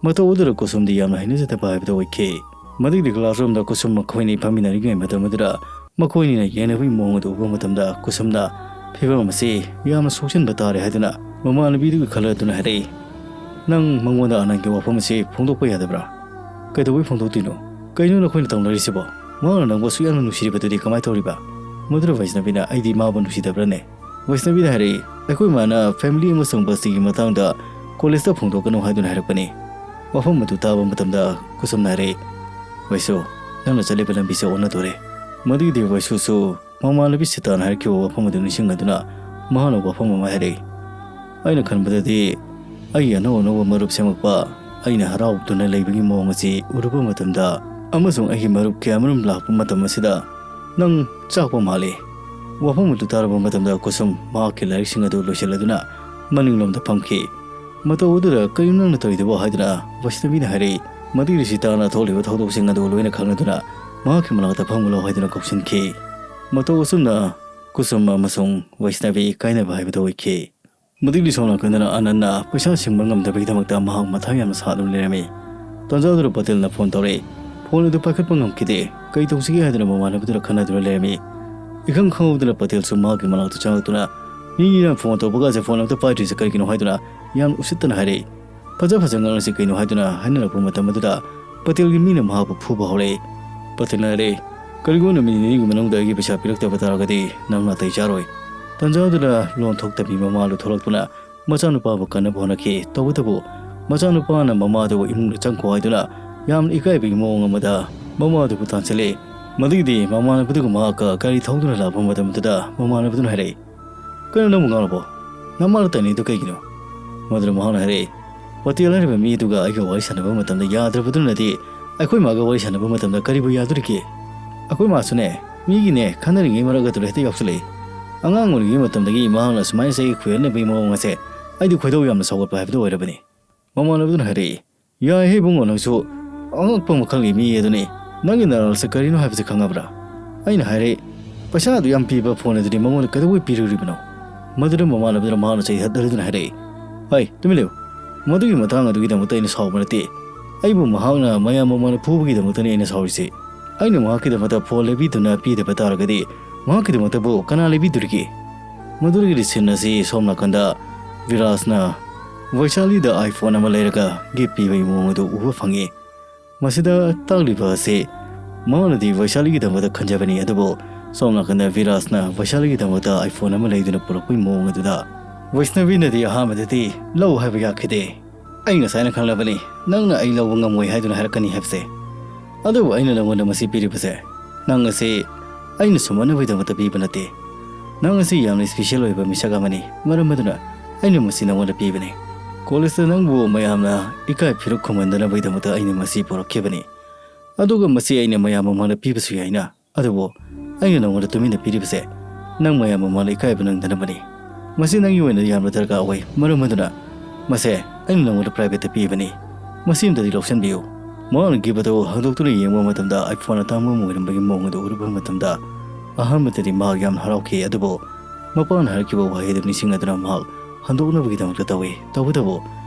ꯃꯇꯧ ꯑꯗꯨꯗ ꯀꯨꯁꯨꯝꯗꯤ ꯌꯥꯝꯅ ꯍꯩꯅꯖꯗꯕ ꯍꯥꯏꯕꯗꯨ ꯑꯣꯏꯈꯤ꯫ ꯃꯗꯨꯒꯤꯗꯤ classroomꯗ ꯀꯨꯁꯨꯝ ꯃꯈꯣꯏꯅꯤ ꯐꯝꯃꯤꯟꯅꯔꯤꯉꯩ ꯃꯇꯝ ꯑꯗꯨꯗ ꯃꯈꯣꯏꯅꯤꯅ ꯌꯦꯡꯅꯕꯒꯤ ꯃꯑꯣꯡ ꯑꯗꯨ ꯎꯕ ꯃꯇꯝꯗ ꯀꯨꯁꯨꯝꯅ ꯐꯤꯚꯝ ꯑꯁꯤ ꯌꯥꯝꯅ ꯁꯣꯛꯆꯤꯟꯕ ꯇꯥꯔꯦ ꯍꯥꯏꯗꯨꯅ ꯃꯃꯥꯟꯅꯕꯤꯗꯨꯒꯤ ꯈꯜꯂꯗꯨꯅ ꯍꯥꯏꯔꯛꯏ, "ꯅꯪ ꯃꯉꯣꯟꯗ ꯑꯥꯅꯟꯒꯤ ꯋꯥꯐꯝ ꯑꯁꯤ ꯐꯣꯡꯗꯣꯛꯄ ꯌꯥꯗꯕ꯭ꯔꯥ? ꯀꯩꯗꯧꯕꯩ ꯐꯣꯡꯗꯣꯛꯇꯣꯏꯅꯣ? ꯀꯩꯅꯣ ꯅꯈꯣꯏꯅ ꯇꯧꯅꯔꯤꯁꯤꯕꯣ? ꯃꯍꯥꯛꯅ ꯅꯪꯕꯨ ꯑꯁꯨꯛ ꯌꯥꯝꯅ ꯅꯨꯡꯁꯤꯔꯤꯕꯗꯨꯗꯤ ꯀꯃꯥꯏꯅ ꯇꯧꯔꯤꯕ?" ꯃꯗꯨꯗ ꯕꯩꯁꯅꯕꯤꯅ, "ꯑꯩꯗꯤ ꯃꯥꯕꯨ ꯅꯨꯡꯁꯤꯗꯕ꯭ꯔꯥꯅꯦ?" ꯕꯩꯁꯅꯕꯤꯅ ꯍꯥꯏꯔꯛꯏ, "ꯑꯩꯈꯣꯏ ꯃꯥꯅ family ꯑꯃꯁꯨꯡ ꯕꯁꯇꯤꯒꯤ ꯃꯇꯥꯡꯗ ꯀꯣꯂꯦꯖꯇ ꯐꯣꯡꯗꯣꯛꯀꯅꯨ ꯍꯥꯏꯗꯨꯅ ꯍꯥꯏꯔꯛꯄꯅꯤ꯫" ꯋꯥꯐꯝ ꯑꯗꯨ ꯇꯥꯕ ꯃꯇꯝꯗ ꯀꯨꯁꯨꯝꯅ ꯍꯥꯏꯔꯛꯏ, "ꯕꯩꯁꯨ, ꯅꯪꯅ ꯆꯠꯂꯤꯕ ꯂꯝꯕꯤꯁꯦ ꯑꯣꯟꯅꯗꯣꯔꯦ꯫" ꯃꯗꯨꯒꯤꯗꯤ ꯕꯩꯁꯨꯁꯨ ꯃꯃꯥꯟꯅꯕꯤ ꯁꯤꯇꯥꯅ ꯍꯥꯏꯔꯛꯈꯤꯕ ꯋꯥꯐꯝ ꯑꯗꯨ ꯅꯤꯡꯁꯤꯡꯂꯗꯨꯅ ꯃꯍꯥꯛꯅ ꯋꯥꯐꯝ ꯑꯃ ꯍꯥꯏꯔꯛꯏ꯫ ꯑꯩꯅ ꯈꯟꯕꯗꯗꯤ ꯑꯩꯒꯤ ꯑꯅꯧ ꯑꯅꯧꯕ ꯃꯔꯨꯞ ꯁꯦꯝꯃꯛꯄ, ꯑꯩꯅ ꯍꯔꯥꯎꯗꯨꯅ ꯂꯩꯕꯒꯤ ꯃꯑꯣꯡ ꯑꯁꯤ ꯎꯔꯨꯕ ꯃꯇꯝꯗ ꯑꯃꯁꯨꯡ ꯑꯩꯒꯤ ꯃꯔꯨꯞ ꯀꯌꯥꯃꯔꯨꯝ ꯂꯥꯛꯄ ꯃꯇꯝ ꯑꯁꯤꯗ ꯅꯪ ꯆꯥꯛꯄ ꯃꯥꯜꯂꯤ꯫ ꯋꯥꯐꯝ ꯑꯗꯨ ꯇꯥꯔꯕ ꯃꯇꯝꯗ ꯀꯨꯁꯨꯝ ꯃꯍꯥꯛꯀꯤ ꯂꯥꯏꯔꯤꯛꯁꯤꯡ ꯑꯗꯨ ꯂꯣꯏꯁꯤꯜꯂꯗꯨꯅ ꯃꯅꯤꯡꯂꯣꯝꯗ ꯐꯝꯈꯤ꯫ ꯃꯇꯧ ꯑꯗꯨꯗ "ꯀꯔꯤꯅꯣ ꯅꯪꯅ ꯇꯧꯔꯤꯗꯨꯕꯣ?" ꯍꯥꯏꯗꯨꯅ ꯋꯩꯁꯅꯕꯤꯅ ꯍꯥꯏꯔꯛꯏ꯫ ꯃꯗꯨꯒꯤ ꯁꯤꯇꯥꯅ ꯊꯣꯛꯂꯤꯕ ꯊꯧꯗꯣꯛꯁꯤꯡ ꯑꯗꯨ ꯂꯣꯏꯅ ꯈꯪꯂꯗꯨꯅ ꯃꯍꯥꯛꯀꯤ ꯃꯅꯥꯛꯇ ꯐꯝꯒꯅꯨ ꯍꯥꯏꯗꯨꯅ ꯀꯧꯁꯤꯟꯈꯤ꯫ ꯃꯇꯧ ꯑꯁꯨꯝꯅ ꯀꯨꯁꯨꯝ ꯑꯃꯁꯨꯡ ꯋꯩꯁꯅꯕꯤ ꯀꯥꯏꯅꯕ ꯍꯥꯏꯕꯗꯨ ꯑꯣꯏꯈꯤ꯫ ꯃꯗꯨꯒꯤ ꯁꯣꯝ ꯅꯥꯀꯟꯗꯅ ꯑꯅꯟꯅ ꯄꯩꯁꯥ ꯁꯤꯡꯕ ꯉꯝꯗꯕꯒꯤꯗꯃꯛꯇ ꯃꯍꯥꯛ ꯃꯊꯥ ꯌꯥꯝꯅ ꯁꯥꯗꯨꯅ ꯂꯩꯔꯝꯃꯤ꯫ ꯇꯥꯟꯖꯥꯗꯨꯗ ꯄꯇꯦꯜꯅ ꯐꯣꯟ ꯇꯧꯔꯛꯏ꯫ ꯐꯣꯟ ꯑꯗꯨ ꯄꯥꯏꯈꯠꯄ ꯉꯝꯈꯤꯗꯦ꯫ ꯀꯩ ꯇꯧꯁꯤꯒꯦ ꯍꯥꯏꯗꯨꯅ ꯃꯃꯥꯟꯅꯕꯗꯨꯅ ꯈꯟꯅꯗꯨꯅ ꯂꯩꯔꯝꯃꯤ꯫ ꯏꯈꯪ ꯈꯪꯍꯧꯗꯅ ꯄꯇꯦꯜꯁꯨ ꯃꯍꯥꯛꯀꯤ ꯃꯅꯥꯛꯇ ꯆꯪꯂꯛꯇꯨꯅ, "ꯃꯤꯅ ꯐꯣꯟ ꯇꯧꯕꯒꯁꯦ ꯐꯣꯟ ꯑꯝꯇ ꯄꯥꯏꯗ꯭ꯔꯤꯁꯦ ꯀꯔꯤꯒꯤꯅꯣ?" ꯍꯥꯏꯗꯨꯅ ꯌꯥꯝ ꯎꯁꯤꯠꯇꯅ ꯍꯥꯏꯔꯛꯏ꯫ "ꯐꯖ ꯐꯖ ꯉꯥꯡꯅꯁꯤ ꯀꯩꯅꯣ?" ꯍꯥꯏꯗꯨꯅ ꯍꯥꯏꯅꯔꯛꯄ ꯃꯇꯝ ꯑꯗꯨꯗ ꯄꯇꯦꯜꯒꯤ ꯃꯤꯅ ꯃꯍꯥꯛꯄꯨ ꯐꯨꯕ ꯍꯧꯔꯛꯏ꯫ ꯄꯇꯦꯜꯅ ꯍꯥꯏꯔꯛꯏ, "ꯀꯔꯤꯒꯨꯝꯕ ꯅꯨꯃꯤꯠ ꯅꯤꯅꯤꯒꯤ ꯃꯅꯨꯡꯗ ꯑꯩꯒꯤ ꯄꯩꯁꯥ ꯄꯤꯔꯛꯇꯕ ꯇꯥꯔꯒꯗꯤ ꯅꯪ ꯅꯥꯇꯩ ꯆꯥꯔꯣꯏ꯫" ꯇꯥꯟꯖꯥꯗꯨꯗ ꯂꯣꯟꯊꯣꯛꯇꯕꯤ ꯃꯃꯥꯗꯨ ꯊꯣꯛꯂꯛꯇꯨꯅ ꯃꯆꯥꯅꯨꯄꯥꯕꯨ ꯀꯟꯅꯕ ꯍꯣꯠꯅꯈꯤ꯫ ꯇꯧꯕꯇꯕꯨ ꯃꯆꯥꯅꯨꯄꯥꯅ ꯃꯃꯥꯗꯨ ꯏꯃꯨꯡꯗ ꯆꯪꯈꯣ ꯍꯥꯏꯗꯨꯅ ꯌꯥꯝꯅ ꯏꯀꯥꯏꯕꯒꯤ ꯃꯑꯣꯡ ꯑꯃꯗ ꯃꯃꯥꯗꯨꯕꯨ ꯇꯥꯟꯁꯤꯜꯂꯛꯏ꯫ ꯃꯗꯨꯒꯤꯗꯤ ꯃꯃꯥꯟꯅꯕꯗꯨꯒ ꯃꯍꯥꯛꯀ ꯒꯥꯔꯤ ꯊꯧꯗꯨꯅ ꯂꯥꯛꯄ ꯃꯇꯝꯗꯨꯗ ꯃꯃꯥꯟꯅꯕꯗꯨꯅ ꯍꯥꯏꯔꯛꯏ, "ꯀꯩꯅꯣ ꯅꯪꯕꯨ ꯉꯥꯎꯔꯕꯣ? ꯅꯃꯥꯅ ꯇꯥꯅꯤꯡꯗꯨ ꯀꯩꯒꯤꯅꯣ?" ꯃꯗꯨꯗ ꯃꯍꯥꯛꯅ ꯍꯥꯏꯔꯛꯏ, "ꯄꯇꯦꯜ ꯍꯥꯏꯔꯤꯕ ꯃꯤꯗꯨꯒ ꯑꯩꯒ ꯋꯥꯔꯤ ꯁꯥꯟꯅꯕ ꯃꯇꯝꯗ ꯌꯥꯗ꯭ꯔꯕꯗꯨꯅꯗꯤ ꯑꯩꯈꯣꯏ ꯃꯥꯒ ꯋꯥꯔꯤ ꯁꯥꯟꯅꯕ ꯃꯇꯝꯗ ꯀꯔꯤꯕꯨ ꯌꯥꯗꯣꯔꯤꯒꯦ? ꯑꯩꯈꯣꯏ ꯃꯥꯁꯨꯅꯦ, ꯃꯤꯒꯤꯅꯦ ꯈꯟꯅꯔꯤꯉꯩ ꯃꯔꯛ ꯑꯗꯨꯗ ꯍꯦꯛꯇ ꯌꯥꯎꯁꯜꯂꯛꯏ꯫ ꯑꯉꯥꯡ ꯑꯣꯏꯔꯤꯉꯩ ꯃꯇꯝꯗꯒꯤ ꯃꯍꯥꯛꯅ ꯁꯨꯃꯥꯏꯅ ꯆꯍꯤ ꯈꯨꯍꯦꯟꯅꯕꯒꯤ ꯃꯑꯣꯡ ꯑꯁꯦ ꯑꯩꯗꯤ ꯈꯣꯏꯗꯧ ꯌꯥꯝꯅ ꯁꯥꯎꯒꯠꯄ ꯍꯥꯏꯕꯗꯨ ꯑꯣꯏꯔꯕꯅꯤ꯫" ꯃꯃꯥꯟꯅꯕꯗꯨꯅ ꯍꯥꯏꯔꯛꯏ, "ꯌꯥꯏꯍꯦ ꯏꯕꯨꯡꯉꯣ, ꯅꯪꯁꯨ ꯑꯉꯛꯄ ꯃꯈꯜꯒꯤ ꯃꯤ ꯑꯗꯨꯅꯤ꯫ ꯅꯪꯒꯤ ꯅꯔꯥꯜꯁꯦ ꯀꯔꯤꯅꯣ ꯍꯥꯏꯕꯁꯦ ꯈꯪꯉꯕ꯭ꯔꯥ?" ꯑꯩꯅ ꯍꯥꯏꯔꯦ, "ꯄꯩꯁꯥ ꯑꯗꯨ ꯌꯥꯝ ꯄꯤꯕ ꯐꯣꯟ ꯑꯗꯨꯗꯤ ꯃꯉꯣꯟꯗ ꯀꯩꯗꯧꯕꯩ ꯄꯤꯔꯨꯔꯤꯕꯅꯣ?" ꯃꯗꯨꯗ ꯃꯃꯥꯟꯅꯕꯗꯨꯅ ꯃꯍꯥꯛꯅ ꯆꯩ ꯍꯠꯅꯗꯨꯅ ꯍꯥꯏꯔꯛꯏ, "ꯍꯩ, ꯇꯨꯃꯤꯟ ꯂꯩꯌꯨ꯫ ꯃꯗꯨꯒꯤ ꯃꯇꯥꯡ ꯑꯗꯨꯒꯤꯗꯃꯛꯇ ꯑꯩꯅ ꯁꯥꯎꯕ ꯅꯠꯇꯦ꯫ ꯑꯩꯕꯨ ꯃꯍꯥꯛꯅ ꯃꯌꯥꯝ ꯃꯃꯥꯡꯗ ꯐꯨꯕꯒꯤꯗꯃꯛꯇꯅꯤ ꯑꯩꯅ ꯁꯥꯎꯔꯤꯁꯦ꯫ ꯑꯩꯅ ꯃꯍꯥꯛꯀꯤꯗꯃꯛꯇ ꯐꯣꯟ ꯂꯩꯕꯤꯗꯨꯅ ꯄꯤꯗꯕ ꯇꯥꯔꯒꯗꯤ ꯃꯍꯥꯛꯀꯤꯗꯃꯛꯇꯕꯨ ꯀꯅꯥ ꯂꯩꯕꯤꯗꯣꯔꯤꯒꯦ?" ꯃꯗꯨꯗꯒꯤꯗꯤ ꯁꯤꯟ ꯑꯁꯤ ꯁꯣꯝ ꯅꯥꯀꯟꯗ ꯚꯤꯔꯥꯖꯅ ꯋꯩꯁꯥꯂꯤꯗ iPhone ꯑꯃ ꯂꯩꯔꯒ gift ꯄꯤꯕꯒꯤ ꯃꯑꯣꯡ ꯑꯗꯨ ꯎꯕ ꯐꯪꯉꯤ꯫ ꯃꯁꯤꯗ ꯇꯥꯛꯂꯤꯕ ꯑꯁꯤ ꯃꯍꯥꯛꯅꯗꯤ ꯋꯩꯁꯥꯂꯤꯒꯤꯗꯃꯛꯇ ꯈꯟꯖꯕꯅꯤ, ꯑꯗꯨꯕꯨ ꯁꯣꯝ ꯅꯥꯀꯟꯗ ꯚꯤꯔꯥꯖꯅ ꯋꯩꯁꯥꯂꯤꯒꯤꯗꯃꯛꯇ iPhone ꯑꯃ ꯂꯩꯗꯨꯅ ꯄꯨꯔꯛꯄꯒꯤ ꯃꯑꯣꯡ ꯑꯗꯨꯗ ꯋꯩꯁꯅꯕꯤꯅꯗꯤ ꯑꯍꯥꯟꯕꯗꯗꯤ ꯂꯧ ꯍꯥꯏꯕ ꯌꯥꯈꯤꯗꯦ꯫ "ꯑꯩ ꯉꯁꯥꯏꯅ ꯈꯪꯂꯕꯅꯤ ꯅꯪꯅ ꯑꯩ ꯂꯧꯕ ꯉꯝꯃꯣꯏ ꯍꯥꯏꯗꯨꯅ ꯍꯥꯏꯔꯛꯀꯅꯤ ꯍꯥꯏꯕꯁꯦ꯫ ꯑꯗꯨꯕꯨ ꯑꯩꯅ ꯅꯪꯉꯣꯟꯗ ꯃꯁꯤ ꯄꯤꯔꯤꯕꯁꯦ, ꯅꯪ ꯑꯁꯤ ꯑꯩꯅ ꯁꯨꯝꯍꯠꯅꯕꯒꯤꯗꯃꯛꯇ ꯄꯤꯕ ꯅꯠꯇꯦ꯫ ꯅꯪ ꯑꯁꯤ ꯌꯥꯝꯅ ꯁ꯭ꯄꯦꯁꯤꯌꯦꯜ ꯑꯣꯏꯕ ꯃꯤꯁꯛ ꯑꯃꯅꯤ, ꯃꯔꯝ ꯑꯗꯨꯅ ꯑꯩꯅ ꯃꯁꯤ ꯅꯉꯣꯟꯗ ꯄꯤꯕꯅꯤ꯫ ꯀꯣꯂꯦꯖꯇ ꯅꯪꯕꯨ ꯃꯌꯥꯝꯅ ꯏꯀꯥꯏ ꯐꯤꯔꯨꯛ ꯈꯨꯝꯍꯟꯗꯅꯕꯒꯤꯗꯃꯛꯇ ꯑꯩꯅ ꯃꯁꯤ ꯄꯨꯔꯛꯈꯤꯕꯅꯤ꯫ ꯑꯗꯨꯒ ꯃꯁꯤ ꯑꯩꯅ ꯃꯌꯥꯝ ꯃꯃꯥꯡꯗ ꯄꯤꯕꯁꯨ ꯌꯥꯏꯅ, ꯑꯗꯨꯕꯨ ꯑꯩꯅ ꯅꯉꯣꯟꯗ ꯇꯨꯃꯤꯟꯅ ꯄꯤꯔꯤꯕꯁꯦ ꯅꯪ ꯃꯌꯥꯝ ꯃꯃꯥꯡꯗ ꯏꯀꯥꯏꯕ ꯅꯪꯗꯅꯕꯅꯤ꯫ ꯃꯁꯤ ꯅꯪꯒꯤ ꯑꯣꯏꯅ ꯌꯥꯝꯅ ꯗꯔꯀꯥꯔ ꯑꯣꯏ, ꯃꯔꯝ ꯑꯗꯨꯅ ꯃꯁꯦ ꯑꯩꯅ ꯅꯉꯣꯟꯗ ꯄ꯭ꯔꯥꯏꯚꯦꯠꯇ ꯄꯤꯕꯅꯤ꯫ ꯃꯁꯤ ꯑꯝꯇꯗꯤ ꯂꯧꯁꯤꯟꯕꯤꯌꯨ꯫ ꯃꯍꯥꯛꯅ ꯒꯤꯐ ꯑꯗꯨ ꯍꯥꯡꯗꯣꯛꯇꯨꯅ ꯌꯦꯡꯕ ꯃꯇꯝꯗ iPhone ꯑꯇꯥꯡꯕ ꯑꯃ ꯑꯣꯏꯔꯝꯕꯒꯤ ꯃꯑꯣꯡ ꯑꯗꯨ ꯎꯔꯨꯕ ꯃꯇꯝꯗ ꯑꯍꯥꯟꯕꯗꯗꯤ ꯃꯍꯥꯛ ꯌꯥꯝꯅ ꯍꯔꯥꯎꯈꯤ, ꯑꯗꯨꯕꯨ ꯃꯄꯥꯅ ꯍꯥꯏꯔꯛꯈꯤꯕ ꯋꯥꯍꯩ ꯑꯗꯨ ꯅꯤꯡꯁꯤꯡꯂꯗꯨꯅ ꯃꯍꯥꯛ ꯍꯟꯗꯣꯛꯅꯕꯒꯤꯗꯃꯛꯇ ꯇꯧꯏ꯫ ꯇꯧꯕꯇꯕꯨ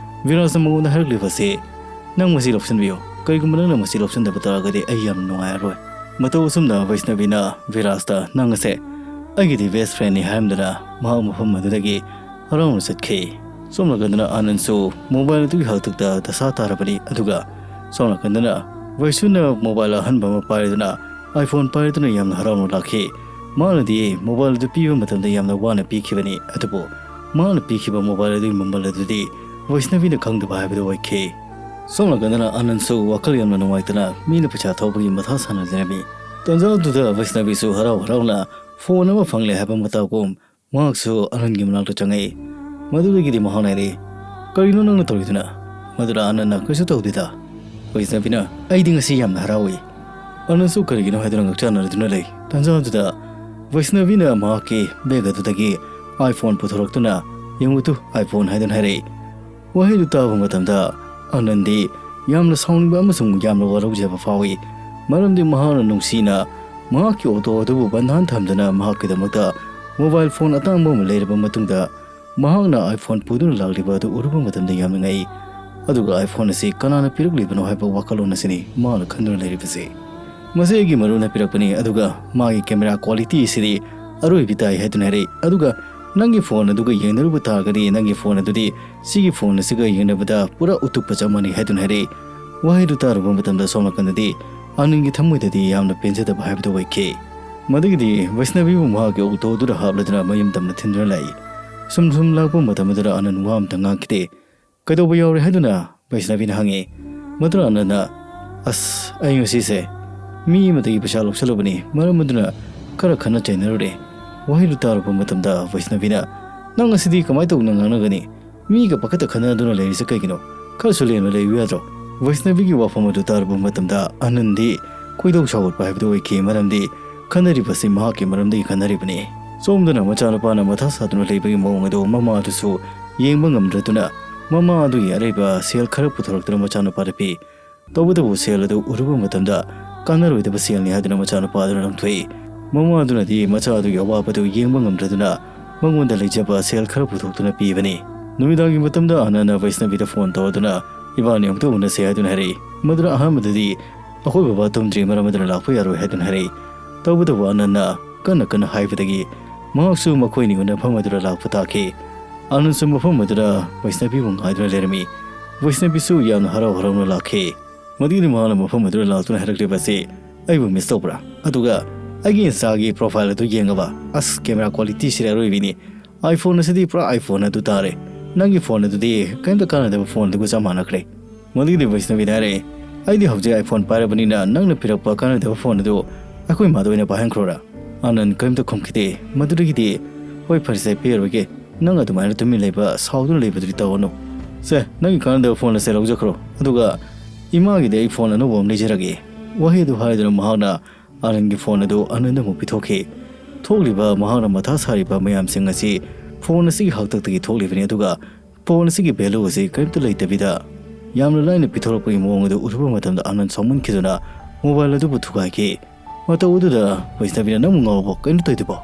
ꯚꯤꯔꯥꯖꯅ ꯃꯉꯣꯟꯗ ꯍꯥꯏꯔꯛꯂꯤꯕ ꯑꯁꯤ, "ꯅꯪ ꯃꯁꯤ ꯂꯧꯁꯤꯟꯕꯤꯌꯨ꯫ ꯀꯔꯤꯒꯨꯝꯕ ꯅꯪꯅ ꯃꯁꯤ ꯂꯧꯁꯤꯟꯗꯕ ꯇꯥꯔꯒꯗꯤ ꯑꯩ ꯌꯥꯝꯅ ꯅꯨꯡꯉꯥꯏꯔꯔꯣꯏ"꯫ ꯃꯇꯧ ꯑꯁꯨꯝꯅ ꯚꯩꯁꯅꯕꯤꯅ ꯚꯤꯔꯥꯖꯇ, "ꯅꯪ ꯑꯁꯦ ꯑꯩꯒꯤꯗꯤ ꯕꯦꯁ ꯐ꯭ꯔꯦꯟꯅꯤ" ꯍꯥꯏꯔꯝꯗꯨꯅ ꯃꯍꯥꯛ ꯃꯐꯝ ꯑꯗꯨꯗꯒꯤ ꯍꯔꯥꯎꯅ ꯆꯠꯈꯤ꯫ ꯁꯣꯝ ꯅꯥꯀꯟꯗꯅ ꯑꯥꯅꯟꯁꯨ ꯃꯣꯕꯥꯏꯜ ꯑꯗꯨꯒꯤ ꯍꯥꯛꯇꯛꯇ ꯗꯁꯥ ꯇꯥꯔꯕꯅꯤ꯫ ꯑꯗꯨꯒ ꯁꯣꯝ ꯅꯥꯀꯟꯗꯅ ꯚꯩꯁꯨꯅ ꯃꯣꯕꯥꯏꯜ ꯑꯍꯟꯕ ꯑꯃ ꯄꯥꯏꯔꯗꯨꯅ, iPhone ꯄꯥꯏꯔꯗꯨꯅ ꯌꯥꯝꯅ ꯍꯔꯥꯎꯅ ꯂꯥꯛꯈꯤ꯫ ꯃꯥꯅꯗꯤ ꯃꯣꯕꯥꯏꯜ ꯑꯗꯨ ꯄꯤꯕ ꯃꯇꯝꯗ ꯌꯥꯝꯅ ꯋꯥꯅ ꯄꯤꯈꯤꯕꯅꯤ, ꯑꯗꯨꯕꯨ ꯃꯥꯅ ꯄꯤꯈꯤꯕ ꯃꯣꯕꯥꯏꯜ ꯑꯗꯨꯒꯤ ꯃꯃꯜ ꯑꯗꯨꯗꯤ ꯚꯩꯁꯅꯕꯤꯅ ꯈꯪꯗꯕ ꯍꯥꯏꯕꯗꯨ ꯑꯣꯏꯈꯤ꯫ ꯁꯣꯝ ꯅꯥꯀꯟꯗꯅ ꯑꯥꯅꯟꯁꯨ ꯋꯥꯈꯜ ꯌꯥꯝꯅ ꯅꯨꯡꯉꯥꯏꯇꯅ ꯃꯤꯅ ꯄꯩꯁꯥ ꯊꯧꯕꯒꯤ ꯃꯊꯥ ꯁꯥꯅ ꯂꯩꯔꯝꯃꯤ꯫ ꯇꯥꯟꯖꯥ ꯑꯗꯨꯗ ꯚꯩꯁꯅꯕꯤꯁꯨ ꯍꯔꯥꯎ ꯍꯔꯥꯎꯅ ꯐꯣꯟ ꯑꯃ ꯐꯪꯂꯦ ꯍꯥꯏꯕ ꯃꯇꯥꯒꯨꯝ ꯃꯍꯥꯛꯁꯨ ꯑꯥꯅꯟꯒꯤ ꯃꯅꯥꯛꯇ ꯆꯪꯉꯛꯏ꯫ ꯃꯗꯨꯗꯒꯤꯗꯤ ꯃꯍꯥꯛꯅ ꯍꯥꯏꯔꯛꯏ, "ꯀꯔꯤꯅꯣ ꯅꯪꯅ ꯇꯧꯔꯤꯗꯨꯅ?" ꯃꯗꯨꯗ ꯑꯥꯅꯟꯅ, "ꯀꯩꯁꯨ ꯇꯧꯗꯦꯗ ꯚꯩꯁꯅꯕꯤꯅ, ꯑꯩꯗꯤ ꯉꯁꯤ ꯌꯥꯝꯅ ꯍꯔꯥꯎꯏ"꯫ ꯑꯥꯅꯟꯁꯨ ꯀꯔꯤꯒꯤꯅꯣ ꯍꯥꯏꯗꯨꯅ ꯉꯛꯆꯥꯟꯅꯔꯗꯨꯅ ꯂꯩ꯫ ꯇꯥꯟꯖꯥ ꯑꯗꯨꯗ ꯚꯩꯁꯅꯕꯤꯅ ꯃꯍꯥꯛꯀꯤ ꯕꯦꯒ ꯑꯗꯨꯗꯒꯤ iPhone ꯄꯨꯊꯣꯔꯛꯇꯨꯅ, "ꯌꯦꯡꯉꯨ ꯇꯨ, iPhone" ꯍꯥꯏꯗꯨꯅ ꯍꯥꯏꯔꯛꯏ꯫ ꯋꯥꯍꯩꯗꯨ ꯇꯥꯕ ꯃꯇꯝꯗ ꯑꯥꯅꯟꯗꯤ ꯌꯥꯝꯅ ꯁꯥꯎꯅꯤꯡꯕ ꯑꯃꯁꯨꯡ ꯌꯥꯝꯅ ꯋꯥꯔꯧꯖꯕ ꯐꯥꯎꯏ, ꯃꯔꯝꯗꯤ ꯃꯍꯥꯛꯅ ꯅꯨꯡꯁꯤꯅ ꯃꯍꯥꯛꯀꯤ ꯑꯣꯇꯣ ꯑꯗꯨꯕꯨ ꯕꯟꯙꯥꯟ ꯊꯝꯗꯨꯅ ꯃꯍꯥꯛꯀꯤꯗꯃꯛꯇ ꯃꯣꯕꯥꯏꯜ ꯐꯣꯟ ꯑꯇꯥꯡꯕ ꯑꯃ ꯂꯩꯔꯕ ꯃꯇꯨꯡꯗ, ꯃꯍꯥꯛꯅ iPhone ꯄꯨꯗꯨꯅ ꯂꯥꯛꯂꯤꯕ ꯑꯗꯨ ꯎꯔꯨꯕ ꯃꯇꯝꯗ ꯌꯥꯝꯅ ꯉꯛꯏ꯫ ꯑꯗꯨꯒ iPhone ꯑꯁꯤ ꯀꯅꯥꯅ ꯄꯤꯔꯛꯂꯤꯕꯅꯣ ꯍꯥꯏꯕ ꯋꯥꯈꯜꯂꯣꯟ ꯑꯁꯤꯅꯤ ꯃꯍꯥꯛꯅ ꯈꯟꯗꯨꯅ ꯂꯩꯔꯤꯕꯁꯤ꯫ "ꯃꯁꯤ ꯑꯩꯒꯤ ꯃꯔꯨꯞꯅ ꯄꯤꯔꯛꯄꯅꯤ, ꯑꯗꯨꯒ ꯃꯥꯒꯤ ꯀꯦꯃꯦꯔꯥ ꯀ꯭ꯋꯥꯂꯤꯇꯤ ꯑꯁꯤꯗꯤ ꯑꯔꯣꯏꯕꯤ ꯇꯥꯏ" ꯍꯥꯏꯗꯨꯅ ꯍꯥꯏꯔꯛꯏ꯫ ꯑꯗꯨꯒ "ꯅꯪꯒꯤ ꯐꯣꯟ ꯑꯗꯨꯒ ꯌꯦꯡꯅꯔꯨꯕ ꯇꯥꯔꯒꯗꯤ ꯅꯪꯒꯤ ꯐꯣꯟ ꯑꯗꯨꯗꯤ ꯁꯤꯒꯤ ꯐꯣꯟ ꯑꯁꯤꯒ ꯌꯦꯡꯅꯕꯗ ꯄꯨꯔꯥ ꯎꯇꯨꯞꯄ ꯆꯞ ꯃꯥꯟꯅꯩ" ꯍꯥꯏꯗꯨꯅ ꯍꯥꯏꯔꯛꯏ꯫ ꯋꯥꯍꯩꯗꯨ ꯇꯥꯔꯨꯕ ꯃꯇꯝꯗ ꯁꯣꯝ ꯅꯥꯀꯟꯗꯗꯤ ꯑꯥꯅꯟꯒꯤ ꯊꯃꯣꯏꯗꯗꯤ ꯌꯥꯝꯅ ꯄꯦꯟꯖꯗꯕ ꯍꯥꯏꯕꯗꯨ ꯑꯣꯏꯈꯤ꯫ ꯃꯗꯨꯒꯤꯗꯤ ꯚꯩꯁꯅꯕꯤꯕꯨ ꯃꯍꯥꯛꯀꯤ ꯑꯣꯇꯣ ꯑꯗꯨꯗ ꯍꯥꯞꯂꯗꯨꯅ ꯃꯌꯨꯝ ꯇꯝꯅ ꯊꯤꯟꯗꯨꯅ ꯂꯥꯛꯏ꯫ ꯁꯨꯝ ꯁꯨꯝ ꯂꯥꯛꯄ ꯃꯇꯝ ꯑꯗꯨꯗ ꯑꯥꯅꯟ ꯋꯥ ꯑꯃꯇ ꯉꯥꯡꯈꯤꯗꯦ꯫ "ꯀꯩꯗꯧꯕ ꯌꯥꯎꯔꯦ?" ꯍꯥꯏꯗꯨꯅ ꯚꯩꯁꯅꯕꯤꯅ ꯍꯪꯉꯤ꯫ ꯃꯗꯨꯗ ꯑꯥꯅꯟꯅ, "ꯑꯁ, ꯑꯩ ꯉꯁꯤꯁꯦ ꯃꯤ ꯑꯃꯗꯒꯤ ꯄꯩꯁꯥ ꯂꯧꯁꯜꯂꯨꯕꯅꯤ, ꯃꯔꯝ ꯑꯗꯨꯅ ꯈꯔ ꯈꯟꯅ ꯆꯩꯅꯔꯨꯔꯦ꯫ ꯋꯥꯍꯩꯗꯨ ꯇꯥꯔꯨꯕ ꯃꯇꯝꯗ ꯕꯩꯁꯅꯕꯤꯅ, "ꯅꯪ ꯑꯁꯤꯗꯤ ꯀꯃꯥꯏꯅ ꯇꯧꯅ ꯉꯥꯡꯅꯒꯅꯤ? ꯃꯤꯒ ꯄꯥꯈꯠꯇ ꯈꯟꯅꯗꯨꯅ ꯂꯩꯔꯤꯁꯦ ꯀꯩꯒꯤꯅꯣ? ꯈꯔꯁꯨ ꯂꯦꯝꯅ ꯂꯩꯌꯨ ꯌꯥꯗ꯭ꯔꯣ?" ꯕꯩꯁꯅꯕꯤꯒꯤ ꯋꯥꯐꯝ ꯑꯗꯨ ꯇꯥꯔꯨꯕ ꯃꯇꯝꯗ ꯑꯅꯟꯗꯤ ꯈꯣꯏꯗꯧ ꯁꯥꯎꯒꯠꯄ ꯍꯥꯏꯕꯗꯨ ꯑꯣꯏꯈꯤ, ꯃꯔꯝꯗꯤ ꯈꯟꯅꯔꯤꯕꯁꯤ ꯃꯍꯥꯛꯀꯤ ꯃꯔꯝꯗꯒꯤ ꯈꯟꯅꯔꯤꯕꯅꯤ꯫ ꯁꯣꯝꯗꯅ ꯃꯆꯥꯅꯨꯄꯥꯅ ꯃꯊꯥ ꯁꯥꯗꯨꯅ ꯂꯩꯕꯒꯤ ꯃꯑꯣꯡ ꯑꯗꯨ ꯃꯃꯥꯗꯨꯁꯨ ꯌꯦꯡꯕ ꯉꯝꯗ꯭ꯔꯗꯨꯅ ꯃꯃꯥ ꯑꯗꯨꯒꯤ ꯑꯔꯩꯕ ꯁꯦꯜ ꯈꯔ ꯄꯨꯊꯣꯔꯛꯇꯨꯅ ꯃꯆꯥꯅꯨꯄꯥꯗ ꯄꯤ꯫ ꯇꯧꯕꯇꯕꯨ ꯁꯦꯜ ꯑꯗꯨ ꯎꯔꯨꯕ ꯃꯇꯝꯗ ꯀꯥꯟꯅꯔꯣꯏꯗꯕ ꯁꯦꯜꯅꯤ ꯍꯥꯏꯗꯨꯅ ꯃꯆꯥꯅꯨꯄꯥ ꯑꯗꯨꯅ ꯂꯪꯊꯣꯛꯏ꯫ ꯃꯃꯥ ꯑꯗꯨꯅꯗꯤ ꯃꯆꯥ ꯑꯗꯨꯒꯤ ꯑꯋꯥꯕꯗꯨ ꯌꯦꯡꯕ ꯉꯝꯗ꯭ꯔꯗꯨꯅ ꯃꯉꯣꯟꯗ ꯂꯩꯖꯕ ꯁꯦꯜ ꯈꯔ ꯄꯨꯊꯣꯛꯇꯨꯅ ꯄꯤꯕꯅꯤ꯫ ꯅꯨꯃꯤꯗꯥꯡꯒꯤ ꯃꯇꯝꯗ ꯑꯅꯟꯅ ꯕꯩꯁꯅꯕꯤꯗ ꯐꯣꯟ ꯇꯧꯔꯗꯨꯅ, "ꯏꯕꯥꯅꯤ ꯑꯃꯨꯛꯇ ꯎꯅꯁꯦ" ꯍꯥꯏꯗꯨꯅ ꯍꯥꯏꯔꯛꯏ꯫ ꯃꯗꯨꯅ ꯑꯍꯥꯟꯕꯗꯗꯤ, "ꯑꯩꯈꯣꯏ ꯕꯕꯥ ꯇꯨꯝꯗ꯭ꯔꯤ, ꯃꯔꯝ ꯑꯗꯨꯅ ꯂꯥꯛꯄ ꯌꯥꯔꯣꯏ" ꯍꯥꯏꯗꯨꯅ ꯍꯥꯏꯔꯛꯏ꯫ ꯇꯧꯕꯇꯕꯨ ꯑꯅꯟꯅ ꯀꯟꯅ ꯀꯟꯅ ꯍꯥꯏꯕꯗꯒꯤ ꯃꯍꯥꯛꯁꯨ ꯃꯈꯣꯏꯅꯤ ꯎꯅꯐꯝ ꯑꯗꯨꯗ ꯂꯥꯛꯄ ꯇꯥꯈꯤ꯫ ꯑꯅꯟꯁꯨ ꯃꯐꯝ ꯑꯗꯨꯗ ꯕꯩꯁꯅꯕꯤꯕꯨ ꯉꯥꯏꯗꯨꯅ ꯂꯩꯔꯝꯃꯤ꯫ ꯕꯩꯁꯅꯕꯤꯁꯨ ꯌꯥꯝꯅ ꯍꯔꯥꯎ ꯍꯔꯥꯎꯅ ꯂꯥꯛꯈꯤ꯫ ꯃꯗꯨꯒꯤꯗꯤ ꯃꯍꯥꯛꯅ ꯃꯐꯝ ꯑꯗꯨꯗ ꯂꯥꯛꯇꯨꯅ ꯍꯥꯏꯔꯛꯂꯤꯕ ꯑꯁꯤ, "ꯑꯩꯕꯨ ꯃꯤꯁ ꯇꯧꯕ꯭ꯔꯥ? ꯑꯗꯨꯒ ꯑꯩꯒꯤ ꯏꯟꯁꯇꯥꯒꯤ ꯄ꯭ꯔꯣꯐꯥꯏꯜ ꯑꯗꯨ ꯌꯦꯡꯉꯕ? ꯑꯁ, ꯀꯦꯃꯦꯔꯥ ꯀ꯭ꯋꯥꯂꯤꯇꯤꯁꯤꯗꯤ ꯑꯔꯣꯏꯕꯤꯅꯤ꯫ ꯑꯥꯏꯐꯣꯟ ꯑꯁꯤꯗꯤ ꯄꯨꯔꯥ ꯑꯥꯏꯐꯣꯟ ꯑꯗꯨ ꯇꯥꯔꯦ꯫ ꯅꯪꯒꯤ ꯐꯣꯟ ꯑꯗꯨꯗꯤ ꯀꯔꯤꯝꯇ ꯀꯥꯟꯅꯗꯕ ꯐꯣꯟ ꯑꯗꯨꯒ ꯆꯞ ꯃꯥꯟꯅꯈ꯭ꯔꯦ꯫" ꯃꯗꯨꯒꯤꯗꯤ ꯕꯩꯁꯅꯕꯤꯅ ꯍꯥꯏꯔꯛꯑꯦ, "ꯑꯩꯗꯤ ꯍꯧꯖꯤꯛ ꯑꯥꯏꯐꯣꯟ ꯄꯥꯏꯔꯕꯅꯤꯅ ꯅꯪꯅ ꯄꯤꯔꯛꯄ ꯀꯥꯟꯅꯗꯕ ꯐꯣꯟ ꯑꯗꯨ ꯑꯩꯈꯣꯏ ꯃꯥꯗ ꯑꯣꯏꯅ ꯄꯥꯏꯍꯟꯈ꯭ꯔꯣꯔꯥ?" ꯑꯅꯟ ꯀꯔꯤꯝꯇ ꯈꯨꯝꯈꯤꯗꯦ꯫ ꯃꯗꯨꯗꯒꯤꯗꯤ, "ꯍꯣꯏ, ꯐꯔꯦꯁꯦ, ꯄꯤꯔꯔꯣꯏꯒꯦ꯫ ꯅꯪ ꯑꯗꯨꯃꯥꯏꯅ ꯇꯨꯃꯤꯟ ꯂꯩꯕ, ꯁꯥꯎꯗꯨꯅ ꯂꯩꯕꯗꯨꯗꯤ ꯇꯧꯒꯅꯨ꯫ ꯁꯦ, ꯅꯪꯒꯤ ꯀꯥꯟꯅꯗꯕ ꯐꯣꯟ ꯑꯁꯦ ꯂꯧꯖꯈ꯭ꯔꯣ꯫ ꯑꯗꯨꯒ ꯏꯃꯥꯒꯤꯗꯤ ꯑꯩ ꯐꯣꯟ ꯑꯅꯧꯕ ꯑꯃ ꯂꯩꯖꯔꯒꯦ꯫" ꯋꯥꯍꯩ ꯑꯗꯨ ꯍꯥꯏꯗꯨꯅ ꯃꯍꯥꯛꯅ ꯑꯅꯟꯒꯤ ꯐꯣꯟ ꯑꯗꯨ ꯑꯅꯟꯗ ꯑꯃꯨꯛ ꯄꯤꯊꯣꯛꯈꯤ꯫ ꯊꯣꯛꯂꯤꯕ, ꯃꯍꯥꯛꯅ ꯃꯊꯥ ꯁꯥꯔꯤꯕ ꯃꯌꯥꯝꯁꯤꯡ ꯑꯁꯤ ꯐꯣꯟ ꯑꯁꯤꯒꯤ ꯍꯥꯛꯇꯛꯇꯒꯤ ꯊꯣꯛꯂꯤꯕꯅꯤ꯫ ꯑꯗꯨꯒ ꯐꯣꯟ ꯑꯁꯤꯒꯤ ꯚꯦꯂꯨ ꯑꯁꯤ ꯀꯔꯤꯝꯇ ꯂꯩꯇꯕꯤꯗ ꯌꯥꯝꯅ ꯂꯥꯏꯅ ꯄꯤꯊꯣꯔꯛꯄꯒꯤ ꯃꯑꯣꯡ ꯑꯗꯨ ꯎꯔꯨꯕ ꯃꯇꯝꯗ ꯑꯅꯟ ꯁꯥꯎꯃꯟꯈꯤꯗꯨꯅ ꯃꯣꯕꯥꯏꯜ ꯑꯗꯨꯕꯨ ꯊꯨꯒꯥꯏꯈꯤ꯫ ꯃꯇꯧ ꯑꯗꯨꯗ ꯕꯩꯁꯅꯕꯤꯅ, "ꯅꯪꯕꯨ ꯉꯥꯎꯔꯕꯣ? ꯀꯩꯅꯣ ꯇꯧꯔꯤꯗꯨꯕꯣ?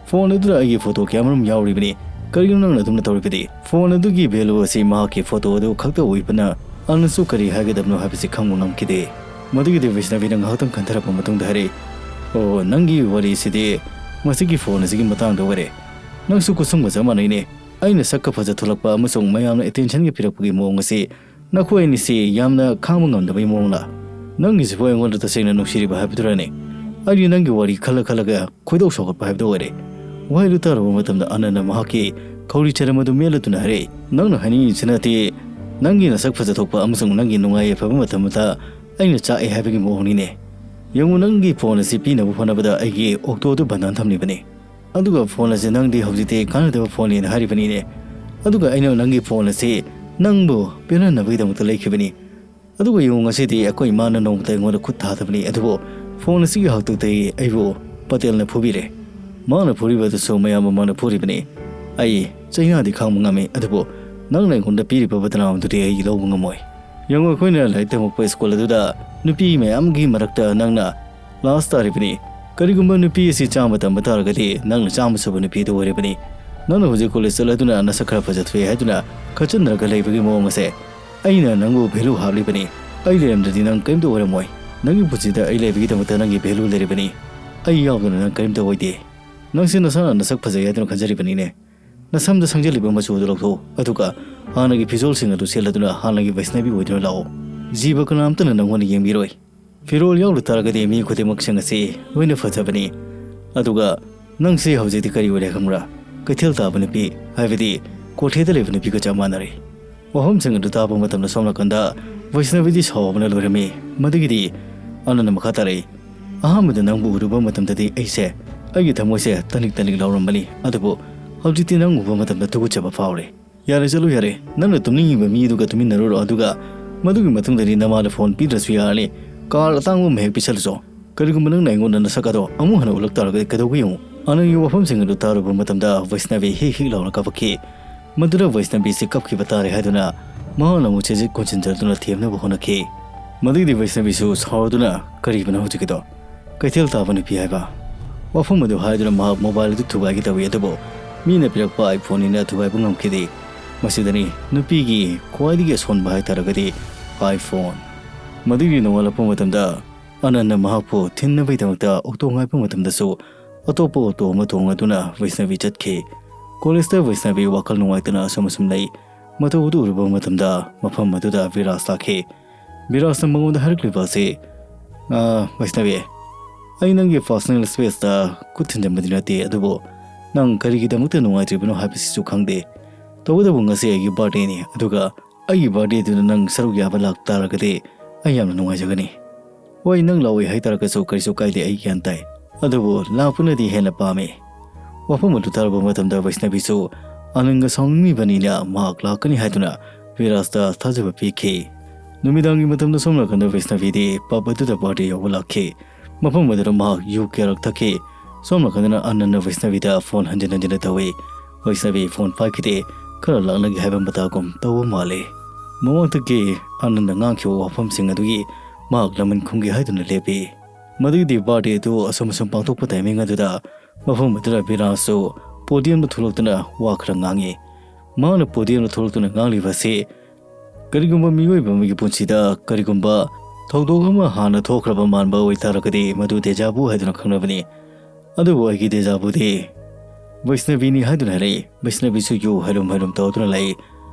ꯐꯣꯟ ꯑꯗꯨꯗ ꯑꯩꯒꯤ ꯐꯣꯇꯣ ꯀꯌꯥꯃꯔꯨꯝ ꯌꯥꯎꯔꯤꯕꯅꯤ꯫ ꯀꯔꯤꯒꯤꯅꯣ ꯅꯪꯅ ꯑꯗꯨꯝꯅ ꯇꯧꯔꯤꯕꯗꯤ?" ꯐꯣꯟ ꯑꯗꯨꯒꯤ ꯚꯦꯂꯨ ꯑꯁꯤ ꯃꯍꯥꯛꯀꯤ ꯐꯣꯇꯣ ꯑꯗꯨ ꯈꯛꯇ ꯑꯣꯏꯕꯅ ꯑꯅꯟꯁꯨ ꯀꯔꯤ ꯍꯥꯏꯒꯗꯕꯅꯣ ꯍꯥꯏꯕꯁꯤ ꯈꯪꯕ ꯉꯝꯈꯤꯗꯦ꯫ ꯃꯗꯨꯒꯤꯗꯤ ꯕꯩꯁꯅꯕꯤꯅ ꯉꯥꯏꯍꯥꯛꯇꯪ ꯈꯟꯊꯔꯛꯄ ꯃꯇꯨꯡꯗ ꯍꯥꯏꯔꯛꯏ, "ꯑꯣ, ꯅꯪꯒꯤ ꯋꯥꯔꯤꯁꯤꯗꯤ ꯃꯁꯤꯒꯤ ꯐꯣꯟ ꯑꯁꯤꯒꯤ ꯃꯇꯥꯡꯗ ꯑꯣꯏꯔꯦ꯫ ꯅꯪꯁꯨ ꯀꯨꯁꯨꯝꯒ ꯆꯞ ꯃꯥꯟꯅꯩꯅꯦ꯫ ꯑꯩꯅ ꯁꯛꯀ ꯐꯖ ꯊꯣꯛꯂꯛꯄ ꯑꯃꯁꯨꯡ ꯃꯌꯥꯝꯅ ꯑꯦꯇꯦꯟꯁꯟꯒ ꯄꯤꯔꯛꯄꯒꯤ ꯃꯑꯣꯡ ꯑꯁꯤ ꯅꯈꯣꯏ ꯑꯅꯤꯁꯤ ꯌꯥꯝꯅ ꯈꯥꯡꯕ ꯉꯝꯗꯕꯒꯤ ꯃꯑꯣꯡꯂ? ꯅꯪꯒꯤꯁꯤꯕꯨ ꯑꯩꯉꯣꯟꯗ ꯇꯁꯦꯡꯅ ꯅꯨꯡꯁꯤꯔꯤꯕ ꯍꯥꯏꯕꯗꯨꯔꯅꯦ? ꯑꯩꯗꯤ ꯅꯪꯒꯤ ꯋꯥꯔꯤ ꯈꯜꯂ ꯈꯜꯂꯒ ꯈꯣꯏꯗꯧ ꯁꯥꯎꯒꯠꯄ ꯍꯥꯏꯕꯗꯨ ꯑꯣꯏꯔꯦ꯫" ꯋꯥꯍꯩꯗꯨ ꯇꯥꯔꯨꯕ ꯃꯇꯝꯗ ꯑꯅꯟꯅ ꯃꯍꯥꯛꯀꯤ ꯈꯧꯔꯤ ꯆꯔꯝ ꯑꯗꯨ ꯃꯦꯠꯂꯗꯨꯅ ꯍꯥꯏꯔꯛꯏ, "ꯅꯪꯅ ꯍꯥꯏꯅꯤꯡꯉꯤꯁꯤꯅꯗꯤ ꯅꯪꯒꯤ ꯅꯁꯛ ꯐꯖꯊꯣꯛꯄ ꯑꯃꯁꯨꯡ ꯅꯪꯒꯤ ꯅꯨꯡꯉꯥꯏ ꯌꯥꯏꯐꯕ ꯃꯇꯝꯗ ꯑꯩꯅ ꯆꯥꯛꯑꯦ ꯍꯥꯏꯕꯒꯤ ꯃꯑꯣꯡꯅꯤꯅꯦ꯫ ꯌꯦꯡꯉꯨ, ꯅꯪꯒꯤ ꯐꯣꯟ ꯑꯁꯤ ꯄꯤꯅꯕ ꯍꯣꯠꯅꯕꯗ ꯑꯩꯒꯤ ꯑꯣꯛꯇꯣꯗꯨ ꯕꯟꯗꯥꯟ ꯊꯝꯂꯤꯕꯅꯤ꯫ ꯑꯗꯨꯒ ꯐꯣꯟ ꯑꯁꯤ ꯅꯪꯗꯤ ꯍꯧꯖꯤꯛꯇꯤ ꯀꯥꯟꯅꯗꯕ ꯐꯣꯟꯅꯦꯅ ꯍꯥꯏꯔꯤꯕꯅꯤꯅꯦ꯫ ꯑꯗꯨꯒ ꯑꯩꯅ ꯅꯪꯒꯤ ꯐꯣꯟ ꯑꯁꯤ ꯅꯪꯕꯨ ꯄꯦꯟꯍꯟꯅꯕꯒꯤꯗꯃꯛꯇ ꯂꯩꯈꯤꯕꯅꯤ꯫ ꯑꯗꯨꯒ ꯌꯦꯡꯉꯨ, ꯉꯁꯤꯗꯤ ꯑꯩꯈꯣꯏ ꯏꯃꯥꯅ ꯅꯣꯡꯃꯇ ꯑꯩꯉꯣꯟꯗ ꯈꯨꯠ ꯊꯥꯗꯕꯅꯤ, ꯑꯗꯨꯕꯨ ꯐꯣꯟ ꯑꯁꯤꯒꯤ ꯍꯥꯛꯇꯛꯇꯒꯤ ꯑꯩꯕꯨ ꯄꯇꯦꯜꯅ ꯐꯨꯕꯤꯔꯦ꯫ ꯃꯥꯅ ꯐꯨꯔꯤꯕꯗꯨꯁꯨ ꯃꯌꯥꯝ ꯃꯃꯥꯡꯗ ꯐꯨꯔꯤꯕꯅꯤ꯫ ꯑꯩ ꯆꯩꯅꯥꯗꯤ ꯈꯥꯡꯕ ꯉꯝꯃꯤ, ꯑꯗꯨꯕꯨ ꯅꯪꯅ ꯑꯩꯉꯣꯟꯗ ꯄꯤꯔꯤꯕ ꯕꯗꯅꯥꯝ ꯑꯗꯨꯗꯤ ꯑꯩ ꯂꯧꯕ ꯉꯝꯃꯣꯏ꯫ ꯌꯦꯡꯉꯨ, ꯑꯩꯈꯣꯏꯅ ꯂꯥꯏꯔꯤꯛ ꯇꯝꯃꯛꯄ ꯁ꯭ꯀꯨꯜ ꯑꯗꯨꯗ ꯅꯨꯄꯤ ꯃꯌꯥꯝꯒꯤ ꯃꯔꯛꯇ ꯅꯪꯅ ꯂꯥꯁ ꯇꯥꯔꯤꯕꯅꯤ꯫ ꯀꯔꯤꯒꯨꯝꯕ ꯅꯨꯄꯤ ꯑꯁꯤ ꯆꯥꯝꯃ ꯇꯝꯕ ꯇꯥꯔꯒꯗꯤ ꯅꯪꯅ ꯆꯥꯝꯃ ꯁꯨꯕ ꯅꯨꯄꯤ ꯑꯗꯨ ꯑꯣꯏꯔꯤꯕꯅꯤ꯫ ꯅꯪꯅ ꯍꯧꯖꯤꯛ ꯀꯣꯂꯦꯖ ꯆꯠꯂꯗꯨꯅ ꯅꯁꯛ ꯈꯔ ꯐꯖꯊꯣꯛꯑꯦ ꯍꯥꯏꯗꯨꯅ ꯈꯠꯆꯟꯅꯔꯒ ꯂꯩꯕꯒꯤ ꯃꯑꯣꯡ ꯑꯁꯦ ꯑꯩꯅ ꯅꯪꯕꯨ ꯚꯦꯂꯨ ꯍꯥꯞꯂꯤꯕꯅꯤ꯫ ꯑꯩ ꯂꯩꯔꯝꯗ꯭ꯔꯗꯤ ꯅꯪ ꯀꯔꯤꯝꯇ ꯑꯣꯏꯔꯝꯃꯣꯏ꯫ ꯅꯪꯒꯤ ꯄꯨꯟꯁꯤꯗ ꯑꯩ ꯂꯩꯕꯒꯤꯗꯃꯛꯇ ꯅꯪꯒꯤ ꯚꯦꯂꯨ ꯂꯩꯔꯤꯕꯅꯤ꯫ ꯑꯩ ꯌꯥꯎꯗꯅ ꯅꯪ ꯀꯔꯤꯝꯇ ꯑꯣꯏꯗꯦ꯫ ꯅꯪꯁꯦ ꯅꯁꯥꯅ ꯅꯁꯛ ꯐꯖꯩ ꯍꯥꯏꯗꯨꯅ ꯈꯟꯖꯔꯤꯕꯅꯤꯅꯦ꯫ ꯅꯁꯝꯗ ꯁꯪꯖꯜꯂꯤꯕ ꯃꯆꯨ ꯑꯗꯨ ꯂꯧꯊꯣꯛꯎ, ꯑꯗꯨꯒ ꯍꯥꯟꯅꯒꯤ ꯐꯤꯖꯣꯜꯁꯤꯡ ꯑꯗꯨ ꯁꯦꯠꯂꯗꯨꯅ ꯍꯥꯟꯅꯒꯤ ꯚꯩꯁꯅꯕꯤ ꯑꯣꯏꯗꯨꯅ ꯂꯥꯛꯑꯣ꯫ ꯖꯤꯕ ꯀꯅꯥꯝꯇꯅ ꯅꯪꯉꯣꯟꯗ ꯌꯦꯡꯕꯤꯔꯣꯏ꯫ ꯐꯤꯔꯣꯜ ꯌꯥꯎꯗ ꯇꯥꯔꯒꯗꯤ ꯃꯤ ꯈꯨꯗꯤꯡꯃꯛꯁꯤꯡ ꯑꯁꯤ ꯂꯣꯏꯅ ꯐꯖꯕꯅꯤ꯫ ꯑꯗꯨꯒ ꯅꯪꯁꯤ ꯍꯧꯖꯤꯛꯇꯤ ꯀꯔꯤ ꯑꯣꯏꯔꯦ ꯈꯪꯕ꯭ꯔꯥ? ꯀꯩꯊꯦꯜ ꯇꯥꯕ ꯅꯨꯄꯤ, ꯍꯥꯏꯕꯗꯤ ꯀꯣꯊꯦꯗ ꯂꯩꯕ ꯅꯨꯄꯤꯒ ꯆꯞ ꯃꯥꯟꯅꯔꯦ꯫ ꯋꯥꯐꯝꯁꯤꯡ ꯑꯗꯨ ꯇꯥꯕ ꯃꯇꯝꯗ ꯁꯣꯝ ꯅꯥꯀꯟꯗ ꯚꯩꯁꯅꯕꯤꯗꯤ ꯁꯥꯎꯕꯅ ꯂꯣꯏꯔꯝꯃꯤ꯫ ꯃꯗꯨꯒꯤꯗꯤ ꯑꯅꯟꯅ ꯃꯈꯥ ꯇꯥꯔꯛꯏ, "ꯑꯍꯥꯟꯕꯗ ꯅꯪꯕꯨ ꯎꯔꯨꯕ ꯃꯇꯝꯗꯗꯤ ꯑꯩꯁꯦ, ꯑꯩꯒꯤ ꯊꯃꯣꯏꯁꯦ ꯇꯅꯤꯛ ꯇꯅꯤꯛ ꯂꯥꯎꯔꯝꯕꯅꯤ, ꯑꯗꯨꯕꯨ ꯍꯧꯖꯤꯛꯇꯤ ꯅꯪ ꯎꯕ ꯃꯇꯝꯗ ꯇꯨꯀꯠꯆꯕ ꯐꯥꯎꯔꯦ꯫ ꯌꯥꯔꯦ, ꯆꯠꯂꯨ ꯌꯥꯔꯦ, ꯅꯪꯅ ꯇꯨꯝꯅꯤꯡꯉꯤꯕ ꯃꯤꯗꯨꯒ ꯇꯨꯃꯤꯟꯅꯔꯨꯔꯣ, ꯑꯗꯨꯒ ꯃꯗꯨꯒꯤ ꯃꯇꯨꯡꯗꯗꯤ ꯅꯃꯥꯗ ꯐꯣꯟ ꯄꯤꯗ꯭ꯔꯁꯨ ꯌꯥꯔꯅꯤ, ꯀꯥꯔ ꯑꯇꯥꯡꯕ ꯑꯃ ꯍꯦꯛ ꯄꯤꯁꯜꯂꯨꯆꯣ꯫ ꯀꯔꯤꯒꯨꯝꯕ ꯅꯪꯅ ꯑꯩꯉꯣꯟꯗ ꯅꯁꯛ ꯑꯗꯣ ꯑꯃꯨꯛ ꯍꯟꯅ ꯎꯠꯂꯛ ꯇꯥꯔꯒꯗꯤ ꯀꯩꯗꯧꯒꯦ ꯌꯦꯡꯉꯨ"꯫ ꯑꯅꯟꯒꯤ ꯋꯥꯐꯝꯁꯤꯡ ꯑꯗꯨ ꯇꯥꯔꯨꯕ ꯃꯇꯝꯗ ꯚꯩꯁꯅꯕꯤ ꯍꯤꯛ ꯍꯤꯛ ꯂꯥꯎꯅ ꯀꯞꯄꯛꯈꯤ꯫ ꯃꯗꯨꯗ ꯚꯩꯁꯅꯕꯤꯁꯤ ꯀꯞꯈꯤꯕ ꯇꯥꯔꯦ ꯍꯥꯏꯗꯨꯅ ꯃꯍꯥꯛꯅ ꯑꯃꯨꯛ ꯆꯦꯖꯤꯠ ꯀꯣꯟꯁꯤꯟꯖꯗꯨꯅ ꯊꯦꯝꯅꯕ ꯍꯣꯠꯅꯈꯤ꯫ ꯃꯗꯨꯒꯤꯗꯤ ꯚꯩꯁꯅꯕꯤꯁꯨ ꯁꯥꯎꯔꯗꯨꯅ, "ꯀꯔꯤꯕꯅꯣ ꯍꯧꯖꯤꯛꯀꯤꯗꯣ? ꯀꯩꯊꯦꯜ ꯇꯥꯕ ꯅꯨꯄꯤ ꯍꯥꯏꯕ?" ꯋꯥꯐꯝ ꯑꯗꯨ ꯍꯥꯏꯗꯨꯅ ꯃꯍꯥꯛ ꯃꯣꯕꯥꯏꯜ ꯑꯗꯨ ꯊꯨꯒꯥꯏꯒꯦ ꯇꯧꯏ, ꯑꯗꯨꯕꯨ ꯃꯤꯅ ꯄꯤꯔꯛꯄ iPhone ꯅꯤꯅ ꯊꯨꯒꯥꯏꯕ ꯉꯝꯈꯤꯗꯦ꯫ ꯃꯁꯤꯗꯅꯤ ꯅꯨꯄꯤꯒꯤ ꯈ꯭ꯋꯥꯏꯗꯒꯤ ꯑꯁꯣꯟꯕ ꯍꯥꯏꯇꯥꯔꯒꯗꯤ iPhone꯫ ꯃꯗꯨꯒꯤ ꯅꯣꯡꯉꯥꯜꯂꯛꯄ ꯃꯇꯝꯗ ꯑꯅꯟꯅ ꯃꯍꯥꯛꯄꯨ ꯊꯤꯟꯅꯕꯒꯤꯗꯃꯛꯇ ꯑꯣꯇꯣ ꯉꯥꯏꯕ ꯃꯇꯝꯗꯁꯨ ꯑꯇꯣꯞꯄ ꯑꯣꯇꯣ ꯑꯃ ꯇꯣꯡꯂꯗꯨꯅ ꯚꯩꯁꯅꯕꯤ ꯆꯠꯈꯤ꯫ ꯀꯣꯂꯦꯖꯇ ꯚꯩꯁꯅꯕꯤ ꯋꯥꯈꯜ ꯅꯨꯡꯉꯥꯏꯇꯅ ꯑꯁꯨꯝ ꯑꯁꯨꯝ ꯂꯩ꯫ ꯃꯇꯧ ꯑꯗꯨ ꯎꯔꯨꯕ ꯃꯇꯝꯗ ꯃꯐꯝ ꯑꯗꯨꯗ ꯕꯤꯔꯥꯖ ꯂꯥꯛꯈꯤ꯫ ꯕꯤꯔꯥꯖꯅ ꯃꯉꯣꯟꯗ ꯍꯥꯏꯔꯛꯂꯤꯕ ꯑꯁꯤ, "ꯑꯥ, ꯚꯩꯁꯅꯕꯤ, ꯑꯩ ꯅꯪꯒꯤ personal space ꯇ ꯈꯨꯠ ꯊꯤꯟꯖꯟꯕꯗꯤ ꯅꯠꯇꯦ, ꯑꯗꯨꯕꯨ ꯅꯪ ꯀꯔꯤꯒꯤꯗꯃꯛꯇ ꯅꯨꯡꯉꯥꯏꯇ꯭ꯔꯤꯕꯅꯣ ꯍꯥꯏꯕꯁꯤꯁꯨ ꯈꯪꯗꯦ꯫ ꯇꯧꯕꯇꯕꯨ ꯉꯁꯤ ꯑꯩꯒꯤ birthday ꯅꯤ, ꯑꯗꯨꯒ ꯑꯩꯒꯤ birthday ꯗꯨꯗ ꯅꯪ ꯁꯔꯨꯛ ꯌꯥꯕ ꯂꯥꯛꯇꯥꯔꯒꯗꯤ ꯑꯩ ꯌꯥꯝꯅ ꯅꯨꯡꯉꯥꯏꯖꯒꯅꯤ"꯫ "ꯍꯣꯏ, ꯅꯪ ꯂꯥꯛꯑꯣꯏ ꯍꯥꯏꯇꯥꯔꯒꯁꯨ ꯀꯔꯤꯁꯨ ꯀꯥꯏꯗꯦ, ꯑꯩ ꯒ꯭ꯌꯥꯟ ꯇꯥꯏ꯫ ꯑꯗꯨꯕꯨ ꯂꯥꯛꯄꯅꯗꯤ ꯍꯦꯟꯅ ꯄꯥꯝꯃꯤ"꯫ ꯋꯥꯐꯝ ꯑꯗꯨ ꯇꯥꯔꯕ ꯃꯇꯝꯗ ꯕꯩꯁꯅꯕꯤꯁꯨ ꯑꯅꯟꯒ ꯁꯥꯎꯅꯤꯡꯂꯤꯕꯅꯤꯅ ꯃꯍꯥꯛ ꯂꯥꯛꯀꯅꯤ ꯍꯥꯏꯗꯨꯅ ꯕꯤꯔꯥꯖꯇ ꯊꯥꯖꯕ ꯄꯤꯈꯤ꯫ ꯅꯨꯃꯤꯗꯥꯡꯒꯤ ꯃꯇꯝꯗ ꯁꯣꯝ ꯅꯥꯀꯟꯗ ꯕꯩꯁꯅꯕꯤꯗꯤ ꯄꯕ ꯑꯗꯨꯗ ꯄꯥꯔꯇꯤ ꯌꯥꯎꯕ ꯂꯥꯛꯈꯤ꯫ ꯃꯐꯝ ꯑꯗꯨꯗ ꯃꯍꯥꯛ ꯌꯨ ꯀꯌꯥꯔꯛ ꯊꯛꯈꯤ꯫ ꯁꯣꯝ ꯅꯥꯀꯟꯗꯅ ꯑꯅꯟꯅ ꯕꯩꯁꯅꯕꯤꯗ ꯐꯣꯟ ꯍꯟꯖꯤꯟ ꯍꯟꯖꯤꯟꯅ ꯇꯧꯏ꯫ ꯕꯩꯁꯅꯕꯤ ꯐꯣꯟ ꯄꯥꯏꯈꯤꯗꯦ, ꯈꯔ ꯂꯥꯛꯅꯒꯦ ꯍꯥꯏꯕ ꯃꯇꯥꯒꯨꯝ ꯇꯧꯕ ꯃꯥꯜꯂꯤ꯫ ꯃꯃꯥꯡꯗꯒꯤ ꯑꯅꯟꯅ ꯉꯥꯡꯈꯤꯕ ꯋꯥꯐꯝꯁꯤꯡ ꯑꯗꯨꯒꯤ ꯃꯍꯥꯛ ꯂꯃꯟ ꯈꯨꯝꯒꯦ ꯍꯥꯏꯗꯨꯅ ꯂꯦꯞꯄꯤ꯫ ꯃꯗꯨꯒꯤꯗꯤ ꯄꯥꯔꯇꯤ ꯑꯗꯨ ꯑꯁꯨꯝ ꯑꯁꯨꯝ ꯄꯥꯡꯊꯣꯛꯄ ꯇꯥꯏꯃꯤꯡ ꯑꯗꯨꯗ ꯃꯐꯝ ꯑꯗꯨꯗ ꯕꯤꯔꯥꯖꯁꯨ ꯄꯣꯗꯤꯌꯝꯗ ꯊꯣꯛꯂꯛꯇꯨꯅ ꯋꯥ ꯈꯔ ꯉꯥꯡꯉꯤ꯫ ꯃꯍꯥꯛꯅ ꯄꯣꯗꯤꯌꯝꯗ ꯊꯣꯛꯂꯛꯇꯨꯅ ꯉꯥꯡꯂꯤꯕ ꯑꯁꯤ ꯀꯔꯤꯒꯨꯝꯕ ꯃꯤꯑꯣꯏꯕ ꯑꯃꯒꯤ ꯄꯨꯟꯁꯤꯗ ꯀꯔꯤꯒꯨꯝꯕ ꯊꯧꯗꯣꯛ ꯑꯃ ꯍꯥꯟꯅ ꯊꯣꯛꯈ꯭ꯔꯕ ꯃꯥꯟꯕ ꯑꯣꯏꯇꯥꯔꯒꯗꯤ ꯃꯗꯨ ꯗꯦꯖꯥꯕꯨ ꯍꯥꯏꯗꯨꯅ ꯈꯪꯅꯕꯅꯤ꯫ ꯑꯗꯨꯕꯨ ꯑꯩꯒꯤ ꯗꯦꯖꯥꯕꯨꯗꯤ ꯕꯩꯁꯅꯕꯤꯅꯤ ꯍꯥꯏꯗꯨꯅ ꯍꯥꯏꯔꯛꯏ꯫ ꯕꯩꯁꯅꯕꯤꯁꯨ ꯌꯨ ꯍꯩꯔꯨꯝ ꯍꯩꯔꯨꯝ ꯇꯧꯗꯨꯅ ꯂꯩ꯫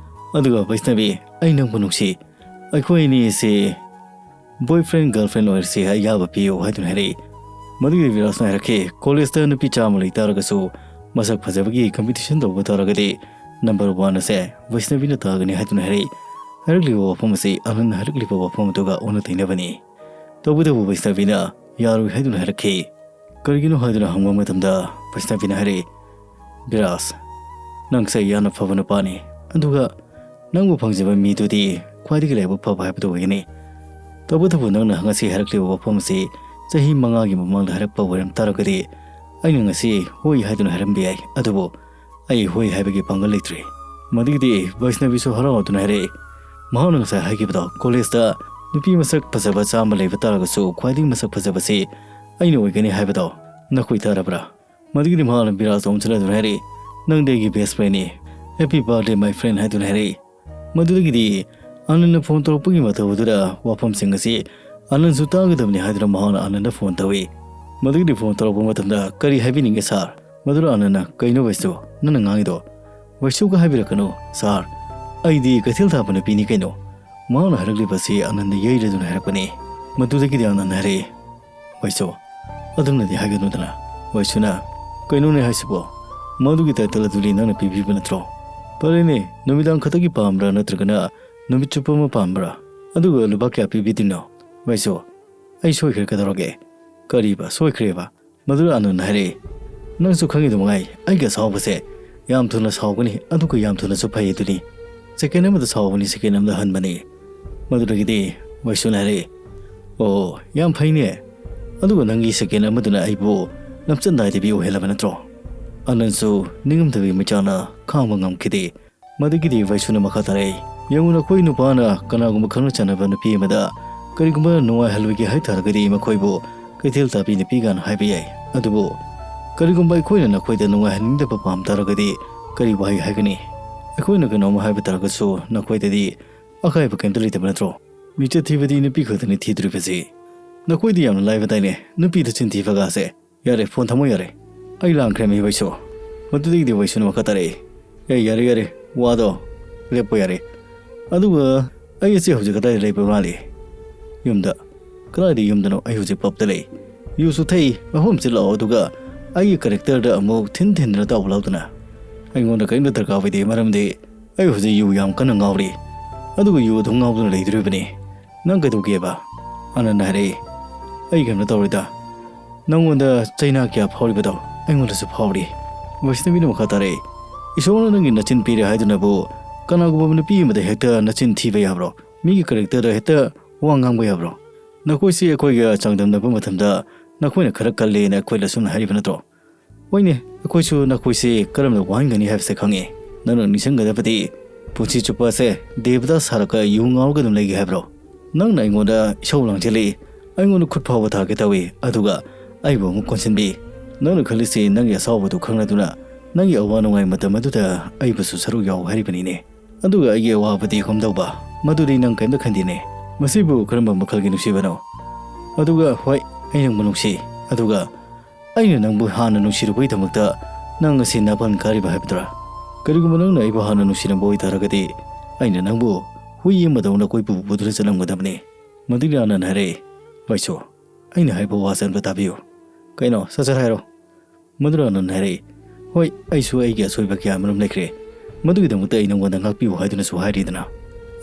ꯑꯗꯨꯒ ꯕꯩꯁꯅꯕꯤ, "ꯑꯩ ꯅꯪꯕꯨ ꯅꯨꯡꯁꯤ꯫ ꯑꯩꯈꯣꯏ ꯑꯅꯤ ꯑꯁꯤ boyfriend girlfriend ꯑꯣꯏꯔꯁꯤ, ꯑꯌꯥꯕ ꯄꯤꯌꯨ" ꯍꯥꯏꯗꯨꯅ ꯍꯥꯏꯔꯛꯏ꯫ ꯃꯗꯨꯒꯤ ꯕꯤꯔꯥꯖꯅ ꯍꯥꯏꯔꯛꯈꯤ, "ꯀꯣꯂꯦꯖꯇ ꯅꯨꯄꯤ ꯆꯥꯝꯃ ꯂꯩ ꯇꯥꯔꯒꯁꯨ ꯃꯁꯛ ꯐꯖꯕꯒꯤ competition ꯇꯧꯕ ꯇꯥꯔꯒꯗꯤ number one ꯑꯁꯦ ꯕꯩꯁꯅꯕꯤꯅ ꯇꯥꯒꯅꯤ" ꯍꯥꯏꯗꯨꯅ ꯍꯥꯏꯔꯛꯏ꯫ ꯍꯥꯏꯔꯛꯂꯤꯕ ꯋꯥꯐꯝ ꯑꯁꯤ ꯑꯅꯟꯅ ꯍꯥꯏꯔꯛꯂꯤꯕ ꯋꯥꯐꯝ ꯑꯗꯨꯒ ꯑꯣꯟꯅ ꯇꯩꯅꯕꯅꯤ꯫ ꯇꯧꯕꯇꯕꯨ ꯕꯩꯁꯅꯕꯤꯅ ꯌꯥꯔꯣꯏ ꯍꯥꯏꯗꯨꯅ ꯍꯥꯏꯔꯛꯈꯤ꯫ ꯀꯔꯤꯒꯤꯅꯣ ꯍꯥꯏꯗꯨꯅ ꯍꯪꯕ ꯃꯇꯝꯗ ꯕꯩꯁꯅꯕꯤꯅ ꯍꯥꯏꯔꯛꯏ, "ꯕꯤꯔꯥꯖ, ꯅꯪꯁꯦ ꯌꯥꯝꯅ ꯐꯕ ꯅꯨꯄꯥꯅꯤ, ꯑꯗꯨꯒ ꯅꯪꯕꯨ ꯐꯪꯖꯕ ꯃꯤꯗꯨꯗꯤ ꯈ꯭ꯋꯥꯏꯗꯒꯤ ꯂꯥꯏꯕꯛ ꯐꯕ ꯍꯥꯏꯕꯗꯨ ꯑꯣꯏꯒꯅꯤ꯫ ꯇꯧꯕꯇꯕꯨ ꯅꯪꯅ ꯉꯁꯤ ꯍꯥꯏꯔꯛꯂꯤꯕ ꯋꯥꯐꯝ ꯑꯁꯤ ꯆꯍꯤ ꯃꯉꯥꯒꯤ ꯃꯃꯥꯡꯗ ꯍꯥꯏꯔꯛꯄ ꯑꯣꯏꯔꯝ ꯇꯥꯔꯒꯗꯤ ꯑꯩꯅ ꯉꯁꯤ ꯍꯣꯏ ꯍꯥꯏꯗꯨꯅ ꯍꯥꯏꯔꯝꯕ ꯌꯥꯏ, ꯑꯗꯨꯕꯨ ꯑꯩ ꯍꯣꯏ ꯍꯥꯏꯕꯒꯤ ꯄꯥꯡꯒꯜ ꯂꯩꯇ꯭ꯔꯤ"꯫ ꯃꯗꯨꯒꯤꯗꯤ ꯕꯩꯁꯅꯕꯤꯁꯨ ꯍꯔꯥꯎꯗꯨꯅ ꯍꯥꯏꯔꯛꯏ, "ꯃꯍꯥꯛꯅ ꯉꯁꯥꯏ ꯍꯥꯏꯈꯤꯕꯗꯣ, ꯀꯣꯂꯦꯖꯇ ꯅꯨꯄꯤ ꯃꯁꯛ ꯐꯖꯕ ꯆꯥꯝꯃ ꯂꯩꯕ ꯇꯥꯔꯒꯁꯨ ꯈ꯭ꯋꯥꯏꯗꯒꯤ ꯃꯁꯛ ꯐꯖꯕꯁꯤ ꯑꯩꯅ ꯑꯣꯏꯒꯅꯤ ꯍꯥꯏꯕꯗꯣ ꯅꯈꯣꯏ ꯇꯥꯔꯕ꯭ꯔꯥ?" ꯃꯗꯨꯒꯤꯗꯤ ꯃꯍꯥꯛꯅ ꯕꯤꯔꯥꯖ ꯑꯣꯟꯁꯤꯜꯂꯗꯨꯅ ꯍꯥꯏꯔꯛꯏ, "ꯅꯪꯗꯤ ꯑꯩꯒꯤ best friendꯅꯤ, happy birthday my friend" ꯍꯥꯏꯗꯨꯅ ꯍꯥꯏꯔꯛꯏ꯫ ꯃꯗꯨꯗꯒꯤꯗꯤ ꯑꯅꯟꯅ ꯐꯣꯟ ꯇꯧꯔꯛꯄꯒꯤ ꯃꯇꯧ ꯑꯗꯨꯗ ꯋꯥꯐꯝꯁꯤꯡ ꯑꯁꯤ ꯑꯅꯟꯁꯨ ꯇꯥꯒꯗꯕꯅꯤ ꯍꯥꯏꯗꯨꯅ ꯃꯍꯥꯛꯅ ꯑꯅꯟꯗ ꯐꯣꯟ ꯇꯧꯏ꯫ ꯃꯗꯨꯒꯤꯗꯤ ꯐꯣꯟ ꯇꯧꯔꯛꯄ ꯃꯇꯝꯗ, "ꯀꯔꯤ ꯍꯥꯏꯕꯤꯅꯤꯡꯒꯦ ꯁꯥꯔ?" ꯃꯗꯨꯗ ꯑꯅꯟꯅ, "ꯀꯩꯅꯣ ꯕꯩꯁꯨ, ꯅꯪꯅ ꯉꯥꯡꯉꯤꯗꯣ?" "ꯕꯩꯁꯨꯒ ꯍꯥꯏꯕꯤꯔꯛꯀꯅꯨ ꯁꯥꯔ, ꯑꯩꯗꯤ ꯀꯩꯊꯦꯜ ꯊꯥꯕ ꯅꯨꯄꯤꯅꯤ ꯀꯩꯅꯣ"꯫ ꯃꯍꯥꯛꯅ ꯍꯥꯏꯔꯛꯂꯤꯕꯁꯤ ꯑꯅꯟꯗ ꯌꯩꯔꯗꯨꯅ ꯍꯥꯏꯔꯛꯄꯅꯤ꯫ ꯃꯗꯨꯗꯒꯤꯗꯤ ꯑꯅꯟꯅ ꯍꯥꯏꯔꯛꯏ, "ꯕꯩꯁꯨ, ꯑꯗꯨꯝꯅꯗꯤ ꯍꯥꯏꯒꯅꯨꯗꯅ"꯫ ꯕꯩꯁꯨꯅ, "ꯀꯩꯅꯣꯅꯦ ꯍꯥꯏꯁꯤꯕꯣ? ꯃꯗꯨꯒꯤ title ꯑꯗꯨꯗꯤ ꯅꯪꯅ ꯄꯤꯕꯤꯕ ꯅꯠꯇ꯭ꯔꯣ? ꯐꯔꯦꯅꯦ, ꯅꯨꯃꯤꯗꯥꯡ ꯈꯛꯇꯒꯤ ꯄꯥꯝꯕ꯭ꯔꯥ ꯅꯠꯇ꯭ꯔꯒꯅ ꯅꯨꯃꯤꯠ ꯆꯨꯞꯄ ꯑꯃ ꯄꯥꯝꯕ꯭ꯔꯥ? ꯑꯗꯨꯒ ꯂꯨꯄꯥ ꯀꯌꯥ ꯄꯤꯕꯤꯗꯣꯏꯅꯣ?" ꯕꯩꯁꯨ, ꯑꯩ ꯁꯣꯏꯈ꯭ꯔꯦ, ꯀꯩꯗꯧꯔꯒꯦ? ꯀꯔꯤꯕ ꯁꯣꯏꯈ꯭ꯔꯦꯕ? ꯃꯗꯨꯗ ꯑꯅꯟꯅ ꯍꯥꯏꯔꯛꯏ, "ꯅꯪꯁꯨ ꯈꯪꯉꯤꯗꯨ ꯃꯉꯥꯏ, ꯑꯩꯒ ꯁꯥꯎꯕꯁꯦ ꯌꯥꯝ ꯊꯨꯅ ꯁꯥꯎꯒꯅꯤ, ꯑꯗꯨꯒ ꯌꯥꯝ ꯊꯨꯅꯁꯨ ꯐꯩ ꯑꯗꯨꯅꯤ꯫ ꯁꯦꯀꯦꯟ ꯑꯃꯗ ꯁꯥꯎꯕꯅꯤ, ꯁꯦꯀꯦꯟ ꯑꯃꯗ ꯍꯟꯕꯅꯤ"꯫ ꯃꯗꯨꯗꯒꯤꯗꯤ ꯋꯥꯏꯁꯨꯅ ꯍꯥꯏꯔꯛꯏ, "ꯑꯣ, ꯌꯥꯝ ꯐꯩꯅꯦ꯫ ꯑꯗꯨꯒ ꯅꯪꯒꯤ ꯁꯦꯀꯦꯟ ꯑꯃꯗꯨꯅ ꯑꯩꯕꯨ ꯂꯝꯆꯠ ꯅꯥꯏꯗꯕꯤ ꯑꯣꯏꯍꯜꯂꯕ ꯅꯠꯇ꯭ꯔꯣ?" ꯑꯅꯟꯁꯨ ꯅꯤꯡꯉꯝꯗꯕꯤ ꯃꯩꯆꯥꯛꯅ ꯈꯥꯡꯕ ꯉꯝꯈꯤꯗꯦ꯫ ꯃꯗꯨꯒꯤꯗꯤ ꯋꯥꯏꯁꯨꯅ ꯃꯈꯥ ꯇꯥꯔꯛꯏ, "ꯌꯦꯡꯉꯨ, ꯅꯈꯣꯏ ꯅꯨꯄꯥꯅ ꯀꯅꯥꯒꯨꯝꯕ ꯈꯪꯅ ꯆꯥꯟꯅꯕ ꯅꯨꯄꯤ ꯑꯃꯗ ꯀꯔꯤꯒꯨꯝꯕ ꯅꯨꯡꯉꯥꯏꯍꯜꯂꯣꯏꯒꯦ ꯍꯥꯏ ꯇꯥꯔꯒꯗꯤ ꯃꯈꯣꯏꯕꯨ ꯀꯩꯊꯦꯜ ꯇꯥꯕꯤ ꯅꯨꯄꯤꯒꯅ ꯍꯥꯏꯕ ꯌꯥꯏ꯫ ꯑꯗꯨꯕꯨ ꯀꯔꯤꯒꯨꯝꯕ ꯑꯩꯈꯣꯏꯅ ꯅꯈꯣꯏꯗ ꯅꯨꯡꯉꯥꯏꯍꯟꯅꯤꯡꯗꯕ ꯄꯥꯝ ꯇꯥꯔꯒꯗꯤ ꯀꯔꯤ ꯋꯥꯍꯩ ꯍꯥꯏꯒꯅꯤ? ꯑꯩꯈꯣꯏꯅ ꯀꯩꯅꯣꯝꯃ ꯍꯥꯏꯕ ꯇꯥꯔꯒꯁꯨ ꯅꯈꯣꯏꯗꯗꯤ ꯑꯀꯥꯏꯕ ꯀꯩꯝꯇ ꯂꯩꯇꯕ ꯅꯠꯇ꯭ꯔꯣ? ꯃꯤꯆꯠ ꯊꯤꯕꯗꯤ ꯅꯨꯄꯤ ꯈꯛꯇꯅꯤ ꯊꯤꯗꯣꯔꯤꯕꯁꯤ꯫ ꯅꯈꯣꯏꯗꯤ ꯌꯥꯝꯅ ꯂꯥꯏꯕꯗꯥꯏꯅꯦ, ꯅꯨꯄꯤꯗ ꯆꯤꯟ ꯊꯤꯕꯒꯥꯁꯦ꯫ ꯌꯥꯔꯦ, ꯐꯣꯟ ꯊꯝꯃꯣ ꯌꯥꯔꯦ꯫ ꯑꯩ ꯂꯥꯡꯈ꯭ꯔꯦ ꯃꯤ ꯋꯥꯏꯁꯨ"꯫ ꯃꯗꯨꯗꯒꯤꯗꯤ ꯋꯥꯏꯁꯨꯅ ꯃꯈꯥ ꯇꯥꯔꯛꯏ, "ꯑꯦ, ꯌꯥꯔꯦ, ꯌꯥꯔꯦ, ꯋꯥꯗꯣ ꯂꯦꯞꯄꯣ ꯌꯥꯔꯦ꯫ ꯑꯗꯨꯒ ꯑꯩ ꯑꯁꯤ ꯍꯧꯖꯤꯛ ꯀꯗꯥꯏꯗ ꯂꯩꯕ ꯃꯥꯜꯂꯤ? ꯌꯨꯝꯗ꯫ ꯀꯗꯥꯏꯗ ꯌꯨꯝꯗꯅꯣ? ꯑꯩ ꯍꯧꯖꯤꯛ ꯄꯞꯇ ꯂꯩ꯫ ꯌꯨꯁꯨ ꯊꯛꯏ, ꯃꯐꯝ ꯑꯁꯤ ꯂꯥꯛꯑꯣ, ꯑꯗꯨꯒ ꯑꯩꯒꯤ ꯀꯦꯔꯦꯛꯇꯔꯗ ꯑꯃꯨꯛ ꯊꯤꯟ ꯊꯤꯟꯗꯅ ꯇꯥꯎꯕ ꯂꯥꯎꯗꯅ꯫ ꯑꯩꯉꯣꯟꯗ ꯀꯔꯤꯝꯇ ꯗꯔꯀꯥꯔ ꯑꯣꯏꯗꯦ, ꯃꯔꯝꯗꯤ ꯑꯩ ꯍꯧꯖꯤꯛ ꯌꯨ ꯌꯥꯝ ꯀꯟꯅ ꯉꯥꯎꯔꯤ꯫ ꯑꯗꯨꯒ ꯌꯨ ꯑꯗꯨꯝ ꯉꯥꯎꯗꯨꯅ ꯂꯩꯗꯣꯔꯤꯕꯅꯤ꯫ ꯅꯪ ꯀꯩꯗꯧꯒꯦꯕ?" ꯑꯅꯟꯅ ꯍꯥꯏꯔꯛꯏ, "ꯑꯩ ꯀꯩꯝꯇ ꯇꯧꯔꯣꯏꯗ꯫ ꯅꯪꯉꯣꯟꯗ ꯆꯩꯅꯥ ꯀꯌꯥ ꯐꯥꯎꯔꯤꯕꯗꯣ ꯑꯩꯉꯣꯟꯗꯁꯨ ꯐꯥꯎꯔꯤ"꯫ ꯋꯩꯁꯅꯕꯤꯅ ꯃꯈꯥ ꯇꯥꯔꯛꯏ, "ꯏꯁꯣꯔꯅ ꯅꯪꯒꯤ ꯅꯆꯤꯟ ꯄꯤꯔꯦ ꯍꯥꯏꯗꯨꯅꯕꯨ ꯀꯅꯥꯒꯨꯝꯕ ꯅꯨꯄꯤ ꯑꯃꯗ ꯍꯦꯛꯇ ꯅꯆꯤꯟ ꯊꯤꯕ ꯌꯥꯕ꯭ꯔꯣ? ꯃꯤꯒꯤ ꯀꯦꯔꯦꯛꯇꯔꯗ ꯍꯦꯛꯇ ꯋꯥ ꯉꯥꯡꯕ ꯌꯥꯕ꯭ꯔꯣ? ꯅꯈꯣꯏꯁꯤ ꯑꯩꯈꯣꯏꯒ ꯆꯥꯡꯗꯝꯅꯕ ꯃꯇꯝꯗ ꯅꯈꯣꯏꯅ ꯈꯔ ꯀꯜꯂꯦꯅ ꯑꯩꯈꯣꯏꯗ ꯑꯁꯨꯝꯅ ꯍꯥꯏꯔꯤꯕ ꯅꯠꯇ꯭ꯔꯣ? ꯍꯣꯏꯅꯦ, ꯑꯩꯈꯣꯏꯁꯨ ꯅꯈꯣꯏꯁꯦ ꯀꯔꯝꯅ ꯋꯥꯍꯟꯒꯅꯤ ꯍꯥꯏꯕꯁꯦ ꯈꯪꯉꯦ꯫ ꯅꯪꯅ ꯅꯤꯡꯁꯤꯡꯒꯗꯕꯗꯤ ꯄꯨꯟꯁꯤ ꯆꯨꯞꯄꯁꯦ ꯗꯦꯕꯗꯥ ꯁꯥꯔꯒ ꯌꯨ ꯉꯥꯎꯔꯒ ꯑꯗꯨꯝ ꯂꯩꯒꯦ ꯍꯥꯏꯕ꯭ꯔꯣ? ꯅꯪꯅ ꯑꯩꯉꯣꯟꯗ ꯏꯁꯧ ꯂꯥꯡꯁꯤꯜꯂꯤ, ꯑꯩꯉꯣꯟꯗ ꯈꯨꯠ ꯐꯥꯎꯕ ꯊꯥꯒꯦ ꯇꯧꯏ, ꯑꯗꯨꯒ ꯑꯩꯕꯨ ꯑꯃꯨꯛ ꯀꯣꯟꯁꯤꯟꯕꯤ꯫ ꯅꯪꯅ ꯈꯜꯂꯤꯁꯤ ꯅꯪꯒꯤ ꯑꯁꯥꯎꯕꯗꯨ ꯈꯪꯂꯗꯨꯅ ꯅꯪꯒꯤ ꯑꯋꯥ ꯅꯨꯡꯉꯥꯏ ꯃꯇꯝ ꯑꯗꯨꯗ ꯑꯩꯕꯨꯁꯨ ꯁꯔꯨꯛ ꯌꯥꯎ ꯍꯥꯏꯔꯤꯕꯅꯤꯅꯦ꯫ ꯑꯗꯨꯒ ꯑꯩꯒꯤ ꯑꯋꯥꯕꯗꯤ ꯀꯝꯗꯧꯕ? ꯃꯗꯨꯗꯤ ꯅꯪ ꯀꯔꯤꯝꯇ ꯈꯟꯗꯦꯅꯦ꯫ ꯃꯁꯤꯕꯨ ꯀꯔꯝꯕ ꯃꯈꯜꯒꯤ ꯅꯨꯡꯁꯤꯕꯅꯣ? ꯑꯗꯨꯒ ꯍꯣꯏ, ꯑꯩ ꯅꯪꯕꯨ ꯅꯨꯡꯁꯤ, ꯑꯗꯨꯒ ꯑꯩꯅ ꯅꯪꯕꯨ ꯍꯥꯟꯅ ꯅꯨꯡꯁꯤꯔꯨꯕꯒꯤꯗꯃꯛꯇ ꯅꯪ ꯉꯁꯤ ꯅꯥꯄꯜ ꯀꯥꯔꯤꯕ ꯍꯥꯏꯕꯗꯨꯔꯥ? ꯀꯔꯤꯒꯨꯝꯕ ꯅꯪꯅ ꯑꯩꯕꯨ ꯍꯥꯟꯅ ꯅꯨꯡꯁꯤꯔꯝꯕ ꯑꯣꯏꯇꯥꯔꯒꯗꯤ ꯑꯩꯅ ꯅꯪꯕꯨ ꯍꯨꯏ ꯑꯃꯗꯧꯅ ꯀꯣꯏꯄꯨ ꯄꯨꯗꯨꯅ ꯆꯠꯂꯝꯒꯗꯕꯅꯤ"꯫ ꯃꯗꯨꯒꯤ ꯑꯅꯟꯅ ꯍꯥꯏꯔꯛꯏ, "ꯋꯥꯏꯁꯨ, ꯑꯩꯅ ꯍꯥꯏꯕ ꯋꯥꯁꯦ ꯑꯝꯇ ꯇꯥꯕꯤꯌꯨ"꯫ "ꯀꯩꯅꯣ, ꯁꯠ ꯁꯠ ꯍꯥꯏꯔꯣ"꯫ ꯃꯗꯨꯒꯤ ꯑꯅꯟꯅ ꯍꯥꯏꯔꯛꯏ, "ꯍꯣꯏ, ꯑꯩꯁꯨ ꯑꯩꯒꯤ ꯑꯁꯣꯏꯕ ꯀꯌꯥ ꯑꯃꯔꯣꯝ ꯂꯩꯈ꯭ꯔꯦ꯫ ꯃꯗꯨꯒꯤꯗꯃꯛꯇ ꯑꯩ ꯅꯪꯉꯣꯟꯗ ꯉꯥꯛꯄꯤꯌꯨ ꯍꯥꯏꯗꯨꯅꯁꯨ ꯍꯥꯏꯔꯤꯗꯅ꯫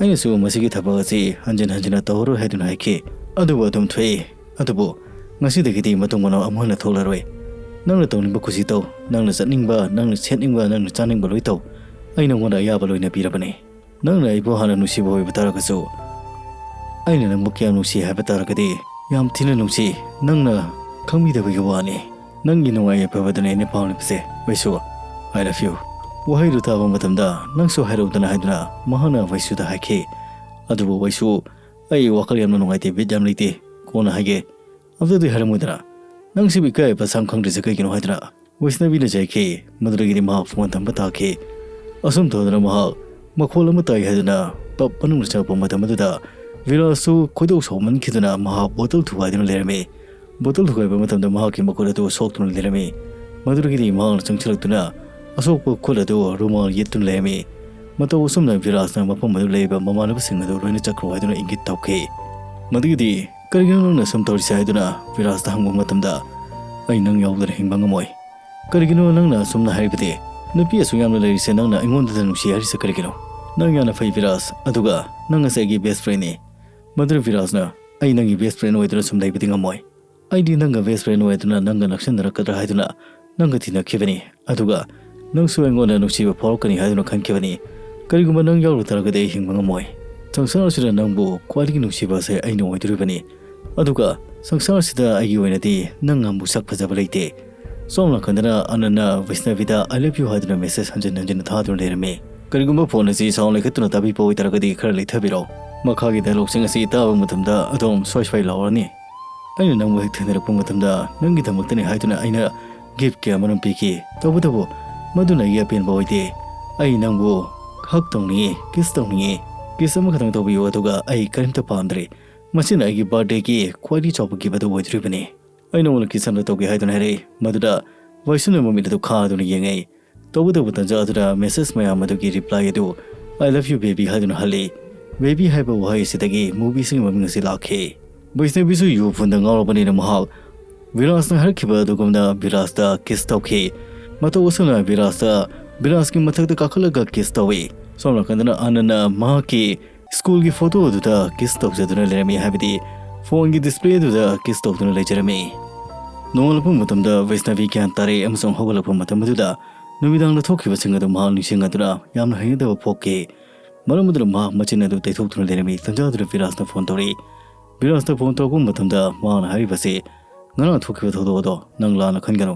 ꯑꯩꯅꯁꯨ ꯃꯁꯤꯒꯤ ꯊꯕꯛ ꯑꯁꯤ ꯍꯟꯖꯤꯟ ꯍꯟꯖꯤꯟꯅ ꯇꯧꯔꯔꯣꯏ ꯍꯥꯏꯗꯨꯅ ꯍꯥꯏꯈꯤ꯫ ꯑꯗꯨꯕꯨ ꯑꯗꯨꯝ ꯊꯣꯛꯏ꯫ ꯑꯗꯨꯕꯨ ꯉꯁꯤꯗꯒꯤꯗꯤ ꯃꯇꯨꯡ ꯃꯅꯥꯎ ꯑꯃꯨꯛ ꯍꯟꯅ ꯊꯣꯛꯂꯔꯣꯏ꯫ ꯅꯪꯅ ꯇꯧꯅꯤꯡꯕ ꯀꯨꯁꯤ ꯇꯧ, ꯅꯪꯅ ꯆꯠꯅꯤꯡꯕ, ꯅꯪꯅ ꯁꯦꯠꯅꯤꯡꯕ, ꯅꯪꯅ ꯆꯥꯅꯤꯡꯕ ꯂꯣꯏ ꯇꯧ꯫ ꯑꯩ ꯅꯉꯣꯟꯗ ꯑꯌꯥꯕ ꯂꯣꯏꯅ ꯄꯤꯔꯕꯅꯤ꯫ ꯅꯪꯅ ꯑꯩꯕꯨ ꯍꯥꯟꯅ ꯅꯨꯡꯁꯤꯕ ꯑꯣꯏꯕ ꯇꯥꯔꯒꯁꯨ, ꯑꯩꯅ ꯅꯪꯕꯨ ꯀꯌꯥꯝ ꯅꯨꯡꯁꯤ ꯍꯥꯏꯕ ꯇꯥꯔꯒꯗꯤ, ꯌꯥꯝ ꯊꯤꯅ ꯅꯨꯡꯁꯤ꯫ ꯅꯪꯅ ꯈꯪꯕꯤꯗꯕꯒꯤ ꯋꯥꯅꯤ꯫ ꯅꯪꯒꯤ ꯅꯨꯡꯉꯥꯏ ꯌꯥꯏꯐꯕꯗꯨꯅꯤ ꯑꯩꯅ ꯄꯥꯝꯂꯤꯕꯁꯦ, ꯋꯩꯁꯨ꯫ I love you꯫ ꯋꯥꯍꯩꯗꯨ ꯇꯥꯕ ꯃꯇꯝꯗ, "ꯅꯪꯁꯨ ꯍꯥꯏꯔꯛꯎꯗꯅ" ꯍꯥꯏꯗꯨꯅ ꯃꯍꯥꯛꯅ ꯋꯩꯁꯨꯗ ꯍꯥꯏꯈꯤ꯫ ꯑꯗꯨꯕꯨ ꯋꯩꯁꯨ, "ꯑꯩ ꯋꯥꯈꯜ ꯌꯥꯝꯅ ꯅꯨꯡꯉꯥꯏꯇꯦ, ꯕꯤꯠ ꯌꯥꯝ ꯂꯩꯇꯦ, ꯀꯣꯟꯅ ꯍꯥꯏꯒꯦ꯫ ꯑꯝꯇꯗꯤ ꯍꯥꯏꯔꯝꯃꯨꯗꯅ, ꯅꯪꯁꯤꯕꯨ ꯏꯀꯥꯏ ꯄꯁꯥꯡ ꯈꯪꯗ꯭ꯔꯤꯁꯦ ꯀꯩꯒꯤꯅꯣ?" ꯍꯥꯏꯗꯨꯅ ꯋꯩꯁꯅꯕꯤꯅ ꯆꯩꯈꯤ꯫ ꯃꯗꯨꯗꯒꯤꯗꯤ ꯃꯍꯥꯛ ꯐꯣꯟ ꯊꯝꯕ ꯇꯥꯈꯤ꯫ ꯑꯁꯨꯝ ꯇꯧꯗꯅ ꯃꯍꯥꯛ ꯃꯈꯣꯜ ꯑꯃ ꯇꯥꯏ ꯍꯥꯏꯗꯨꯅ ꯄꯕ ꯃꯅꯨꯡꯗ ꯆꯪꯂꯛꯄ ꯃꯇꯝ ꯑꯗꯨꯗ, ꯚꯤꯔꯥꯖꯁꯨ ꯈꯣꯏꯗꯧ ꯁꯥꯎꯃꯟꯈꯤꯗꯨꯅ ꯃꯍꯥꯛ ꯕꯣꯇꯜ ꯊꯨꯒꯥꯏꯗꯨꯅ ꯂꯩꯔꯝꯃꯤ꯫ ꯕꯣꯇꯜ ꯊꯨꯒꯥꯏꯕ ꯃꯇꯝꯗ ꯃꯍꯥꯛꯀꯤ ꯃꯈꯨꯠ ꯑꯗꯨ ꯁꯣꯛꯇꯨꯅ ꯂꯩꯔꯝꯃꯤ꯫ ꯃꯗꯨꯗꯒꯤꯗꯤ ꯃꯍꯥꯛꯅ ꯆꯪꯁꯤꯜꯂꯛꯇꯨꯅ ꯑꯁꯣꯛꯄ ꯈꯨꯠ ꯑꯗꯨ ꯔꯨꯃꯥꯜ ꯌꯦꯠꯇꯨꯅ ꯂꯩꯔꯝꯃꯤ꯫ ꯃꯇꯧ ꯑꯁꯨꯝꯅ ꯚꯤꯔꯥꯖꯅ ꯃꯐꯝ ꯑꯗꯨ ꯂꯩꯔꯤꯕ ꯃꯃꯥꯟꯅꯕꯁꯤꯡ ꯑꯗꯨ ꯂꯣꯏꯅ ꯆꯠꯈ꯭ꯔꯣ ꯍꯥꯏꯗꯨꯅ ꯏꯪꯒꯤꯠ ꯇꯧꯈꯤ꯫ ꯃꯗꯨꯒꯤꯗꯤ, "ꯀꯔꯤꯒꯤꯅꯣ ꯅꯪꯅ ꯁꯨꯝ ꯇꯧꯔꯤꯁꯦ?" ꯍꯥꯏꯗꯨꯅ ꯚꯤꯔꯥꯖꯇ ꯍꯪꯕ ꯃꯇꯝꯗ, "ꯑꯩ ꯅꯪ ꯌꯥꯎꯗꯅ ꯍꯤꯡꯕ ꯉꯝꯃꯣꯏ"꯫ "ꯀꯔꯤꯒꯤꯅꯣ ꯅꯪꯅ ꯑꯁꯨꯝꯅ ꯍꯥꯏꯔꯤꯕꯗꯤ? ꯅꯨꯄꯤ ꯑꯁꯨꯛ ꯌꯥꯝꯅ ꯂꯩꯔꯤꯁꯦ ꯅꯪꯅ ꯑꯩꯉꯣꯟꯗꯗ ꯅꯨꯡꯁꯤ ꯍꯥꯏꯔꯤꯁꯦ ꯀꯔꯤꯒꯤꯅꯣ? ꯅꯪ ꯌꯥꯝꯅ ꯐꯩ ꯚꯤꯔꯥꯖ, ꯑꯗꯨꯒ ꯅꯪ ꯑꯁꯤ ꯑꯩꯒꯤ ꯕꯦꯁ ꯐ꯭ꯔꯦꯟꯅꯤ"꯫ ꯃꯗꯨꯅ ꯚꯤꯔꯥꯖꯅ, "ꯑꯩ ꯅꯪꯒꯤ ꯕꯦꯁ ꯐ꯭ꯔꯦꯟ ꯑꯣꯏꯗꯨꯅ ꯁꯨꯝ ꯂꯩꯕꯗꯤ ꯉꯝꯃꯣꯏ꯫ ꯑꯩꯗꯤ ꯅꯪꯒ ꯕꯦꯁ ꯐ꯭ꯔꯦꯟ ꯑꯣꯏꯗꯨꯅ ꯅꯪꯒ ꯅꯛꯁꯤꯟꯅꯔꯛꯀꯗ꯭ꯔꯥ ꯍꯥꯏꯗꯨꯅ ꯅꯪꯒ ꯇꯤꯟꯅꯈꯤꯕꯅꯤ꯫ ꯑꯗꯨꯒ ꯅꯪꯁꯨ ꯑꯩꯉꯣꯟꯗ ꯅꯨꯡꯁꯤꯕ ꯐꯥꯎꯔꯛꯀꯅꯤ ꯍꯥꯏꯗꯨꯅ ꯈꯟꯈꯤꯕꯅꯤ꯫ ꯀꯔꯤꯒꯨꯝꯕ ꯅꯪ ꯌꯥꯎꯔꯨ ꯇꯥꯔꯒꯗꯤ ꯑꯩ ꯍꯤꯡꯕ ꯉꯝꯃꯣꯏ꯫ ꯁꯪꯁꯥꯔ ꯑꯁꯤꯗ ꯅꯪꯕꯨ ꯈ꯭ꯋꯥꯏꯗꯒꯤ ꯅꯨꯡꯁꯤꯕ ꯑꯁꯦ ꯑꯩꯅ ꯑꯣꯏꯗꯣꯔꯤꯕꯅꯤ꯫ ꯑꯗꯨꯒ ꯁꯪꯁꯥꯔ ꯑꯁꯤꯗ ꯑꯩꯒꯤ ꯑꯣꯏꯅꯗꯤ ꯅꯪ ꯉꯝꯕꯨ ꯁꯛ ꯐꯖꯕ ꯂꯩꯇꯦ"꯫ ꯁꯣꯝ ꯅꯥꯀꯟꯗꯅ ꯑꯅꯟꯅ ꯋꯩꯁꯅꯕꯤꯗ "I love you" ꯍꯥꯏꯗꯨꯅ ꯃꯦꯁꯦꯖ ꯍꯟꯖꯤꯟ ꯍꯟꯖꯤꯟꯅ ꯊꯥꯗꯨꯅ ꯂꯩꯔꯝꯃꯤ꯫ ꯀꯔꯤꯒꯨꯝꯕ ꯐꯣꯟ ꯑꯁꯤ ꯁꯥꯎꯟ ꯂꯩꯈꯠꯇꯨꯅ ꯇꯥꯕꯤꯕ ꯑꯣꯏꯇꯥꯔꯒꯗꯤ ꯈꯔ ꯂꯩꯊꯕꯤꯔꯣ꯫ ꯃꯈꯥꯒꯤ ꯗꯥꯏꯂꯣꯒꯁꯤꯡ ꯑꯁꯤ ꯇꯥꯕ ꯃꯇꯝꯗ ꯑꯗꯣꯝ ꯁ꯭ꯋꯥꯏ ꯁ꯭ꯋꯥꯏ ꯂꯥꯎꯔꯅꯤ꯫ ꯑꯩꯅ ꯅꯪꯕꯨ ꯍꯦꯛ ꯊꯦꯡꯅꯔꯛꯄ ꯃꯇꯝꯗ ꯅꯪꯒꯤꯗꯃꯛꯇꯅꯤ ꯍꯥꯏꯗꯨꯅ ꯑꯩꯅ ꯒꯤꯐ ꯀꯌꯥ ꯑꯃꯔꯣꯝ ꯄꯤꯈꯤ꯫ ꯇꯧꯕꯇꯕꯨ ꯃꯗꯨꯅ ꯑꯩꯒꯤ ꯑꯄꯦꯟꯕ ꯑꯣꯏꯗꯦ꯫ ꯑꯩ ꯅꯪꯕꯨ ꯍꯛ ꯇꯧꯅꯤꯡꯉꯤ, ꯀꯤꯁ ꯇꯧꯅꯤꯡꯉꯤ꯫ ꯀꯤꯁ ꯑꯃꯈꯛꯇꯪ ꯇꯧꯕꯤꯌꯨ, ꯑꯗꯨꯒ ꯑꯩ ꯀꯔꯤꯝꯇ ꯄꯥꯝꯗ꯭ꯔꯦ꯫ ꯃꯁꯤꯅ ꯑꯩꯒꯤ ꯕꯥꯔꯊꯗꯦꯒꯤ ꯈ꯭ꯋꯥꯏꯗꯒꯤ ꯆꯥꯎꯕ ꯒꯤꯐ ꯑꯗꯨ ꯑꯣꯏꯗꯣꯔꯤꯕꯅꯤ꯫ ꯑꯩ ꯅꯉꯣꯟꯗ ꯀꯤꯁ ꯑꯃꯇ ꯇꯧꯒꯦ ꯍꯥꯏꯗꯨꯅ ꯍꯥꯏꯔꯛꯏ꯫ ꯃꯗꯨꯗ ꯋꯥꯏꯁꯨꯅ ꯃꯃꯤꯠ ꯑꯗꯨ ꯈꯥꯗꯨꯅ ꯌꯦꯡꯉꯛꯏ꯫ ꯇꯧꯕꯇꯕꯨ ꯇꯟꯖꯥ ꯑꯗꯨꯗ ꯃꯦꯁꯦꯖ ꯃꯌꯥꯝ ꯑꯗꯨꯒꯤ ꯔꯤꯄ꯭ꯂꯥꯏ ꯑꯗꯨ "I love you baby" ꯍꯥꯏꯗꯨꯅ ꯍꯜꯂꯤ꯫ ꯕꯦꯕꯤ ꯍꯥꯏꯕ ꯋꯥꯍꯩ ꯑꯁꯤꯗꯒꯤ ꯃꯨꯚꯤꯁꯤꯒꯤ ꯃꯃꯤꯡ ꯑꯁꯤ ꯂꯥꯛꯈꯤ꯫ ꯕꯩꯁꯅꯕꯤꯁꯨ ꯌꯨ ꯐꯨꯟꯗ ꯉꯥꯎꯔꯕꯅꯤꯅ ꯃꯍꯥꯛ ꯚꯤꯔꯥꯖꯅ ꯍꯥꯏꯔꯛꯈꯤꯕ ꯑꯗꯨꯒꯨꯝꯅ ꯚꯤꯔꯥꯖꯇ ꯀꯤꯁ ꯇꯧꯈꯤ꯫ ꯃꯇꯧ ꯑꯁꯨꯝꯅ ꯚꯤꯔꯥꯖꯇ, ꯚꯤꯔꯥꯖꯀꯤ ꯃꯊꯛꯇ ꯀꯥꯈꯠꯂꯒ ꯀꯤꯁ ꯇꯧꯏ꯫ ꯁꯣꯝ ꯅꯥꯀꯟꯗꯅ ꯑꯅꯟꯅ ꯃꯍꯥꯛꯀꯤ ꯁ꯭ꯀꯨꯜꯒꯤ ꯐꯣꯇꯣ ꯑꯗꯨꯗ ꯀꯤꯁ ꯇꯧꯖꯗꯨꯅ ꯂꯩꯔꯝꯃꯤ, ꯍꯥꯏꯕꯗꯤ ꯐꯣꯟꯒꯤ ꯗꯤꯁꯄ꯭ꯂꯦ ꯑꯗꯨꯗ ꯀꯤꯁ ꯇꯧꯗꯨꯅ ꯂꯩꯖꯔꯝꯃꯤ꯫ ꯅꯣꯡꯉꯥꯜꯂꯛꯄ ꯃꯇꯝꯗ ꯕꯩꯁꯅꯕꯤ ꯒ꯭ꯌꯥꯟ ꯇꯥꯔꯛꯑꯦ ꯑꯃꯁꯨꯡ ꯍꯧꯒꯠꯂꯛꯄ ꯃꯇꯝ ꯑꯗꯨꯗ ꯅꯨꯃꯤꯗꯥꯡꯗ ꯊꯣꯛꯈꯤꯕꯁꯤꯡ ꯑꯗꯨ ꯃꯍꯥꯛ ꯅꯤꯡꯁꯤꯡꯂꯗꯨꯅ ꯌꯥꯝꯅ ꯍꯩꯅꯗꯕ ꯐꯥꯎꯈꯤ꯫ ꯃꯔꯝ ꯑꯗꯨꯅ ꯃꯍꯥꯛ ꯃꯆꯤꯟ ꯑꯗꯨ ꯇꯩꯊꯣꯛꯇꯨꯅ ꯂꯩꯔꯝꯃꯤ꯫ ꯇꯟꯖꯥ ꯑꯗꯨꯗ ꯕꯤꯔꯥꯖꯅ ꯐꯣꯟ ꯇꯧꯔꯛꯏ꯫ ꯕꯤꯔꯥꯖꯇ ꯐꯣꯟ ꯇꯧꯔꯛꯄ ꯃꯇꯝꯗ ꯃꯍꯥꯛꯅ ꯍꯥꯏꯔꯤꯕꯁꯤ, "ꯉꯔꯥꯡ ꯊꯣꯛꯈꯤꯕ ꯊꯧꯗꯣꯛ ꯑꯗꯣ ꯅꯪ ꯂꯥꯟꯅ ꯈꯟꯒꯅꯨ꯫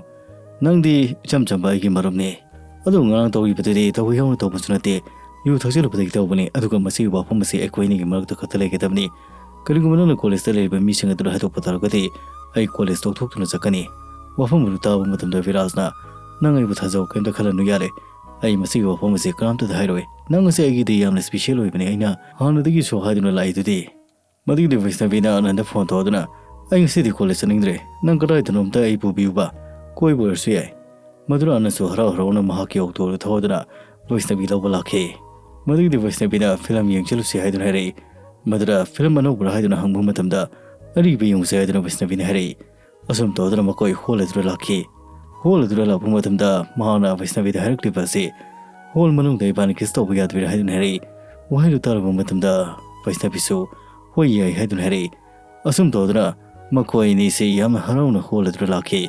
ꯅꯪꯗꯤ ꯏꯆꯝ ꯆꯝꯕ ꯑꯩꯒꯤ ꯃꯔꯨꯞꯅꯤ꯫ ꯑꯗꯨꯕꯨ ꯉꯔꯥꯡ ꯇꯧꯔꯤꯕꯗꯨꯗꯤ ꯊꯋꯥꯏ ꯌꯥꯎꯅ ꯇꯧꯕꯁꯨ ꯅꯠꯇꯦ꯫ ꯌꯨ ꯊꯛꯆꯜꯂꯨꯕꯗꯒꯤ ꯇꯧꯕꯅꯤ꯫ ꯑꯗꯨꯒ ꯃꯁꯤꯒꯤ ꯋꯥꯐꯝ ꯑꯁꯤ ꯑꯩꯈꯣꯏ ꯑꯅꯤꯒꯤ ꯃꯔꯛꯇ ꯈꯛꯇ ꯂꯩꯒꯗꯕꯅꯤ꯫ ꯀꯔꯤꯒꯨꯝꯕ ꯅꯪꯅ ꯀꯣꯂꯦꯖꯇ ꯂꯩꯔꯤꯕ ꯃꯤꯁꯤꯡ ꯑꯗꯨꯗ ꯍꯥꯏꯗꯣꯛꯄ ꯇꯥꯔꯒꯗꯤ ꯑꯩ ꯀꯣꯂꯦꯖ ꯇꯣꯛꯊꯣꯛꯇꯨꯅ ꯆꯠꯀꯅꯤ꯫" ꯋꯥꯐꯝ ꯑꯗꯨ ꯇꯥꯕ ꯃꯇꯝꯗ ꯕꯤꯔꯥꯖꯅ, "ꯅꯪ ꯑꯩꯕꯨ ꯊꯥꯖꯧ, ꯀꯔꯤꯝꯇ ꯈꯜꯂꯅꯨ ꯌꯥꯔꯦ꯫ ꯑꯩ ꯃꯁꯤꯒꯤ ꯋꯥꯐꯝ ꯑꯁꯤ ꯀꯅꯥꯝꯇꯗ ꯍꯥꯏꯔꯣꯏ꯫ ꯅꯪ ꯑꯁꯤ ꯑꯩꯒꯤꯗꯤ ꯌꯥꯝꯅ ꯁ꯭ꯄꯤꯁꯦꯜ ꯑꯣꯏꯕꯅꯤ꯫ ꯑꯩꯅ ꯍꯥꯟꯅꯗꯒꯤꯁꯨ ꯍꯥꯏꯗꯨꯅ ꯂꯥꯛꯏꯗꯨꯗꯤ꯫" ꯃꯗꯨꯒꯤꯗꯤ ꯕꯩꯁꯅꯕꯤꯅ ꯑꯅꯟꯗ ꯐꯣꯟ ꯇꯧꯗꯨꯅ, "ꯑꯩ ꯉꯁꯤꯗꯤ ꯀꯣꯂꯦꯖ ꯆꯠꯅꯤꯡꯗ꯭ꯔꯦ꯫ ꯅꯪ ꯀꯗꯥꯏꯗꯅꯣꯝꯇ ꯑꯩ ꯄꯨꯕꯤꯌꯨꯕ꯫ ꯀꯣꯏꯕ ꯑꯣꯏꯔꯁꯨ ꯌꯥꯏ꯫" ꯃꯗꯨꯅ ꯑꯅꯟꯁꯨ ꯍꯔꯥꯎ ꯍꯔꯥꯎꯅ ꯃꯍꯥꯛꯀꯤ ꯑꯣꯛꯇꯣ ꯑꯗꯨ ꯊꯧꯗꯨꯅ ꯕꯩꯁꯅꯕꯤ ꯂꯧꯕ ꯂꯥꯛꯈꯤ꯫ ꯃꯗꯨꯒꯤꯗꯤ ꯕꯩꯁꯅꯕꯤꯅ ꯐꯤꯂꯝ ꯌꯦꯡ ꯆꯠꯂꯨꯁꯤ ꯍꯥꯏꯗꯨꯅ ꯍꯥꯏꯔꯛꯏ꯫ ꯃꯗꯨꯗ ꯐꯤꯂꯝ ꯑꯅꯧꯕꯔꯥ ꯍꯥꯏꯗꯨꯅ ꯍꯪꯕ ꯃꯇꯝꯗ, "ꯑꯔꯤꯕ ꯌꯦꯡꯉꯨꯁꯤ" ꯍꯥꯏꯗꯨꯅ ꯕꯩꯁꯅꯕꯤꯅ ꯍꯥꯏꯔꯛꯏ꯫ ꯑꯁꯨꯝ ꯇꯧꯗꯨꯅ ꯃꯈꯣꯏ ꯍꯣꯜ ꯑꯗꯨꯗ ꯂꯥꯛꯈꯤ꯫ ꯍꯣꯜ ꯑꯗꯨꯗ ꯂꯥꯛꯄ ꯃꯇꯝꯗ ꯃꯍꯥꯛꯅ ꯕꯩꯁꯅꯕꯤꯗ ꯍꯥꯏꯔꯛꯂꯤꯕ ꯑꯁꯤ, "ꯍꯣꯜ ꯃꯅꯨꯡꯗ ꯏꯕꯥꯅꯤ ꯀꯤꯁ ꯇꯧꯕ ꯌꯥꯗꯣꯏꯔꯥ?" ꯍꯥꯏꯗꯨꯅ ꯍꯥꯏꯔꯛꯏ꯫ ꯋꯥꯍꯩꯗꯨ ꯇꯥꯔꯕ ꯃꯇꯝꯗ ꯕꯩꯁꯅꯕꯤꯁꯨ, "ꯍꯣꯏ, ꯌꯥꯏ" ꯍꯥꯏꯗꯨꯅ ꯍꯥꯏꯔꯛꯏ꯫ ꯑꯁꯨꯝ ꯇꯧꯗꯨꯅ ꯃꯈꯣꯏ ꯑꯅꯤꯁꯤ ꯌꯥꯝꯅ ꯍꯔꯥꯎꯅ ꯍꯣꯜ ꯑꯗꯨꯗ ꯂꯥꯛꯈꯤ꯫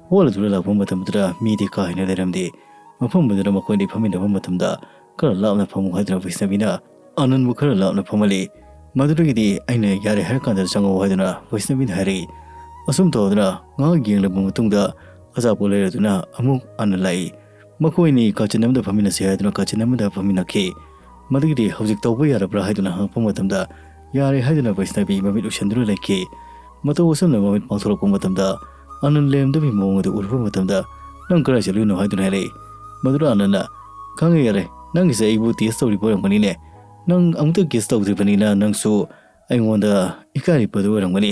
ꯍꯣꯜ ꯑꯗꯨꯗ ꯂꯥꯛꯄ ꯃꯇꯝꯗꯨꯗ ꯃꯤꯗꯤ ꯀꯥ ꯍꯦꯟꯅ ꯂꯩꯔꯝꯗꯦ꯫ ꯃꯐꯝ ꯑꯗꯨꯗ ꯃꯈꯣꯏ ꯑꯅꯤ ꯐꯝꯃꯤꯟꯅꯕ ꯃꯇꯝꯗ, "ꯈꯔ ꯂꯥꯞꯅ ꯐꯝꯃꯨ" ꯍꯥꯏꯗꯨꯅ ꯕꯩꯁꯅꯕꯤꯅ ꯑꯅꯟꯕꯨ ꯈꯔ ꯂꯥꯞꯅ ꯐꯝꯍꯜꯂꯤ꯫ ꯃꯗꯨꯗꯒꯤꯗꯤ ꯑꯩꯅ ꯌꯥꯔꯦ ꯍꯥꯏꯔ ꯀꯥꯟꯗ ꯆꯪꯉꯛꯑꯣ ꯍꯥꯏꯗꯨꯅ ꯕꯩꯁꯅꯕꯤꯅ ꯍꯥꯏꯔꯛꯏ꯫ ꯑꯁꯨꯝ ꯇꯧꯗꯨꯅ ꯉꯥꯏꯍꯥꯛ ꯌꯦꯡꯂꯕ ꯃꯇꯨꯡꯗ ꯑꯆꯥꯄꯣꯠ ꯂꯩꯔꯗꯨꯅ ꯑꯃꯨꯛ ꯑꯅꯟ ꯂꯥꯛꯏ꯫ ꯃꯈꯣꯏ ꯑꯅꯤ ꯀꯥꯆꯤꯟ ꯑꯃꯗ ꯐꯝꯃꯤꯟꯅꯁꯤ ꯍꯥꯏꯗꯨꯅ ꯀꯥꯆꯤꯟ ꯑꯃꯗ ꯐꯝꯃꯤꯟꯅꯈꯤ꯫ ꯃꯗꯨꯒꯤꯗꯤ ꯍꯧꯖꯤꯛ ꯇꯧꯕ ꯌꯥꯔꯕ꯭ꯔꯥ ꯍꯥꯏꯗꯨꯅ ꯍꯪꯉꯛꯄ ꯃꯇꯝꯗ, ꯌꯥꯔꯦ ꯍꯥꯏꯗꯨꯅ ꯕꯩꯁꯅꯕꯤ ꯃꯃꯤꯠ ꯎꯏꯁꯤꯟꯗꯨꯅ ꯂꯩꯈꯤ꯫ ꯃꯇꯧ ꯑꯁꯨꯝꯅ ꯃꯃꯤꯠ ꯄꯥꯡꯊꯣꯔꯛꯄ ꯃꯇꯝꯗ ꯑꯅꯟ ꯂꯩꯔꯝꯗꯕꯒꯤ ꯃꯑꯣꯡ ꯑꯗꯨ ꯎꯔꯨꯕ ꯃꯇꯝꯗ, "ꯅꯪ ꯀꯗꯥꯏ ꯆꯠꯂꯨꯏꯅꯣ?" ꯍꯥꯏꯗꯨꯅ ꯍꯥꯏꯔꯛꯏ꯫ ꯃꯗꯨꯗ ꯑꯅꯟꯅ, "ꯈꯪꯉꯦ, ꯌꯥꯔꯦ, ꯅꯪꯒꯤꯁꯦ ꯑꯩꯕꯨ ꯇꯦꯁ ꯇꯧꯔꯤꯕ ꯑꯣꯏꯔꯝꯒꯅꯤꯅꯦ꯫ ꯅꯪ ꯑꯃꯨꯛꯇ ꯀꯤꯁ ꯇꯧꯗ꯭ꯔꯤꯕꯅꯤꯅ ꯅꯪꯁꯨ ꯑꯩꯉꯣꯟꯗ ꯏꯀꯥꯏꯔꯤꯕꯗꯨ ꯑꯣꯏꯔꯝꯒꯅꯤ꯫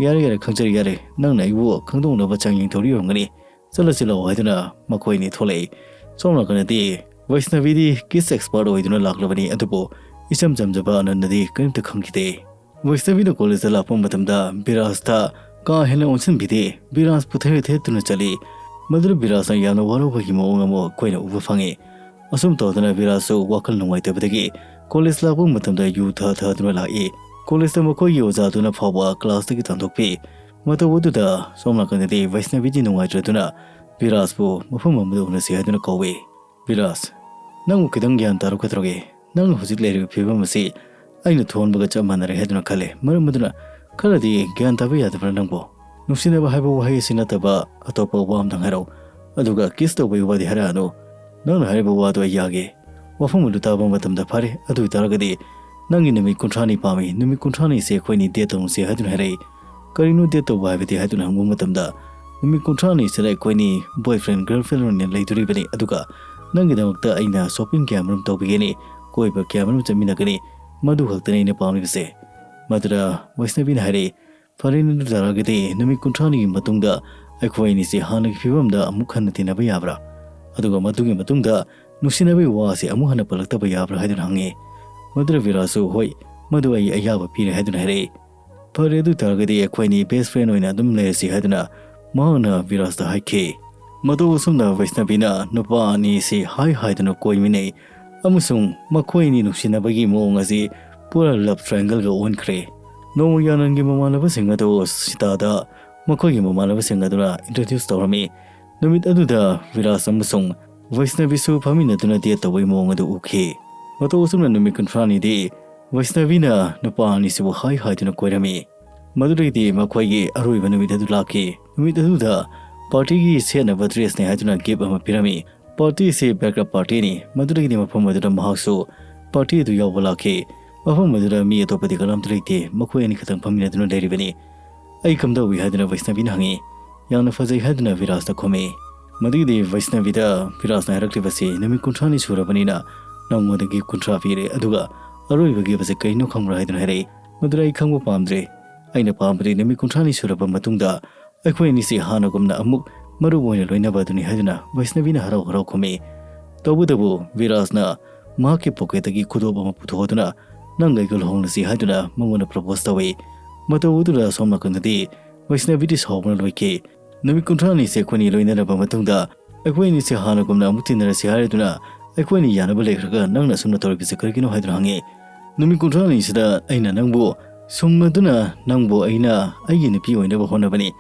ꯌꯥꯔꯦ, ꯌꯥꯔꯦ, ꯈꯪꯖꯔꯦ, ꯌꯥꯔꯦ, ꯅꯪꯅ ꯑꯩꯕꯨ ꯈꯪꯗꯣꯛꯅꯕ ꯆꯥꯡꯌꯦꯡ ꯇꯧꯔꯤ ꯑꯣꯏꯔꯝꯒꯅꯤ꯫ ꯆꯠꯂꯁꯤ ꯂꯥꯛꯑꯣ" ꯍꯥꯏꯗꯨꯅ ꯃꯈꯣꯏ ꯑꯅꯤ ꯊꯣꯛꯂꯛꯏ꯫ ꯁꯣꯝ ꯅꯥꯀꯟꯗꯗꯤ ꯕꯩꯁꯅꯕꯤꯗꯤ ꯀꯤꯁ ꯑꯦꯛꯁꯄꯥꯔꯠ ꯑꯣꯏꯗꯨꯅ ꯂꯥꯛꯂꯕꯅꯤ, ꯑꯗꯨꯕꯨ ꯏꯆꯝ ꯆꯝꯖꯕ ꯑꯅꯟꯅꯗꯤ ꯀꯔꯤꯝꯇ ꯈꯪꯈꯤꯗꯦ꯫ ꯕꯩꯁꯅꯕꯤꯅ ꯀꯣꯂꯦꯖꯇ ꯂꯥꯛꯄ ꯃꯇꯝꯗ ꯕꯤꯔꯥꯖꯇ ꯀꯥ ꯍꯦꯟꯅ ꯑꯣꯟꯁꯤꯟꯕꯤꯗꯦ꯫ ꯕꯤꯔꯥꯖꯄꯨ ꯊꯩꯔ ꯊꯦꯠꯇꯨꯅ ꯆꯠꯂꯤ꯫ ꯃꯗꯨꯗ ꯕꯤꯔꯥꯖꯅ ꯌꯥꯝꯅ ꯋꯥꯔꯧꯕꯒꯤ ꯃꯑꯣꯡ ꯑꯃ ꯑꯩꯈꯣꯏꯅ ꯎꯕ ꯐꯪꯉꯤ꯫ ꯑꯁꯨꯝ ꯇꯧꯗꯅ ꯕꯤꯔꯥꯖꯁꯨ ꯋꯥꯈꯜ ꯅꯨꯡꯉꯥꯏꯇꯕꯗꯒꯤ ꯀꯣꯂꯦꯖ ꯂꯥꯛꯄ ꯃꯇꯝꯗ ꯌꯨ ꯊꯛ ꯊꯛꯇꯨꯅ ꯂꯥꯛꯏ꯫ ꯀꯣꯂꯦꯖꯇ ꯃꯈꯣꯏꯒꯤ ꯑꯣꯖꯥꯗꯨꯅ ꯐꯥꯎꯕ ꯀ꯭ꯂꯥꯁꯇꯒꯤ ꯇꯥꯟꯊꯣꯛꯄꯤ꯫ ꯃꯇꯧ ꯑꯗꯨꯗ ꯁꯣꯝ ꯅꯥꯀꯟꯗꯗꯤ ꯚꯩꯁꯅꯕꯤꯗꯤ ꯅꯨꯡꯉꯥꯏꯇ꯭ꯔꯗꯨꯅ ꯕꯤꯔꯥꯖꯄꯨ ꯃꯐꯝ ꯑꯃꯗ ꯎꯅꯁꯤ ꯍꯥꯏꯗꯨꯅ ꯀꯧꯏ꯫ "ꯕꯤꯔꯥꯖ, ꯅꯪꯕꯨ ꯈꯤꯇꯪ ꯒ꯭ꯌꯥꯟ ꯇꯥꯔꯛꯀꯗ꯭ꯔꯣꯒꯦ? ꯅꯪꯅ ꯍꯧꯖꯤꯛ ꯂꯩꯔꯤꯕ ꯐꯤꯕꯝ ꯑꯁꯤ ꯑꯩꯅ ꯊꯣꯛꯍꯟꯕꯒ ꯆꯞ ꯃꯥꯟꯅꯔꯦ ꯍꯥꯏꯗꯨꯅ ꯈꯜꯂꯦ꯫ ꯃꯔꯝ ꯑꯗꯨꯅ ꯈꯔꯗꯤ ꯒ꯭ꯌꯥꯟ ꯇꯥꯕ ꯌꯥꯗꯕ꯭ꯔꯥ ꯅꯪꯕꯨ? ꯅꯨꯡꯁꯤꯅꯕ ꯍꯥꯏꯕ ꯋꯥꯍꯩ ꯑꯁꯤ ꯅꯠꯇꯕ ꯑꯇꯣꯞꯄ ꯋꯥ ꯑꯃꯇꯪ ꯍꯥꯏꯔꯛꯎ꯫ ꯑꯗꯨꯒ ꯀꯤꯁ ꯇꯧꯕꯒꯤ ꯋꯥꯗꯤ ꯍꯥꯏꯔꯛꯑꯅꯨ꯫ ꯅꯪꯅ ꯍꯥꯏꯔꯤꯕ ꯋꯥꯗꯣ ꯑꯩ ꯌꯥꯒꯦ꯫ ꯋꯥꯐꯝ ꯑꯗꯨ ꯇꯥꯕ ꯃꯇꯝꯗ ꯐꯔꯦ꯫ ꯑꯗꯨ ꯑꯣꯏꯇꯥꯔꯒꯗꯤ ꯅꯪꯒꯤ ꯅꯨꯃꯤꯠ ꯀꯨꯟꯊ꯭ꯔꯥꯅꯤ ꯄꯥꯝꯃꯤ꯫ ꯅꯨꯃꯤꯠ ꯀꯨꯟꯊ꯭ꯔꯥꯅꯤꯁꯦ ꯑꯩꯈꯣꯏꯅꯤ ꯗꯦꯠ ꯇꯧꯅꯁꯤ ꯍꯥꯏꯗꯨꯅ ꯍꯥꯏꯔꯛꯏ꯫ ꯀꯔꯤꯅꯣ ꯗꯦꯠ ꯇꯧꯕ ꯍꯥꯏꯕꯗꯤ ꯍꯥꯏꯗꯨꯅ ꯍꯪꯕ ꯃꯇꯝꯗ, ꯅꯨꯃꯤꯠ ꯀꯨꯟꯊ꯭ꯔꯥꯅꯤꯁꯤꯗ ꯑꯩꯈꯣꯏꯅꯤ ꯕꯣꯏ ꯐ꯭ꯔꯦꯟ ꯒꯔꯜ ꯐ꯭ꯔꯦꯟ ꯑꯣꯏꯅ ꯂꯩꯗꯣꯔꯤꯕꯅꯤ꯫ ꯑꯗꯨꯒ ꯅꯪꯒꯤꯗꯃꯛꯇ ꯑꯩꯅ ꯁꯣꯞꯄꯤꯡ ꯀꯌꯥ ꯃꯔꯨꯝ ꯇꯧꯕꯤꯒꯅꯤ, ꯀꯣꯏꯕ ꯀꯌꯥ ꯃꯔꯨꯝ ꯆꯠꯃꯤꯟꯅꯒꯅꯤ꯫ ꯃꯗꯨ ꯈꯛꯇꯅꯤ ꯑꯩꯅ ꯄꯥꯝꯂꯤꯕꯁꯦ꯫ ꯃꯗꯨꯗ ꯚꯩꯁꯅꯕꯤꯅ ꯍꯥꯏꯔꯛꯏ, "ꯐꯔꯦꯅꯦ, ꯑꯗꯨ ꯇꯥꯔꯒꯗꯤ ꯅꯨꯃꯤꯠ ꯀꯨꯟꯊ꯭ꯔꯥꯅꯤꯒꯤ ꯃꯇꯨꯡꯗ ꯑꯩꯈꯣꯏ ꯑꯅꯤꯁꯦ ꯍꯥꯟꯅꯒꯤ ꯐꯤꯕꯝꯗ ꯑꯃꯨꯛ ꯍꯟꯅ ꯇꯤꯟꯅꯕ ꯌꯥꯕ꯭ꯔꯥ? ꯑꯗꯨꯒ ꯃꯗꯨꯒꯤ ꯃꯇꯨꯡꯗ ꯅꯨꯡꯁꯤꯅꯕꯒꯤ ꯋꯥꯁꯦ ꯑꯃꯨꯛ ꯍꯟꯅ ꯄꯜꯂꯛꯇꯕ ꯌꯥꯕ꯭ꯔꯥ?" ꯍꯥꯏꯗꯨꯅ ꯍꯪꯉꯤ꯫ ꯃꯗꯨꯗ ꯕꯤꯔꯥꯖꯁꯨ, "ꯍꯣꯏ, ꯃꯗꯨ ꯑꯩ ꯑꯌꯥꯕ ꯄꯤꯔꯦ" ꯍꯥꯏꯗꯨꯅ ꯍꯥꯏꯔꯛꯏ꯫ "ꯐꯔꯦ, ꯑꯗꯨ ꯇꯥꯔꯒꯗꯤ ꯑꯩꯈꯣꯏꯅꯤ ꯕꯦꯁ ꯐ꯭ꯔꯦꯟ ꯑꯣꯏꯅ ꯑꯗꯨꯝ ꯂꯩꯔꯁꯤ" ꯍꯥꯏꯗꯨꯅ ꯃꯍꯥꯛꯅ ꯕꯤꯔꯥꯖꯇ ꯍꯥꯏꯈꯤ꯫ ꯃꯇꯧ ꯑꯁꯨꯝꯅ ꯚꯩꯁꯅꯕꯤꯅ ꯅꯨꯄꯥ ꯑꯅꯤꯁꯤ ꯍꯥꯏ ꯍꯥꯏꯗꯨꯅ ꯀꯣꯏꯃꯤꯟꯅꯩ ꯑꯃꯁꯨꯡ ꯃꯈꯣꯏ ꯑꯅꯤ ꯅꯨꯡꯁꯤꯅꯕꯒꯤ ꯃꯑꯣꯡ ꯑꯁꯤ ꯄꯨꯔꯥ ꯂꯞ ꯇ꯭ꯔꯥꯏꯡꯒꯜꯒ ꯑꯣꯟꯈ꯭ꯔꯦ꯫ ꯅꯣꯡꯃ ꯌꯥꯅꯟꯒꯤ ꯃꯃꯥꯟꯅꯕꯁꯤꯡ ꯑꯗꯨ ꯁꯤꯇꯥꯗ ꯃꯈꯣꯏꯒꯤ ꯃꯃꯥꯟꯅꯕꯁꯤꯡ ꯑꯗꯨꯅ ꯏꯟꯇ꯭ꯔꯣꯗ꯭ꯌꯨꯁ ꯇꯧꯔꯝꯃꯤ꯫ ꯅꯨꯃꯤꯠ ꯑꯗꯨꯗ ꯕꯤꯔꯥꯖ ꯑꯃꯁꯨꯡ ꯚꯩꯁꯅꯕꯤꯁꯨ ꯐꯝꯃꯤꯟꯅꯗꯨꯅ ꯗꯦꯠ ꯇꯧꯕꯒꯤ ꯃꯑꯣꯡ ꯑꯗꯨ ꯎꯈꯤ꯫ ꯃꯇꯧ ꯑꯁꯨꯝꯅ ꯅꯨꯃꯤꯠ ꯀꯨꯟꯊ꯭ꯔꯥꯅꯤꯗꯤ ꯚꯩꯁꯅꯕꯤꯅ ꯅꯨꯄꯥ ꯑꯅꯤꯁꯤꯕꯨ ꯍꯥꯏ ꯍꯥꯏꯗꯨꯅ ꯀꯣꯏꯔꯝꯃꯤ꯫ ꯃꯗꯨꯗꯒꯤꯗꯤ ꯃꯈꯣꯏꯒꯤ ꯑꯔꯣꯏꯕ ꯅꯨꯃꯤꯠ ꯑꯗꯨ ꯂꯥꯛꯈꯤ꯫ ꯅꯨꯃꯤꯠ ꯑꯗꯨꯗ ꯄꯥꯔꯇꯤꯒꯤ ꯁꯦꯠꯅꯕ ꯗ꯭ꯔꯦꯁꯅꯤ ꯍꯥꯏꯗꯨꯅ ꯒꯤꯐ ꯑꯃ ꯄꯤꯔꯝꯃꯤ꯫ ꯄꯥꯔꯇꯤ ꯑꯁꯤ ꯕꯦꯛꯑꯞ ꯄꯥꯔꯇꯤꯅꯤ꯫ ꯃꯗꯨꯗꯒꯤꯗꯤ ꯃꯐꯝ ꯑꯗꯨꯗ ꯃꯍꯥꯛꯁꯨ ꯄꯥꯔꯇꯤ ꯑꯗꯨ ꯌꯥꯎꯕ ꯂꯥꯛꯈꯤ꯫ ꯃꯐꯝ ꯑꯗꯨꯗ ꯃꯤ ꯑꯇꯣꯞꯄꯗꯤ ꯀꯅꯥꯝꯇ ꯂꯩꯇꯦ꯫ ꯃꯈꯣꯏ ꯑꯅꯤ ꯈꯛꯇꯪ ꯐꯝꯃꯤꯟꯅꯗꯨꯅ ꯂꯩꯔꯤꯕꯅꯤ꯫ "ꯑꯩ ꯀꯝꯗꯧꯏ?" ꯍꯥꯏꯗꯨꯅ ꯚꯩꯁꯅꯕꯤꯅ ꯍꯪꯉꯤ꯫ "ꯌꯥꯝꯅ ꯐꯖꯩ" ꯍꯥꯏꯗꯨꯅ ꯕꯤꯔꯥꯖꯇ ꯈꯨꯝꯃꯤ꯫ ꯃꯗꯨꯒꯤꯗꯤ ꯚꯩꯁꯅꯕꯤꯗ ꯕꯤꯔꯥꯖꯅ ꯍꯥꯏꯔꯛꯂꯤꯕꯁꯤ, "ꯅꯨꯃꯤꯠ ꯀꯨꯟꯊ꯭ꯔꯥꯅꯤ ꯁꯨꯔꯕꯅꯤꯅ ꯅꯉꯣꯟꯗ ꯒꯤꯐ ꯀꯨꯟꯊ꯭ꯔꯥ ꯄꯤꯔꯦ, ꯑꯗꯨꯒ ꯑꯔꯣꯏꯕ ꯒꯤꯐ ꯑꯁꯤ ꯀꯔꯤꯅꯣ ꯈꯪꯕ꯭ꯔꯥ?" ꯍꯥꯏꯗꯨꯅ ꯍꯥꯏꯔꯛꯏ꯫ ꯃꯗꯨꯗ ꯑꯩ ꯈꯪꯕ ꯄꯥꯝꯗ꯭ꯔꯦ꯫ ꯑꯩꯅ ꯄꯥꯝꯕꯗꯤ ꯅꯨꯃꯤꯠ ꯀꯨꯟꯊ꯭ꯔꯥꯅꯤ ꯁꯨꯔꯕ ꯃꯇꯨꯡꯗ ꯑꯩꯈꯣꯏ ꯑꯅꯤꯁꯤ ꯍꯥꯟꯅꯒꯨꯝꯅ ꯑꯃꯨꯛ ꯃꯔꯨꯞ ꯑꯣꯏꯅ ꯂꯣꯏꯅꯕ ꯑꯗꯨꯅꯤ ꯍꯥꯏꯗꯨꯅ ꯚꯩꯁꯅꯕꯤꯅ ꯍꯔꯥꯎ ꯍꯔꯥꯎ ꯈꯨꯝꯃꯤ꯫ ꯇꯧꯕꯇꯕꯨ ꯕꯤꯔꯥꯖꯅ ꯃꯍꯥꯛꯀꯤ ꯄꯣꯀꯦꯠꯇꯒꯤ ꯈꯨꯗꯣꯞ ꯑꯃ ꯄꯨꯊꯣꯛꯇꯨꯅ, "ꯅꯪꯒ ꯑꯩꯒ ꯂꯨꯍꯣꯡꯂꯁꯤ" ꯍꯥꯏꯗꯨꯅ ꯃꯉꯣꯟꯗ ꯄ꯭ꯔꯣꯄꯣꯁ ꯇꯧꯏ꯫ ꯃꯇꯧ ꯑꯗꯨꯗ ꯑꯁꯣꯝ ꯅꯥꯀꯟꯗꯗꯤ ꯚꯩꯁꯅꯕꯤꯗꯤ ꯁꯥꯎꯕꯅ ꯂꯣꯏꯈꯤ꯫ "ꯅꯨꯃꯤꯠ ꯀꯨꯟꯊ꯭ꯔꯥꯅꯤꯁꯦ ꯑꯩꯈꯣꯏꯅꯤ ꯂꯣꯏꯅꯔꯕ ꯃꯇꯨꯡꯗ ꯑꯩꯈꯣꯏ ꯑꯅꯤꯁꯦ ꯍꯥꯟꯅꯒꯨꯝꯅ ꯑꯃꯨꯛ ꯇꯤꯟꯅꯔꯁꯤ ꯍꯥꯏꯔꯗꯨꯅ ꯑꯩꯈꯣꯏꯅꯤ ꯌꯥꯅꯕ ꯂꯩꯈ꯭ꯔꯒ ꯅꯪꯅ ꯑꯁꯨꯝꯅ ꯇꯧꯔꯤꯕꯁꯦ ꯀꯔꯤꯒꯤꯅꯣ?" ꯍꯥꯏꯗꯨꯅ ꯍꯪꯉꯤ꯫ ꯅꯨꯃꯤꯠ ꯀꯨꯟꯊ꯭ꯔꯥꯅꯤꯁꯤꯗ ꯑꯩꯅ ꯅꯪꯕꯨ ꯁꯨꯝꯃꯗꯨꯅ ꯅꯪꯕꯨ ꯑꯩꯅ ꯑꯩꯒꯤ ꯅꯨꯄꯤ ꯑꯣꯏꯅꯕ ꯍꯣꯠꯅꯕꯅꯤ꯫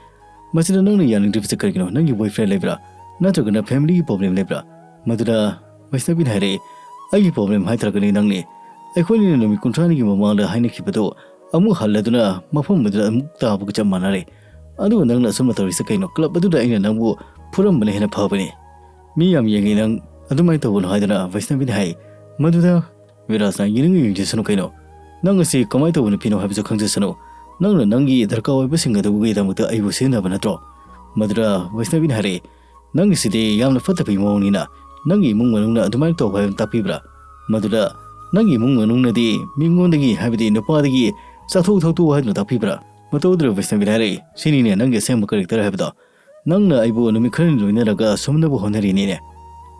ꯃꯁꯤꯗ ꯅꯪꯅ ꯌꯥꯅꯤꯡꯗ꯭ꯔꯤꯕꯁꯤ ꯀꯔꯤꯒꯤꯅꯣ? ꯅꯪꯒꯤ boyfriend ꯂꯩꯕ꯭ꯔꯥ? ꯅꯠꯇ꯭ꯔꯒꯅ familyꯒꯤ problem ꯂꯩꯕ꯭ꯔꯥ?" ꯃꯗꯨꯗ ꯕꯩꯁꯅꯕꯤꯅ ꯍꯥꯏꯔꯛꯏ, "ꯑꯩꯒꯤ problem ꯍꯥꯏꯇꯥꯔꯒꯗꯤ ꯅꯪꯅꯤ꯫ ꯑꯩꯈꯣꯏꯅꯤꯅ ꯅꯨꯃꯤꯠ ꯀꯨꯟꯊ꯭ꯔꯥꯅꯤꯒꯤ ꯃꯃꯥꯡꯗ ꯍꯥꯏꯅꯈꯤꯕꯗꯨ ꯑꯃꯨꯛ ꯍꯜꯂꯗꯨꯅ ꯃꯐꯝ ꯑꯗꯨꯗ ꯑꯃꯨꯛ ꯇꯥꯕꯒ ꯆꯞ ꯃꯥꯟꯅꯔꯦ꯫ ꯑꯗꯨꯒ ꯅꯪꯅ ꯑꯁꯨꯝꯅ ꯇꯧꯔꯤꯁꯦ ꯀꯩꯅꯣ? Club ꯑꯗꯨꯗ ꯑꯩꯅ ꯅꯪꯕꯨ ꯐꯨꯔꯝꯕꯅ ꯍꯦꯟꯅ ꯐꯕꯅꯤ꯫ ꯃꯤ ꯌꯥꯝ ꯌꯦꯡꯉꯤ ꯅꯪ, ꯑꯗꯨꯃꯥꯏꯅ ꯇꯧꯒꯅꯨ" ꯍꯥꯏꯗꯨꯅ ꯕꯩꯁꯅꯕꯤꯅ ꯍꯥꯏ꯫ ꯃꯗꯨꯗ ꯕꯤꯔꯥꯖꯅ, "ꯌꯦꯡꯅꯤꯡ ꯌꯦꯡꯖꯁꯅꯨ ꯀꯩꯅꯣ꯫ ꯅꯪ ꯑꯁꯤ ꯀꯃꯥꯏꯅ ꯇꯧꯕ ꯅꯨꯄꯤꯅꯣ ꯍꯥꯏꯕꯁꯨ ꯈꯪꯖꯁꯅꯨ꯫ ꯅꯪꯅ ꯅꯪꯒꯤ ꯗꯔꯀꯥꯔ ꯑꯣꯏꯕꯁꯤꯡ ꯑꯗꯨꯒꯤꯗꯃꯛꯇ ꯑꯩꯕꯨ ꯁꯤꯖꯤꯟꯅꯕ ꯅꯠꯇ꯭ꯔꯣ?" ꯃꯗꯨꯗ ꯕꯩꯁꯅꯕꯤꯅ ꯍꯥꯏꯔꯛꯏ, "ꯅꯪꯒꯤꯁꯤꯗꯤ ꯌꯥꯝꯅ ꯐꯠꯇꯕꯒꯤ ꯃꯑꯣꯡꯅꯤꯅ꯫ ꯅꯪꯒꯤ ꯏꯃꯨꯡ ꯃꯅꯨꯡꯅ ꯑꯗꯨꯃꯥꯏꯅ ꯇꯧꯕ ꯍꯥꯏꯕ ꯇꯥꯛꯄꯤꯕ꯭ꯔꯥ? ꯃꯗꯨꯗ ꯅꯪꯒꯤ ꯏꯃꯨꯡ ꯃꯅꯨꯡꯅꯗꯤ ꯃꯤꯉꯣꯟꯗꯒꯤ, ꯍꯥꯏꯕꯗꯤ ꯅꯨꯄꯥꯗꯒꯤ ꯆꯥꯊꯣꯛ ꯊꯛꯇꯣꯛꯎ ꯍꯥꯏꯗꯨꯅ ꯇꯥꯛꯄꯤꯕ꯭ꯔꯥ?" ꯃꯇꯧ ꯑꯗꯨꯗ ꯕꯩꯁꯅꯕꯤꯅ ꯍꯥꯏꯔꯛꯏ, "ꯁꯤꯅꯤꯅꯦ ꯅꯪꯒꯤ ꯑꯁꯦꯡꯕ character ꯍꯥꯏꯕꯗꯣ꯫ ꯅꯪꯅ ꯑꯩꯕꯨ ꯅꯨꯃꯤꯠ ꯈꯔꯅꯤ ꯂꯣꯏꯅꯔꯒ ꯁꯨꯝꯅꯕ ꯍꯣꯠꯅꯔꯤꯅꯤꯅꯦ꯫"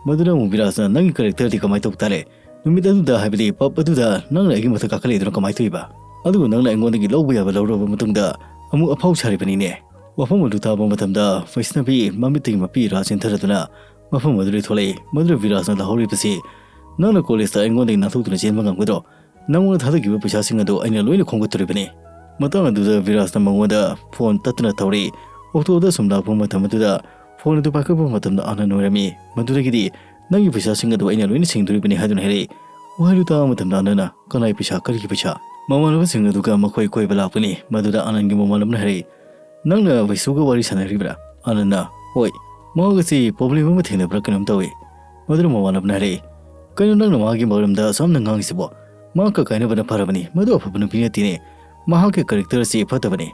ꯃꯗꯨꯗ ꯑꯃꯨꯛ ꯕꯤꯔꯥꯖꯅ, "ꯅꯪꯒꯤ characterꯗꯤ ꯀꯃꯥꯏꯅ ꯇꯧꯕ ꯇꯥꯔꯦ? ꯅꯨꯃꯤꯠ ꯑꯗꯨꯗ, ꯍꯥꯏꯕꯗꯤ pub ꯑꯗꯨꯗ ꯅꯪꯅ ꯑꯩꯒꯤ ꯃꯊꯛ ꯀꯥꯈꯠꯂꯛꯏꯗꯨꯅ ꯀꯃꯥꯏꯅ ꯇꯧꯔꯤꯕ? ꯑꯗꯨꯒ ꯅꯪꯅ ꯑꯩꯉꯣꯟꯗꯒꯤ ꯂꯧꯕ ꯌꯥꯕ ꯂꯧꯔꯕ ꯃꯇꯨꯡꯗ ꯑꯃꯨꯛ ꯑꯐꯥꯎ ꯁꯥꯔꯤꯕꯅꯤꯅꯦ꯫" ꯋꯥꯐꯝ ꯑꯗꯨ ꯇꯥꯕ ꯃꯇꯝꯗ ꯕꯩꯁꯅꯕꯤ ꯃꯃꯤꯠꯇꯒꯤ ꯃꯄꯤ ꯏꯔꯥ ꯆꯦꯟꯊꯔꯗꯨꯅ ꯃꯐꯝ ꯑꯗꯨꯗꯒꯤ ꯊꯣꯛꯂꯛꯏ꯫ ꯃꯗꯨꯗ ꯕꯤꯔꯥꯖꯅ ꯂꯥꯎꯍꯧꯔꯤꯕꯁꯤ, "ꯅꯪꯅ collegeꯇ ꯑꯩꯉꯣꯟꯗꯒꯤ ꯅꯥꯟꯊꯣꯛꯇꯨꯅ ꯆꯦꯟꯕ ꯉꯝꯒꯗ꯭ꯔꯣ? ꯅꯪꯉꯣꯟꯗ ꯊꯥꯗꯈꯤꯕ ꯄꯩꯁꯥꯁꯤꯡ ꯑꯗꯨ ꯑꯩꯅ ꯂꯣꯏꯅ ꯈꯣꯝꯒꯠꯇꯣꯔꯤꯕꯅꯤ꯫" ꯃꯇꯥꯡ ꯑꯗꯨꯗ ꯕꯤꯔꯥꯖꯅ ꯃꯉꯣꯟꯗ phone ꯇꯠꯇꯅ ꯇꯧꯔꯤ꯫ Autoꯗ ꯁꯨꯝ ꯂꯥꯛꯄ ꯃꯇꯝ ꯑꯗꯨꯗ phone ꯑꯗꯨ ꯄꯥꯏꯈꯠꯄ ꯃꯇꯝꯗ ꯑꯅꯟ ꯑꯣꯏꯔꯝꯃꯤ꯫ ꯃꯗꯨꯗꯒꯤꯗꯤ, "ꯅꯪꯒꯤ ꯄꯩꯁꯥꯁꯤꯡ ꯑꯗꯨ ꯑꯩꯅ ꯂꯣꯏꯅ ꯁꯤꯡꯗꯣꯔꯤꯕꯅꯤ" ꯍꯥꯏꯗꯨꯅ ꯍꯥꯏꯔꯛꯏ꯫ ꯋꯥꯍꯩꯗꯨ ꯇꯥꯕ ꯃꯇꯝꯗ ꯑꯅꯟꯅ, "ꯀꯅꯥꯏ ꯄꯩꯁꯥ? ꯀꯔꯤꯒꯤ ꯄꯩꯁꯥ?" ꯃꯃꯥꯟꯅꯕꯁꯤꯡ ꯑꯗꯨꯒ ꯃꯈꯣꯏ ꯀꯣꯏꯕ ꯂꯥꯛꯄꯅꯤ꯫ ꯃꯗꯨꯗ ꯑꯅꯟꯒꯤ ꯃꯃꯥꯟꯅꯕꯅ ꯍꯥꯏꯔꯛꯏ, "ꯅꯪꯅ ꯕꯩꯁꯨꯒ ꯋꯥꯔꯤ ꯁꯥꯟꯅꯔꯤꯕ꯭ꯔꯥ?" ꯑꯅꯟꯅ, "ꯍꯣꯏ, ꯃꯍꯥꯛ ꯑꯁꯤ problem ꯑꯃ ꯊꯦꯡꯅꯕ꯭ꯔꯥ ꯀꯩꯅꯣꯝ ꯇꯧꯏ꯫" ꯃꯗꯨꯗ ꯃꯃꯥꯟꯅꯕꯅ ꯍꯥꯏꯔꯛꯏ, "ꯀꯩꯅꯣ ꯅꯪꯅ ꯃꯥꯒꯤ ꯃꯔꯝꯗ ꯑꯁꯨꯝꯅ ꯉꯥꯡꯉꯤꯁꯤꯕꯣ? ꯃꯍꯥꯛꯀ ꯀꯥꯏꯅꯕꯅ ꯐꯔꯕꯅꯤ, ꯃꯗꯨ ꯑꯐꯕ ꯅꯨꯄꯤ ꯅꯠꯇꯦꯅꯦ꯫ ꯃꯍꯥꯛꯀꯤ character ꯑꯁꯤ ꯐꯠꯇꯕꯅꯤ꯫"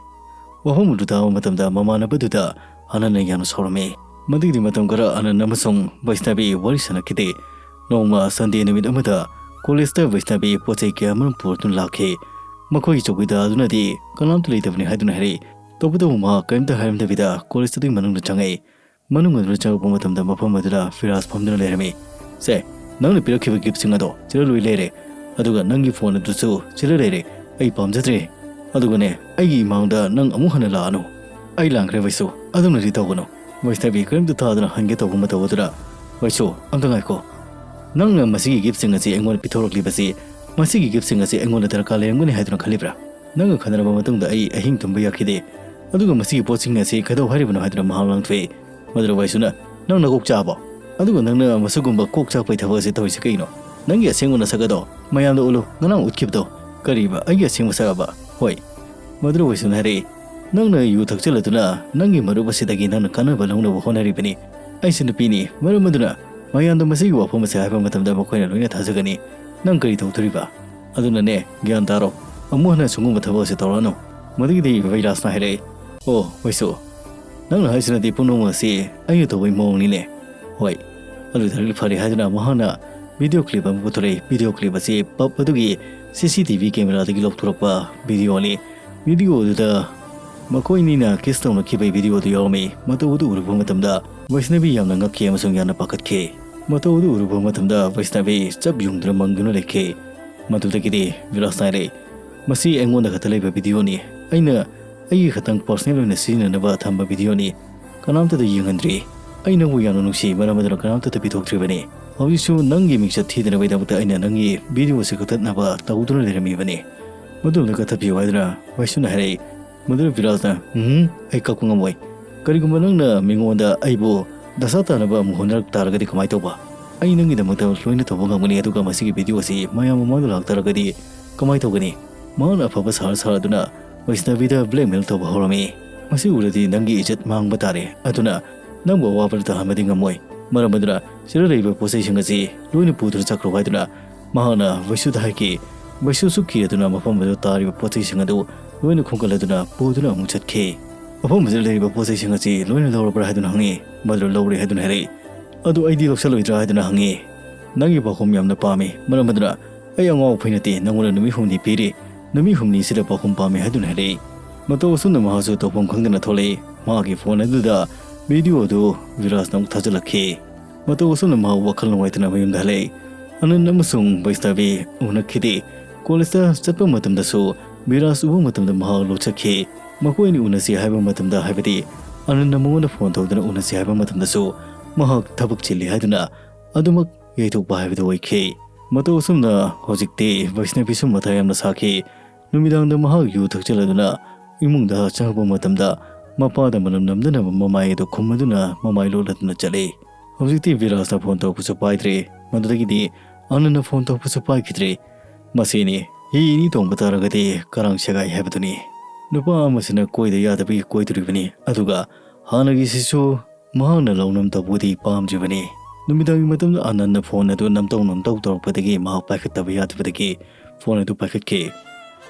ꯋꯥꯐꯝ ꯑꯗꯨ ꯇꯥꯕ ꯃꯇꯝꯗ ꯃꯃꯥꯟꯅꯕꯗꯨꯗ ꯑꯅꯟꯅ ꯌꯥꯝꯅ ꯁꯥꯎꯔꯝꯃꯤ꯫ ꯃꯗꯨꯒꯤ ꯃꯇꯝ ꯈꯔ ꯑꯅꯟ ꯑꯃꯁꯨꯡ ꯕꯩꯁꯅꯕꯤ ꯋꯥꯔꯤ ꯁꯥꯟꯅꯈꯤꯗꯦ꯫ ꯅꯣꯡꯃ Sunday ꯅꯨꯃꯤꯠ ꯑꯃꯗ collegeꯇ ꯕꯩꯁꯅꯕꯤ ꯄꯣꯠ ꯆꯩ ꯀꯌꯥ ꯑꯃꯔꯣꯝ ꯄꯨꯔꯛꯇꯨꯅ ꯂꯥꯛꯈꯤ꯫ ꯃꯈꯣꯏꯒꯤ ꯆꯧꯀꯤꯗꯥꯔ ꯑꯗꯨꯅꯗꯤ ꯀꯅꯥꯝꯇ ꯂꯩꯇꯕꯅꯤ ꯍꯥꯏꯗꯨꯅ ꯍꯥꯏꯔꯛꯏ꯫ ꯇꯧꯕꯇꯕꯨ ꯃꯍꯥꯛ ꯀꯔꯤꯝꯇ ꯍꯥꯏꯔꯝꯗꯕꯤꯗ collegeꯇꯨꯒꯤ ꯃꯅꯨꯡꯗ ꯆꯪꯉꯛꯏ꯫ ꯃꯅꯨꯡ ꯑꯗꯨꯗ ꯆꯪꯉꯛꯄ ꯃꯇꯝꯗ ꯃꯐꯝ ꯑꯗꯨꯗ ꯐꯤꯔꯥꯖ ꯐꯝꯗꯨꯅ ꯂꯩꯔꯝꯃꯤ꯫ "ꯁꯦ, ꯅꯪꯅ ꯄꯤꯔꯛꯈꯤꯕ giftꯁꯤꯡ ꯑꯗꯣ ꯁꯤꯗ ꯂꯣꯏ ꯂꯩꯔꯦ꯫ ꯑꯗꯨꯒ ꯅꯪꯒꯤ phone ꯑꯗꯨꯁꯨ ꯁꯤꯗ ꯂꯩꯔꯦ꯫ ꯑꯩ ꯄꯥꯝꯖꯗ꯭ꯔꯦ꯫ ꯑꯗꯨꯒꯅꯦ, ꯑꯩꯒꯤ ꯏꯃꯥꯡꯗ ꯅꯪ ꯑꯃꯨꯛ ꯍꯟꯅ ꯂꯥꯛꯑꯅꯨ꯫" "ꯑꯩ ꯂꯥꯟꯈ꯭ꯔꯦ ꯕꯩꯁꯨ, ꯑꯗꯨꯝꯅꯗꯤ ꯇꯧꯒꯅꯨ꯫" ꯕꯩꯁꯅꯕꯤ ꯀꯔꯤꯝꯇ ꯊꯥꯗꯅ ꯍꯟꯒꯦ ꯇꯧꯕ ꯃꯇꯧ ꯑꯗꯨꯗ, "ꯕꯩꯁꯨ, ꯑꯝꯇ ꯉꯥꯏꯈꯣ꯫ ꯅꯪꯅ ꯃꯁꯤꯒꯤ giftꯁꯤꯡ ꯑꯁꯤ ꯑꯩꯉꯣꯟꯗ ꯄꯤꯊꯣꯔꯛꯂꯤꯕꯁꯤ "ꯃꯁꯤꯒꯤ giftꯁꯤꯡ ꯑꯁꯤ ꯑꯩꯉꯣꯟꯗ ꯗꯔꯀꯥꯔ ꯂꯩꯔꯝꯒꯅꯤ ꯍꯥꯏꯗꯨꯅ ꯈꯜꯂꯤꯕ꯭ꯔꯥ? ꯅꯪꯒ ꯈꯟꯅꯔꯕ ꯃꯇꯨꯡꯗ ꯑꯩ ꯑꯍꯤꯡ ꯇꯨꯝꯕ ꯌꯥꯈꯤꯗꯦ꯫ ꯑꯗꯨꯒ ꯃꯁꯤꯒꯤ ꯄꯣꯠꯁꯤꯡ ꯑꯁꯤ ꯀꯩꯗꯧ ꯍꯥꯏꯔꯤꯕꯅꯣ?" ꯍꯥꯏꯗꯨꯅ ꯃꯍꯥꯛ ꯂꯥꯡꯊꯣꯛꯏ꯫ ꯃꯗꯨꯗ ꯋꯥꯏꯁꯨꯅ, "ꯅꯪ ꯅꯀꯣꯛ ꯆꯥꯕꯣ? ꯑꯗꯨꯒ ꯅꯪꯅ ꯃꯁꯤꯒꯨꯝꯕ ꯀꯣꯛ ꯆꯥꯛꯄꯩ ꯊꯕꯛ ꯑꯁꯤ ꯇꯧꯔꯤꯁꯤ ꯀꯩꯅꯣ? ꯅꯪꯒꯤ ꯑꯁꯦꯡꯕ ꯅꯁꯛ ꯑꯗꯣ ꯃꯌꯥꯝꯗ ꯎꯠꯂꯨ, ꯉꯔꯥꯡ ꯎꯠꯈꯤꯕꯗꯣ꯫ ꯀꯔꯤꯕ, ꯑꯩꯒꯤ ꯑꯁꯦꯡꯕ ꯁꯛ ꯑꯕ? ꯍꯣꯏ꯫" ꯃꯗꯨꯗ ꯋꯥꯏꯁꯨꯅ ꯍꯥꯏꯔꯛꯏ, "ꯅꯪꯅ ꯌꯨ ꯊꯛꯆꯜꯂꯗꯨꯅ ꯅꯪꯒꯤ ꯃꯔꯨꯞ ꯑꯁꯤꯗꯒꯤ ꯅꯪꯅ ꯀꯥꯟꯅꯕ ꯂꯧꯅꯕ ꯍꯣꯠꯅꯔꯤꯕꯅꯤ꯫ ꯑꯩꯁꯨ ꯅꯨꯄꯤꯅꯤ, ꯃꯔꯝ ꯑꯗꯨꯅ ꯃꯌꯥꯝꯗ ꯃꯁꯤꯒꯤ ꯋꯥꯐꯝ ꯑꯁꯤ ꯍꯥꯏꯕ ꯃꯇꯝꯗ ꯃꯈꯣꯏꯅ ꯂꯣꯏꯅ ꯊꯥꯖꯒꯅꯤ꯫ ꯅꯪ ꯀꯔꯤ ꯇꯧꯗꯣꯔꯤꯕ? ꯑꯗꯨꯅꯅꯦ, ꯒ꯭ꯌꯥꯟ ꯇꯥꯔꯣ, ꯑꯃꯨꯛ ꯍꯟꯅ ꯁꯤꯒꯨꯝꯕ ꯊꯕꯛ ꯑꯁꯤ ꯇꯧꯔꯛꯑꯅꯨ꯫" ꯃꯗꯨꯒꯤꯗꯤ ꯕꯩꯔꯥꯖꯅ ꯍꯥꯏꯔꯛꯏ, "ꯑꯣ ꯋꯥꯏꯁꯨ, ꯅꯪꯅ ꯍꯥꯏꯁꯤꯅꯗꯤ ꯄꯨꯝꯅꯃꯛ ꯑꯁꯤ ꯑꯩꯅ ꯇꯧꯕꯩ ꯃꯑꯣꯡꯅꯤꯅꯦ꯫" "ꯍꯣꯏ꯫" ꯑꯗꯨ ꯑꯣꯏꯇꯥꯔꯗꯤ ꯐꯔꯦ ꯍꯥꯏꯗꯨꯅ ꯃꯍꯥꯛꯅ video clip ꯑꯃ ꯄꯨꯊꯣꯔꯛꯏ꯫ Video clip ꯑꯁꯤ pub ꯑꯗꯨꯒꯤ C C T V cameraꯗꯒꯤ ꯂꯧꯊꯣꯔꯛꯄ videoꯅꯤ꯫ Video ꯑꯗꯨꯗ ꯃꯈꯣꯏꯅꯤꯅ kiss ꯇꯧꯅꯈꯤꯕꯒꯤ video ꯑꯗꯨ ꯌꯥꯎꯔꯝꯃꯤ꯫ ꯃꯇꯧ ꯑꯗꯨ ꯎꯔꯨꯕ ꯃꯇꯝꯗ ꯋꯩꯁꯅꯕꯤ ꯌꯥꯝꯅ ꯉꯛꯈꯤ ꯑꯃꯁꯨꯡ ꯌꯥꯝꯅ ꯄꯥꯈꯠꯈꯤ꯫ ꯃꯇꯧ ꯑꯗꯨ ꯎꯔꯨꯕ ꯃꯇꯝꯗ ꯋꯩꯁꯅꯕꯤ ꯆꯞ ꯌꯨꯡꯗꯨꯅ ꯃꯪꯗꯨꯅ ꯂꯩꯈꯤ꯫ ꯃꯗꯨꯗꯒꯤꯗꯤ ꯕꯤꯔꯥꯖꯅ ꯍꯥꯏꯔꯛꯏ, "ꯃꯁꯤ ꯑꯩꯉꯣꯟꯗ ꯈꯛꯇ ꯂꯩꯕ videoꯅꯤ꯫ ꯑꯩꯅ ꯑꯩꯒꯤ ꯈꯛꯇꯪ personal ꯑꯣꯏꯅ ꯁꯤꯖꯤꯟꯅꯅꯕ ꯊꯝꯕ videoꯅꯤ꯫ ꯀꯅꯥꯝꯇꯗ ꯌꯦꯡꯍꯟꯗ꯭ꯔꯤ꯫ ꯑꯩ ꯅꯪꯕꯨ ꯌꯥꯝꯅ ꯅꯨꯡꯁꯤ, ꯃꯔꯝ ꯑꯗꯨꯅ ꯀꯅꯥꯝꯇꯗ ꯄꯤꯊꯣꯛꯇ꯭ꯔꯤꯕꯅꯤ꯫ ꯍꯧꯖꯤꯛꯁꯨ ꯅꯪꯒꯤ ꯃꯤꯡꯆꯠ ꯊꯤꯗꯅꯕꯒꯤꯗꯃꯛꯇ ꯑꯩꯅ ꯅꯪꯒꯤ video ꯑꯁꯤ ꯀꯛꯊꯠꯅꯕ ꯇꯧꯗꯨꯅ ꯂꯩꯔꯝꯃꯤꯕꯅꯤ꯫" ꯃꯗꯨ ꯑꯝꯇ ꯀꯛꯊꯠꯄꯤꯌꯨ ꯍꯥꯏꯗꯨꯅ ꯋꯩꯁꯨꯅ ꯍꯥꯏꯔꯛꯏ꯫ ꯃꯗꯨꯗ ꯕꯤꯔꯥꯖꯅ, "ꯎꯝ, ꯑꯩ ꯀꯛꯄ ꯉꯝꯃꯣꯏ꯫ ꯀꯔꯤꯒꯨꯝꯕ ꯅꯪꯅ ꯃꯤꯉꯣꯟꯗ ꯑꯩꯕꯨ ꯗꯁꯥ ꯇꯥꯅꯕ ꯑꯃꯨꯛ ꯍꯣꯠꯅꯔꯛ ꯇꯥꯔꯒꯗꯤ ꯀꯃꯥꯏꯅ ꯇꯧꯕ? ꯑꯩ ꯅꯪꯒꯤꯗꯃꯛꯇ ꯂꯣꯏꯅ ꯇꯧꯕ ꯉꯝꯒꯅꯤ, ꯑꯗꯨꯒ ꯃꯁꯤꯒꯤ video ꯑꯁꯤ ꯃꯌꯥꯝ ꯃꯃꯥꯡꯗ ꯂꯥꯛꯇꯥꯔꯒꯗꯤ ꯀꯃꯥꯏꯅ ꯇꯧꯒꯅꯤ?" ꯃꯍꯥꯛꯅ ꯑꯐꯕ ꯁꯥꯔ ꯁꯥꯔꯗꯨꯅ ꯋꯩꯁꯅꯕꯤꯗ blackmail ꯇꯧꯕ ꯍꯧꯔꯝꯃꯤ꯫ "ꯃꯁꯤ ꯎꯔꯗꯤ ꯅꯪꯒꯤ ꯏꯖꯠ ꯃꯥꯡꯕ ꯇꯥꯔꯦ, ꯑꯗꯨꯅ ꯅꯪꯕꯨ ꯑꯋꯥꯕꯗ ꯇꯥꯍꯟꯕꯗꯤ ꯉꯝꯃꯣꯏ꯫ ꯃꯔꯝ ꯑꯗꯨꯅ ꯁꯤꯗ ꯂꯩꯔꯤꯕ ꯄꯣꯠ ꯆꯩꯁꯤꯡ ꯑꯁꯤ ꯂꯣꯏꯅ ꯄꯨꯗꯨꯅ ꯆꯠꯈ꯭ꯔꯣ" ꯍꯥꯏꯗꯨꯅ ꯃꯍꯥꯛꯅ ꯋꯩꯁꯨꯗ ꯍꯥꯏꯈꯤ꯫ ꯋꯩꯁꯨꯁꯨ ꯀꯤꯔꯗꯨꯅ ꯃꯐꯝ ꯑꯗꯨꯗ ꯇꯥꯔꯤꯕ ꯄꯣꯠ ꯆꯩꯁꯤꯡ ꯑꯗꯨ ꯂꯣꯏꯅ ꯈꯣꯝꯒꯠꯂꯗꯨꯅ ꯄꯨꯗꯨꯅ ꯑꯃꯨꯛ ꯆꯠꯈꯤ꯫ "ꯃꯐꯝ ꯑꯁꯤꯗ ꯂꯩꯔꯤꯕ ꯄꯣꯠ ꯆꯩꯁꯤꯡ ꯑꯁꯤ ꯂꯣꯏꯅ ꯂꯧꯔꯕ꯭ꯔꯥ?" ꯍꯥꯏꯗꯨꯅ ꯍꯪꯉꯤ꯫ ꯃꯗꯨꯗ "ꯂꯧꯔꯦ" ꯍꯥꯏꯗꯨꯅ ꯍꯥꯏꯔꯛꯏ꯫ "ꯑꯗꯨ ꯑꯩꯗꯤ ꯂꯧꯁꯜꯂꯣꯏꯗ꯭ꯔꯥ?" ꯍꯥꯏꯗꯨꯅ ꯍꯪꯉꯤ꯫ "ꯅꯪꯒꯤ ꯄꯥꯎꯈꯨꯝ ꯌꯥꯝꯅ ꯄꯥꯝꯃꯤ, ꯃꯔꯝ ꯑꯗꯨꯅ ꯑꯩ ꯑꯉꯥꯎ ꯑꯐꯩ ꯅꯠꯇꯦ, ꯅꯪꯉꯣꯟꯗ ꯅꯨꯃꯤꯠ ꯍꯨꯝꯅꯤ ꯄꯤꯔꯤ꯫ ꯅꯨꯃꯤꯠ ꯍꯨꯝꯅꯤꯁꯤꯗ ꯄꯥꯎꯈꯨꯝ ꯄꯥꯝꯃꯤ" ꯍꯥꯏꯗꯨꯅ ꯍꯥꯏꯔꯛꯏ꯫ ꯃꯇꯧ ꯑꯁꯨꯝꯅ ꯃꯍꯥꯛꯁꯨ ꯇꯧꯐꯝ ꯈꯪꯗꯅ ꯊꯣꯛꯂꯛꯏ꯫ ꯃꯍꯥꯛꯀꯤ phone ꯑꯗꯨꯗ video ꯑꯗꯨ ꯕꯤꯔꯥꯖꯅ ꯑꯃꯨꯛ ꯊꯥꯖꯤꯜꯂꯛꯈꯤ꯫ ꯃꯇꯧ ꯑꯁꯨꯝꯅ ꯃꯍꯥꯛ ꯋꯥꯈꯜ ꯅꯨꯡꯉꯥꯏꯇꯅ ꯃꯌꯨꯝꯗ ꯍꯜꯂꯛꯏ꯫ ꯑꯅꯟ ꯑꯃꯁꯨꯡ ꯕꯩꯁꯅꯕꯤ ꯎꯅꯈꯤꯗꯦ꯫ Collegeꯇ ꯆꯠꯄ ꯃꯇꯝꯗꯁꯨ ꯕꯤꯔꯥꯖ ꯎꯕ ꯃꯇꯝꯗ ꯃꯍꯥꯛ ꯂꯣꯠꯆꯈꯤ꯫ ꯃꯈꯣꯏ ꯑꯅꯤ ꯎꯅꯁꯤ ꯍꯥꯏꯕ ꯃꯇꯝꯗ, ꯍꯥꯏꯕꯗꯤ ꯑꯅꯟꯅ ꯃꯉꯣꯟꯗ phone ꯇꯧꯗꯨꯅ ꯎꯅꯁꯤ ꯍꯥꯏꯕ ꯃꯇꯝꯗꯁꯨ ꯃꯍꯥꯛ ꯊꯕꯛ ꯆꯤꯜꯂꯤ ꯍꯥꯏꯗꯨꯅ ꯑꯗꯨꯃꯛ ꯌꯩꯊꯣꯛꯄ ꯍꯥꯏꯕꯗꯨ ꯑꯣꯏꯈꯤ꯫ ꯃꯇꯧ ꯑꯁꯨꯝꯅ ꯍꯧꯖꯤꯛꯇꯤ ꯕꯩꯁꯅꯕꯤꯁꯨ ꯃꯊꯥ ꯌꯥꯝꯅ ꯁꯥꯈꯤ꯫ ꯅꯨꯃꯤꯗꯥꯡꯗ ꯃꯍꯥꯛ ꯌꯨ ꯊꯛꯆꯤꯜꯂꯗꯨꯅ ꯏꯃꯨꯡꯗ ꯆꯪꯂꯛꯄ ꯃꯇꯝꯗ, ꯃꯄꯥꯗ ꯃꯅꯝ ꯅꯝꯗꯅꯕ ꯃꯃꯥꯏ ꯑꯗꯨ ꯈꯨꯝꯃꯗꯨꯅ ꯃꯃꯥꯏ ꯂꯣꯠꯂꯗꯨꯅ ꯆꯠꯂꯤ꯫ ꯍꯧꯖꯤꯛꯇꯤ ꯕꯤꯔꯥꯖꯅ ꯐꯣꯟ ꯇꯧꯔꯛꯄꯁꯨ ꯄꯥꯏꯗ꯭ꯔꯦ꯫ ꯃꯗꯨꯗꯒꯤꯗꯤ ꯑꯅꯟꯅ ꯐꯣꯟ ꯇꯧꯔꯛꯄꯁꯨ ꯄꯥꯏꯈꯤꯗ꯭ꯔꯦ꯫ ꯃꯁꯤꯅꯤ, ꯍꯤ ꯑꯅꯤ ꯇꯣꯡꯕ ꯇꯥꯔꯒꯗꯤ ꯀꯔꯥꯡ ꯁꯦꯒꯥꯏ ꯍꯥꯏꯕꯗꯨꯅꯤ꯫ ꯅꯨꯄꯥ ꯑꯃꯁꯤꯅ ꯀꯣꯏꯗ ꯌꯥꯗꯕꯒꯤ ꯀꯣꯏꯗꯣꯔꯤꯕꯅꯤ, ꯑꯗꯨꯒ ꯍꯥꯟꯅꯒꯤꯁꯤꯁꯨ ꯃꯍꯥꯛꯅ ꯂꯧꯅꯝ ꯇꯧꯕꯗꯤ ꯄꯥꯝꯗ꯭ꯔꯤꯕꯅꯤ꯫ ꯅꯨꯃꯤꯗꯥꯡꯒꯤ ꯃꯇꯝꯗ ꯑꯅꯟꯅ ꯐꯣꯟ ꯑꯗꯨ ꯅꯝꯇꯧ ꯅꯝꯇꯧ ꯇꯧꯔꯛꯄꯗꯒꯤ ꯃꯍꯥꯛ ꯄꯥꯏꯈꯠꯇꯕ ꯌꯥꯗꯕꯗꯒꯤ ꯐꯣꯟ ꯑꯗꯨ ꯄꯥꯏꯈꯠꯈꯤ꯫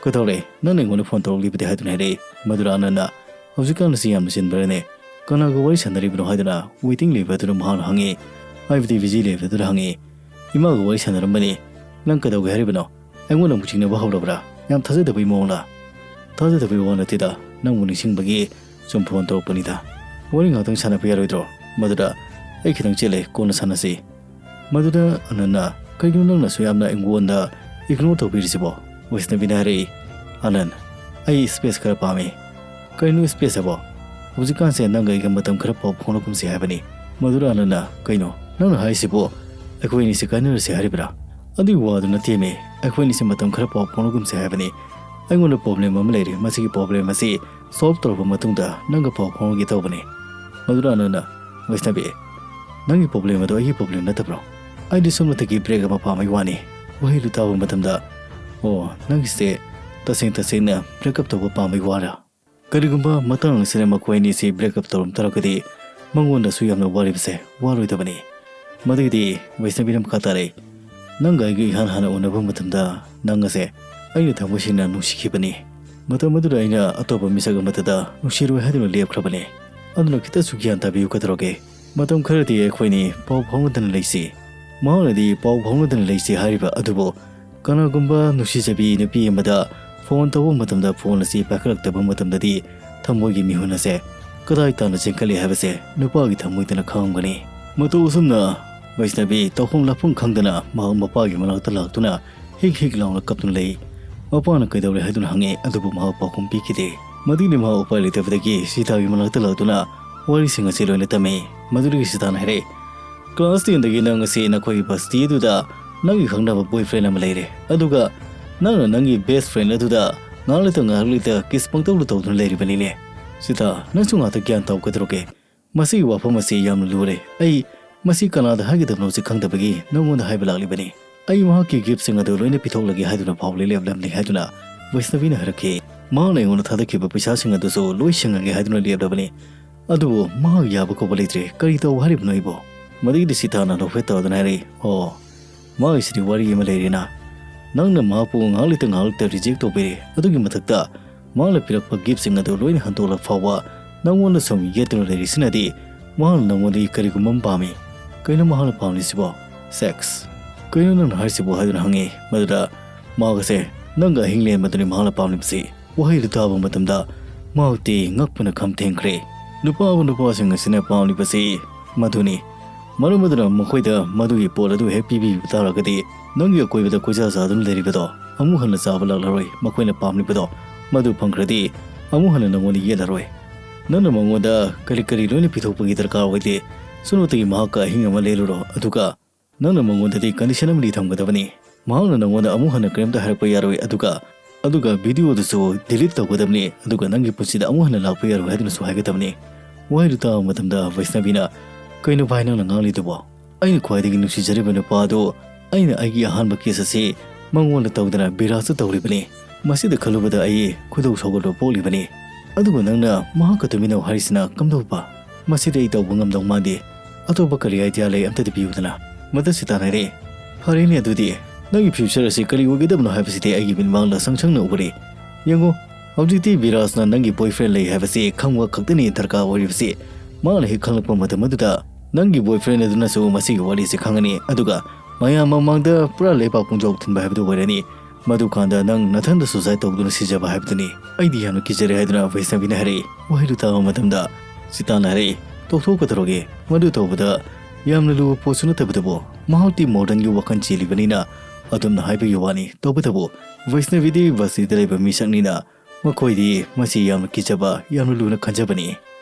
"ꯀꯩꯗꯧꯔꯦ? ꯅꯪꯅ ꯑꯩꯉꯣꯟꯗ ꯐꯣꯟ ꯇꯧꯔꯛꯂꯤꯕꯗꯤ?" ꯍꯥꯏꯗꯨꯅ ꯍꯥꯏꯔꯛꯏ꯫ ꯃꯗꯨꯗ ꯑꯅꯟꯅ, "ꯍꯧꯖꯤꯛꯀꯥꯟ ꯑꯁꯤ ꯌꯥꯝꯅ ꯆꯤꯟꯕ꯭ꯔꯅꯦ? ꯀꯅꯥꯒ ꯋꯥꯔꯤ ꯁꯥꯟꯅꯔꯤꯕꯅꯣ?" ꯍꯥꯏꯗꯨꯅ ꯋꯦꯇꯤꯡ ꯂꯩꯕ ꯑꯗꯨꯗ ꯃꯍꯥꯛꯅ ꯍꯪꯉꯤ꯫ ꯍꯥꯏꯕꯗꯤ ꯕꯤꯖꯤ ꯂꯩꯕ ꯑꯗꯨꯗ ꯍꯪꯉꯤ꯫ "ꯏꯃꯥꯒ ꯋꯥꯔꯤ ꯁꯥꯟꯅꯔꯝꯕꯅꯤ꯫ ꯅꯪ ꯀꯩꯗꯧꯒꯦ ꯍꯥꯏꯔꯤꯕꯅꯣ? ꯑꯩꯉꯣꯟꯗ ꯑꯃꯨꯛ ꯆꯤꯡꯅꯕ ꯍꯧꯔꯕ꯭ꯔꯥ? ꯌꯥꯝ ꯊꯥꯖꯗꯕꯒꯤ ꯃꯑꯣꯡꯂ?" "ꯊꯥꯖꯗꯕꯒꯤ ꯋꯥ ꯅꯠꯇꯦꯗ, ꯅꯪꯕꯨ ꯅꯤꯡꯁꯤꯡꯕꯒꯤ ꯁꯨꯝ ꯐꯣꯟ ꯇꯧꯔꯛꯄꯅꯤꯗ꯫ ꯋꯥꯔꯤ ꯉꯥꯛꯇꯪ ꯁꯥꯟꯅꯕ ꯌꯥꯔꯣꯏꯗ꯭ꯔꯣ?" ꯃꯗꯨꯗ, "ꯑꯩ ꯈꯤꯇꯪ ꯆꯤꯜꯂꯦ, ꯀꯣꯟꯅ ꯁꯥꯟꯅꯁꯤ꯫" ꯃꯗꯨꯗ ꯑꯅꯟꯅ, "ꯀꯩꯒꯤꯅꯣ ꯅꯪꯅꯁꯨ ꯌꯥꯝꯅ ꯑꯩꯉꯣꯟꯗ ꯏꯒꯅꯣꯔ ꯇꯧꯕꯤꯔꯤꯁꯤꯕꯣ?" ꯋꯩꯁꯅꯕꯤꯅ ꯍꯥꯏꯔꯛꯏ꯫ "ꯑꯅꯟ, ꯑꯩ ꯁ꯭ꯄꯦꯁ ꯈꯔ ꯄꯥꯝꯃꯤ꯫" "ꯀꯩꯅꯣ ꯁ꯭ꯄꯦꯁ ꯍꯥꯏꯕꯣ? ꯍꯧꯖꯤꯛꯀꯥꯟꯁꯦ ꯅꯪꯒ ꯑꯩꯒ ꯃꯇꯝ ꯈꯔ ꯄꯥꯎ ꯐꯥꯎꯅꯒꯨꯝꯁꯤ ꯍꯥꯏꯕꯅꯤ꯫" ꯃꯗꯨꯗ ꯑꯅꯟꯅ, "ꯀꯩꯅꯣ ꯅꯪꯅ ꯍꯥꯏꯔꯤꯁꯤꯕꯣ? ꯑꯩꯈꯣꯏ ꯑꯅꯤꯁꯦ ꯀꯥꯏꯅꯔꯁꯤ ꯍꯥꯏꯔꯤꯕ꯭ꯔꯥ?" "ꯑꯗꯨꯒꯤ ꯋꯥꯗꯨ ꯅꯠꯇꯦꯃꯤ, ꯑꯩꯈꯣꯏ ꯑꯅꯤꯁꯦ ꯃꯇꯝ ꯈꯔ ꯄꯥꯎ ꯐꯥꯎꯅꯒꯨꯝꯁꯤ ꯍꯥꯏꯕꯅꯤ꯫ ꯑꯩꯉꯣꯟꯗ ꯄ꯭ꯔꯣꯕ꯭ꯂꯦꯝ ꯑꯃ ꯂꯩꯔꯦ, ꯃꯁꯤꯒꯤ ꯄ꯭ꯔꯣꯕ꯭ꯂꯦꯝ ꯑꯁꯤ ꯁꯣꯜꯕ ꯇꯧꯔꯕ ꯃꯇꯨꯡꯗ ꯅꯪꯒ ꯄꯥꯎ ꯐꯥꯎꯅꯒꯦ ꯇꯧꯕꯅꯤ꯫" ꯃꯗꯨꯗ ꯑꯅꯟꯅ, "ꯋꯩꯁꯅꯕꯤ, ꯅꯪꯒꯤ ꯄ꯭ꯔꯣꯕ꯭ꯂꯦꯝ ꯑꯗꯨ ꯑꯩꯒꯤ ꯄ꯭ꯔꯣꯕ꯭ꯂꯦꯝ ꯅꯠꯇꯕ꯭ꯔꯣ? ꯑꯩꯗꯤ ꯁꯣꯝꯗꯒꯤ ꯕ꯭ꯔꯦꯛ ꯑꯃ ꯄꯥꯝꯕꯒꯤ ꯋꯥꯅꯤ꯫" ꯋꯥꯍꯩꯗꯨ ꯇꯥꯕ ꯃꯇꯝꯗ, "ꯑꯣ, ꯅꯪꯒꯤꯁꯦ ꯇꯁꯦꯡ ꯇꯁꯦꯡꯅ ꯕ꯭ꯔꯦꯛ ꯑꯞ ꯇꯧꯕ ꯄꯥꯝꯕꯒꯤ ꯋꯥꯔꯥ?" ꯀꯔꯤꯒꯨꯝꯕ ꯃꯇꯥꯡ ꯑꯁꯤꯗ ꯃꯈꯣꯏ ꯑꯅꯤꯁꯤ ꯕ꯭ꯔꯦꯛ ꯑꯞ ꯇꯧꯔꯝ ꯇꯥꯔꯒꯗꯤ ꯃꯉꯣꯟꯗꯁꯨ ꯌꯥꯝꯅ ꯋꯥꯔꯤꯕꯁꯦ ꯋꯥꯔꯣꯏꯗꯕꯅꯤ꯫ ꯃꯗꯨꯒꯤꯗꯤ ꯋꯩꯁꯅꯕꯤꯅ ꯃꯈꯥ ꯇꯥꯔꯛꯏ, "ꯅꯪꯒ ꯑꯩꯒ ꯏꯍꯥꯟ ꯍꯥꯟꯅ ꯎꯅꯕ ꯃꯇꯝꯗ ꯅꯪ ꯑꯁꯦ ꯑꯩꯅ ꯊꯃꯣꯏ ꯁꯦꯡꯅ ꯅꯨꯡꯁꯤꯈꯤꯕꯅꯤ꯫ ꯃꯇꯝ ꯑꯗꯨꯗ ꯑꯩꯅ ꯑꯇꯣꯞꯄ ꯃꯤꯁꯛ ꯑꯃꯠꯇꯗ ꯅꯨꯡꯁꯤꯔꯣꯏ ꯍꯥꯏꯗꯨꯅ ꯂꯦꯞꯈ꯭ꯔꯕꯅꯤ꯫ ꯑꯗꯨꯅ ꯈꯤꯇꯁꯨ ꯒ꯭ꯌꯥꯟ ꯇꯥꯕꯤꯌꯨ ꯀꯩꯗꯧꯔꯒꯦ? ꯃꯇꯝ ꯈꯔꯗꯤ ꯑꯩꯈꯣꯏꯅꯤ ꯄꯥꯎ ꯐꯥꯎꯅꯗꯅ ꯂꯩꯁꯤ꯫" ꯃꯍꯥꯛꯅꯗꯤ "ꯄꯥꯎ ꯐꯥꯎꯅꯗꯅ ꯂꯩꯁꯤ" ꯍꯥꯏꯔꯤꯕ ꯑꯗꯨꯕꯨ, ꯀꯅꯥꯒꯨꯝꯕ ꯅꯨꯡꯁꯤꯖꯕꯤ ꯅꯨꯄꯤ ꯑꯃꯗ ꯐꯣꯟ ꯇꯧꯕ ꯃꯇꯝꯗ ꯐꯣꯟ ꯑꯁꯤ ꯄꯥꯏꯈꯠꯂꯛꯇꯕ ꯃꯇꯝꯗꯗꯤ ꯊꯃꯣꯏꯒꯤ ꯃꯤꯍꯨꯟ ꯑꯁꯦ ꯀꯗꯥꯏ ꯇꯥꯅ ꯆꯦꯟꯈꯠꯂꯤ ꯍꯥꯏꯕꯁꯦ ꯅꯨꯄꯥꯒꯤ ꯊꯃꯣꯏꯗꯅ ꯈꯪꯉꯝꯒꯅꯤ꯫ ꯃꯇꯧ ꯑꯁꯨꯝꯅ ꯋꯩꯁꯅꯕꯤ ꯇꯧꯐꯝ ꯂꯥꯛꯐꯝ ꯈꯪꯗꯅ ꯃꯍꯥꯛ ꯃꯄꯥꯒꯤ ꯃꯅꯥꯛꯇ ꯂꯥꯛꯇꯨꯅ ꯍꯤꯛ ꯍꯤꯛ ꯂꯥꯎꯅ ꯀꯞꯇꯨꯅ ꯂꯩ꯫ ꯃꯄꯥꯅ ꯀꯩꯗꯧꯔꯦ ꯍꯥꯏꯗꯨꯅ ꯍꯪꯉꯦ, ꯑꯗꯨꯕꯨ ꯃꯍꯥꯛ ꯄꯥꯎꯈꯨꯝ ꯄꯤꯈꯤꯗꯦ꯫ ꯃꯗꯨꯒꯤ ꯃꯍꯥꯛ ꯎꯄꯥꯏ ꯂꯩꯇꯕꯗꯒꯤ ꯁꯤꯇꯥꯒꯤ ꯃꯅꯥꯛꯇ ꯂꯥꯛꯇꯨꯅ ꯋꯥꯔꯤꯁꯤꯡ ꯑꯁꯤ ꯂꯣꯏꯅ ꯇꯝꯃꯤ꯫ ꯃꯗꯨꯗꯒꯤ ꯁꯤꯇꯥꯅ ꯍꯥꯏꯔꯛꯏ, "ꯀ꯭ꯂꯥꯁ ꯇꯦꯟꯗꯒꯤ ꯅꯪ ꯑꯁꯤ ꯅꯈꯣꯏꯒꯤ ꯕꯁꯇꯤ ꯑꯗꯨꯗ ꯅꯪꯒꯤ ꯈꯪꯅꯕ boyfriend ꯑꯃ ꯂꯩꯔꯦ, ꯑꯗꯨꯒ ꯅꯪꯅ ꯅꯪꯒꯤ best friend ꯑꯗꯨꯗ ꯉꯥꯏꯍꯥꯛ ꯂꯩꯇ ꯉꯥꯏꯍꯥꯛ ꯂꯩꯇ kiss ꯄꯪꯇꯧꯗ ꯇꯧꯗꯨꯅ ꯂꯩꯔꯤꯕꯅꯤꯅꯦ꯫ ꯁꯤꯇꯥ, ꯅꯪꯁꯨ ꯉꯥꯛꯇ ꯒ꯭ꯌꯥꯟ ꯇꯧ꯫ ꯀꯩꯗꯧꯔꯒꯦ? ꯃꯁꯤꯒꯤ ꯋꯥꯐꯝ ꯑꯁꯤ ꯌꯥꯝꯅ ꯂꯨꯔꯦ꯫ ꯑꯩ ꯃꯁꯤ ꯀꯅꯥꯗ ꯍꯥꯏꯒꯗꯕꯅꯣꯁꯨ ꯈꯪꯗꯕꯒꯤ ꯅꯉꯣꯟꯗ ꯍꯥꯏꯕ ꯂꯥꯛꯂꯤꯕꯅꯤ꯫ ꯑꯩ ꯃꯍꯥꯛꯀꯤ giftꯁꯤꯡ ꯑꯗꯨ ꯂꯣꯏꯅ ꯄꯤꯊꯣꯛꯂꯒꯦ ꯍꯥꯏꯗꯨꯅ ꯐꯥꯎꯕ ꯂꯦꯞꯂꯝꯂꯦ ꯍꯥꯏꯗꯨꯅ ꯕꯩꯁꯅꯕꯤꯅ ꯍꯥꯏꯔꯛꯈꯤ꯫ ꯃꯍꯥꯛꯅ ꯑꯩꯉꯣꯟꯗ ꯊꯥꯗꯈꯤꯕ ꯄꯩꯁꯥꯁꯤꯡ ꯑꯗꯨꯁꯨ ꯂꯣꯏ ꯁꯤꯡꯉꯒꯦ ꯍꯥꯏꯗꯨꯅ ꯂꯦꯞꯂꯕꯅꯤ꯫ ꯑꯗꯨꯕꯨ ꯃꯍꯥꯛ ꯌꯥꯕ ꯀꯧꯕ ꯂꯩꯇ꯭ꯔꯦ꯫ ꯀꯔꯤ ꯇꯧ ꯍꯥꯏꯔꯤꯕꯅꯣ ꯑꯩꯕꯨ? ꯃꯗꯨꯒꯤꯗꯤ ꯁꯤꯇꯥꯅ ꯅꯣꯛꯐꯦꯠ ꯇꯧꯗꯨꯅ ꯍꯥꯏꯔꯛꯏ, "ꯑꯣ, ꯃꯥꯒꯤꯁꯤꯗꯤ ꯋꯥꯔꯤ ꯑꯃ ꯂꯩꯔꯦꯅ꯫ ꯅꯪꯅ ꯃꯍꯥꯛꯄꯨ ꯉꯥꯏꯍꯥꯛ ꯂꯩꯇ ꯉꯥꯏꯍꯥꯛ ꯂꯩꯇ reject ꯇꯧꯕꯤꯔꯦ꯫ ꯑꯗꯨꯒꯤ ꯃꯊꯛꯇ ꯃꯍꯥꯛꯅ ꯄꯤꯔꯛꯄ giftꯁꯤꯡ ꯑꯗꯨ ꯂꯣꯏꯅ ꯍꯟꯗꯣꯛꯂ ꯐꯥꯎꯕ ꯅꯪꯉꯣꯟꯗ ꯁꯨꯝ ꯌꯦꯠꯇꯨꯅ ꯂꯩꯔꯤꯁꯤꯅꯗꯤ ꯃꯍꯥꯛꯅ ꯅꯪꯉꯣꯟꯗꯒꯤ ꯀꯔꯤꯒꯨꯝꯕ ꯑꯃ ꯄꯥꯝꯃꯤ꯫ ꯀꯩꯅꯣ ꯃꯍꯥꯛꯅ ꯄꯥꯝꯂꯤꯁꯤꯕꯣ? Sex꯫ ꯀꯩꯅꯣ ꯅꯪꯅ ꯍꯥꯏꯔꯤꯁꯤꯕꯣ?" ꯍꯥꯏꯗꯨꯅ ꯍꯪꯉꯤ꯫ ꯃꯗꯨꯗ ꯃꯍꯥꯛ ꯑꯁꯦ ꯅꯪꯒ ꯑꯍꯤꯡ ꯂꯦꯟꯕꯗꯨꯅꯤ ꯃꯍꯥꯛꯅ ꯄꯥꯝꯂꯤꯕꯁꯤ꯫ ꯋꯥꯍꯩꯗꯨ ꯇꯥꯕ ꯃꯇꯝꯗ ꯃꯍꯥꯛꯇꯤ ꯉꯛꯄꯅ ꯈꯝ ꯊꯦꯡꯈ꯭ꯔꯦ꯫ ꯅꯨꯄꯥ ꯑꯃ ꯅꯨꯄꯥꯁꯤꯡ ꯑꯁꯤꯅ ꯄꯥꯝꯂꯤꯕꯁꯤ ꯃꯗꯨꯅꯤ꯫ ꯃꯔꯝ ꯑꯗꯨꯅ ꯃꯈꯣꯏꯗ ꯃꯗꯨꯒꯤ ꯄꯣꯠ ꯑꯗꯨ ꯍꯦꯛ ꯄꯤꯕꯤꯕ ꯇꯥꯔꯒꯗꯤ ꯅꯪꯒꯤ ꯑꯀꯣꯏꯕꯗ ꯀꯣꯏꯆꯥ ꯆꯥꯗꯨꯅ ꯂꯩꯔꯤꯕꯗꯣ ꯑꯃꯨꯛ ꯍꯟꯅ ꯆꯥꯕ ꯂꯥꯛꯂꯔꯣꯏ꯫ ꯃꯈꯣꯏꯅ ꯄꯥꯝꯂꯤꯕꯗꯣ ꯃꯗꯨ ꯐꯪꯈ꯭ꯔꯗꯤ ꯑꯃꯨꯛ ꯍꯟꯅ ꯅꯪꯉꯣꯟꯗ ꯌꯦꯠꯂꯔꯣꯏ꯫ ꯅꯪꯅ ꯃꯉꯣꯟꯗ ꯀꯔꯤ ꯀꯔꯤ ꯂꯣꯏꯅ ꯄꯤꯊꯣꯛꯄꯒꯤ ꯗꯔꯀꯥꯔ ꯑꯣꯏꯗꯦ꯫ ꯁꯨꯞꯅꯇꯒꯤ ꯃꯍꯥꯛꯀ ꯑꯍꯤꯡ ꯑꯃ ꯂꯦꯜꯂꯨꯔꯣ, ꯑꯗꯨꯒ ꯅꯪꯅ ꯃꯉꯣꯟꯗꯗꯤ condition ꯑꯃꯗꯤ ꯊꯝꯒꯗꯕꯅꯤ꯫ ꯃꯍꯥꯛꯅ ꯅꯪꯉꯣꯟꯗ ꯑꯃꯨꯛ ꯍꯟꯅ ꯀꯔꯤꯝꯇ ꯍꯥꯏꯔꯛꯄ ꯌꯥꯔꯣꯏ, ꯑꯗꯨꯒ, ꯑꯗꯨꯒ videoꯗꯨꯁꯨ delete ꯇꯧꯒꯗꯕꯅꯤ, ꯑꯗꯨꯒ ꯅꯪꯒꯤ ꯄꯨꯟꯁꯤꯗ ꯑꯃꯨꯛ ꯍꯟꯅ ꯂꯥꯛꯄ ꯌꯥꯔꯣꯏ ꯍꯥꯏꯗꯨꯅꯁꯨ ꯍꯥꯏꯒꯗꯕꯅꯤ꯫ ꯋꯥꯍꯩꯗꯨ ꯇꯥꯕ ꯃꯇꯝꯗ ꯕꯩꯁꯅꯕꯤꯅ, "ꯀꯩꯅꯣ ꯚꯥꯏ ꯅꯪꯅ ꯉꯥꯡꯂꯤꯗꯨꯕꯣ? ꯑꯩꯅ ꯈ꯭ꯋꯥꯏꯗꯒꯤ ꯅꯨꯡꯁꯤꯖꯔꯤꯕ ꯅꯨꯄꯥ ꯑꯗꯨ ꯑꯩꯅ ꯑꯩꯒꯤ ꯑꯍꯥꯟꯕ kiss ꯑꯁꯤ ꯃꯉꯣꯟꯗ ꯇꯧꯗꯅ ꯕꯤꯔꯥꯖꯇ ꯇꯧꯔꯤꯕꯅꯤ꯫ ꯃꯁꯤꯗ ꯈꯜꯂꯨꯕꯗ ꯑꯩ ꯈꯣꯏꯗꯧ ꯁꯥꯎꯒꯠꯄ ꯄꯣꯛꯂꯤꯕꯅꯤ꯫ ꯑꯗꯨꯒ ꯅꯪꯅ ꯃꯍꯥꯛꯀ ꯇꯨꯃꯤꯟꯅꯧ ꯍꯥꯏꯔꯤꯁꯤꯅ ꯀꯝꯗꯧꯕ? ꯃꯁꯤꯗꯤ ꯑꯩ ꯇꯧꯕ ꯉꯝꯗꯧ ꯃꯥꯟꯗꯦ꯫ ꯑꯇꯣꯞꯄ ꯀꯔꯤ idea ꯂꯩ? ꯑꯝꯇꯗꯤ ꯄꯤꯌꯨꯗꯅ꯫" ꯃꯗꯨ ꯁꯤꯇꯥꯅ ꯍꯥꯏꯔꯛꯏ, "ꯐꯔꯦꯅꯦ, ꯑꯗꯨꯗꯤ ꯅꯪꯒꯤ future ꯑꯁꯤ ꯀꯔꯤ ꯑꯣꯏꯒꯗꯕꯅꯣ ꯍꯥꯏꯕꯁꯤꯗꯤ ꯑꯩꯒꯤ ꯃꯤꯠꯃꯥꯡꯗ ꯁꯪ ꯁꯪꯅ ꯎꯔꯦ꯫ ꯌꯦꯡꯉꯨ, ꯍꯧꯖꯤꯛꯇꯤ ꯕꯤꯔꯥꯖꯅ ꯅꯪꯒꯤ boyfriend ꯂꯩ ꯍꯥꯏꯕꯁꯤ ꯈꯪꯕ ꯈꯛꯇꯅꯤ ꯗꯔꯀꯥꯔ ꯑꯣꯏꯔꯤꯕꯁꯤ꯫ ꯃꯥꯅ ꯍꯦꯛ ꯈꯪꯂꯛꯄ ꯃꯇꯝ ꯑꯗꯨꯗ ꯅꯪꯒꯤ boyfriend ꯑꯗꯨꯅꯁꯨ ꯃꯁꯤꯒꯤ ꯋꯥꯔꯤꯁꯤ ꯈꯪꯒꯅꯤ, ꯑꯗꯨꯒ ꯃꯌꯥꯝ ꯃꯃꯥꯡꯗ ꯄꯨꯔꯥ ꯂꯩꯕꯥꯛ ꯄꯨꯝꯖꯥꯎ ꯊꯤꯟꯕ ꯍꯥꯏꯕꯗꯨ ꯑꯣꯏꯔꯅꯤ꯫ ꯃꯗꯨꯀꯥꯟꯗ ꯅꯪ ꯅꯊꯟꯗ suicide ꯇꯧꯗꯨꯅ ꯁꯤꯖꯕ ꯍꯥꯏꯕꯗꯨꯅꯤ꯫ ꯑꯩꯗꯤ ꯌꯥꯝꯅ ꯀꯤꯖꯔꯦ" ꯍꯥꯏꯗꯨꯅ ꯕꯩꯁꯅꯕꯤꯅ ꯍꯥꯏꯔꯛꯏ꯫ ꯋꯥꯍꯩꯗꯨ ꯇꯥꯕ ꯃꯇꯝꯗ ꯁꯤꯇꯥꯅ ꯍꯥꯏꯔꯛꯏ, "ꯇꯣꯛꯊꯣꯛꯀꯗꯧꯔꯒꯦ꯫ ꯃꯗꯨ ꯇꯧꯕꯗ ꯌꯥꯝꯅ ꯂꯨꯕ ꯄꯣꯠꯁꯨ ꯅꯠꯇꯕꯗꯨꯕꯨ꯫ ꯃꯍꯥꯛꯇꯤ modernꯒꯤ ꯋꯥꯈꯜ ꯆꯦꯜꯂꯤꯕꯅꯤꯅ ꯑꯗꯨꯝꯅ ꯍꯥꯏꯕꯒꯤ ꯋꯥꯅꯤ꯫ ꯇꯧꯕꯇꯕꯨ ꯕꯩꯁꯅꯕꯤꯗꯤ ꯕꯁꯇꯤꯗ ꯂꯩꯕ ꯃꯤꯁꯛꯅꯤꯅ ꯃꯈꯣꯏꯗꯤ ꯃꯁꯤ ꯌꯥꯝꯅ ꯀꯤꯖꯕ, ꯌꯥꯝꯅ ꯂꯨꯅ ꯈꯟꯖꯕꯅꯤ꯫"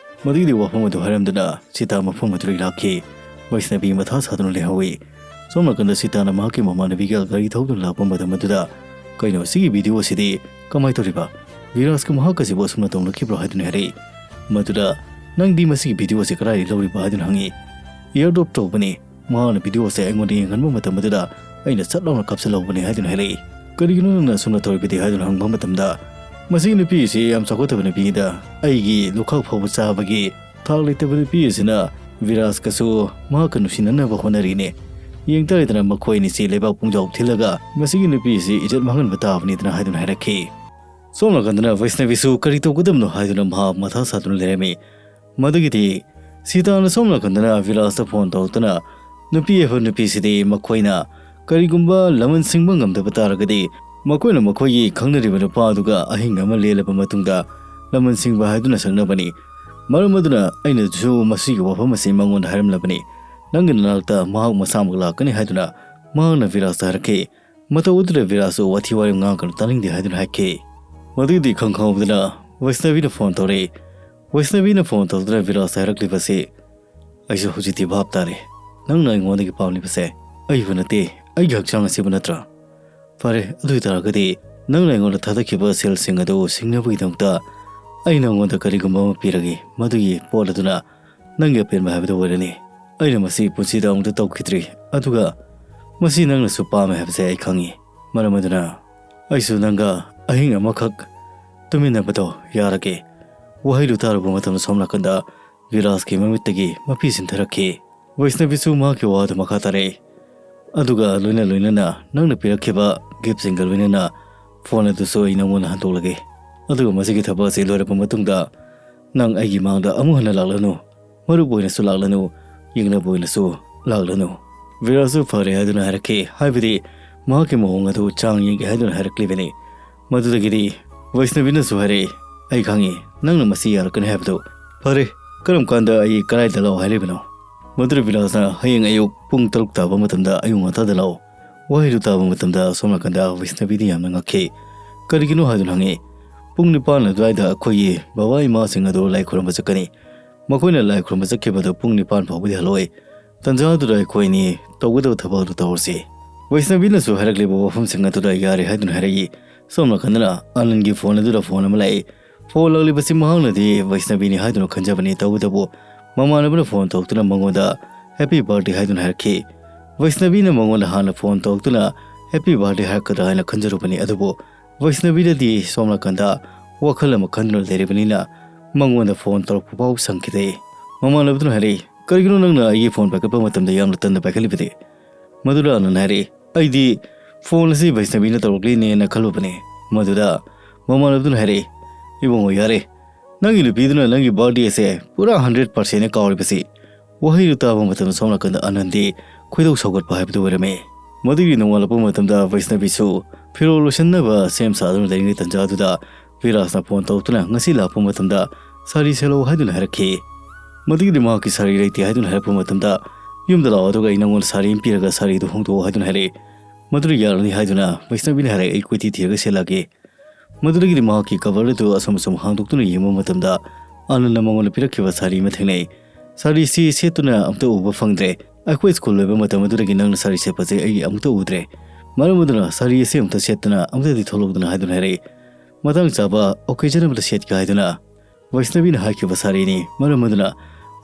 ꯃꯗꯨꯒꯤ ꯋꯥꯐꯝ ꯑꯗꯨ ꯍꯥꯏꯔꯝꯗꯨꯅ ꯁꯤꯇꯥ ꯃꯐꯝ ꯑꯗꯨꯗꯒꯤ ꯂꯥꯛꯈꯤ꯫ ꯕꯩꯁꯅꯕꯤ ꯃꯊꯥ ꯁꯥꯗꯨꯅ ꯂꯩꯍꯧꯏ꯫ ꯁꯣꯝ ꯅꯥꯀꯟꯗ ꯁꯤꯇꯥꯅ ꯃꯍꯥꯛꯀꯤ ꯃꯃꯥꯟꯅꯕꯤꯒ ꯒꯥꯔꯤ ꯊꯧꯗꯨꯅ ꯂꯥꯛꯄ ꯃꯇꯝ ꯑꯗꯨꯗ, "ꯀꯩꯅꯣ, ꯁꯤꯒꯤ ꯚꯤꯗꯤꯑꯣ ꯑꯁꯤꯗꯤ ꯀꯃꯥꯏꯅ ꯇꯧꯔꯤꯕ? ꯚꯤꯔꯥꯖꯀ ꯃꯍꯥꯛꯀꯁꯤꯕꯨ ꯑꯁꯨꯝꯅ ꯇꯧꯅꯈꯤꯕ꯭ꯔꯣ?" ꯍꯥꯏꯗꯨꯅ ꯍꯥꯏꯔꯛꯏ꯫ ꯃꯗꯨꯗ, "ꯅꯪꯗꯤ ꯃꯁꯤꯒꯤ ꯚꯤꯗꯤꯑꯣ ꯑꯁꯤ ꯀꯗꯥꯏꯗꯒꯤ ꯂꯧꯔꯤꯕ?" ꯍꯥꯏꯗꯨꯅ ꯍꯪꯉꯤ꯫ "ꯏꯌꯔꯗ꯭ꯔꯣꯞ ꯇꯧꯕꯅꯤ꯫ ꯃꯍꯥꯛꯅ ꯚꯤꯗꯤꯑꯣ ꯑꯁꯦ ꯑꯩꯉꯣꯟꯗ ꯌꯦꯡꯍꯟꯕ ꯃꯇꯝ ꯑꯗꯨꯗ ꯑꯩꯅ ꯁꯠ ꯂꯥꯎꯅ ꯀꯥꯞꯁꯤꯜꯍꯧꯕꯅꯤ" ꯍꯥꯏꯗꯨꯅ ꯍꯥꯏꯔꯛꯏ꯫ "ꯀꯔꯤꯒꯤꯅꯣ ꯅꯪꯅ ꯑꯁꯨꯝꯅ ꯇꯧꯔꯤꯕꯗꯤ?" ꯍꯥꯏꯗꯨꯅ ꯍꯪꯕ ꯃꯇꯝꯗ, "ꯃꯁꯤꯒꯤ ꯅꯨꯄꯤ ꯑꯁꯤ ꯌꯥꯝ ꯆꯥꯎꯈꯠꯇꯕ ꯅꯨꯄꯤꯗ, ꯑꯩꯒꯤ ꯂꯨꯈꯥꯛ ꯐꯥꯎꯕ ꯆꯥꯕꯒꯤ ꯊꯥꯛ ꯂꯩꯇꯕ ꯅꯨꯄꯤ ꯑꯁꯤꯅ ꯚꯤꯔꯥꯖꯀꯁꯨ ꯃꯍꯥꯛꯀ ꯅꯨꯡꯁꯤꯅꯅꯕ ꯍꯣꯠꯅꯔꯤꯅꯦ꯫ ꯌꯦꯡ ꯇꯥꯔꯦꯗꯅ, ꯃꯈꯣꯏ ꯑꯅꯤꯁꯤ ꯂꯩꯕꯥꯛ ꯄꯨꯡꯖꯥꯎ ꯊꯤꯜꯂꯒ ꯃꯁꯤꯒꯤ ꯅꯨꯄꯤ ꯑꯁꯤ ꯏꯖꯠ ꯃꯥꯡꯍꯟꯕ ꯇꯥꯕꯅꯤꯗꯅ" ꯍꯥꯏꯗꯨꯅ ꯍꯥꯏꯔꯛꯈꯤ꯫ ꯁꯣꯝ ꯅꯥꯀꯟꯗꯅ ꯚꯩꯁꯅꯕꯤꯁꯨ ꯀꯔꯤ ꯇꯧꯒꯗꯕꯅꯣ ꯍꯥꯏꯗꯨꯅ ꯃꯍꯥꯛ ꯃꯊꯥ ꯁꯥꯗꯨꯅ ꯂꯩꯔꯝꯃꯤ꯫ ꯃꯗꯨꯒꯤꯗꯤ ꯁꯤꯇꯥꯅ ꯁꯣꯝ ꯅꯥꯀꯟꯗꯅ ꯚꯤꯔꯥꯖꯇ ꯐꯣꯟ ꯇꯧꯔꯛꯇꯨꯅ, ꯅꯨꯄꯤ ꯍꯥꯏꯕ ꯅꯨꯄꯤꯁꯤꯗꯤ ꯃꯈꯣꯏꯅ ꯀꯔꯤꯒꯨꯝꯕ ꯂꯃꯟ ꯁꯤꯡꯕ ꯉꯝꯗꯕ ꯇꯥꯔꯒꯗꯤ, ꯃꯈꯣꯏꯅ ꯃꯈꯣꯏꯒꯤ ꯈꯪꯅꯔꯤꯕ ꯅꯨꯄꯥꯗꯨꯒ ꯑꯍꯤꯡ ꯑꯃ ꯂꯦꯜꯂꯕ ꯃꯇꯨꯡꯗ ꯂꯃꯟ ꯁꯤꯡꯕ ꯍꯥꯏꯗꯨꯅ ꯁꯛꯅꯕꯅꯤ꯫ ꯃꯔꯝ ꯑꯗꯨꯅ ꯑꯩꯅꯁꯨ ꯃꯁꯤꯒꯤ ꯋꯥꯐꯝ ꯑꯁꯤ ꯃꯉꯣꯟꯗ ꯍꯥꯏꯔꯝꯂꯕꯅꯤ꯫ ꯅꯪꯒꯤ ꯅꯅꯥꯛꯇ ꯃꯍꯥꯛ ꯃꯁꯥꯃꯛ ꯂꯥꯛꯀꯅꯤ ꯍꯥꯏꯗꯨꯅ ꯃꯍꯥꯛꯅ ꯚꯤꯔꯥꯖꯇ ꯍꯥꯏꯔꯛꯈꯤ꯫ ꯃꯇꯧ ꯑꯗꯨꯗ ꯚꯤꯔꯥꯖꯁꯨ ꯋꯥꯊꯤ ꯋꯥꯔꯦꯝ ꯉꯥꯡꯒꯅꯨ, ꯇꯥꯅꯤꯡꯗꯦ ꯍꯥꯏꯗꯨꯅ ꯍꯥꯏꯈꯤ꯫ ꯃꯗꯨꯒꯤꯗꯤ ꯈꯪ ꯈꯪꯍꯧꯗꯅ ꯚꯩꯁꯅꯕꯤꯅ ꯐꯣꯟ ꯇꯧꯔꯛꯏ꯫ ꯚꯩꯁꯅꯕꯤꯅ ꯐꯣꯟ ꯇꯧꯗꯨꯅ ꯚꯤꯔꯥꯖꯇ ꯍꯥꯏꯔꯛꯂꯤꯕꯁꯤ, "ꯑꯩꯁꯨ ꯍꯧꯖꯤꯛꯇꯤ ꯚꯥꯞ ꯇꯥꯔꯦ꯫ ꯅꯪꯅ ꯑꯩꯉꯣꯟꯗꯒꯤ ꯄꯥꯝꯂꯤꯕꯁꯦ ꯑꯩꯕꯨ ꯅꯠꯇꯦ, ꯑꯩꯒꯤ ꯍꯛꯆꯥꯡ ꯑꯁꯤꯕꯨ ꯅꯠꯇ꯭ꯔꯥ? ꯐꯔꯦ, ꯑꯗꯨ ꯑꯣꯏꯇꯥꯔꯒꯗꯤ ꯅꯪꯅ ꯑꯩꯉꯣꯟꯗ ꯊꯥꯗꯈꯤꯕ ꯁꯦꯜꯁꯤꯡ ꯑꯗꯨ ꯁꯤꯡꯅꯕꯒꯤꯗꯃꯛꯇ ꯑꯩ ꯅꯉꯣꯟꯗ ꯀꯔꯤꯒꯨꯝꯕ ꯑꯃ ꯄꯤꯔꯒꯦ꯫ ꯃꯗꯨꯒꯤ ꯄꯣꯠ ꯑꯗꯨꯅ ꯅꯪꯒꯤ ꯑꯄꯦꯟꯕ ꯍꯥꯏꯕꯗꯨ ꯑꯣꯏꯔꯅꯤ꯫ ꯑꯩꯅ ꯃꯁꯤ ꯄꯨꯟꯁꯤꯗ ꯑꯃꯨꯛꯇ ꯇꯧꯈꯤꯗ꯭ꯔꯤ, ꯑꯗꯨꯒ ꯃꯁꯤ ꯅꯪꯅꯁꯨ ꯄꯥꯝꯃꯦ ꯍꯥꯏꯕꯁꯦ ꯑꯩ ꯈꯪꯉꯤ꯫ ꯃꯔꯝ ꯑꯗꯨꯅ ꯑꯩꯁꯨ ꯅꯪꯒ ꯑꯍꯤꯡ ꯑꯃꯈꯛ ꯇꯨꯃꯤꯟꯅꯕꯗꯣ ꯌꯥꯔꯒꯦ꯫" ꯋꯥꯍꯩꯗꯨ ꯇꯥꯔꯨꯕ ꯃꯇꯝꯗ ꯁꯣꯝ ꯅꯥꯀꯟꯗ ꯚꯤꯔꯥꯖꯀꯤ ꯃꯃꯤꯠꯇꯒꯤ ꯃꯄꯤ ꯁꯤꯟꯊꯔꯛꯈꯤ꯫ ꯚꯩꯁꯅꯕꯤꯁꯨ ꯃꯍꯥꯛꯀꯤ ꯋꯥꯗꯨ ꯃꯈꯥ ꯇꯥꯔꯛꯏ꯫ ꯑꯗꯨꯒ ꯂꯣꯏꯅ ꯂꯣꯏꯅꯅ ꯅꯪꯅ ꯄꯤꯔꯛꯈꯤꯕ ꯒꯤꯐꯁꯤꯡꯒ ꯂꯣꯏꯅꯅ ꯐꯣꯟ ꯑꯗꯨꯁꯨ ꯑꯩ ꯅꯪꯉꯣꯟꯗ ꯍꯟꯗꯣꯛꯂꯒꯦ꯫ ꯑꯗꯨꯒ ꯃꯁꯤꯒꯤ ꯊꯕꯛ ꯑꯁꯤ ꯂꯣꯏꯔꯕ ꯃꯇꯨꯡꯗ ꯅꯪ ꯑꯩꯒꯤ ꯃꯥꯡꯗ ꯑꯃꯨꯛ ꯍꯟꯅ ꯂꯥꯛꯂꯅꯨ꯫ ꯃꯔꯨꯞ ꯑꯣꯏꯅꯁꯨ ꯂꯥꯛꯂꯅꯨ, ꯌꯦꯡꯅꯕ ꯑꯣꯏꯅꯁꯨ ꯂꯥꯛꯂꯅꯨ꯫ ꯚꯤꯔꯥꯖꯁꯨ ꯐꯔꯦ ꯍꯥꯏꯗꯨꯅ ꯍꯥꯏꯔꯛꯈꯤ, ꯍꯥꯏꯕꯗꯤ ꯃꯍꯥꯛꯀꯤ ꯃꯑꯣꯡ ꯑꯗꯨ ꯆꯥꯡ ꯌꯦꯡꯒꯦ ꯍꯥꯏꯗꯨꯅ ꯍꯥꯏꯔꯛꯂꯤꯕꯅꯤ꯫ ꯃꯗꯨꯗꯒꯤꯗꯤ ꯚꯩꯁꯅꯕꯤꯅꯁꯨ ꯍꯥꯏꯔꯛꯏ, "ꯑꯩ ꯈꯪꯉꯤ, ꯅꯪꯅ ꯃꯁꯤ ꯌꯥꯔꯛꯀꯅꯤ ꯍꯥꯏꯕꯗꯨ꯫ ꯐꯔꯦ, ꯀꯔꯝ ꯀꯥꯟꯗ ꯑꯩ ꯀꯗꯥꯏꯗ ꯂꯥꯛꯑꯣ ꯍꯥꯏꯔꯤꯕꯅꯣ?" ꯃꯗꯨꯗ ꯚꯤꯔꯥꯖꯅ, "ꯍꯌꯦꯡ ꯑꯌꯨꯛ ꯄꯨꯡ ꯇꯔꯨꯛ ꯇꯥꯕ ꯃꯇꯝꯗ ꯑꯌꯨꯛ ꯉꯟꯇꯥꯗ ꯂꯥꯛꯑꯣ꯫" ꯋꯥꯍꯩꯗꯨ ꯇꯥꯕ ꯃꯇꯝꯗ ꯑꯁꯣꯝ ꯅꯥꯀꯟꯗ ꯚꯩꯁꯅꯕꯤꯗꯤ ꯌꯥꯝꯅ ꯉꯛꯈꯤ꯫ "ꯀꯔꯤꯒꯤꯅꯣ?" ꯍꯥꯏꯗꯨꯅ ꯍꯪꯉꯤ꯫ "ꯄꯨꯡ ꯅꯤꯄꯥꯟ ꯑꯗꯨꯋꯥꯏꯗ ꯑꯩꯈꯣꯏꯒꯤ ꯕꯕꯥ ꯏꯃꯥꯁꯤꯡ ꯑꯗꯨ ꯂꯥꯏ ꯈꯨꯔꯨꯝꯕ ꯆꯠꯀꯅꯤ꯫ ꯃꯈꯣꯏꯅ ꯂꯥꯏ ꯈꯨꯔꯨꯝꯕ ꯆꯠꯈꯤꯕꯗꯨ ꯄꯨꯡ ꯅꯤꯄꯥꯟ ꯐꯥꯎꯕꯗꯤ ꯍꯜꯂꯛꯑꯣꯏ꯫ "ꯇꯟꯖꯥ ꯑꯗꯨꯗ ꯑꯩꯈꯣꯏꯅꯤ ꯇꯧꯒꯗꯕ ꯊꯕꯛ ꯑꯗꯨ ꯇꯧꯔꯁꯤ"꯫ ꯋꯩꯁꯅꯕꯤꯅꯁꯨ ꯍꯥꯏꯔꯛꯂꯤꯕ ꯋꯥꯐꯝꯁꯤꯡ ꯑꯗꯨꯗ ꯌꯥꯔꯦ ꯍꯥꯏꯗꯨꯅ ꯍꯥꯏꯔꯛꯏ꯫ ꯁꯣꯝ ꯅꯥꯀꯟꯗꯅ ꯑꯅꯟꯒꯤ ꯐꯣꯟ ꯑꯗꯨꯗ ꯐꯣꯟ ꯑꯃ ꯂꯥꯛꯏ꯫ ꯐꯣꯟ ꯂꯥꯛꯂꯤꯕꯁꯤ ꯃꯍꯥꯛꯅꯗꯤ ꯋꯩꯁꯅꯕꯤꯅꯤ ꯍꯥꯏꯗꯨꯅ ꯈꯟꯖꯕꯅꯤ꯫ ꯇꯧꯕꯇꯕꯨ ꯃꯃꯥꯟꯅꯕꯅ ꯐꯣꯟ ꯇꯧꯔꯛꯇꯨꯅ ꯃꯉꯣꯟꯗ "Happy birthday" ꯍꯥꯏꯗꯨꯅ ꯍꯥꯏꯔꯛꯈꯤ꯫ ꯋꯩꯁꯅꯕꯤꯅ ꯃꯉꯣꯟꯗ ꯍꯥꯟꯅ ꯐꯣꯟ ꯇꯧꯔꯛꯇꯨꯅ "Happy birthday" ꯍꯥꯏꯔꯛꯀꯗ꯭ꯔꯥ ꯍꯥꯏꯅ ꯈꯟꯖꯔꯨꯕꯅꯤ꯫ ꯑꯗꯨꯕꯨ ꯋꯩꯁꯅꯕꯤꯅꯗꯤ ꯁꯣꯝ ꯅꯥꯀꯟꯗ ꯋꯥꯈꯜ ꯑꯃ ꯈꯟꯗꯨꯅ ꯂꯩꯔꯤꯕꯅꯤꯅ ꯃꯉꯣꯟꯗ ꯐꯣꯟ ꯇꯧꯔꯛꯄ ꯐꯥꯎ ꯁꯪꯈꯤꯗꯦ꯫ ꯃꯃꯥꯟꯅꯕꯗꯨꯅ ꯍꯥꯏꯔꯛꯏ, "ꯀꯔꯤꯒꯤꯅꯣ ꯅꯪꯅ ꯑꯩꯒꯤ ꯐꯣꯟ ꯄꯥꯏꯈꯠꯄ ꯃꯇꯝꯗ ꯌꯥꯝꯅ ꯇꯟꯅ ꯄꯥꯏꯈꯠꯂꯤꯕꯗꯤ?" ꯃꯗꯨꯗ ꯑꯅꯟ ꯍꯥꯏꯔꯛꯏ, "ꯑꯩꯗꯤ ꯐꯣꯟ ꯑꯁꯤ ꯋꯩꯁꯅꯕꯤꯅ ꯇꯧꯔꯛꯂꯤꯅꯦꯅ ꯈꯜꯂꯨꯕꯅꯦ"꯫ ꯃꯗꯨꯗ ꯃꯃꯥꯟꯅꯕꯗꯨꯅ ꯍꯥꯏꯔꯛꯏ, "ꯏꯕꯨꯡꯉꯣ, ꯌꯥꯔꯦ, ꯅꯪꯒꯤ ꯅꯨꯄꯤꯗꯨꯅ ꯅꯪꯒꯤ birthday ꯑꯁꯦ ꯄꯨꯔꯥ hundred percent ꯀꯥꯎꯔꯤꯕꯁꯤ"꯫ ꯋꯥꯍꯩꯗꯨ ꯇꯥꯕ ꯃꯇꯝꯗ ꯁꯣꯝ ꯅꯥꯀꯟꯗ ꯑꯅꯟꯗꯤ ꯈꯣꯏꯗꯧ ꯁꯧꯒꯠꯄ ꯍꯥꯏꯕꯗꯨ ꯑꯣꯏꯔꯝꯃꯤ꯫ ꯃꯗꯨꯒꯤ ꯅꯣꯡꯉꯥꯜꯂꯛꯄ ꯃꯇꯝꯗ ꯋꯩꯁꯅꯕꯤꯁꯨ ꯐꯤꯔꯣꯜ ꯂꯣꯏꯁꯤꯟꯅꯕ ꯁꯦꯝ ꯁꯥꯗꯨꯅ ꯂꯩꯔꯤꯉꯩ ꯇꯟꯖꯥ ꯑꯗꯨꯗ ꯕꯤꯔꯥꯖꯅ ꯐꯣꯟ ꯇꯧꯔꯛꯇꯨꯅ ꯉꯁꯤ ꯂꯥꯛꯄ ꯃꯇꯝꯗ ꯁꯥꯔꯤ ꯁꯦꯠꯂꯛꯎ ꯍꯥꯏꯗꯨꯅ ꯍꯥꯏꯔꯛꯈꯤ꯫ ꯃꯗꯨꯒꯤꯗꯤ ꯃꯍꯥꯛꯀꯤ ꯁꯥꯔꯤ ꯂꯩꯇꯦ ꯍꯥꯏꯗꯨꯅ ꯍꯥꯏꯔꯛꯄ ꯃꯇꯝꯗ "ꯌꯨꯝꯗ ꯂꯥꯛꯑꯣ, ꯑꯗꯨꯒ ꯑꯩ ꯅꯪꯉꯣꯟꯗ ꯁꯥꯔꯤ ꯑꯃ ꯄꯤꯔꯒ ꯁꯥꯔꯤꯗꯨ ꯍꯣꯡꯗꯣꯛꯑꯣ" ꯍꯥꯏꯗꯨꯅ ꯍꯥꯏꯔꯛꯏ꯫ ꯃꯗꯨꯗ ꯌꯥꯔꯅꯤ ꯍꯥꯏꯗꯨꯅ ꯋꯩꯁꯅꯕꯤꯅ ꯍꯥꯏꯔꯛꯏ, "ꯑꯩ ꯀꯣꯏꯊꯤ ꯊꯤꯔꯒ ꯁꯦꯠꯂꯛꯑꯒꯦ"꯫ ꯃꯗꯨꯗꯒꯤꯗꯤ ꯃꯍꯥꯛꯀꯤ cover ꯑꯗꯨ ꯑꯁꯨꯝ ꯑꯁꯨꯝ ꯍꯥꯡꯗꯣꯛꯇꯨꯅ ꯌꯦꯡꯕ ꯃꯇꯝꯗ ꯑꯅꯟꯅ ꯃꯉꯣꯟꯗ ꯄꯤꯔꯛꯈꯤꯕ ꯁꯥꯔꯤ ꯑꯃ ꯊꯦꯡꯅꯩ꯫ "ꯁꯥꯔꯤꯁꯤ ꯁꯦꯠꯇꯨꯅ ꯑꯝꯇ ꯎꯕ ꯐꯪꯗ꯭ꯔꯦ꯫ ꯑꯩꯈꯣꯏ ꯁ꯭ꯀꯨꯜ ꯂꯣꯏꯕ ꯃꯇꯝ ꯑꯗꯨꯗꯒꯤ ꯅꯪꯅ ꯁꯥꯔꯤ ꯁꯦꯠꯄꯁꯦ ꯑꯩ ꯑꯃꯨꯛꯇ ꯎꯗ꯭ꯔꯦ꯫ ꯃꯔꯝ ꯑꯗꯨꯅ ꯁꯥꯔꯤ ꯑꯁꯤ ꯑꯃꯨꯛꯇ ꯁꯦꯠꯇꯨꯅ ꯑꯝꯇꯗꯤ ꯊꯣꯛꯂꯛꯎꯗꯅ" ꯍꯥꯏꯗꯨꯅ ꯍꯥꯏꯔꯛꯏ꯫ ꯃꯇꯥꯡ ꯆꯥꯕ occasion ꯑꯃꯗ ꯁꯦꯠꯀꯦ ꯍꯥꯏꯗꯨꯅ ꯋꯩꯁꯅꯕꯤꯅ ꯍꯥꯏꯈꯤꯕ ꯁꯥꯔꯤꯅꯤ꯫ ꯃꯔꯝ ꯑꯗꯨꯅ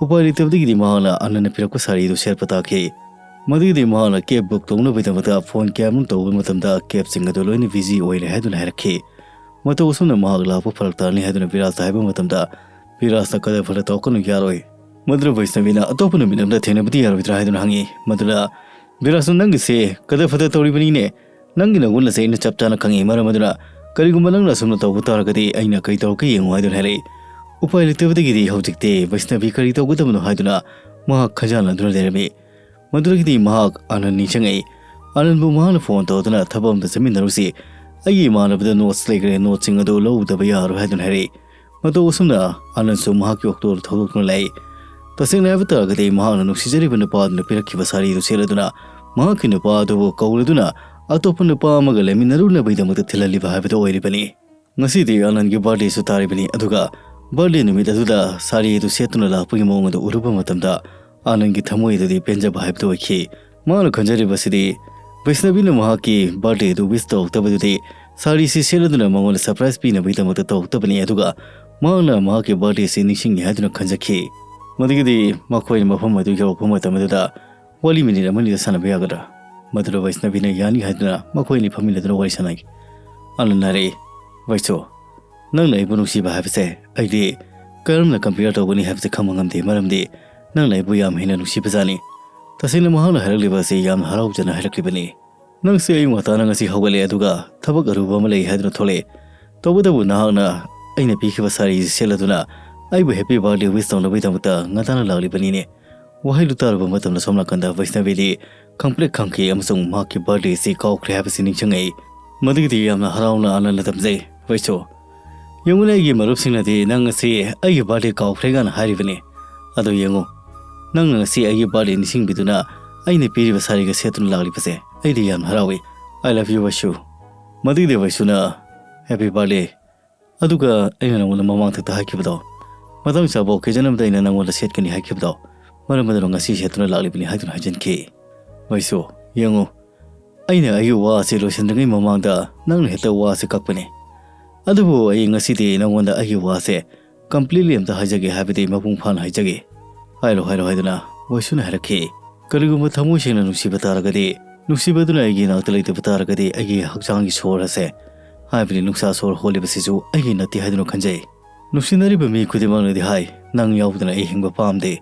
ꯎꯄꯥꯏ ꯂꯩꯇꯕꯗꯒꯤꯗꯤ ꯃꯍꯥꯛꯅ ꯑꯅꯟꯅ ꯄꯤꯔꯛꯄ ꯁꯥꯔꯤꯗꯨ ꯁꯦꯠꯄ ꯇꯥꯈꯤ꯫ ꯃꯗꯨꯒꯤꯗꯤ ꯃꯍꯥꯛꯅ cab book ꯇꯧꯅꯕꯒꯤꯗꯃꯛꯇ ꯐꯣꯟ ꯀꯌꯥꯃꯔꯨꯝ ꯇꯧꯕ ꯃꯇꯝꯗ cabꯁꯤꯡ ꯑꯗꯨ ꯂꯣꯏꯅ busy ꯑꯣꯏꯔꯦ ꯍꯥꯏꯗꯨꯅ ꯍꯥꯏꯔꯛꯈꯤ꯫ ꯃꯇꯧ ꯑꯁꯨꯝꯅ ꯃꯍꯥꯛ ꯂꯥꯛꯄ ꯐꯔꯛ ꯇꯥꯔꯅꯤ ꯍꯥꯏꯗꯨꯅ ꯕꯤꯔꯥꯖꯇ ꯍꯥꯏꯕ ꯃꯇꯝꯗ ꯕꯤꯔꯥꯖꯅ "ꯀꯗꯔ ꯐꯗꯔ ꯇꯧꯔꯛꯀꯅꯨ, ꯌꯥꯔꯣꯏ"꯫ ꯃꯗꯨꯗ ꯋꯩꯁꯅꯕꯤꯅ "ꯑꯇꯣꯞꯄ ꯅꯨꯃꯤꯠ ꯑꯃꯗ ꯊꯦꯡꯅꯕꯗꯤ ꯌꯥꯔꯣꯏꯗ꯭ꯔꯥ?" ꯍꯥꯏꯗꯨꯅ ꯍꯪꯉꯤ꯫ ꯃꯗꯨꯗ ꯕꯤꯔꯥꯖꯅ "ꯅꯪꯒꯤꯁꯦ ꯀꯗꯔ ꯐꯗꯔ ꯇꯧꯔꯤꯕꯅꯤꯅꯦ, ꯅꯪꯒꯤ ꯅꯒꯨꯟ ꯑꯁꯦ ꯑꯩꯅ ꯆꯞ ꯆꯥꯅ ꯈꯪꯉꯤ꯫ ꯃꯔꯝ ꯑꯗꯨꯅ ꯀꯔꯤꯒꯨꯝꯕ ꯅꯪꯅ ꯑꯁꯨꯝꯅ ꯇꯧꯕ ꯇꯥꯔꯒꯗꯤ ꯑꯩꯅ ꯀꯔꯤ ꯇꯧꯔꯛꯀꯦ ꯌꯦꯡꯉꯨ" ꯍꯥꯏꯗꯨꯅ ꯍꯥꯏꯔꯛꯏ꯫ ꯎꯄꯥꯏ ꯂꯩꯇꯕꯗꯒꯤꯗꯤ ꯍꯧꯖꯤꯛꯇꯤ ꯋꯩꯁꯅꯕꯤ ꯀꯔꯤ ꯇꯧꯒꯗꯕꯅꯣ ꯍꯥꯏꯗꯨꯅ ꯃꯍꯥꯛ ꯈꯟꯖꯥꯟꯅꯗꯨꯅ ꯂꯩꯔꯝꯃꯤ꯫ ꯃꯗꯨꯗꯒꯤꯗꯤ ꯃꯍꯥꯛ ꯑꯅꯟ ꯅꯤꯡꯁꯤꯡꯉꯛꯏ꯫ ꯑꯅꯟꯕꯨ ꯃꯍꯥꯛꯅ ꯐꯣꯟ ꯇꯧꯗꯨꯅ "ꯊꯕꯛ ꯑꯃꯗ ꯆꯠꯃꯤꯟꯅꯔꯨꯁꯤ, ꯑꯩꯒꯤ ꯏꯃꯥꯟꯅꯕꯗ notes ꯂꯩꯈ꯭ꯔꯦ, noteꯁꯤꯡ ꯑꯗꯨ ꯂꯧꯗꯕ ꯌꯥꯔꯣꯏ" ꯍꯥꯏꯗꯨꯅ ꯍꯥꯏꯔꯛꯏ꯫ ꯃꯇꯧ ꯑꯁꯨꯝꯅ ꯑꯅꯟꯁꯨ ꯃꯍꯥꯛꯀꯤ ꯑꯣꯛꯇꯣꯗ ꯊꯧꯗꯣꯛꯇꯨꯅ ꯂꯥꯛꯏ꯫ ꯇꯁꯦꯡꯅ ꯍꯥꯏꯕ ꯇꯥꯔꯒꯗꯤ ꯃꯍꯥꯛꯅ ꯅꯨꯡꯁꯤꯖꯔꯤꯕ ꯅꯨꯄꯥ ꯑꯗꯨꯅ ꯄꯤꯔꯛꯈꯤꯕ ꯁꯥꯔꯤꯗꯨ ꯁꯦꯠꯂꯗꯨꯅ ꯃꯍꯥꯛꯀꯤ ꯅꯨꯄꯥ ꯑꯗꯨꯕꯨ ꯀꯧꯔꯗꯨꯅ ꯑꯇꯣꯞꯄ ꯅꯨꯄꯥ ꯑꯃꯒ ꯂꯩꯃꯤꯟꯅꯔꯨꯅꯕꯒꯤꯗꯃꯛꯇ ꯊꯤꯜꯍꯜꯂꯤꯕ ꯍꯥꯏꯕꯗꯨ ꯑꯣꯏꯔꯤꯕꯅꯤ꯫ ꯉꯁꯤꯗꯤ ꯑꯅꯟꯒꯤ birthdayꯁꯨ ꯇꯥꯔꯤꯕꯅꯤ꯫ ꯑꯗꯨꯒ birthday ꯅꯨꯃꯤꯠ ꯑꯗꯨꯗ ꯁꯥꯔꯤ ꯑꯗꯨ ꯁꯦꯠꯇꯨꯅ ꯂꯥꯛꯄꯒꯤ ꯃꯑꯣꯡ ꯑꯗꯨ ꯎꯔꯨꯕ ꯃꯇꯝꯗ ꯑꯥꯅꯟꯒꯤ ꯊꯃꯣꯏꯗꯗꯤ ꯄꯦꯟꯖꯕ ꯍꯥꯏꯕꯗꯨ ꯑꯣꯏꯈꯤ꯫ ꯃꯍꯥꯛꯅ ꯈꯟꯖꯔꯤꯕꯁꯤꯗꯤ ꯕꯩꯁꯅꯕꯤꯅ ꯃꯍꯥꯛꯀꯤ ꯕꯥꯔꯗꯦ ꯑꯗꯨ ꯋꯤꯁ ꯇꯧꯔꯛꯇꯕꯗꯨꯗꯤ ꯁꯥꯔꯤꯁꯤ ꯁꯦꯠꯂꯗꯨꯅ ꯃꯉꯣꯟꯗ ꯁꯔꯄ꯭ꯔꯥꯏꯖ ꯄꯤꯅꯕꯒꯤꯗꯃꯛꯇ ꯇꯧꯔꯛꯇꯕꯅꯤ, ꯑꯗꯨꯒ ꯃꯍꯥꯛꯅ ꯃꯍꯥꯛꯀꯤ ꯕꯥꯔꯗꯦꯁꯤ ꯅꯤꯡꯁꯤꯡꯉꯤ ꯍꯥꯏꯗꯨꯅ ꯈꯟꯖꯈꯤ꯫ ꯃꯗꯨꯒꯤꯗꯤ ꯃꯈꯣꯏꯅ ꯃꯐꯝ ꯑꯗꯨ ꯌꯧꯔꯛꯄ ꯃꯇꯝ ꯑꯗꯨꯗ ꯋꯥꯔꯤ ꯃꯤꯅꯤꯠ ꯑꯃꯅꯤꯗ ꯁꯥꯟꯅꯕ ꯌꯥꯒꯗ꯭ꯔꯥ? ꯃꯗꯨꯗ ꯕꯩꯁꯅꯕꯤꯅ ꯌꯥꯅꯤ ꯍꯥꯏꯗꯨꯅ ꯃꯈꯣꯏ ꯑꯅꯤ ꯐꯝꯃꯤꯟꯅꯗꯨꯅ ꯋꯥꯔꯤ ꯁꯥꯟꯅꯩ꯫ ꯑꯥꯅꯟꯅ ꯍꯥꯏꯔꯛꯏ, "ꯕꯩꯁꯨ, ꯅꯪꯅ ꯑꯩꯕꯨ ꯅꯨꯡꯁꯤꯕ ꯍꯥꯏꯕꯁꯦ ꯑꯩꯗꯤ ꯀꯔꯝꯅ ꯀꯝꯄꯤꯌꯔ ꯇꯧꯒꯅꯤ ꯍꯥꯏꯕꯁꯦ ꯈꯪꯕ ꯉꯝꯗꯦ, ꯃꯔꯝꯗꯤ ꯅꯪꯅ ꯑꯩꯕꯨ ꯌꯥꯝ ꯍꯦꯟꯅ ꯅꯨꯡꯁꯤꯕꯖꯥꯠꯅꯤ꯫" ꯇꯁꯦꯡꯅ ꯃꯍꯥꯛꯅ ꯍꯥꯏꯔꯛꯂꯤꯕ ꯑꯁꯤ ꯌꯥꯝꯅ ꯍꯔꯥꯎꯖꯅ ꯍꯥꯏꯔꯛꯂꯤꯕꯅꯤ꯫ "ꯅꯪꯁꯦ ꯑꯌꯨꯛ ꯉꯟꯇꯥꯅ ꯉꯁꯤ ꯍꯧꯒꯠꯂꯦ, ꯑꯗꯨꯒ ꯊꯕꯛ ꯑꯔꯨꯕ ꯑꯃ ꯂꯩ ꯍꯥꯏꯗꯨꯅ ꯊꯣꯛꯂꯛꯑꯦ꯫ ꯇꯧꯕꯇꯕꯨ ꯅꯍꯥꯛꯅ ꯑꯩꯅ ꯄꯤꯈꯤꯕ ꯁꯥꯔꯤꯁꯤ ꯁꯦꯠꯂꯗꯨꯅ ꯑꯩꯕꯨ ꯍꯦꯄꯤ ꯕꯥꯔꯗꯦ ꯋꯤꯁ ꯇꯧꯅꯕꯒꯤꯗꯃꯛꯇ ꯉꯟꯇꯥꯅ ꯂꯥꯛꯂꯤꯕꯅꯤꯅꯦ꯫" ꯋꯥꯍꯩꯗꯨ ꯇꯥꯔꯨꯕ ꯃꯇꯝꯗ ꯁꯣꯝ ꯅꯥꯀꯟꯗ ꯕꯩꯁꯅꯕꯤꯗꯤ ꯈꯪꯄ꯭ꯔꯦꯛ ꯈꯪꯈꯤ ꯑꯃꯁꯨꯡ ꯃꯍꯥꯛꯀꯤ ꯕꯥꯔꯗꯦ ꯑꯁꯤ ꯀꯥꯎꯈ꯭ꯔꯦ ꯍꯥꯏꯕꯁꯤ ꯅꯤꯡꯁꯤꯡꯉꯛꯏ꯫ ꯃꯗꯨꯒꯤꯗꯤ ꯌꯥꯝꯅ ꯍꯔꯥꯎꯅ ꯑꯥꯅꯟꯗ ꯇꯝꯖꯩ꯫ "ꯕꯩꯁꯨ, ꯌꯦꯡꯉꯨꯅꯦ, ꯑꯩꯒꯤ ꯃꯔꯨꯞꯁꯤꯡꯅꯗꯤ ꯅꯪ ꯑꯁꯤ ꯑꯩꯒꯤ ꯕꯥꯔꯗꯦ ꯀꯥꯎꯈ꯭ꯔꯦꯒꯥꯅ ꯍꯥꯏꯔꯤꯕꯅꯤ꯫ ꯑꯗꯨ ꯌꯦꯡꯉꯨ, ꯅꯪꯅ ꯉꯁꯤ ꯑꯩꯒꯤ ꯕꯥꯔꯗꯦ ꯅꯤꯡꯁꯤꯡꯕꯤꯗꯨꯅ ꯑꯩꯅ ꯄꯤꯔꯤꯕ ꯁꯥꯔꯤꯒ ꯁꯦꯠꯇꯨꯅ ꯂꯥꯛꯂꯤꯕꯁꯦ꯫ ꯑꯩꯗꯤ ꯌꯥꯝꯅ ꯍꯔꯥꯎꯏ꯫ I love you, ꯕꯩꯁꯨ꯫" ꯃꯗꯨꯒꯤꯗꯤ ꯕꯩꯁꯨꯅ, "ꯍꯦꯄꯤ ꯕꯥꯔꯗꯦ꯫ ꯑꯗꯨꯒ ꯑꯩꯅ ꯅꯉꯣꯟꯗ ꯃꯃꯥꯡꯊꯛꯇ ꯍꯥꯏꯈꯤꯕꯗꯣ, ꯃꯇꯥꯡ ꯆꯥꯕ ꯑꯣꯀꯦꯖꯟ ꯑꯃꯗ ꯑꯩꯅ ꯅꯉꯣꯟꯗ ꯁꯦꯠꯀꯅꯤ ꯍꯥꯏꯈꯤꯕꯗꯣ, ꯃꯔꯝ ꯑꯗꯨꯅ ꯉꯁꯤ ꯁꯦꯠꯇꯨꯅ ꯂꯥꯛꯂꯤꯕꯅꯤ" ꯍꯥꯏꯗꯨꯅ ꯍꯥꯏꯖꯤꯟꯈꯤ꯫ ꯕꯩꯁꯨ, ꯌꯦꯡꯉꯨ, ꯑꯩꯅ ꯑꯩꯒꯤ ꯋꯥꯁꯦ ꯂꯣꯏꯁꯤꯟꯗ꯭ꯔꯤꯉꯩ ꯃꯃꯥꯡꯗ ꯅꯪꯅ ꯍꯦꯛꯇ ꯋꯥꯁꯦ ꯀꯛꯄꯅꯦ꯫ ꯑꯗꯨꯕꯨ ꯑꯩ ꯉꯁꯤꯗꯤ ꯅꯉꯣꯟꯗ ꯑꯩꯒꯤ ꯋꯥꯁꯦ ꯀꯝꯄ꯭ꯂꯤꯠꯂꯤ ꯑꯝꯇ ꯍꯥꯏꯖꯒꯦ, ꯍꯥꯏꯕꯗꯤ ꯃꯄꯨꯡ ꯐꯥꯅ ꯍꯥꯏꯖꯒꯦ꯫ "ꯍꯥꯏꯔꯣ, ꯍꯥꯏꯔꯣ" ꯍꯥꯏꯗꯨꯅ ꯕꯩꯁꯨꯅ ꯍꯥꯏꯔꯛꯈꯤ꯫ "ꯀꯔꯤꯒꯨꯝꯕ ꯊꯃꯣꯏ ꯁꯦꯡꯅ ꯅꯨꯡꯁꯤꯕ ꯇꯥꯔꯒꯗꯤ, ꯅꯨꯡꯁꯤꯕꯗꯨꯅ ꯑꯩꯒꯤ ꯏꯅꯥꯛꯇ ꯂꯩꯇꯕ ꯇꯥꯔꯒꯗꯤ, ꯑꯩꯒꯤ ꯍꯛꯆꯥꯡꯒꯤ ꯁꯣꯔ ꯑꯁꯦ, ꯍꯥꯏꯕꯗꯤ ꯅꯨꯡꯁꯥ ꯁꯣꯔ ꯍꯣꯜꯂꯤꯕꯁꯤꯁꯨ ꯑꯩꯒꯤ ꯅꯠꯇꯦ ꯍꯥꯏꯗꯨꯅ ꯈꯟꯖꯩ꯫ ꯅꯨꯡꯁꯤꯅꯔꯤꯕ ꯃꯤ ꯈꯨꯗꯤꯡꯃꯛꯅꯗꯤ ꯍꯥꯏ, ꯅꯪ ꯌꯥꯎꯗꯅ ꯑꯩ ꯍꯤꯡꯕ ꯄꯥꯝꯗꯦ꯫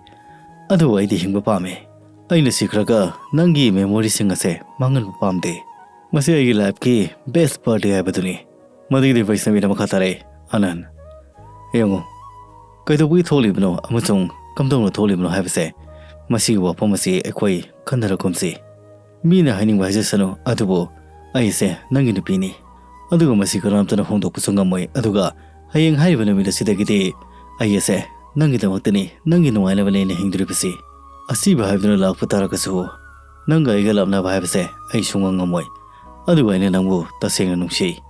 ꯑꯗꯨꯕꯨ ꯑꯩꯗꯤ ꯍꯤꯡꯕ ꯄꯥꯝꯃꯦ꯫ ꯑꯩꯅ ꯁꯤꯈ꯭ꯔꯒ ꯅꯪꯒꯤ ꯃꯦꯃꯣꯔꯤꯁꯤꯡ ꯑꯁꯦ ꯃꯥꯡꯍꯟꯕ ꯄꯥꯝꯗꯦ꯫ ꯃꯁꯤ ꯑꯩꯒꯤ ꯂꯥꯏꯐꯀꯤ ꯕꯦꯁ ꯕꯥꯔꯗꯦ ꯍꯥꯏꯕꯗꯨꯅꯤ꯫" ꯃꯗꯨꯒꯤꯗꯤ ꯕꯩꯁꯅꯕꯤꯅ ꯃꯈꯥ ꯇꯥꯔꯛꯏ, "ꯑꯥꯅꯟ, ꯌꯦꯡꯉꯨ, ꯀꯩꯗꯧꯕꯒꯤ ꯊꯣꯛꯂꯤꯕꯅꯣ ꯑꯃꯁꯨꯡ ꯀꯝꯗꯧꯅ ꯊꯣꯛꯂꯤꯕꯅꯣ ꯍꯥꯏꯕꯁꯦ, ꯃꯁꯤꯒꯤ ꯋꯥꯐꯝ ꯑꯁꯤ ꯑꯩꯈꯣꯏ ꯈꯟꯅꯔꯒꯨꯝꯁꯤ꯫ ꯃꯤꯅ ꯍꯥꯏꯅꯤꯡꯕ ꯍꯥꯏꯖꯁꯅꯨ, ꯑꯗꯨꯕꯨ ꯑꯩꯁꯦ ꯅꯪꯒꯤ ꯅꯨꯄꯤꯅꯤ꯫ ꯑꯗꯨꯒ ꯃꯁꯤ ꯀꯅꯥꯝꯇꯅ ꯍꯣꯡꯗꯣꯛꯄꯁꯨ ꯉꯝꯃꯣꯏ꯫ ꯑꯗꯨꯒ ꯍꯌꯦꯡ ꯍꯥꯏꯔꯤꯕ ꯅꯨꯃꯤꯠ ꯑꯁꯤꯗꯒꯤꯗꯤ ꯑꯩ ꯑꯁꯦ ꯅꯪꯒꯤꯗꯃꯛꯇꯅꯤ, ꯅꯪꯒꯤ ꯅꯨꯡꯉꯥꯏꯅꯕꯅꯦ ꯑꯩꯅ ꯍꯤꯡꯗꯣꯔꯤꯕꯁꯤ꯫ ꯑꯁꯤꯕ ꯍꯥꯏꯕꯗꯨꯅ ꯂꯥꯛꯄ ꯇꯥꯔꯒꯁꯨ, ꯅꯪꯒ ꯑꯩꯒ ꯂꯥꯞꯅꯕ ꯍꯥꯏꯕꯁꯦ ꯑꯩ ꯁꯨꯡꯉꯝ ꯉꯝꯃꯣꯏ꯫ ꯑꯗꯨꯒ ꯑꯩꯅ ꯅꯪꯕꯨ ꯇꯁꯦꯡꯅ ꯅꯨꯡꯁꯤ꯫"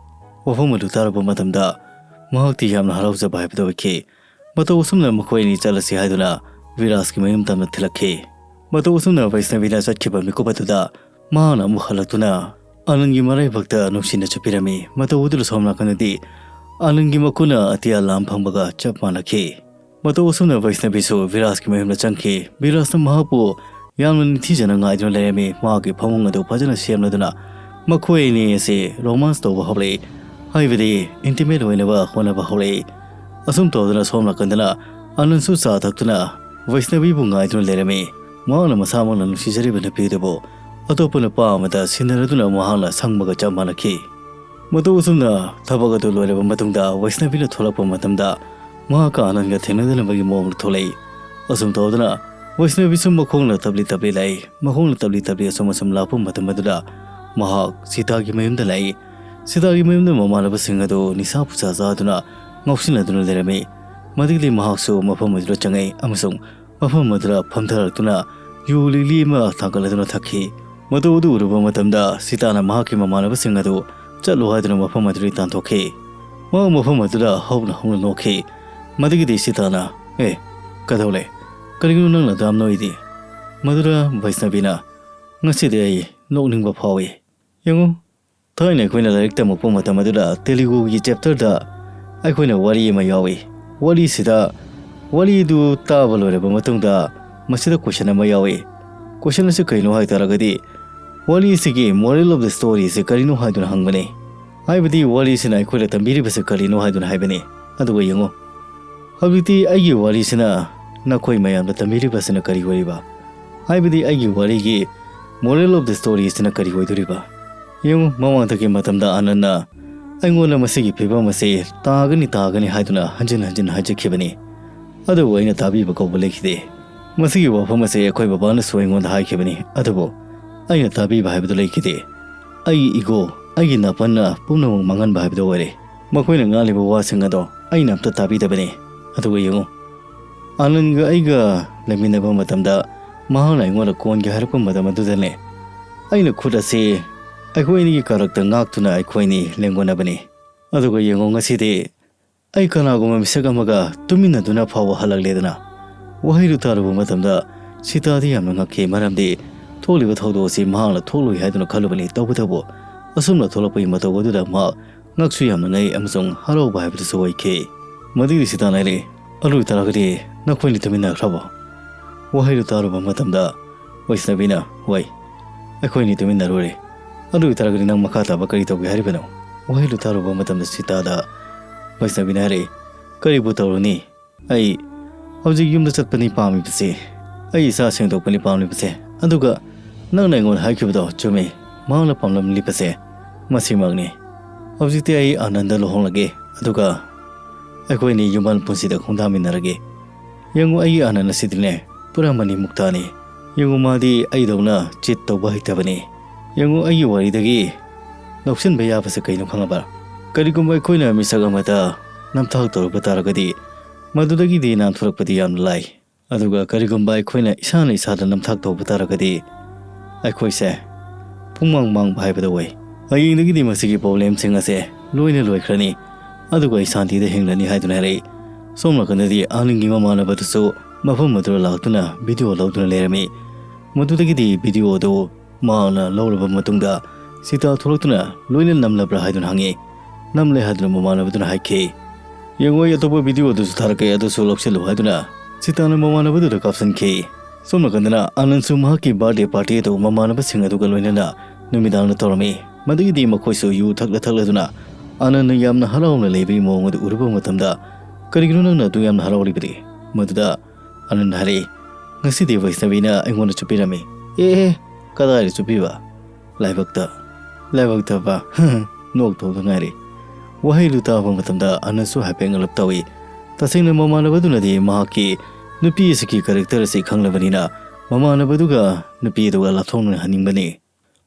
ꯋꯥꯐꯝ ꯑꯗꯨ ꯇꯥꯔꯨꯕ ꯃꯇꯝꯗ ꯃꯍꯥꯛꯇꯤ ꯌꯥꯝꯅ ꯍꯔꯥꯎꯖꯕ ꯍꯥꯏꯕꯗꯨ ꯑꯣꯏꯈꯤ꯫ ꯃꯇꯧ ꯑꯁꯨꯝꯅ ꯃꯈꯣꯏ ꯑꯅꯤ ꯆꯠꯂꯁꯤ ꯍꯥꯏꯗꯨꯅ ꯕꯤꯔꯥꯖꯀꯤ ꯃꯌꯨꯝ ꯇꯝꯅ ꯊꯤꯜꯂꯛꯈꯤ꯫ ꯃꯇꯧ ꯑꯁꯨꯝꯅ ꯕꯩꯁꯅꯕꯤꯅ ꯆꯠꯈꯤꯕ ꯃꯤꯀꯨꯞ ꯑꯗꯨꯗ ꯃꯍꯥꯛꯅ ꯑꯃꯨꯛ ꯍꯜꯂꯛꯇꯨꯅ ꯑꯅꯟꯒꯤ ꯃꯔꯥꯏꯕꯛꯇ ꯅꯨꯡꯁꯤꯅ ꯆꯠꯄꯤꯔꯝꯃꯤ꯫ ꯃꯇꯧ ꯑꯗꯨꯗ ꯁꯣꯝ ꯅꯥꯀꯟꯗꯗꯤ ꯑꯅꯟꯒꯤ ꯃꯈꯨꯅ ꯑꯇꯤꯌꯥ ꯂꯥꯝ ꯐꯪꯕꯒ ꯆꯞ ꯃꯥꯟꯅꯈꯤ꯫ ꯃꯇꯧ ꯑꯁꯨꯝꯅ ꯕꯩꯁꯅꯕꯤꯁꯨ ꯕꯤꯔꯥꯖꯀꯤ ꯃꯌꯨꯝꯗ ꯆꯪꯈꯤ꯫ ꯕꯤꯔꯥꯖꯅ ꯃꯍꯥꯛꯄꯨ ꯌꯥꯝꯅ ꯅꯤꯡꯊꯤꯖꯅ ꯉꯥꯏꯗꯨꯅ ꯂꯩꯔꯝꯃꯤ꯫ ꯃꯍꯥꯛꯀꯤ ꯐꯃꯨꯡ ꯑꯗꯨ ꯐꯖꯅ ꯁꯦꯝꯂꯗꯨꯅ ꯃꯈꯣꯏ ꯑꯅꯤ ꯑꯁꯤ ꯔꯣꯃꯥꯟꯁ ꯇꯧꯕ ꯍꯧꯔꯛꯏ, ꯍꯥꯏꯕꯗꯤ ꯏꯟꯇꯤꯃꯦꯠ ꯑꯣꯏꯅꯕ ꯍꯣꯠꯅꯕ ꯍꯧꯔꯛꯏ꯫ ꯑꯁꯨꯝ ꯇꯧꯗꯨꯅ ꯁꯣꯝ ꯅꯥꯀꯟꯗꯅ ꯑꯅꯟꯁꯨ ꯆꯥ ꯊꯛꯇꯨꯅ ꯕꯩꯁꯅꯕꯤꯕꯨ ꯉꯥꯏꯗꯨꯅ ꯂꯩꯔꯝꯃꯤ꯫ ꯃꯍꯥꯛꯅ ꯃꯁꯥꯃꯛꯅ ꯅꯨꯡꯁꯤꯖꯔꯤꯕ ꯅꯨꯄꯤ ꯑꯗꯨꯕꯨ ꯑꯇꯣꯞꯄ ꯅꯨꯄꯥ ꯑꯃꯗ ꯁꯤꯟꯅꯔꯗꯨꯅ ꯃꯍꯥꯛꯅ ꯁꯪꯕꯒ ꯆꯞ ꯃꯥꯟꯅꯈꯤ꯫ ꯃꯇꯧ ꯑꯁꯨꯝꯅ ꯊꯕꯛ ꯑꯗꯨ ꯂꯣꯏꯔꯕ ꯃꯇꯨꯡꯗ ꯕꯩꯁꯅꯕꯤꯅ ꯊꯣꯛꯂꯛꯄ ꯃꯇꯝꯗ ꯃꯍꯥꯛꯀ ꯑꯅꯟꯒ ꯊꯦꯡꯅꯗꯅꯕꯒꯤ ꯃꯑꯣꯡꯗ ꯊꯣꯛꯂꯛꯏ꯫ ꯑꯁꯨꯝ ꯇꯧꯗꯨꯅ ꯕꯩꯁꯅꯕꯤꯁꯨ ꯃꯈꯣꯡꯅ ꯇꯞꯂꯤ ꯇꯞꯂꯤ ꯂꯥꯛꯏ꯫ ꯃꯈꯣꯡꯅ ꯇꯞꯂꯤ ꯇꯞꯂꯤ ꯑꯁꯨꯝ ꯑꯁꯨꯝ ꯂꯥꯛꯄ ꯃꯇꯝ ꯑꯗꯨꯗ ꯃꯍꯥꯛ ꯁꯤꯇꯥꯒꯤ ꯃꯌꯨꯝꯗ ꯂꯥꯛꯏ꯫ ꯁꯤꯇꯥꯒꯤ ꯃꯌꯨꯝꯗ ꯃꯃꯥꯟꯅꯕꯁꯤꯡ ꯑꯗꯨ ꯅꯤꯁꯥ ꯄꯨꯁꯥ ꯆꯥꯗꯨꯅ ꯉꯥꯎꯁꯤꯟꯅꯗꯨꯅ ꯂꯩꯔꯝꯃꯤ꯫ ꯃꯗꯨꯗꯒꯤꯗꯤ ꯃꯍꯥꯛꯁꯨ ꯃꯐꯝ ꯑꯗꯨꯗ ꯆꯪꯉꯛꯏ ꯑꯃꯁꯨꯡ ꯃꯐꯝ ꯑꯗꯨꯗ ꯐꯝꯊꯔꯛꯇꯨꯅ ꯌꯨ ꯂꯤꯛꯂꯤ ꯑꯃ ꯊꯥꯡꯒꯠꯂꯗꯨꯅ ꯊꯛꯈꯤ꯫ ꯃꯗꯨ ꯑꯗꯨ ꯎꯔꯨꯕ ꯃꯇꯝꯗ ꯁꯤꯇꯥꯅ ꯃꯍꯥꯛꯀꯤ ꯃꯃꯥꯟꯅꯕꯁꯤꯡ ꯑꯗꯨ ꯆꯠꯂꯣ ꯍꯥꯏꯗꯨꯅ ꯃꯐꯝ ꯑꯗꯨꯗꯒꯤ ꯇꯥꯟꯊꯣꯛꯈꯤ꯫ ꯃꯍꯥꯛ ꯃꯐꯝ ꯑꯗꯨꯗ ꯍꯧꯅ ꯍꯧꯅ ꯅꯣꯛꯈꯤ꯫ ꯃꯗꯨꯒꯤꯗꯤ ꯁꯤꯇꯥꯅ, "ꯑꯦ, ꯀꯩꯗꯧꯔꯦ? ꯀꯔꯤꯒꯤꯅꯣ ꯅꯪꯅ ꯑꯗꯨꯌꯥꯝ ꯅꯣꯛꯏꯗꯤ?" ꯃꯗꯨꯗ ꯕꯩꯁꯅꯕꯤꯅ, "ꯉꯁꯤꯗꯤ ꯑꯩ ꯅꯣꯛꯅꯤꯡꯕ ꯐꯥꯎꯏ꯫ ꯌꯦꯡꯉꯨ, ꯊꯥꯏꯅ ꯑꯩꯈꯣꯏꯅ ꯂꯥꯏꯔꯤꯛ ꯇꯝꯃꯛꯄ ꯃꯇꯝ ꯑꯗꯨꯗ ꯇꯦꯂꯨꯒꯨꯒꯤ ꯆꯦꯞꯇꯔꯗ ꯑꯩꯈꯣꯏꯅ ꯋꯥꯔꯤ ꯑꯃ ꯌꯥꯎꯏ꯫ ꯋꯥꯔꯤꯁꯤꯗ, ꯋꯥꯔꯤꯗꯨ ꯇꯥꯕ ꯂꯣꯏꯔꯕ ꯃꯇꯨꯡꯗ ꯃꯁꯤꯗ ꯀꯣꯏꯁꯟ ꯑꯃ ꯌꯥꯎꯏ꯫ ꯀꯣꯏꯁꯟ ꯑꯁꯤ ꯀꯔꯤꯅꯣ ꯍꯥꯏ ꯇꯥꯔꯒꯗꯤ, ꯋꯥꯔꯤꯁꯤꯒꯤ moral of the story ꯑꯁꯤ ꯀꯔꯤꯅꯣ ꯍꯥꯏꯗꯨꯅ ꯍꯪꯕꯅꯤ꯫ ꯍꯥꯏꯕꯗꯤ ꯋꯥꯔꯤꯁꯤꯅ ꯑꯩꯈꯣꯏꯗ ꯇꯝꯕꯤꯔꯤꯕꯁꯤ ꯀꯔꯤꯅꯣ ꯍꯥꯏꯗꯨꯅ ꯍꯥꯏꯕꯅꯤ꯫ ꯑꯗꯨꯒ ꯌꯦꯡꯉꯨ, ꯍꯧꯖꯤꯛꯇꯤ ꯑꯩꯒꯤ ꯋꯥꯔꯤꯁꯤꯅ ꯅꯈꯣꯏ ꯃꯌꯥꯝꯗ ꯇꯝꯕꯤꯔꯤꯕꯁꯤꯅ ꯀꯔꯤ ꯑꯣꯏꯔꯤꯕ? ꯍꯥꯏꯕꯗꯤ ꯑꯩꯒꯤ ꯋꯥꯔꯤꯒꯤ moral of the story ꯑꯁꯤꯅ ꯀꯔꯤ ꯑꯣꯏꯗꯣꯔꯤꯕ?" ꯌꯦꯡꯉꯨ, ꯃꯃꯥꯡꯗꯒꯤ ꯃꯇꯝꯗ ꯑꯅꯟꯅ ꯑꯩꯉꯣꯟꯗ ꯃꯁꯤꯒꯤ ꯐꯤꯕꯝ ꯑꯁꯤ ꯇꯥꯒꯅꯤ, ꯇꯥꯒꯅꯤ ꯍꯥꯏꯗꯨꯅ ꯍꯟꯖꯤꯟ ꯍꯟꯖꯤꯟ ꯍꯥꯏꯖꯈꯤꯕꯅꯤ꯫ ꯑꯗꯨꯕꯨ ꯑꯩꯅ ꯇꯥꯕꯤꯕ ꯀꯧꯕ ꯂꯩꯈꯤꯗꯦ꯫ ꯃꯁꯤꯒꯤ ꯋꯥꯐꯝ ꯑꯁꯤ ꯑꯩꯈꯣꯏ ꯕꯕꯥꯅꯁꯨ ꯑꯩꯉꯣꯟꯗ ꯍꯥꯏꯈꯤꯕꯅꯤ, ꯑꯗꯨꯕꯨ ꯑꯩꯅ ꯇꯥꯕꯤꯕ ꯍꯥꯏꯕꯗꯨ ꯂꯩꯈꯤꯗꯦ꯫ ꯑꯩꯒꯤ ꯏꯒꯣ, ꯑꯩꯒꯤ ꯅꯥꯄꯟꯅ ꯄꯨꯝꯅꯃꯛ ꯃꯥꯡꯍꯟꯕ ꯍꯥꯏꯕꯗꯨ ꯑꯣꯏꯔꯦ꯫ ꯃꯈꯣꯏꯅ ꯉꯥꯡꯂꯤꯕ ꯋꯥꯁꯤꯡ ꯑꯗꯣ ꯑꯩꯅ ꯑꯝꯇ ꯇꯥꯕꯤꯗꯕꯅꯤ꯫ ꯑꯗꯨꯒ ꯌꯦꯡꯉꯨ, ꯑꯅꯟꯒ ꯑꯩꯒ ꯂꯩꯃꯤꯟꯅꯕ ꯃꯇꯝꯗ ꯃꯍꯥꯛꯅ ꯑꯩꯉꯣꯟꯗ ꯀꯣꯟꯒꯦ ꯍꯥꯏꯔꯛꯄ ꯃꯇꯝ ꯑꯗꯨꯗꯅꯦ, ꯑꯩꯅ ꯈꯨꯠ ꯑꯁꯤ ꯑꯩꯈꯣꯏ ꯑꯅꯤꯒꯤ ꯀꯔꯛꯇ ꯉꯥꯛꯇꯨꯅ ꯑꯩꯈꯣꯏ ꯑꯅꯤ ꯂꯦꯡꯒꯣꯟꯅꯕꯅꯤ꯫ ꯑꯗꯨꯒ ꯌꯦꯡꯉꯨ, ꯉꯁꯤꯗꯤ ꯑꯩ ꯀꯅꯥꯒꯨꯝꯕ ꯃꯤꯁꯛ ꯑꯃꯒ ꯇꯨꯃꯤꯟꯅꯗꯨꯅ ꯐꯥꯎꯕ ꯍꯜꯂꯛꯂꯦꯗꯅ꯫ ꯋꯥꯍꯩꯗꯨ ꯇꯥꯔꯨꯕ ꯃꯇꯝꯗ ꯁꯤꯇꯥꯗꯤ ꯌꯥꯝꯅ ꯉꯛꯈꯤ, ꯃꯔꯝꯗꯤ ꯊꯣꯛꯂꯤꯕ ꯊꯧꯗꯣꯛ ꯑꯁꯤ ꯃꯍꯥꯛꯅ ꯊꯣꯛꯂꯣꯏ ꯍꯥꯏꯗꯨꯅ ꯈꯜꯂꯨꯕꯅꯤ꯫ ꯇꯧꯕꯇꯕꯨ ꯑꯁꯨꯝꯅ ꯊꯣꯛꯂꯛꯄꯒꯤ ꯃꯇꯧ ꯑꯗꯨꯗ ꯃꯍꯥꯛ ꯉꯛꯁꯨ ꯌꯥꯝꯅ ꯉꯛꯏ ꯑꯃꯁꯨꯡ ꯍꯔꯥꯎꯕ ꯍꯥꯏꯕꯗꯨꯁꯨ ꯑꯣꯏꯈꯤ꯫ ꯃꯗꯨꯒꯤ ꯁꯤꯇꯥꯅ ꯍꯥꯏꯔꯛꯏ, "ꯑꯗꯨ ꯑꯣꯏꯇꯥꯔꯒꯗꯤ ꯅꯈꯣꯏꯅꯤ ꯇꯨꯃꯤꯟꯅꯈ꯭ꯔꯕꯣ?" ꯋꯥꯍꯩꯗꯨ ꯇꯥꯔꯨꯕ ꯃꯇꯝꯗ ꯋꯩꯁꯅꯕꯤꯅ, "ꯍꯣꯏ, ꯑꯩꯈꯣꯏꯅꯤ ꯇꯨꯃꯤꯟꯅꯔꯨꯔꯦ꯫ ꯑꯗꯨ ꯑꯣꯏꯇꯥꯔꯒꯗꯤ ꯅꯪ ꯃꯈꯥ ꯇꯥꯕ ꯀꯔꯤ ꯇꯧꯒꯦ ꯍꯥꯏꯔꯤꯕꯅꯣ?" ꯋꯥꯍꯩꯗꯨ ꯇꯥꯔꯨꯕ ꯃꯇꯝꯗ ꯁꯤꯇꯥꯗ ꯋꯩꯁꯅꯕꯤꯅ ꯍꯥꯏꯔꯛꯏ, "ꯀꯔꯤꯕꯨ ꯇꯧꯔꯨꯅꯤ? ꯑꯩ ꯍꯧꯖꯤꯛ ꯌꯨꯝꯗ ꯆꯠꯄꯅꯤ ꯄꯥꯝꯂꯤꯕꯁꯦ, ꯑꯩ ꯏꯁꯥ ꯁꯦꯡꯗꯣꯛꯄꯅꯤ ꯄꯥꯝꯂꯤꯕꯁꯦ, ꯑꯗꯨꯒ ꯅꯪꯅ ꯑꯩꯉꯣꯟꯗ ꯍꯥꯏꯈꯤꯕꯗꯣ ꯆꯨꯝꯃꯤ, ꯃꯍꯥꯛꯅ ꯄꯥꯝꯂꯝꯂꯤꯕꯁꯦ ꯃꯁꯤꯃꯛꯅꯤ꯫ ꯍꯧꯖꯤꯛꯇꯤ ꯑꯩ ꯑꯥꯅꯟꯗ ꯂꯨꯍꯣꯡꯂꯒꯦ, ꯑꯗꯨꯒ ꯑꯩꯈꯣꯏꯅꯤ ꯌꯨꯝꯕꯥꯜ ꯄꯨꯟꯁꯤꯗ ꯈꯣꯡꯗꯥꯃꯤꯟꯅꯔꯒꯦ꯫ ꯌꯦꯡꯉꯨ, ꯑꯩꯒꯤ ꯑꯥꯅꯟ ꯑꯁꯤꯗꯤꯅꯦ ꯄꯨꯔꯥ ꯃꯅꯤ ꯃꯨꯛꯇꯥꯅꯤ꯫ ꯌꯦꯡꯉꯨ, ꯃꯥꯗꯤ ꯑꯩꯗꯧꯅ ꯆꯤꯠ ꯇꯧꯕ ꯍꯩꯇꯕꯅꯤ꯫ ꯌꯦꯡꯉꯨ, ꯑꯩꯒꯤ ꯋꯥꯔꯤꯗꯒꯤ ꯂꯧꯁꯤꯟꯕ ꯌꯥꯕꯁꯦ ꯀꯩꯅꯣ ꯈꯪꯉꯕ? ꯀꯔꯤꯒꯨꯝꯕ ꯑꯩꯈꯣꯏꯅ ꯃꯤꯁꯛ ꯑꯃꯗ ꯅꯝꯊꯥꯛ ꯇꯧꯔꯨꯕ ꯇꯥꯔꯒꯗꯤ ꯃꯗꯨꯗꯒꯤꯗꯤ ꯅꯥꯟꯊꯣꯔꯛꯄꯗꯤ ꯌꯥꯝꯅ ꯂꯥꯏ꯫ ꯑꯗꯨꯒ ꯀꯔꯤꯒꯨꯝꯕ ꯑꯩꯈꯣꯏꯅ ꯏꯁꯥꯅ ꯏꯁꯥꯗ ꯅꯝꯊꯥꯛ ꯇꯧꯕ ꯇꯥꯔꯒꯗꯤ ꯑꯩꯈꯣꯏꯁꯦ ꯄꯨꯡꯃꯥꯡ ꯃꯥꯡꯕ ꯍꯥꯏꯕꯗꯨ ꯑꯣꯏ꯫ ꯍꯌꯦꯡꯗꯒꯤꯗꯤ ꯃꯁꯤꯒꯤ ꯄ꯭ꯔꯣꯕ꯭ꯂꯦꯝꯁꯤꯡ ꯑꯁꯦ ꯂꯣꯏꯅ ꯂꯣꯏꯈ꯭ꯔꯅꯤ, ꯑꯗꯨꯒ ꯑꯩ ꯁꯥꯟꯇꯤꯗ ꯍꯤꯡꯂꯅꯤ" ꯍꯥꯏꯗꯨꯅ ꯍꯥꯏꯔꯛꯏ꯫ ꯁꯣꯝ ꯅꯥꯀꯟꯗꯗꯤ ꯑꯥꯅꯟꯒꯤ ꯃꯃꯥꯟꯅꯕꯗꯨꯁꯨ ꯃꯐꯝ ꯑꯗꯨꯗ ꯂꯥꯛꯇꯨꯅ ꯚꯤꯗꯤꯑꯣ ꯂꯧꯗꯨꯅ ꯂꯩꯔꯝꯃꯤ꯫ ꯃꯗꯨꯗꯒꯤꯗꯤ ꯚꯤꯗꯤꯑꯣ ꯑꯗꯨ ꯃꯍꯥꯛꯅ ꯂꯧꯔꯕ ꯃꯇꯨꯡꯗ ꯁꯤꯇꯥ ꯊꯣꯛꯂꯛꯇꯨꯅ ꯂꯣꯏꯅ ꯅꯝꯂꯕ꯭ꯔꯥ ꯍꯥꯏꯗꯨꯅ ꯍꯪꯉꯤ꯫ "ꯅꯝꯂꯦ" ꯍꯥꯏꯗꯨꯅ ꯃꯃꯥꯟꯅꯕꯗꯨꯅ ꯍꯥꯏꯈꯤ꯫ "ꯌꯦꯡꯉꯣ, ꯑꯩ ꯑꯇꯣꯞꯄ ꯚꯤꯗꯤꯑꯣ ꯑꯗꯨꯁꯨ ꯊꯥꯔꯛꯀꯦ, ꯑꯗꯨꯁꯨ ꯂꯧꯁꯤꯜꯂꯨ" ꯍꯥꯏꯗꯨꯅ ꯁꯤꯇꯥꯅ ꯃꯃꯥꯟꯅꯕꯗꯨꯗ ꯀꯥꯞꯁꯤꯟꯈꯤ꯫ ꯁꯣꯝ ꯅꯥꯀꯟꯗꯅ ꯑꯥꯅꯟꯁꯨ ꯃꯍꯥꯛꯀꯤ ꯕꯥꯔꯗꯦ ꯄꯥꯔꯇꯤ ꯑꯗꯨ ꯃꯃꯥꯟꯅꯕꯁꯤꯡ ꯑꯗꯨꯒ ꯂꯣꯏꯅꯅ ꯅꯨꯃꯤꯗꯥꯡꯗ ꯇꯧꯔꯝꯃꯤ꯫ ꯃꯗꯨꯒꯤꯗꯤ ꯃꯈꯣꯏꯁꯨ ꯌꯨ ꯊꯛꯂ ꯊꯛꯂꯗꯨꯅ ꯑꯥꯅꯟꯅ ꯌꯥꯝꯅ ꯍꯔꯥꯎꯅ ꯂꯩꯕꯒꯤ ꯃꯑꯣꯡ ꯑꯗꯨ ꯎꯔꯨꯕ ꯃꯇꯝꯗ, "ꯀꯔꯤꯒꯤꯅꯣ ꯅꯪꯅ ꯑꯗꯨ ꯌꯥꯝꯅ ꯍꯔꯥꯎꯔꯤꯕꯗꯤ?" ꯃꯗꯨꯗ ꯑꯥꯅꯟꯅ ꯍꯥꯏꯔꯛꯏ, "ꯉꯁꯤꯗꯤ ꯋꯩꯁꯅꯕꯤꯅ ꯑꯩꯉꯣꯟꯗ ꯆꯨꯞꯄꯤꯔꯝꯃꯤ"꯫ "ꯑꯦ, ꯑꯦ, ꯀꯗꯥꯏꯗ ꯆꯨꯞꯄꯤꯕ?" "ꯂꯥꯏꯕꯛꯇ"꯫ "ꯂꯥꯏꯕꯛꯇꯕ"꯫ ꯅꯣꯛꯇꯧꯗ ꯉꯥꯏꯔꯦ꯫ ꯋꯥꯍꯩꯗꯨ ꯇꯥꯕ ꯃꯇꯝꯗ ꯑꯥꯅꯟꯁꯨ ꯍꯥꯏꯐꯦꯠ ꯉꯛꯂꯞ ꯇꯧꯏ꯫ ꯇꯁꯦꯡꯅ ꯃꯃꯥꯟꯅꯕꯗꯨꯅꯗꯤ ꯃꯍꯥꯛꯀꯤ ꯅꯨꯄꯤ ꯑꯁꯤꯒꯤ ꯀꯦꯔꯦꯛꯇꯔ ꯑꯁꯤ ꯈꯪꯂꯕꯅꯤꯅ ꯃꯃꯥꯟꯅꯕꯗꯨꯒ ꯅꯨꯄꯤ ꯑꯗꯨꯒ ꯂꯥꯞꯊꯣꯛꯅꯍꯟꯅꯤꯡꯕꯅꯤ꯫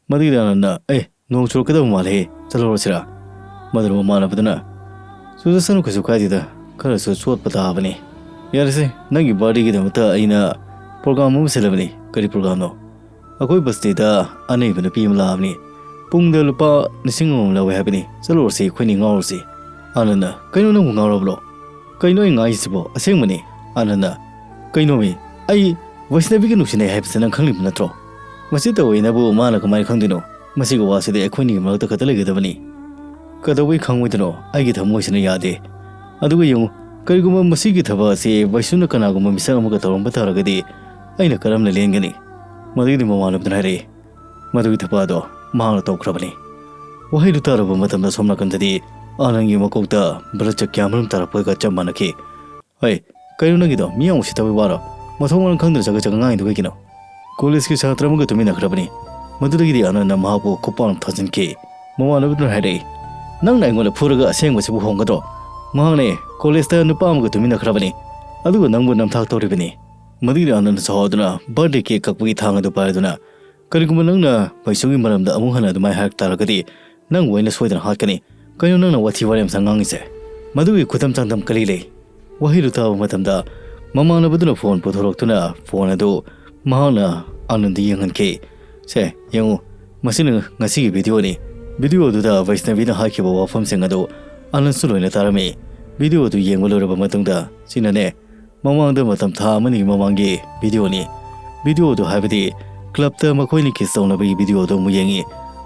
ꯃꯗꯨꯒꯤꯗ ꯑꯥꯅꯟꯅ, "ꯑꯦ, ꯅꯣꯡ ꯆꯨꯔꯛꯀꯗꯕ ꯃꯥꯜꯂꯦ, ꯆꯠꯂꯨꯔꯁꯤꯔꯥ?" ꯃꯗꯨꯅ ꯃꯃꯥꯟꯅꯕꯗꯨꯅ, "ꯆꯨꯖꯁꯅꯨ, ꯀꯩꯁꯨ ꯀꯥꯏꯗꯦꯗ, ꯈꯔꯁꯨ ꯆꯣꯠꯄ ꯇꯥꯕꯅꯤ꯫ ꯌꯥꯔꯦꯁꯦ, ꯅꯪꯒꯤ ꯕꯥꯔꯗꯦꯒꯤꯗꯃꯛꯇ ꯑꯩꯅ ꯄ꯭ꯔꯣꯒ꯭ꯔꯥꯝ ꯑꯃ ꯁꯤꯜꯂꯕꯅꯤ"꯫ "ꯀꯔꯤ ꯄ꯭ꯔꯣꯒ꯭ꯔꯥꯝꯅꯣ?" "ꯑꯩꯈꯣꯏ ꯕꯁꯇꯤꯗ ꯑꯅꯩꯕ ꯅꯨꯄꯤ ꯑꯃ ꯂꯥꯛꯑꯕꯅꯤ꯫ ꯄꯨꯡꯗ ꯂꯨꯄꯥ ꯂꯤꯁꯤꯡ ꯑꯃꯃꯝ ꯂꯧꯋꯦ ꯍꯥꯏꯕꯅꯤ꯫ ꯆꯠꯂꯨꯔꯁꯤ, ꯑꯩꯈꯣꯏꯅꯤ ꯉꯥꯎꯔꯨꯁꯤ"꯫ ꯑꯥꯅꯟꯅ, "ꯀꯩꯅꯣ, ꯅꯪꯕꯨ ꯉꯥꯎꯔꯕ꯭ꯔꯣ?" "ꯀꯩꯅꯣ ꯑꯩ ꯉꯥꯏꯁꯤꯕꯣ? ꯑꯁꯦꯡꯕꯅꯤ"꯫ ꯑꯥꯅꯟꯅ, "ꯀꯩꯅꯣꯃꯤ, ꯑꯩ ꯕꯩꯁꯅꯕꯤꯒ ꯅꯨꯡꯁꯤꯅꯩ ꯍꯥꯏꯕꯁꯦ ꯅꯪ ꯈꯪꯂꯤꯕ ꯅꯠꯇ꯭ꯔꯣ? ꯃꯁꯤ ꯇꯧꯋꯦꯅꯕꯨ ꯃꯥꯅ ꯀꯃꯥꯏꯅ ꯈꯪꯗꯣꯏꯅꯣ? ꯃꯁꯤꯒꯤ ꯋꯥꯁꯤꯗꯤ ꯑꯩꯈꯣꯏꯅꯤꯒꯤ ꯃꯔꯛꯇ ꯈꯛꯇ ꯂꯩꯒꯗꯕꯅꯤ꯫ ꯀꯩꯗꯧꯕꯩ ꯈꯪꯉꯣꯏꯗꯣꯏꯅꯣ? ꯑꯩꯒꯤ ꯊꯃꯣꯏꯁꯤꯅ ꯌꯥꯗꯦ꯫ ꯑꯗꯨꯒ ꯌꯦꯡꯉꯨ, ꯀꯔꯤꯒꯨꯝꯕ ꯃꯁꯤꯒꯤ ꯊꯕꯛ ꯑꯁꯤ ꯕꯩꯁꯨꯅ ꯀꯅꯥꯒꯨꯝꯕ ꯃꯤꯁꯛ ꯑꯃꯒ ꯇꯧꯔꯝꯕ ꯇꯥꯔꯒꯗꯤ ꯑꯩꯅ ꯀꯔꯝꯅ ꯂꯦꯟꯒꯅꯤ?" ꯃꯗꯨꯒꯤꯗꯤ ꯃꯃꯥꯟꯅꯕꯗꯨꯅ ꯍꯥꯏꯔꯛꯏ, "ꯃꯗꯨꯒꯤ ꯊꯕꯛ ꯑꯗꯣ ꯃꯍꯥꯛꯅ ꯇꯧꯈ꯭ꯔꯕꯅꯤ꯫" ꯋꯥꯍꯩꯗꯨ ꯇꯥꯔꯨꯕ ꯃꯇꯝꯗ ꯁꯣꯝ ꯅꯥꯀꯟꯗꯗꯤ ꯑꯥꯅꯟꯒꯤ ꯃꯀꯣꯛꯇ ꯕ꯭ꯂꯗ ꯆꯠ ꯀꯌꯥꯃꯔꯨꯝ ꯇꯥꯔꯛꯄꯒ ꯆꯞ ꯃꯥꯟꯅꯈꯤ꯫ "ꯍꯩ, ꯀꯩꯅꯣ ꯅꯪꯒꯤꯗꯣ? ꯃꯤ ꯌꯥꯝ ꯎꯁꯤꯠꯇꯕ ꯋꯥꯔꯣ? ꯃꯊꯣꯡ ꯃꯔꯝ ꯈꯪꯗꯅ ꯆꯒꯠ ꯆꯒꯠ ꯉꯥꯡꯉꯤꯗꯣ ꯀꯩꯒꯤꯅꯣ?" "ꯀꯣꯂꯦꯖꯀꯤ ꯁꯥꯇ꯭ꯔ ꯑꯃꯒ ꯇꯨꯃꯤꯟꯅꯈ꯭ꯔꯕꯅꯤ꯫" ꯃꯗꯨꯗꯒꯤꯗꯤ ꯑꯥꯅꯟꯅ ꯃꯍꯥꯛꯄꯨ ꯈꯨꯄꯥꯛꯅ ꯊꯥꯖꯤꯟꯈꯤ꯫ ꯃꯃꯥꯟꯅꯕꯗꯨꯅ ꯍꯥꯏꯔꯛꯏ, "ꯅꯪꯅ ꯑꯩꯉꯣꯟꯗ ꯐꯨꯔꯒ ꯑꯁꯦꯡꯕꯁꯤꯕꯨ ꯍꯣꯡꯒꯗ꯭ꯔꯣ? ꯃꯍꯥꯛꯅꯦ ꯀꯣꯂꯦꯖꯇ ꯅꯨꯄꯥ ꯑꯃꯒ ꯇꯨꯃꯤꯟꯅꯈ꯭ꯔꯕꯅꯤ, ꯑꯗꯨꯒ ꯅꯪꯕꯨ ꯅꯝꯊꯥꯛ ꯇꯧꯔꯤꯕꯅꯤ꯫" ꯃꯗꯨꯒꯤꯗꯤ ꯑꯥꯅꯟꯅ ꯁꯥꯎꯗꯨꯅ ꯕꯥꯔꯗꯦ ꯀꯦꯛ ꯀꯛꯄꯒꯤ ꯊꯥꯡ ꯑꯗꯨ ꯄꯥꯏꯗꯨꯅ, "ꯀꯔꯤꯒꯨꯝꯕ ꯅꯪꯅ ꯕꯩꯁꯨꯒꯤ ꯃꯔꯝꯗ ꯑꯃꯨꯛ ꯍꯟꯅ ꯑꯗꯨꯃꯥꯏꯅ ꯍꯥꯏꯔꯛ ꯇꯥꯔꯒꯗꯤ ꯅꯪꯕꯨ ꯑꯩꯅ ꯁꯣꯏꯗꯅ ꯍꯥꯠꯀꯅꯤ꯫ ꯀꯩꯅꯣ ꯅꯪꯅ ꯋꯥꯊꯤ ꯋꯥꯔꯦꯝ ꯁꯥ ꯉꯥꯡꯉꯤꯁꯦ? ꯃꯗꯨꯒꯤ ꯈꯨꯗꯝ ꯆꯥꯡꯗꯝ ꯀꯔꯤ ꯂꯩ?" ꯋꯥꯍꯩꯗꯨ ꯇꯥꯕ ꯃꯇꯝꯗ ꯃꯃꯥꯟꯅꯕꯗꯨꯅ ꯐꯣꯟ ꯄꯨꯊꯣꯔꯛꯇꯨꯅ ꯐꯣꯟ ꯑꯗꯨ ꯃꯍꯥꯛꯅ ꯑꯥꯅꯟꯗ ꯌꯦꯡꯍꯟꯈꯤ꯫ "ꯁꯦ, ꯌꯦꯡꯉꯨ, ꯃꯁꯤꯅ ꯉꯁꯤꯒꯤ ꯚꯤꯗꯤꯑꯣꯅꯤ꯫" ꯚꯤꯗꯤꯑꯣ ꯑꯗꯨꯗ ꯕꯩꯁꯅꯕꯤꯅ ꯍꯥꯏꯈꯤꯕ ꯋꯥꯐꯝꯁꯤꯡ ꯑꯗꯨ ꯑꯥꯅꯟꯁꯨ ꯂꯣꯏꯅ ꯇꯥꯔꯝꯃꯤ꯫ ꯚꯤꯗꯤꯑꯣ ꯑꯗꯨ ꯌꯦꯡꯕ ꯂꯣꯏꯔꯕ ꯃꯇꯨꯡꯗ ꯁꯤꯅꯅꯦ ꯃꯃꯥꯡꯗ ꯃꯇꯝ ꯊꯥ ꯑꯃꯅꯤꯒꯤ ꯃꯃꯥꯡꯒꯤ ꯚꯤꯗꯤꯑꯣꯅꯤ꯫ ꯚꯤꯗꯤꯑꯣ ꯑꯗꯨ ꯍꯥꯏꯕꯗꯤ ꯀ꯭ꯂꯕꯇ ꯃꯈꯣꯏꯅ ꯀꯤꯁ ꯇꯧꯅꯕꯒꯤ ꯚꯤꯗꯤꯑꯣ ꯑꯗꯨ ꯑꯃꯨꯛ ꯌꯦꯡꯉꯤ꯫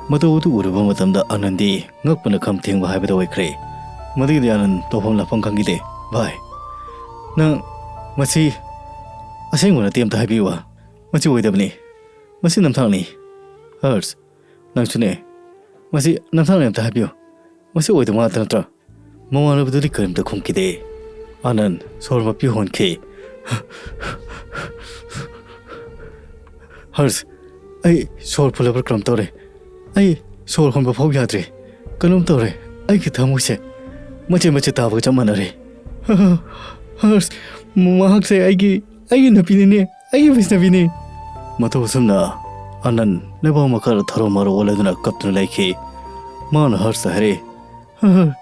ꯃꯇꯧ ꯑꯗꯨ ꯎꯔꯨꯕ ꯃꯇꯝꯗ ꯑꯥꯅꯟꯗꯤ ꯉꯛꯄꯅ ꯈꯝ ꯊꯦꯡꯕ ꯍꯥꯏꯕꯗꯨ ꯑꯣꯏꯈ꯭ꯔꯦ꯫ ꯃꯗꯨꯒꯤꯗꯤ ꯑꯥꯅꯟ ꯇꯧꯐꯝ ꯂꯥꯛꯐꯝ ꯈꯪꯈꯤꯗꯦ꯫ "ꯚꯥꯏ, ꯅꯪ ꯃꯁꯤ ꯑꯁꯦꯡꯕ ꯅꯠꯇꯦ, ꯑꯝꯇ ꯍꯥꯏꯕꯤꯌꯨꯕ꯫ ꯃꯁꯤ ꯑꯣꯏꯗꯕꯅꯤ꯫ ꯃꯁꯤ ꯅꯝꯊꯥꯛꯅꯤ꯫ ꯍꯔꯁ, ꯅꯪꯁꯨꯅꯦ꯫ ꯃꯁꯤ ꯅꯝꯊꯥꯛꯅꯤ, ꯑꯝꯇ ꯍꯥꯏꯕꯤꯌꯨ꯫ ꯃꯁꯤ ꯑꯣꯏꯗꯕ ꯉꯥꯛꯇ ꯅꯠꯇ꯭ꯔꯥ?" ꯃꯃꯥꯟꯅꯕꯗꯨꯗꯤ ꯀꯔꯤꯝꯇ ꯈꯨꯝꯈꯤꯗꯦ꯫ ꯑꯥꯅꯟ ꯁꯣꯔ ꯃꯄꯤ ꯍꯣꯟꯈꯤ꯫ "ꯍꯔꯁ, ꯑꯩ ꯁꯣꯔ ꯐꯨꯜꯂꯕ꯭ꯔꯥ ꯀꯔꯝ ꯇꯧꯔꯦ? ꯑꯩ ꯁꯣꯔ ꯍꯣꯟꯕ ꯐꯥꯎ ꯌꯥꯗ꯭ꯔꯦ꯫ ꯀꯩꯅꯣꯝ ꯇꯧꯔꯦ꯫ ꯑꯩꯒꯤ ꯊꯃꯣꯏꯁꯦ ꯃꯆꯦꯠ ꯃꯆꯦꯠ ꯇꯥꯕꯒ ꯆꯞ ꯃꯥꯟꯅꯔꯦ꯫ ꯍꯔꯁ, ꯃꯍꯥꯛꯁꯦ ꯑꯩꯒꯤ, ꯑꯩꯒꯤ ꯅꯨꯄꯤꯅꯤꯅꯦ, ꯑꯩꯒꯤ ꯕꯩꯁꯅꯕꯤꯅꯤ꯫" ꯃꯇꯧ ꯑꯁꯨꯝꯅ ꯑꯥꯅꯟ ꯂꯩꯕꯥꯛ ꯃꯈꯥꯗ ꯊꯔꯣ ꯃꯥꯔꯣ ꯑꯣꯜꯂꯗꯨꯅ ꯀꯞꯇꯨꯅ ꯂꯩꯈꯤ꯫ ꯃꯥꯅ ꯍꯔꯁꯇ ꯍꯥꯏꯔꯛꯏ, "ꯍꯔꯁ,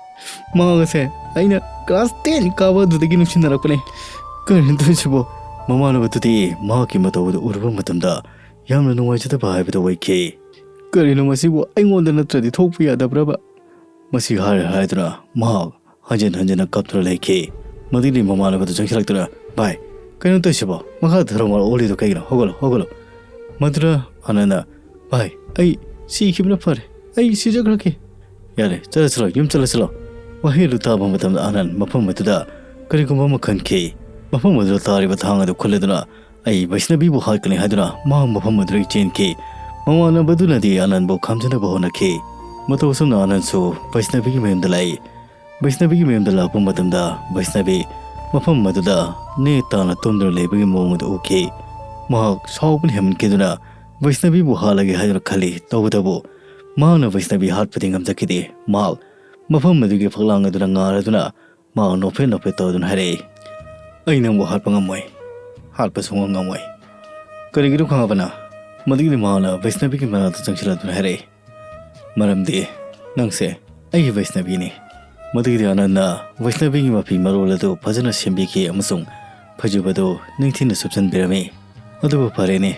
ꯃꯍꯥꯛ ꯑꯁꯦ ꯑꯩꯅ ꯀ꯭ꯂꯥꯁ ꯇꯦꯟ ꯀꯥꯕ ꯑꯗꯨꯗꯒꯤ ꯅꯨꯡꯁꯤꯅꯔꯛꯄꯅꯦ꯫ ꯀꯔꯤꯅꯣ ꯇꯧꯔꯤꯁꯤꯕꯣ?" ꯃꯃꯥꯟꯅꯕꯗꯨꯗꯤ ꯃꯍꯥꯛꯀꯤ ꯃꯇꯧ ꯑꯗꯨ ꯎꯔꯨꯕ ꯃꯇꯝꯗ ꯌꯥꯝꯅ ꯅꯨꯡꯉꯥꯏꯖꯗꯕ ꯍꯥꯏꯕꯗꯨ ꯑꯣꯏꯈꯤ꯫ "ꯀꯔꯤꯅꯣ ꯃꯁꯤꯕꯨ ꯑꯩꯉꯣꯟꯗ ꯅꯠꯇ꯭ꯔꯗꯤ ꯊꯣꯛꯄ ꯌꯥꯗꯕ꯭ꯔꯕ?" ꯃꯁꯤ ꯍꯥꯏꯔ ꯍꯥꯏꯗꯨꯅ ꯃꯍꯥꯛ ꯍꯟꯖꯤꯟ ꯍꯟꯖꯤꯟꯅ ꯀꯞꯇꯨꯅ ꯂꯩꯈꯤ꯫ ꯃꯗꯨꯗꯤ ꯃꯃꯥꯟꯅꯕꯗꯨ ꯆꯪꯁꯤꯜꯂꯛꯇꯨꯅ, "ꯚꯥꯏ, "ꯀꯩꯅꯣ ꯇꯧꯔꯤꯁꯤꯕꯣ? ꯃꯈꯥ ꯊꯔꯣ ꯃꯔꯣ ꯑꯣꯜꯂꯤꯗꯣ ꯀꯩꯒꯤꯅꯣ? ꯍꯧꯒꯠꯂꯣ, ꯍꯧꯒꯠꯂꯣ!" ꯃꯗꯨꯗ ꯑꯥꯅꯟꯗꯅ, "ꯚꯥꯏ, ꯑꯩ ꯁꯤꯈꯤꯕꯅ ꯐꯔꯦ꯫ ꯑꯩ ꯁꯤꯖꯈ꯭ꯔꯒꯦ꯫ ꯌꯥꯔꯦ, ꯆꯠꯂꯁꯤꯔꯣ? ꯌꯨꯝ ꯆꯠꯂꯁꯤꯔꯣ?" ꯋꯥꯍꯩ ꯑꯗꯨ ꯇꯥꯕ ꯃꯇꯝꯗ ꯑꯥꯅꯟ ꯃꯐꯝ ꯑꯗꯨꯗ ꯀꯔꯤꯒꯨꯝꯕ ꯑꯃ ꯈꯟꯈꯤ꯫ ꯃꯐꯝ ꯑꯗꯨꯗ ꯇꯥꯔꯤꯕ ꯊꯥꯡ ꯑꯗꯨ ꯈꯨꯜꯂꯗꯨꯅ ꯑꯩ ꯕꯩꯁꯅꯕꯤꯕꯨ ꯍꯥꯠꯀꯅꯤ ꯍꯥꯏꯗꯨꯅ ꯃꯍꯥꯛ ꯃꯐꯝ ꯑꯗꯨꯗꯒꯤ ꯆꯦꯟꯈꯤ꯫ ꯃꯃꯥꯟꯅꯕꯗꯨꯅꯗꯤ ꯑꯥꯅꯟꯕꯨ ꯈꯥꯝꯖꯅꯕ ꯍꯣꯠꯅꯈꯤ꯫ ꯃꯇꯧ ꯑꯁꯨꯝꯅ ꯑꯥꯅꯟꯁꯨ ꯕꯩꯁꯅꯕꯤꯒꯤ ꯃꯌꯨꯝꯗ ꯂꯥꯛꯏ꯫ ꯕꯩꯁꯅꯕꯤꯒꯤ ꯃꯌꯨꯝꯗ ꯂꯥꯛꯄ ꯃꯇꯝꯗ ꯕꯩꯁꯅꯕꯤ ꯃꯐꯝ ꯑꯗꯨꯗ ꯅꯦ ꯇꯥꯅ ꯇꯨꯝꯗꯨꯅ ꯂꯩꯕꯒꯤ ꯃꯑꯣꯡ ꯑꯗꯨ ꯎꯈꯤ꯫ ꯃꯍꯥꯛ ꯁꯥꯎꯕꯅ ꯍꯦꯟꯃꯟꯈꯤꯗꯨꯅ ꯕꯩꯁꯅꯕꯤꯕꯨ ꯍꯥꯠꯂꯒꯦ ꯍꯥꯏꯗꯨꯅ ꯈꯜꯂꯤ꯫ ꯇꯧꯕꯇꯕꯨ ꯃꯍꯥꯛꯅ ꯕꯩꯁꯅꯕꯤ ꯍꯥꯠꯄꯗꯤ ꯉꯝꯖꯈꯤꯗꯦ꯫ ꯃꯍꯥꯛ ꯃꯐꯝ ꯑꯗꯨꯒꯤ ꯐꯛꯂꯥꯡ ꯑꯗꯨꯗ ꯉꯥꯔꯗꯨꯅ ꯃꯍꯥꯛ ꯅꯣꯛꯐꯦꯠ ꯅꯣꯛꯐꯦꯠ ꯇꯧꯗꯨꯅ ꯍꯥꯏꯔꯛꯏ, "ꯑꯩ ꯅꯪꯕꯨ ꯍꯥꯠꯄ ꯉꯝꯃꯣꯏ꯫ ꯍꯥꯠꯄ ꯁꯨꯡꯉꯝ ꯉꯝꯃꯣꯏ꯫" "ꯀꯔꯤꯒꯤꯅꯣ ꯈꯪꯉꯕ ꯅꯪ?" ꯃꯗꯨꯒꯤꯗꯤ ꯃꯍꯥꯛꯅ ꯕꯩꯁꯅꯕꯤꯒꯤ ꯃꯅꯥꯛꯇ ꯆꯪꯁꯤꯜꯂꯗꯨꯅ ꯍꯥꯏꯔꯛꯏ, "ꯃꯔꯝꯗꯤ ꯅꯪꯁꯦ ꯑꯩꯒꯤ ꯕꯩꯁꯅꯕꯤꯅꯤ꯫" ꯃꯗꯨꯒꯤꯗꯤ ꯑꯥꯅꯟꯅ ꯕꯩꯁꯅꯕꯤꯒꯤ ꯃꯐꯤ ꯃꯔꯣꯜ ꯑꯗꯨ ꯐꯖꯅ ꯁꯦꯝꯕꯤꯈꯤ ꯑꯃꯁꯨꯡ ꯐꯩꯖꯨꯞ ꯑꯗꯨ ꯅꯤꯡꯊꯤꯅ ꯁꯨꯞꯆꯟꯕꯤꯔꯝꯃꯤ꯫ "ꯑꯗꯨꯕꯨ ꯐꯔꯦꯅꯦ,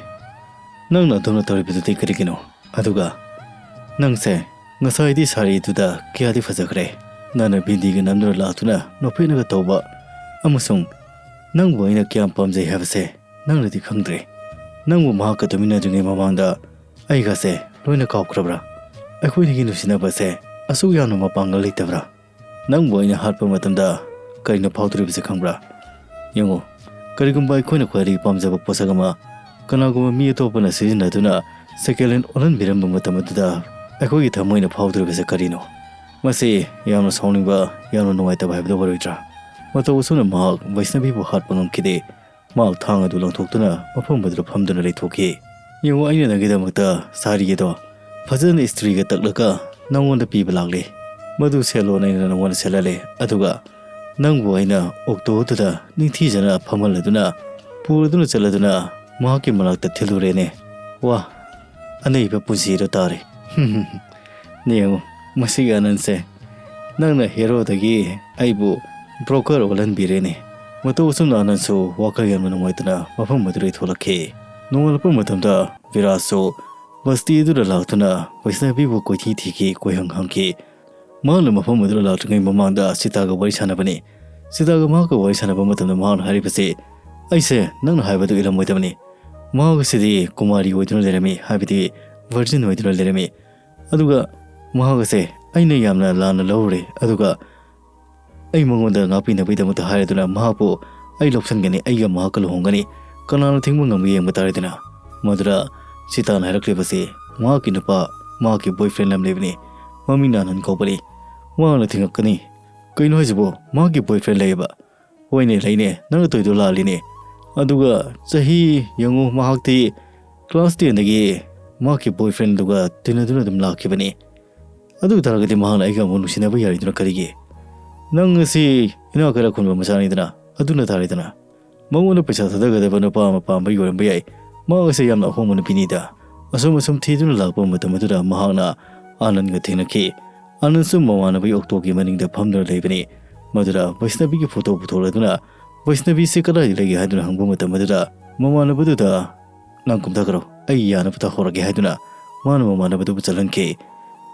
ꯅꯪꯅ ꯑꯗꯨꯝꯅ ꯇꯧꯔꯤꯕꯗꯨꯗꯤ ꯀꯔꯤꯒꯤꯅꯣ? ꯑꯗꯨꯒ ꯅꯪꯁꯦ ꯉꯁꯥꯏꯗꯤ ꯁꯥꯔꯤꯗꯨꯗ ꯀꯌꯥꯗꯤ ꯐꯖꯈ꯭ꯔꯦ꯫ ꯅꯪꯅ ꯕꯤꯟꯗꯤꯒ ꯅꯝꯗꯨꯅ ꯂꯥꯛꯇꯨꯅ ꯅꯣꯛꯐꯦꯠꯅꯒ ꯇꯧꯕ ꯑꯃꯁꯨꯡ ꯅꯪꯕꯨ ꯑꯩꯅ ꯀꯌꯥꯝ ꯄꯥꯝꯖꯩ ꯍꯥꯏꯕꯁꯦ ꯅꯪꯅꯗꯤ ꯈꯪꯗ꯭ꯔꯦ꯫ ꯅꯪꯕꯨ ꯃꯍꯥꯛꯀ ꯇꯨꯃꯤꯟꯅꯗ꯭ꯔꯤꯉꯩ ꯃꯃꯥꯡꯗ ꯑꯩꯒꯁꯦ ꯂꯣꯏꯅ ꯀꯥꯎꯈ꯭ꯔꯕ꯭ꯔꯥ? ꯑꯩꯈꯣꯏꯅꯤꯒꯤ ꯅꯨꯡꯁꯤꯅꯕꯁꯦ ꯑꯁꯨꯛ ꯌꯥꯝꯅ ꯃꯄꯥꯡꯒꯜ ꯂꯩꯇꯕ꯭ꯔꯥ? ꯅꯪꯕꯨ ꯑꯩꯅ ꯍꯥꯠꯄ ꯃꯇꯝꯗ ꯀꯔꯤꯅꯣ ꯐꯥꯎꯗꯣꯔꯤꯕꯁꯦ ꯈꯪꯕ꯭ꯔꯥ? ꯌꯦꯡꯉꯨ, ꯀꯔꯤꯒꯨꯝꯕ ꯑꯩꯈꯣꯏꯅ ꯈ꯭ꯋꯥꯏꯗꯒꯤ ꯄꯥꯝꯖꯕ ꯄꯣꯠꯁꯛ ꯑꯃ ꯀꯅꯥꯒꯨꯝꯕ ꯃꯤ ꯑꯇꯣꯞꯄꯅ ꯁꯤꯖꯤꯟꯅꯗꯨꯅ ꯁꯦꯀꯦꯟ ꯍꯦꯟ ꯑꯣꯜꯍꯟꯕꯤꯔꯝꯕ ꯃꯇꯝ ꯑꯗꯨꯗ ꯑꯩꯈꯣꯏꯒꯤ ꯊꯃꯣꯏꯅ ꯐꯥꯎꯗꯣꯔꯤꯕꯁꯦ ꯀꯔꯤꯅꯣ? ꯃꯁꯤ ꯌꯥꯝꯅ ꯁꯥꯎꯅꯤꯡꯕ, ꯌꯥꯝꯅ ꯅꯨꯡꯉꯥꯏꯇꯕ ꯍꯥꯏꯕꯗꯨ ꯑꯣꯏꯔꯣꯏꯗ꯭ꯔꯥ?" ꯃꯇꯧ ꯑꯁꯨꯝꯅ ꯃꯍꯥꯛ ꯕꯩꯁꯅꯕꯤꯕꯨ ꯍꯥꯠꯄ ꯉꯝꯈꯤꯗꯦ꯫ ꯃꯍꯥꯛ ꯊꯥꯡ ꯑꯗꯨ ꯂꯪꯊꯣꯛꯇꯨꯅ ꯃꯐꯝ ꯑꯗꯨꯗ ꯐꯝꯗꯨꯅ ꯂꯩꯊꯣꯛꯈꯤ꯫ "ꯌꯦꯡꯉꯨ, ꯑꯩꯅ ꯅꯪꯒꯤꯗꯃꯛꯇ ꯁꯥꯔꯤ ꯑꯗꯣ ꯐꯖꯅ ꯏꯁꯇ꯭ꯔꯤꯒ ꯇꯛꯂꯒ ꯅꯪꯉꯣꯟꯗ ꯄꯤꯕ ꯂꯥꯛꯂꯤ꯫ ꯃꯗꯨ ꯁꯦꯠꯂꯣꯅ ꯑꯩꯅ ꯅꯪꯉꯣꯟꯗ ꯁꯦꯠꯍꯜꯂꯦ꯫ ꯑꯗꯨꯒ ꯅꯪꯕꯨ ꯑꯩꯅ ꯑꯣꯛꯇꯣꯗꯨꯗ ꯅꯤꯡꯊꯤꯖꯅ ꯐꯝꯍꯜꯂꯗꯨꯅ ꯄꯨꯔꯗꯨꯅ ꯆꯠꯂꯗꯨꯅ ꯃꯍꯥꯛꯀꯤ ꯃꯅꯥꯛꯇ ꯊꯤꯜꯂꯨꯔꯦꯅꯦ꯫ ꯋꯥ, ꯑꯅꯩꯕ ꯄꯨꯟꯁꯤꯗꯣ ꯇꯥꯔꯦ꯫" ꯌꯦꯡꯉꯨ, ꯃꯁꯤꯒꯤ ꯑꯥꯅꯟꯁꯦ ꯅꯪꯅ ꯍꯦꯔꯣꯗꯒꯤ ꯑꯩꯕꯨ ꯕ꯭ꯔꯣꯀꯔ ꯑꯣꯜꯍꯟꯕꯤꯔꯦꯅꯦ꯫ ꯃꯇꯧ ꯑꯁꯨꯝꯅ ꯑꯥꯅꯟꯁꯨ ꯋꯥꯈꯜ ꯌꯥꯝꯅ ꯅꯨꯡꯉꯥꯏꯇꯅ ꯃꯐꯝ ꯑꯗꯨꯗꯒꯤ ꯊꯣꯛꯂꯛꯈꯤ꯫ ꯅꯣꯡꯉꯥꯜꯂꯛꯄ ꯃꯇꯝꯗ ꯕꯤꯔꯥꯖꯁꯨ ꯕꯁꯇꯤ ꯑꯗꯨꯗ ꯂꯥꯛꯇꯨꯅ ꯕꯩꯁꯅꯕꯤꯕꯨ ꯀꯣꯏꯊꯤ ꯊꯤꯈꯤ, ꯀꯣꯏꯍꯪ ꯍꯪꯈꯤ꯫ ꯃꯍꯥꯛꯅ ꯃꯐꯝ ꯑꯗꯨꯗ ꯂꯥꯛꯇ꯭ꯔꯤꯉꯩ ꯃꯃꯥꯡꯗ ꯁꯤꯇꯥꯒ ꯋꯥꯔꯤ ꯁꯥꯟꯅꯕꯅꯤ꯫ ꯁꯤꯇꯥꯒ ꯃꯍꯥꯛꯀ ꯋꯥꯔꯤ ꯁꯥꯟꯅꯕ ꯃꯇꯝꯗ ꯃꯍꯥꯛꯅ ꯍꯥꯏꯔꯤꯕꯁꯤ, ꯑꯩꯁꯦ ꯅꯪꯅ ꯍꯥꯏꯕꯗꯨ ꯏꯜꯂꯝꯃꯣꯏꯗꯕꯅꯤ꯫ ꯃꯍꯥꯛ ꯑꯁꯤꯗꯤ ꯀꯨꯃꯥꯔꯤ ꯑꯣꯏꯗꯨꯅ ꯂꯩꯔꯝꯃꯤ, ꯍꯥꯏꯕꯗꯤ ꯚꯔꯖꯤꯟ ꯑꯣꯏꯗꯨꯅ ꯂꯩꯔꯝꯃꯤ꯫ ꯑꯗꯨꯒ ꯃꯍꯥꯛ ꯑꯁꯦ ꯑꯩꯅ ꯌꯥꯝꯅ ꯂꯥꯟꯅ ꯂꯧꯔꯨꯔꯦ꯫ ꯑꯗꯨꯒ ꯑꯩ ꯃꯉꯣꯟꯗ ꯉꯥꯛꯄꯤꯅꯕꯒꯤꯗꯃꯛꯇ ꯍꯥꯏꯔꯗꯨꯅ ꯃꯍꯥꯛꯄꯨ ꯑꯩ ꯂꯧꯁꯤꯟꯒꯅꯤ, ꯑꯩꯒ ꯃꯍꯥꯛꯀ ꯂꯨꯍꯣꯡꯒꯅꯤ, ꯀꯅꯥꯅ ꯊꯤꯡꯕ ꯉꯝꯒꯦ ꯌꯦꯡꯕ ꯇꯥꯔꯦꯗꯅ꯫ ꯃꯗꯨꯗ ꯁꯤꯇꯥꯟ ꯍꯥꯏꯔꯛꯂꯤꯕꯁꯤ ꯃꯍꯥꯛꯀꯤ ꯅꯨꯄꯥ, ꯃꯍꯥꯛꯀꯤ boyfriend ꯑꯃ ꯂꯩꯕꯅꯤ, ꯃꯃꯤꯡꯅ ꯑꯅꯟ ꯀꯧꯕꯅꯤ꯫ ꯃꯍꯥꯛꯅ ꯊꯤꯡꯉꯛꯀꯅꯤ꯫ ꯀꯩꯅꯣ ꯍꯥꯏꯁꯤꯕꯣ? ꯃꯍꯥꯛꯀꯤ boyfriend ꯂꯩꯌꯦꯕ? ꯍꯣꯏꯅꯦ, ꯂꯩꯅꯦ, ꯅꯪꯅ ꯇꯧꯔꯤꯗꯣ ꯂꯥꯜꯂꯤꯅꯦ꯫ ꯑꯗꯨꯒ ꯆꯍꯤ ꯌꯦꯡꯉꯨ, ꯃꯍꯥꯛꯇꯤ class tenꯗꯒꯤ ꯃꯍꯥꯛꯀꯤ boyfriendꯗꯨꯒ ꯇꯤꯟꯅꯗꯨꯅ ꯑꯗꯨꯝ ꯂꯥꯛꯈꯤꯕꯅꯤ꯫ ꯑꯗꯨ ꯑꯣꯏ ꯇꯥꯔꯒꯗꯤ ꯃꯍꯥꯛꯅ ꯑꯩꯒ ꯑꯃꯨꯛ ꯅꯨꯡꯁꯤꯅꯕ ꯌꯥꯔꯤꯗꯨꯅ ꯀꯔꯤꯒꯤ? ꯅꯪ ꯑꯁꯤ ꯏꯅꯥꯛ ꯀꯩꯔꯥꯛ ꯈꯨꯟꯕ ꯃꯆꯥꯅꯤꯗꯅ, ꯑꯗꯨꯅ ꯇꯥꯔꯦꯗꯅ꯫ ꯃꯉꯣꯟꯗ ꯄꯩꯁꯥ ꯊꯥꯗꯒꯗꯕ ꯅꯨꯄꯥ ꯑꯃ ꯄꯥꯝꯕꯒꯤ ꯑꯣꯏꯔꯝꯕ ꯌꯥꯏ꯫ ꯃꯍꯥꯛ ꯑꯁꯤ ꯌꯥꯝꯅ ꯑꯍꯣꯡꯕ ꯅꯨꯄꯤꯅꯤꯗ꯫ ꯑꯁꯨꯝ ꯑꯁꯨꯝ ꯊꯤꯗꯨꯅ ꯂꯥꯛꯄ ꯃꯇꯝ ꯑꯗꯨꯗ ꯃꯍꯥꯛꯅ ꯑꯅꯟꯒ ꯊꯦꯡꯅꯈꯤ꯫ ꯑꯅꯟꯁꯨ ꯃꯃꯥꯟꯅꯕꯒꯤ ꯑꯣꯛꯇꯣꯒꯤ ꯃꯅꯤꯡꯗ ꯐꯝꯗꯨꯅ ꯂꯩꯕꯅꯤ꯫ ꯃꯗꯨꯗ ꯚꯩꯁꯅꯕꯤꯒꯤ ꯐꯣꯇꯣ ꯄꯨꯊꯣꯛꯂꯗꯨꯅ, "ꯚꯩꯁꯅꯕꯤꯁꯤ ꯀꯗꯥꯏꯗ ꯂꯩꯒꯦ?" ꯍꯥꯏꯗꯨꯅ ꯍꯪꯕ ꯃꯇꯝ ꯑꯗꯨꯗ ꯃꯃꯥꯟꯅꯕꯗꯨꯗ, "ꯅꯪ ꯀꯨꯝꯊꯈ꯭ꯔꯣ, ꯑꯩ ꯌꯥꯅꯕ ꯇꯧꯍꯧꯔꯒꯦ" ꯍꯥꯏꯗꯨꯅ ꯃꯥꯅ ꯃꯃꯥꯟꯅꯕꯗꯨꯕꯨ ꯆꯠꯍꯟꯈꯤ꯫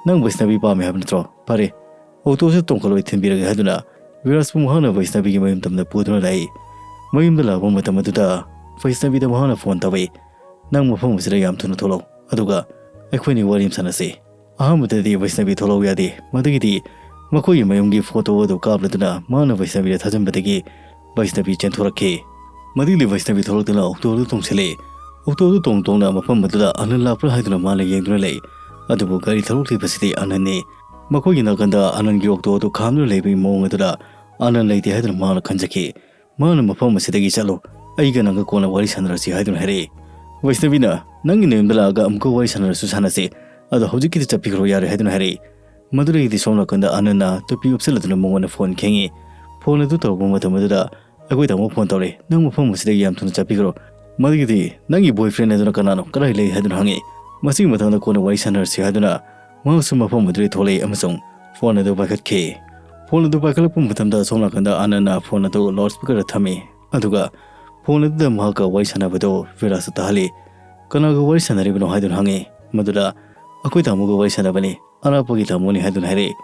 "ꯅꯪ ꯚꯩꯁꯅꯕꯤ ꯄꯥꯝꯃꯦ ꯍꯥꯏꯕ ꯅꯠꯇ꯭ꯔꯣ? ꯐꯔꯦ, ꯑꯣꯛꯇꯣꯁꯤꯗ ꯇꯣꯡꯈꯠꯂꯣ, ꯑꯩ ꯊꯤꯟꯕꯤꯔꯒꯦ" ꯍꯥꯏꯗꯨꯅ ꯕꯤꯔꯥꯖꯄꯨ ꯃꯍꯥꯛꯅ ꯚꯩꯁꯅꯕꯤꯒꯤ ꯃꯌꯨꯝ ꯇꯝꯅ ꯄꯨꯗꯨꯅ ꯂꯥꯛꯏ꯫ ꯃꯌꯨꯝꯗ ꯂꯥꯛꯄ ꯃꯇꯝ ꯑꯗꯨꯗ ꯚꯩꯁꯅꯕꯤꯗ ꯃꯍꯥꯛꯅ ꯐꯣꯟ ꯇꯧꯏ꯫ "ꯅꯪ ꯃꯐꯝ ꯑꯁꯤꯗ ꯌꯥꯝ ꯊꯨꯅ ꯊꯣꯛꯂꯛꯎ, ꯑꯗꯨꯒ ꯑꯩꯈꯣꯏꯅꯤ ꯋꯥꯔꯤ ꯑꯃ ꯁꯥꯟꯅꯁꯤ"꯫ ꯑꯍꯥꯟꯕꯗꯗꯤ ꯚꯩꯁꯅꯕꯤ ꯊꯣꯛꯂꯛꯎ ꯌꯥꯗꯦ꯫ ꯃꯗꯨꯒꯤꯗꯤ ꯃꯈꯣꯏꯒꯤ ꯃꯌꯨꯝꯒꯤ ꯐꯣꯇꯣ ꯑꯗꯨ ꯀꯥꯞꯂꯗꯨꯅ ꯃꯍꯥꯛꯅ ꯚꯩꯁꯅꯕꯤꯗ ꯊꯥꯖꯤꯟꯕꯗꯒꯤ ꯚꯩꯁꯅꯕꯤ ꯆꯦꯟꯊꯣꯔꯛꯈꯤ꯫ ꯃꯗꯨꯒꯤꯗꯤ ꯚꯩꯁꯅꯕꯤ ꯊꯣꯛꯂꯛꯇꯨꯅ ꯑꯣꯛꯇꯣ ꯑꯗꯨ ꯇꯣꯡꯁꯤꯜꯂꯤ꯫ ꯑꯣꯛꯇꯣ ꯑꯗꯨ ꯇꯣꯡ ꯇꯣꯡꯅ ꯃꯐꯝ ꯑꯗꯨꯗ ꯑꯅꯟ ꯂꯥꯛꯄ꯭ꯔꯥ ꯍꯥꯏꯗꯨꯅ ꯃꯥꯅ ꯌꯦꯡꯗꯨꯅ ꯂꯩ꯫ ꯑꯗꯨꯕꯨ ꯒꯥꯔꯤ ꯊꯧꯔꯛꯂꯤꯕꯁꯤꯗꯤ ꯑꯅꯟꯅꯤ꯫ ꯃꯈꯣꯏꯒꯤ ꯅꯥꯀꯟꯗ ꯑꯅꯟꯒꯤ ꯑꯣꯛꯇꯣ ꯑꯗꯨ ꯈꯥꯝꯗꯨꯅ ꯂꯩꯕꯒꯤ ꯃꯑꯣꯡ ꯑꯗꯨꯗ ꯑꯅꯟ ꯂꯩꯇꯦ ꯍꯥꯏꯗꯨꯅ ꯃꯥꯅ ꯈꯟꯖꯈꯤ꯫ ꯃꯥꯅ ꯃꯐꯝ ꯑꯁꯤꯗꯒꯤ ꯆꯠꯂꯨ, ꯑꯩꯒ ꯅꯪꯒ ꯀꯣꯟꯅ ꯋꯥꯔꯤ ꯁꯥꯟꯅꯔꯁꯤ ꯍꯥꯏꯗꯨꯅ ꯍꯥꯏꯔꯛꯏ꯫ ꯚꯩꯁꯅꯕꯤꯅ, "ꯅꯪꯒꯤ ꯅꯌꯨꯝꯗ ꯂꯥꯛꯑꯒ ꯑꯃꯨꯛꯀ ꯋꯥꯔꯤ ꯁꯥꯟꯅꯔꯁꯨ ꯁꯥꯟꯅꯁꯤ, ꯑꯗꯣ ꯍꯧꯖꯤꯛꯀꯤꯗꯤ ꯆꯠꯄꯤꯈ꯭ꯔꯣ ꯌꯥꯔꯦ" ꯍꯥꯏꯗꯨꯅ ꯍꯥꯏꯔꯛꯏ꯫ ꯃꯗꯨꯗꯒꯤꯗꯤ ꯁꯣꯝ ꯅꯥꯀꯟꯗ ꯑꯅꯟꯅ ꯇꯨꯄꯤ ꯎꯞꯁꯜꯂꯗꯨꯅ ꯃꯉꯣꯟꯗ ꯐꯣꯟ ꯈꯦꯡꯉꯤ꯫ ꯐꯣꯟ ꯑꯗꯨ ꯇꯧꯔꯛꯄ ꯃꯇꯝ ꯑꯗꯨꯗ, "ꯑꯩꯈꯣꯏ ꯇꯥꯃꯣ ꯐꯣꯟ ꯇꯧꯔꯛꯑꯦ, ꯅꯪ ꯃꯐꯝ ꯑꯁꯤꯗꯒꯤ ꯌꯥꯝ ꯊꯨꯅ ꯆꯠꯄꯤꯈ꯭ꯔꯣ꯫ ꯃꯗꯨꯒꯤꯗꯤ ꯅꯪꯒꯤ boyfriend ꯑꯗꯨꯅ ꯀꯅꯥꯅꯣ, ꯀꯗꯥꯏ ꯂꯩ?" ꯍꯥꯏꯗꯨꯅ ꯍꯪꯉꯤ꯫ ꯃꯁꯤꯒꯤ ꯃꯇꯥꯡꯗ ꯀꯣꯟꯅ ꯋꯥꯔꯤ ꯁꯥꯟꯅꯔꯁꯤ ꯍꯥꯏꯗꯨꯅ ꯃꯍꯥꯛꯁꯨ ꯃꯐꯝ ꯑꯗꯨꯗꯒꯤ ꯊꯣꯛꯂꯛꯏ ꯑꯃꯁꯨꯡ ꯐꯣꯟ ꯑꯗꯨ ꯄꯥꯏꯈꯠꯈꯤ꯫ ꯐꯣꯟ ꯑꯗꯨ ꯄꯥꯏꯈꯠꯂꯛꯄ ꯃꯇꯝꯗ ꯁꯣꯝ ꯅꯥꯀꯟꯗ ꯑꯅꯟꯅ ꯐꯣꯟ ꯑꯗꯨ loudspeakerꯗ ꯊꯝꯃꯤ꯫ ꯑꯗꯨꯒ ꯐꯣꯟ ꯑꯗꯨꯗ ꯃꯍꯥꯛꯀ ꯋꯥꯔꯤ ꯁꯥꯟꯅꯕꯗꯨ ꯕꯤꯔꯥꯖꯇ ꯇꯥꯍꯜꯂꯤ꯫ "ꯀꯅꯥꯒ ꯋꯥꯔꯤ ꯁꯥꯟꯅꯔꯤꯕꯅꯣ?" ꯍꯥꯏꯗꯨꯅ ꯍꯪꯉꯤ꯫ ꯃꯗꯨꯗ, "ꯑꯩꯈꯣꯏ ꯇꯥꯃꯣꯒ ꯋꯥꯔꯤ ꯁꯥꯟꯅꯕꯅꯤ, ꯑꯔꯥꯞꯄꯒꯤ ꯇꯥꯃꯣꯅꯤ" ꯍꯥꯏꯗꯨꯅ ꯍꯥꯏꯔꯛꯏ꯫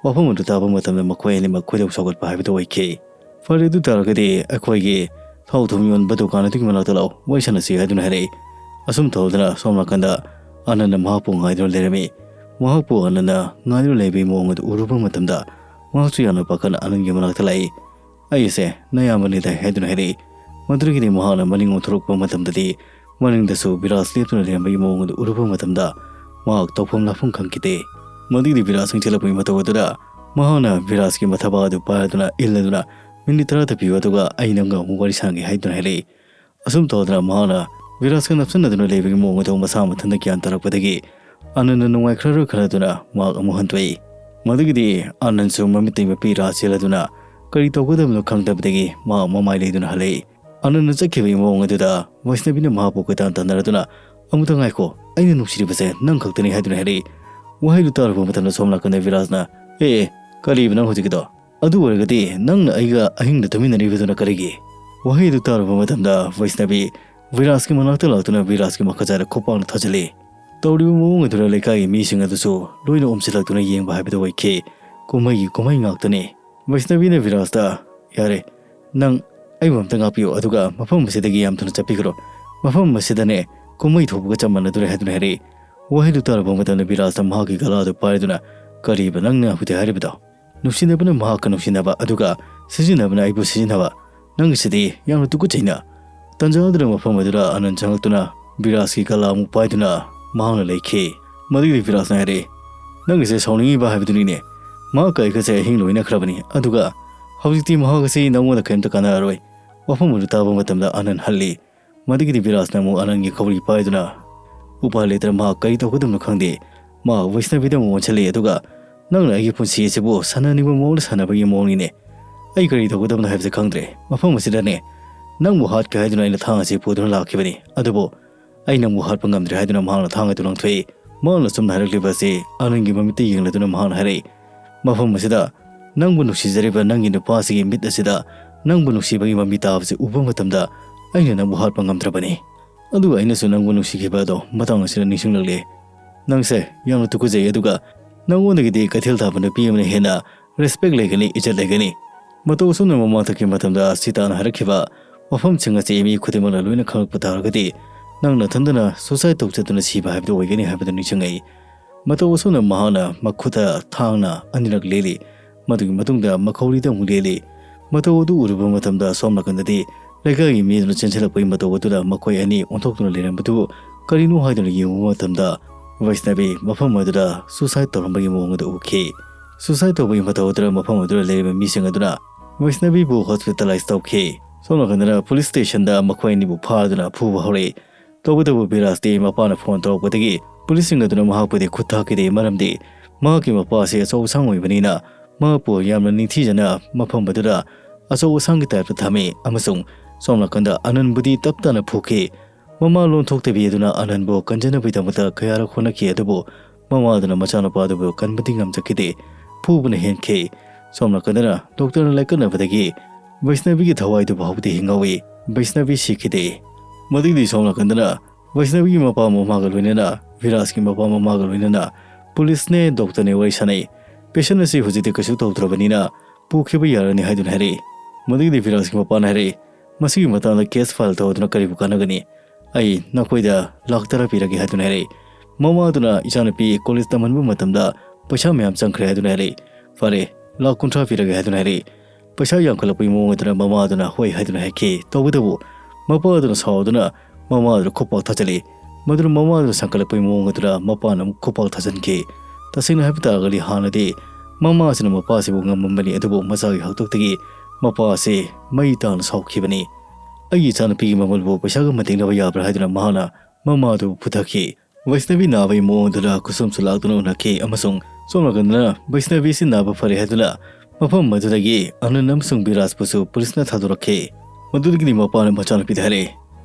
ꯋꯥꯐꯝ ꯑꯗꯨ ꯇꯥꯕ ꯃꯇꯝꯗ ꯃꯈꯣꯏ ꯑꯅꯤꯃꯛ ꯈꯣꯏꯗꯧ ꯁꯥꯎꯒꯠꯄ ꯍꯥꯏꯕꯗꯨ ꯑꯣꯏꯈꯤ꯫ ꯐꯔꯦ, ꯑꯗꯨ ꯇꯥꯔꯒꯗꯤ ꯑꯩꯈꯣꯏꯒꯤ ꯊꯥꯎ ꯊꯨꯝ ꯌꯣꯟꯕ ꯗꯨꯀꯥꯟ ꯑꯗꯨꯒꯤ ꯃꯅꯥꯛꯇ ꯂꯥꯛꯑꯣ, ꯋꯥꯔꯤ ꯁꯥꯟꯅꯁꯤ" ꯍꯥꯏꯗꯨꯅ ꯍꯥꯏꯔꯛꯏ꯫ ꯑꯁꯨꯝ ꯇꯧꯗꯅ ꯁꯣꯝ ꯅꯥꯀꯟꯗ ꯑꯅꯟꯅ ꯃꯍꯥꯛꯄꯨ ꯉꯥꯏꯗꯨꯅ ꯂꯩꯔꯝꯃꯤ꯫ ꯃꯍꯥꯛꯄꯨ ꯑꯅꯟꯅ ꯉꯥꯏꯗꯨꯅ ꯂꯩꯕꯒꯤ ꯃꯑꯣꯡ ꯑꯗꯨ ꯎꯔꯨꯕ ꯃꯇꯝꯗ ꯃꯍꯥꯛꯁꯨ ꯌꯥꯝꯅ ꯄꯥꯈꯠꯅ ꯑꯅꯟꯒꯤ ꯃꯅꯥꯛꯇ ꯂꯥꯛꯏ꯫ "ꯑꯩ ꯑꯁꯦ ꯅꯌꯥꯝꯕꯅꯤꯗ" ꯍꯥꯏꯗꯨꯅ ꯍꯥꯏꯔꯛꯏ꯫ ꯃꯗꯨꯗꯒꯤꯗꯤ ꯃꯍꯥꯛꯅ ꯃꯅꯤꯡ ꯑꯣꯟꯊꯣꯔꯛꯄ ꯃꯇꯝꯗꯗꯤ ꯃꯅꯤꯡꯗꯁꯨ ꯕꯤꯔꯥꯖ ꯂꯦꯞꯇꯨꯅ ꯂꯩꯔꯝꯕꯒꯤ ꯃꯑꯣꯡ ꯑꯗꯨ ꯎꯔꯨꯕ ꯃꯇꯝꯗ ꯃꯍꯥꯛ ꯇꯧꯐꯝ ꯂꯥꯛꯐꯝ ꯈꯪꯈꯤꯗꯦ꯫ ꯃꯗꯨꯒꯤꯗꯤ ꯕꯤꯔꯥꯖ ꯅꯤꯡꯁꯤꯡꯂꯛꯄꯒꯤ ꯃꯇꯧ ꯑꯗꯨꯗ ꯃꯍꯥꯛꯅ ꯕꯤꯔꯥꯖꯀꯤ ꯃꯊꯕꯥꯛ ꯑꯗꯨ ꯄꯥꯏꯔꯗꯨꯅ ꯏꯜꯂꯗꯨꯅ, "ꯃꯤꯅꯤꯠ ꯇꯔꯥ ꯊꯛꯄꯤꯌꯨ, ꯑꯗꯨꯒ ꯑꯩ ꯅꯪꯒ ꯑꯃꯨꯛ ꯋꯥꯔꯤ ꯁꯥꯟꯅꯒꯦ" ꯍꯥꯏꯗꯨꯅ ꯍꯥꯏꯔꯛꯏ꯫ ꯑꯁꯨꯝ ꯇꯧꯗꯅ ꯃꯍꯥꯛꯅ ꯕꯤꯔꯥꯖꯀ ꯅꯞꯁꯤꯟꯅꯗꯨꯅ ꯂꯩꯕꯒꯤ ꯃꯑꯣꯡ ꯑꯗꯨ ꯃꯁꯥ ꯃꯊꯟꯇ ꯒ꯭ꯌꯥꯟ ꯇꯥꯔꯛꯄꯗꯒꯤ ꯑꯅꯟꯅ ꯅꯨꯡꯉꯥꯏꯈ꯭ꯔꯔꯣꯏ ꯈꯜꯂꯗꯨꯅ ꯃꯍꯥꯛ ꯑꯃꯨꯛ ꯍꯟꯗꯣꯛꯏ꯫ ꯃꯗꯨꯒꯤꯗꯤ ꯑꯅꯟꯁꯨ ꯃꯃꯤꯠꯇꯩ ꯃꯄꯤ ꯏꯔꯥ ꯆꯦꯜꯂꯗꯨꯅ ꯀꯔꯤ ꯇꯧꯒꯗꯕꯅꯣ ꯈꯪꯗꯕꯗꯒꯤ ꯃꯍꯥꯛ ꯃꯃꯥꯏ ꯂꯩꯗꯨꯅ ꯍꯜꯂꯛꯏ꯫ ꯑꯅꯟꯅ ꯆꯠꯈꯤꯕꯒꯤ ꯃꯑꯣꯡ ꯑꯗꯨꯗ ꯋꯩꯁꯅꯕꯤꯅ ꯃꯍꯥꯛꯄꯨ ꯀꯣꯏꯇꯥꯟ ꯇꯥꯟꯅꯔꯗꯨꯅ, "ꯑꯃꯨꯛꯇ ꯉꯥꯏꯈꯣ, ꯑꯩꯅ ꯅꯨꯡꯁꯤꯔꯤꯕꯁꯦ ꯅꯪ ꯈꯛꯇꯅꯤ" ꯍꯥꯏꯗꯨꯅ ꯍꯥꯏꯔꯛꯏ꯫ ꯋꯥꯍꯩꯗꯨ ꯇꯥꯔꯨꯕ ꯃꯇꯝꯗ ꯁꯣꯝ ꯅꯥꯀꯟꯗ ꯕꯤꯔꯥꯖꯅ, "ꯑꯦ, ꯑꯦ, ꯀꯔꯤꯕ ꯅꯪ ꯍꯧꯖꯤꯛꯀꯤꯗꯣ? ꯑꯗꯨ ꯑꯣꯏꯔꯒꯗꯤ ꯅꯪꯅ ꯑꯩꯒ ꯑꯍꯤꯡꯗ ꯇꯨꯃꯤꯟꯅꯔꯤꯕꯗꯨꯅ ꯀꯔꯤꯒꯤ?" ꯋꯥꯍꯩꯗꯨ ꯇꯥꯔꯨꯕ ꯃꯇꯝꯗ ꯋꯩꯁꯅꯕꯤ ꯕꯤꯔꯥꯖꯀꯤ ꯃꯅꯥꯛꯇ ꯂꯥꯛꯇꯨꯅ ꯕꯤꯔꯥꯖꯀꯤ ꯃꯈꯥꯖꯥꯏꯗ ꯈꯨꯄꯥꯛꯅ ꯊꯥꯖꯤꯜꯂꯤ꯫ ꯇꯧꯔꯤꯕ ꯃꯑꯣꯡ ꯑꯗꯨꯗ ꯂꯩꯀꯥꯏꯒꯤ ꯃꯤꯁꯤꯡ ꯑꯗꯨꯁꯨ ꯂꯣꯏꯅ ꯑꯣꯝꯁꯤꯜꯂꯛꯇꯨꯅ ꯌꯦꯡꯕ ꯍꯥꯏꯕꯗꯨ ꯑꯣꯏꯈꯤ꯫ ꯀꯨꯝꯍꯩꯒꯤ ꯀꯨꯝꯍꯩ ꯉꯥꯛꯇꯅꯤ꯫ ꯋꯩꯁꯅꯕꯤꯅ ꯕꯤꯔꯥꯖꯇ, "ꯌꯥꯔꯦ, ꯅꯪ ꯑꯩꯕꯨ ꯑꯝꯇ ꯉꯥꯛꯄꯤꯌꯨ, ꯑꯗꯨꯒ ꯃꯐꯝ ꯑꯁꯤꯗꯒꯤ ꯌꯥꯝ ꯊꯨꯅ ꯆꯠꯄꯤꯈ꯭ꯔꯣ꯫ ꯃꯐꯝ ꯑꯁꯤꯗꯅꯦ ꯀꯨꯝꯍꯩ ꯊꯣꯛꯄꯒ ꯆꯞ ꯃꯥꯟꯅꯗꯣꯔꯦ" ꯍꯥꯏꯗꯨꯅ ꯍꯥꯏꯔꯛꯏ꯫ ꯋꯥꯍꯩꯗꯨ ꯇꯥꯔꯨꯕ ꯃꯇꯝꯗ ꯕꯤꯔꯥꯖꯅ ꯃꯍꯥꯛꯀꯤ ꯒꯂꯥꯗꯨ ꯄꯥꯏꯗꯨꯅ, "ꯀꯔꯤꯕ ꯅꯪꯅ ꯍꯧꯖꯤꯛ ꯍꯥꯏꯔꯤꯕꯗꯣ? ꯅꯨꯡꯁꯤꯅꯕꯅ ꯃꯍꯥꯛꯀ ꯅꯨꯡꯁꯤꯅꯕ, ꯑꯗꯨꯒ ꯁꯤꯖꯤꯟꯅꯕꯅ ꯑꯩꯕꯨ ꯁꯤꯖꯤꯟꯅꯕ꯫ ꯅꯪꯒꯤꯁꯤꯗꯤ ꯌꯥꯝꯅ ꯇꯨꯀꯠꯆꯩꯅ!" ꯇꯟꯖꯥ ꯑꯗꯨꯗ ꯃꯐꯝ ꯑꯗꯨꯗ ꯑꯅꯟ ꯆꯪꯂꯛꯇꯨꯅ ꯕꯤꯔꯥꯖꯀꯤ ꯒꯂꯥ ꯑꯃꯨꯛ ꯄꯥꯏꯗꯨꯅ ꯃꯍꯥꯛꯅ ꯂꯩꯈꯤ꯫ ꯃꯗꯨꯒꯤꯗꯤ ꯕꯤꯔꯥꯖꯅ ꯍꯥꯏꯔꯛꯏ, "ꯅꯪꯒꯤꯁꯦ ꯁꯥꯎꯅꯤꯡꯉꯤꯕ ꯍꯥꯏꯕꯗꯨꯅꯤꯅꯦ꯫ ꯃꯍꯥꯛꯀ ꯑꯩꯒꯁꯦ ꯑꯍꯤꯡ ꯂꯣꯏꯅꯈ꯭ꯔꯕꯅꯤ, ꯑꯗꯨꯒ ꯍꯧꯖꯤꯛꯇꯤ ꯃꯍꯥꯛ ꯑꯁꯤ ꯅꯪꯉꯣꯟꯗ ꯀꯔꯤꯝꯇ ꯀꯥꯟꯅꯔꯔꯣꯏ꯫" ꯋꯥꯐꯝ ꯑꯗꯨ ꯇꯥꯕ ꯃꯇꯝꯗ ꯑꯅꯟ ꯍꯜꯂꯤ꯫ ꯃꯗꯨꯒꯤꯗꯤ ꯕꯤꯔꯥꯖꯅ ꯑꯃꯨꯛ ꯑꯅꯟꯒꯤ ꯈꯧꯔꯤ ꯄꯥꯏꯗꯨꯅ ꯎꯄꯥꯏ ꯂꯩꯇꯅ ꯃꯍꯥꯛ ꯀꯔꯤ ꯇꯧꯒꯗꯕꯅꯣ ꯈꯪꯗꯦ꯫ ꯃꯍꯥꯛ ꯋꯩꯁꯅꯕꯤꯗ ꯑꯃꯨꯛ ꯑꯣꯟꯁꯤꯜꯂꯤ, ꯑꯗꯨꯒ, "ꯅꯪꯅ ꯑꯩꯒꯤ ꯄꯨꯟꯁꯤ ꯑꯁꯤꯕꯨ ꯁꯥꯟꯅꯅꯤꯡꯕ ꯃꯑꯣꯡꯗ ꯁꯥꯟꯅꯕꯒꯤ ꯃꯑꯣꯡꯅꯤꯅꯦ꯫ ꯑꯩ ꯀꯔꯤ ꯇꯧꯒꯗꯕꯅꯣ ꯍꯥꯏꯕꯁꯤ ꯈꯪꯗ꯭ꯔꯦ꯫ ꯃꯐꯝ ꯑꯁꯤꯗꯅꯦ ꯅꯪꯕꯨ ꯍꯥꯠꯀꯦ ꯍꯥꯏꯗꯨꯅ ꯑꯩꯅ ꯊꯥꯡ ꯑꯁꯤ ꯄꯨꯗꯨꯅ ꯂꯥꯛꯈꯤꯕꯅꯤ, ꯑꯗꯨꯕꯨ ꯑꯩ ꯅꯪꯕꯨ ꯍꯥꯠꯄ ꯉꯝꯗ꯭ꯔꯦ" ꯍꯥꯏꯗꯨꯅ ꯃꯍꯥꯛꯅ ꯊꯥꯡ ꯑꯗꯨ ꯂꯪꯊꯣꯛꯏ꯫ ꯃꯍꯥꯛꯅ ꯆꯨꯝꯅ ꯍꯥꯏꯔꯛꯂꯤꯕ ꯑꯁꯤ ꯑꯅꯟꯒꯤ ꯃꯃꯤꯠꯇ ꯌꯦꯡꯂꯗꯨꯅ ꯃꯍꯥꯛꯅ ꯍꯥꯏꯔꯛꯏ, "ꯃꯐꯝ ꯑꯁꯤꯗ ꯅꯪꯕꯨ ꯅꯨꯡꯁꯤꯖꯔꯤꯕ ꯅꯪꯒꯤ ꯅꯨꯄꯥꯁꯤꯒꯤ ꯃꯤꯠ ꯑꯁꯤꯗ ꯅꯪꯕꯨ ꯅꯨꯡꯁꯤꯕꯒꯤ ꯃꯃꯤ ꯇꯥꯕꯁꯤ ꯎꯕ ꯃꯇꯝꯗ ꯑꯩꯅ ꯅꯪꯕꯨ ꯍꯥꯠꯄ ꯉꯝꯗ꯭ꯔꯕꯅꯤ꯫ ꯑꯗꯨꯒ ꯑꯩꯅꯁꯨ ꯅꯪꯕꯨ ꯅꯨꯡꯁꯤꯈꯤꯕ ꯑꯗꯣ ꯃꯇꯥꯡ ꯑꯁꯤꯗ ꯅꯤꯡꯁꯤꯡꯂꯛꯂꯦ꯫ ꯅꯪꯁꯦ ꯌꯥꯝꯅ ꯇꯨꯀꯠꯆꯩ, ꯑꯗꯨꯒ ꯅꯪꯉꯣꯟꯗꯒꯤꯗꯤ ꯀꯩꯊꯦꯜ ꯊꯥꯕ ꯅꯨꯄꯤ ꯑꯃꯅ ꯍꯦꯟꯅ ꯔꯦꯁꯄꯦꯛ ꯂꯩꯒꯅꯤ, ꯏꯖꯠ ꯂꯩꯒꯅꯤ꯫" ꯃꯇꯧ ꯑꯁꯨꯝꯅ ꯃꯃꯥꯡꯊꯛꯀꯤ ꯃꯇꯝꯗ ꯁꯤꯇꯥꯅ ꯍꯥꯏꯔꯛꯈꯤꯕ ꯃꯐꯝꯁꯤꯡ ꯑꯁꯤ ꯃꯤ ꯈꯨꯗꯤꯡꯃꯛꯅ ꯂꯣꯏꯅ ꯈꯪꯂꯛꯄ ꯇꯥꯔꯒꯗꯤ ꯅꯪ ꯅꯊꯟꯗꯅ suicide ꯇꯧꯖꯗꯨꯅ ꯁꯤꯕ ꯍꯥꯏꯕꯗꯨ ꯑꯣꯏꯒꯅꯤ ꯍꯥꯏꯕꯗꯨ ꯅꯤꯡꯁꯤꯡꯉꯛꯏ꯫ ꯃꯇꯧ ꯑꯁꯨꯝꯅ ꯃꯍꯥꯛꯅ ꯃꯈꯨꯠꯇ ꯊꯥꯡꯅ ꯑꯅꯤꯔꯛ ꯂꯦꯜꯂꯤ꯫ ꯃꯗꯨꯒꯤ ꯃꯇꯨꯡꯗ ꯃꯈꯧꯔꯤꯗ ꯑꯃꯨꯛ ꯂꯦꯜꯂꯤ꯫ ꯃꯇꯧ ꯑꯗꯨ ꯎꯔꯨꯕ ꯃꯇꯝꯗ ꯁꯣꯝ ꯅꯥꯀꯟꯗꯗꯤ ꯂꯩꯀꯥꯏꯒꯤ ꯃꯤꯗꯨꯅ ꯆꯦꯟꯁꯤꯜꯂꯛꯄꯒꯤ ꯃꯇꯧ ꯑꯗꯨꯗ ꯃꯈꯣꯏ ꯑꯅꯤ ꯑꯣꯟꯊꯣꯛꯇꯨꯅ ꯂꯩꯔꯝꯕꯗꯨ ꯀꯔꯤꯅꯣ ꯍꯥꯏꯗꯨꯅ ꯌꯦꯡꯉꯨꯕ ꯃꯇꯝꯗ ꯕꯩꯁꯅꯕꯤ ꯃꯐꯝ ꯑꯗꯨꯗ suicide ꯇꯧꯔꯝꯕꯒꯤ ꯃꯑꯣꯡ ꯑꯗꯨ ꯎꯈꯤ꯫ Suicide ꯇꯧꯕꯒꯤ ꯃꯇꯧ ꯑꯗꯨꯗ ꯃꯐꯝ ꯑꯗꯨꯗ ꯂꯩꯔꯤꯕ ꯃꯤꯁꯤꯡ ꯑꯗꯨꯅ ꯕꯩꯁꯅꯕꯤꯕꯨ hospitalize ꯇꯧꯈꯤ꯫ ꯁꯣꯝ ꯅꯥꯀꯟꯗꯅ police stationꯗ ꯃꯈꯣꯏ ꯑꯅꯤꯕꯨ ꯐꯥꯗꯨꯅ ꯐꯨꯕ ꯍꯧꯔꯛꯏ꯫ ꯇꯧꯕꯇꯕꯨ ꯕꯤꯔꯥꯖꯇꯤ ꯃꯄꯥꯅ phone ꯇꯧꯔꯛꯄꯗꯒꯤ policeꯁꯤꯡ ꯑꯗꯨꯅ ꯃꯍꯥꯛꯄꯨꯗꯤ ꯈꯨꯠ ꯊꯥꯈꯤꯗꯦ, ꯃꯔꯝꯗꯤ ꯃꯍꯥꯛꯀꯤ ꯃꯄꯥ ꯑꯁꯤ ꯑꯆꯧ ꯑꯁꯥꯡ ꯑꯣꯏꯕꯅꯤꯅ ꯃꯍꯥꯛꯄꯨ ꯌꯥꯝꯅ ꯅꯤꯡꯊꯤꯖꯅ ꯃꯐꯝ ꯑꯗꯨꯗ ꯑꯆꯧ ꯑꯁꯥꯡꯒꯤ typeꯇ ꯊꯝꯃꯤ ꯑꯃꯁꯨꯡ ꯁꯣꯝ ꯅꯥꯀꯟꯗ ꯑꯅꯟꯕꯨꯗꯤ ꯇꯞ ꯇꯥꯅ ꯐꯨꯈꯤ꯫ ꯃꯃꯥ ꯂꯣꯟ ꯊꯣꯛꯇꯕꯤ ꯑꯗꯨꯅ ꯑꯅꯟꯕꯨ ꯀꯟꯖꯅꯕꯒꯤꯗꯃꯛꯇ ꯀꯌꯥꯔꯛ ꯍꯣꯠꯅꯈꯤ, ꯑꯗꯨꯕꯨ ꯃꯃꯥ ꯑꯗꯨꯅ ꯃꯆꯥꯅꯨꯄꯥ ꯑꯗꯨꯕꯨ ꯀꯟꯕꯗꯤ ꯉꯝꯖꯈꯤꯗꯦ꯫ ꯐꯨꯕꯅ ꯍꯦꯟꯈꯤ꯫ ꯁꯣꯝ ꯅꯥꯀꯟꯗꯅ doctorꯅ ꯂꯥꯏꯀꯠꯅꯕꯗꯒꯤ ꯕꯩꯁꯅꯕꯤꯒꯤ ꯊꯋꯥꯏꯗꯨ ꯐꯥꯎꯕꯗꯤ ꯍꯤꯡꯍꯧꯏ꯫ ꯕꯩꯁꯅꯕꯤ ꯁꯤꯈꯤꯗꯦ꯫ ꯃꯗꯨꯒꯤꯗꯤ ꯁꯣꯝ ꯅꯥꯀꯟꯗꯅ ꯕꯩꯁꯅꯕꯤꯒꯤ ꯃꯄꯥ ꯃꯃꯥꯒ ꯂꯣꯏꯅꯅ ꯕꯤꯔꯥꯖꯀꯤ ꯃꯄꯥ ꯃꯃꯥꯒ ꯂꯣꯏꯅꯅ policeꯅꯦ doctorꯅꯦ ꯋꯥꯔꯤ ꯁꯥꯟꯅꯩ꯫ Patient ꯑꯁꯤ ꯍꯧꯖꯤꯛꯇꯤ ꯀꯩꯁꯨ ꯇꯧꯗ꯭ꯔꯕꯅꯤꯅ ꯄꯨꯈꯤꯕ ꯌꯥꯔꯅꯤ ꯍꯥꯏꯗꯨꯅ ꯍꯥꯏꯔꯛꯏ꯫ ꯃꯗꯨꯒꯤꯗꯤ ꯕꯤꯔꯥꯖꯀꯤ ꯃꯄꯥꯅ ꯍꯥꯏꯔꯛꯏ, "ꯃꯁꯤꯒꯤ ꯃꯇꯥꯡꯗ case file ꯇꯧꯗꯨꯅ ꯀꯔꯤꯕꯨ ꯀꯥꯟꯅꯒꯅꯤ? ꯑꯩ ꯅꯈꯣꯏꯗ ꯂꯥꯛ ꯇꯔꯥ ꯄꯤꯔꯒꯦ" ꯍꯥꯏꯗꯨꯅ ꯍꯥꯏꯔꯛꯏ꯫ ꯃꯃꯥꯗꯨꯅ ꯏꯆꯥꯅꯨꯄꯤ college ꯇꯝꯍꯟꯕ ꯃꯇꯝꯗ ꯄꯩꯁꯥ ꯃꯌꯥꯝ ꯆꯪꯈ꯭ꯔꯦ ꯍꯥꯏꯗꯨꯅ ꯍꯥꯏꯔꯛꯏ꯫ "ꯐꯔꯦ, ꯂꯥꯛ ꯀꯨꯟꯊ꯭ꯔꯥ ꯄꯤꯔꯒꯦ" ꯍꯥꯏꯗꯨꯅ ꯍꯥꯏꯔꯛꯏ꯫ ꯄꯩꯁꯥ ꯌꯥꯝꯈꯠꯂꯛꯄꯒꯤ ꯃꯑꯣꯡ ꯑꯗꯨꯅ ꯃꯃꯥ ꯑꯗꯨꯅ ꯍꯣꯏ ꯍꯥꯏꯗꯨꯅ ꯍꯥꯏꯈꯤ꯫ ꯇꯧꯕꯇꯕꯨ ꯃꯄꯥ ꯑꯗꯨꯅ ꯁꯥꯎꯗꯨꯅ ꯃꯃꯥ ꯑꯗꯨꯗ ꯈꯨꯄꯥꯛ ꯊꯥꯖꯤꯜꯂꯤ꯫ ꯃꯗꯨꯅ ꯃꯃꯥ ꯑꯗꯨꯅ ꯁꯟꯒꯠꯂꯛꯄꯒꯤ ꯃꯑꯣꯡ ꯑꯗꯨꯗ ꯃꯄꯥꯅ ꯑꯃꯨꯛ ꯈꯨꯄꯥꯛ ꯊꯥꯖꯤꯟꯈꯤ꯫ ꯇꯁꯦꯡꯅ ꯍꯥꯏꯕ ꯇꯥꯔꯒꯗꯤ ꯍꯥꯟꯅꯗꯤ ꯃꯃꯥ ꯑꯁꯤꯅ ꯃꯄꯥ ꯑꯁꯤꯕꯨ ꯉꯝꯃꯝꯕꯅꯤ, ꯑꯗꯨꯕꯨ ꯃꯆꯥꯒꯤ ꯍꯥꯛꯇꯛꯇꯒꯤ ꯃꯄꯥ ꯑꯁꯤ ꯃꯩ ꯇꯥꯅ ꯁꯥꯎꯈꯤꯕꯅꯤ꯫ "ꯑꯩꯒꯤ ꯏꯆꯥꯅꯨꯄꯤꯒꯤ ꯃꯃꯜꯕꯨ ꯄꯩꯁꯥꯒ ꯃꯇꯦꯡꯅꯕ ꯌꯥꯕ꯭ꯔꯥ?" ꯍꯥꯏꯗꯨꯅ ꯃꯍꯥꯛꯅ ꯃꯃꯥ ꯑꯗꯨꯕꯨ ꯐꯨꯊꯈꯤ꯫ ꯕꯩꯁꯅꯕꯤ ꯅꯥꯕꯒꯤ ꯃꯑꯣꯡ ꯑꯗꯨꯗ ꯈꯨꯁꯨꯝꯁꯨ ꯂꯥꯛꯇꯨꯅ ꯎꯅꯈꯤ ꯑꯃꯁꯨꯡ ꯁꯣꯝ ꯅꯥꯀꯟꯗꯅ ꯕꯩꯁꯅꯕꯤ ꯑꯁꯤ ꯅꯥꯕ ꯐꯔꯦ ꯍꯥꯏꯗꯨꯅ ꯃꯐꯝ ꯑꯗꯨꯗꯒꯤ ꯑꯅꯟ ꯑꯃꯁꯨꯡ ꯕꯤꯔꯥꯖꯄꯨꯁꯨ policeꯅ ꯊꯥꯗꯣꯔꯛꯈꯤ꯫ ꯃꯗꯨꯗꯒꯤꯗꯤ ꯃꯄꯥꯅ ꯃꯆꯥꯅꯨꯄꯤꯗ ꯍꯥꯏꯔꯛꯏ,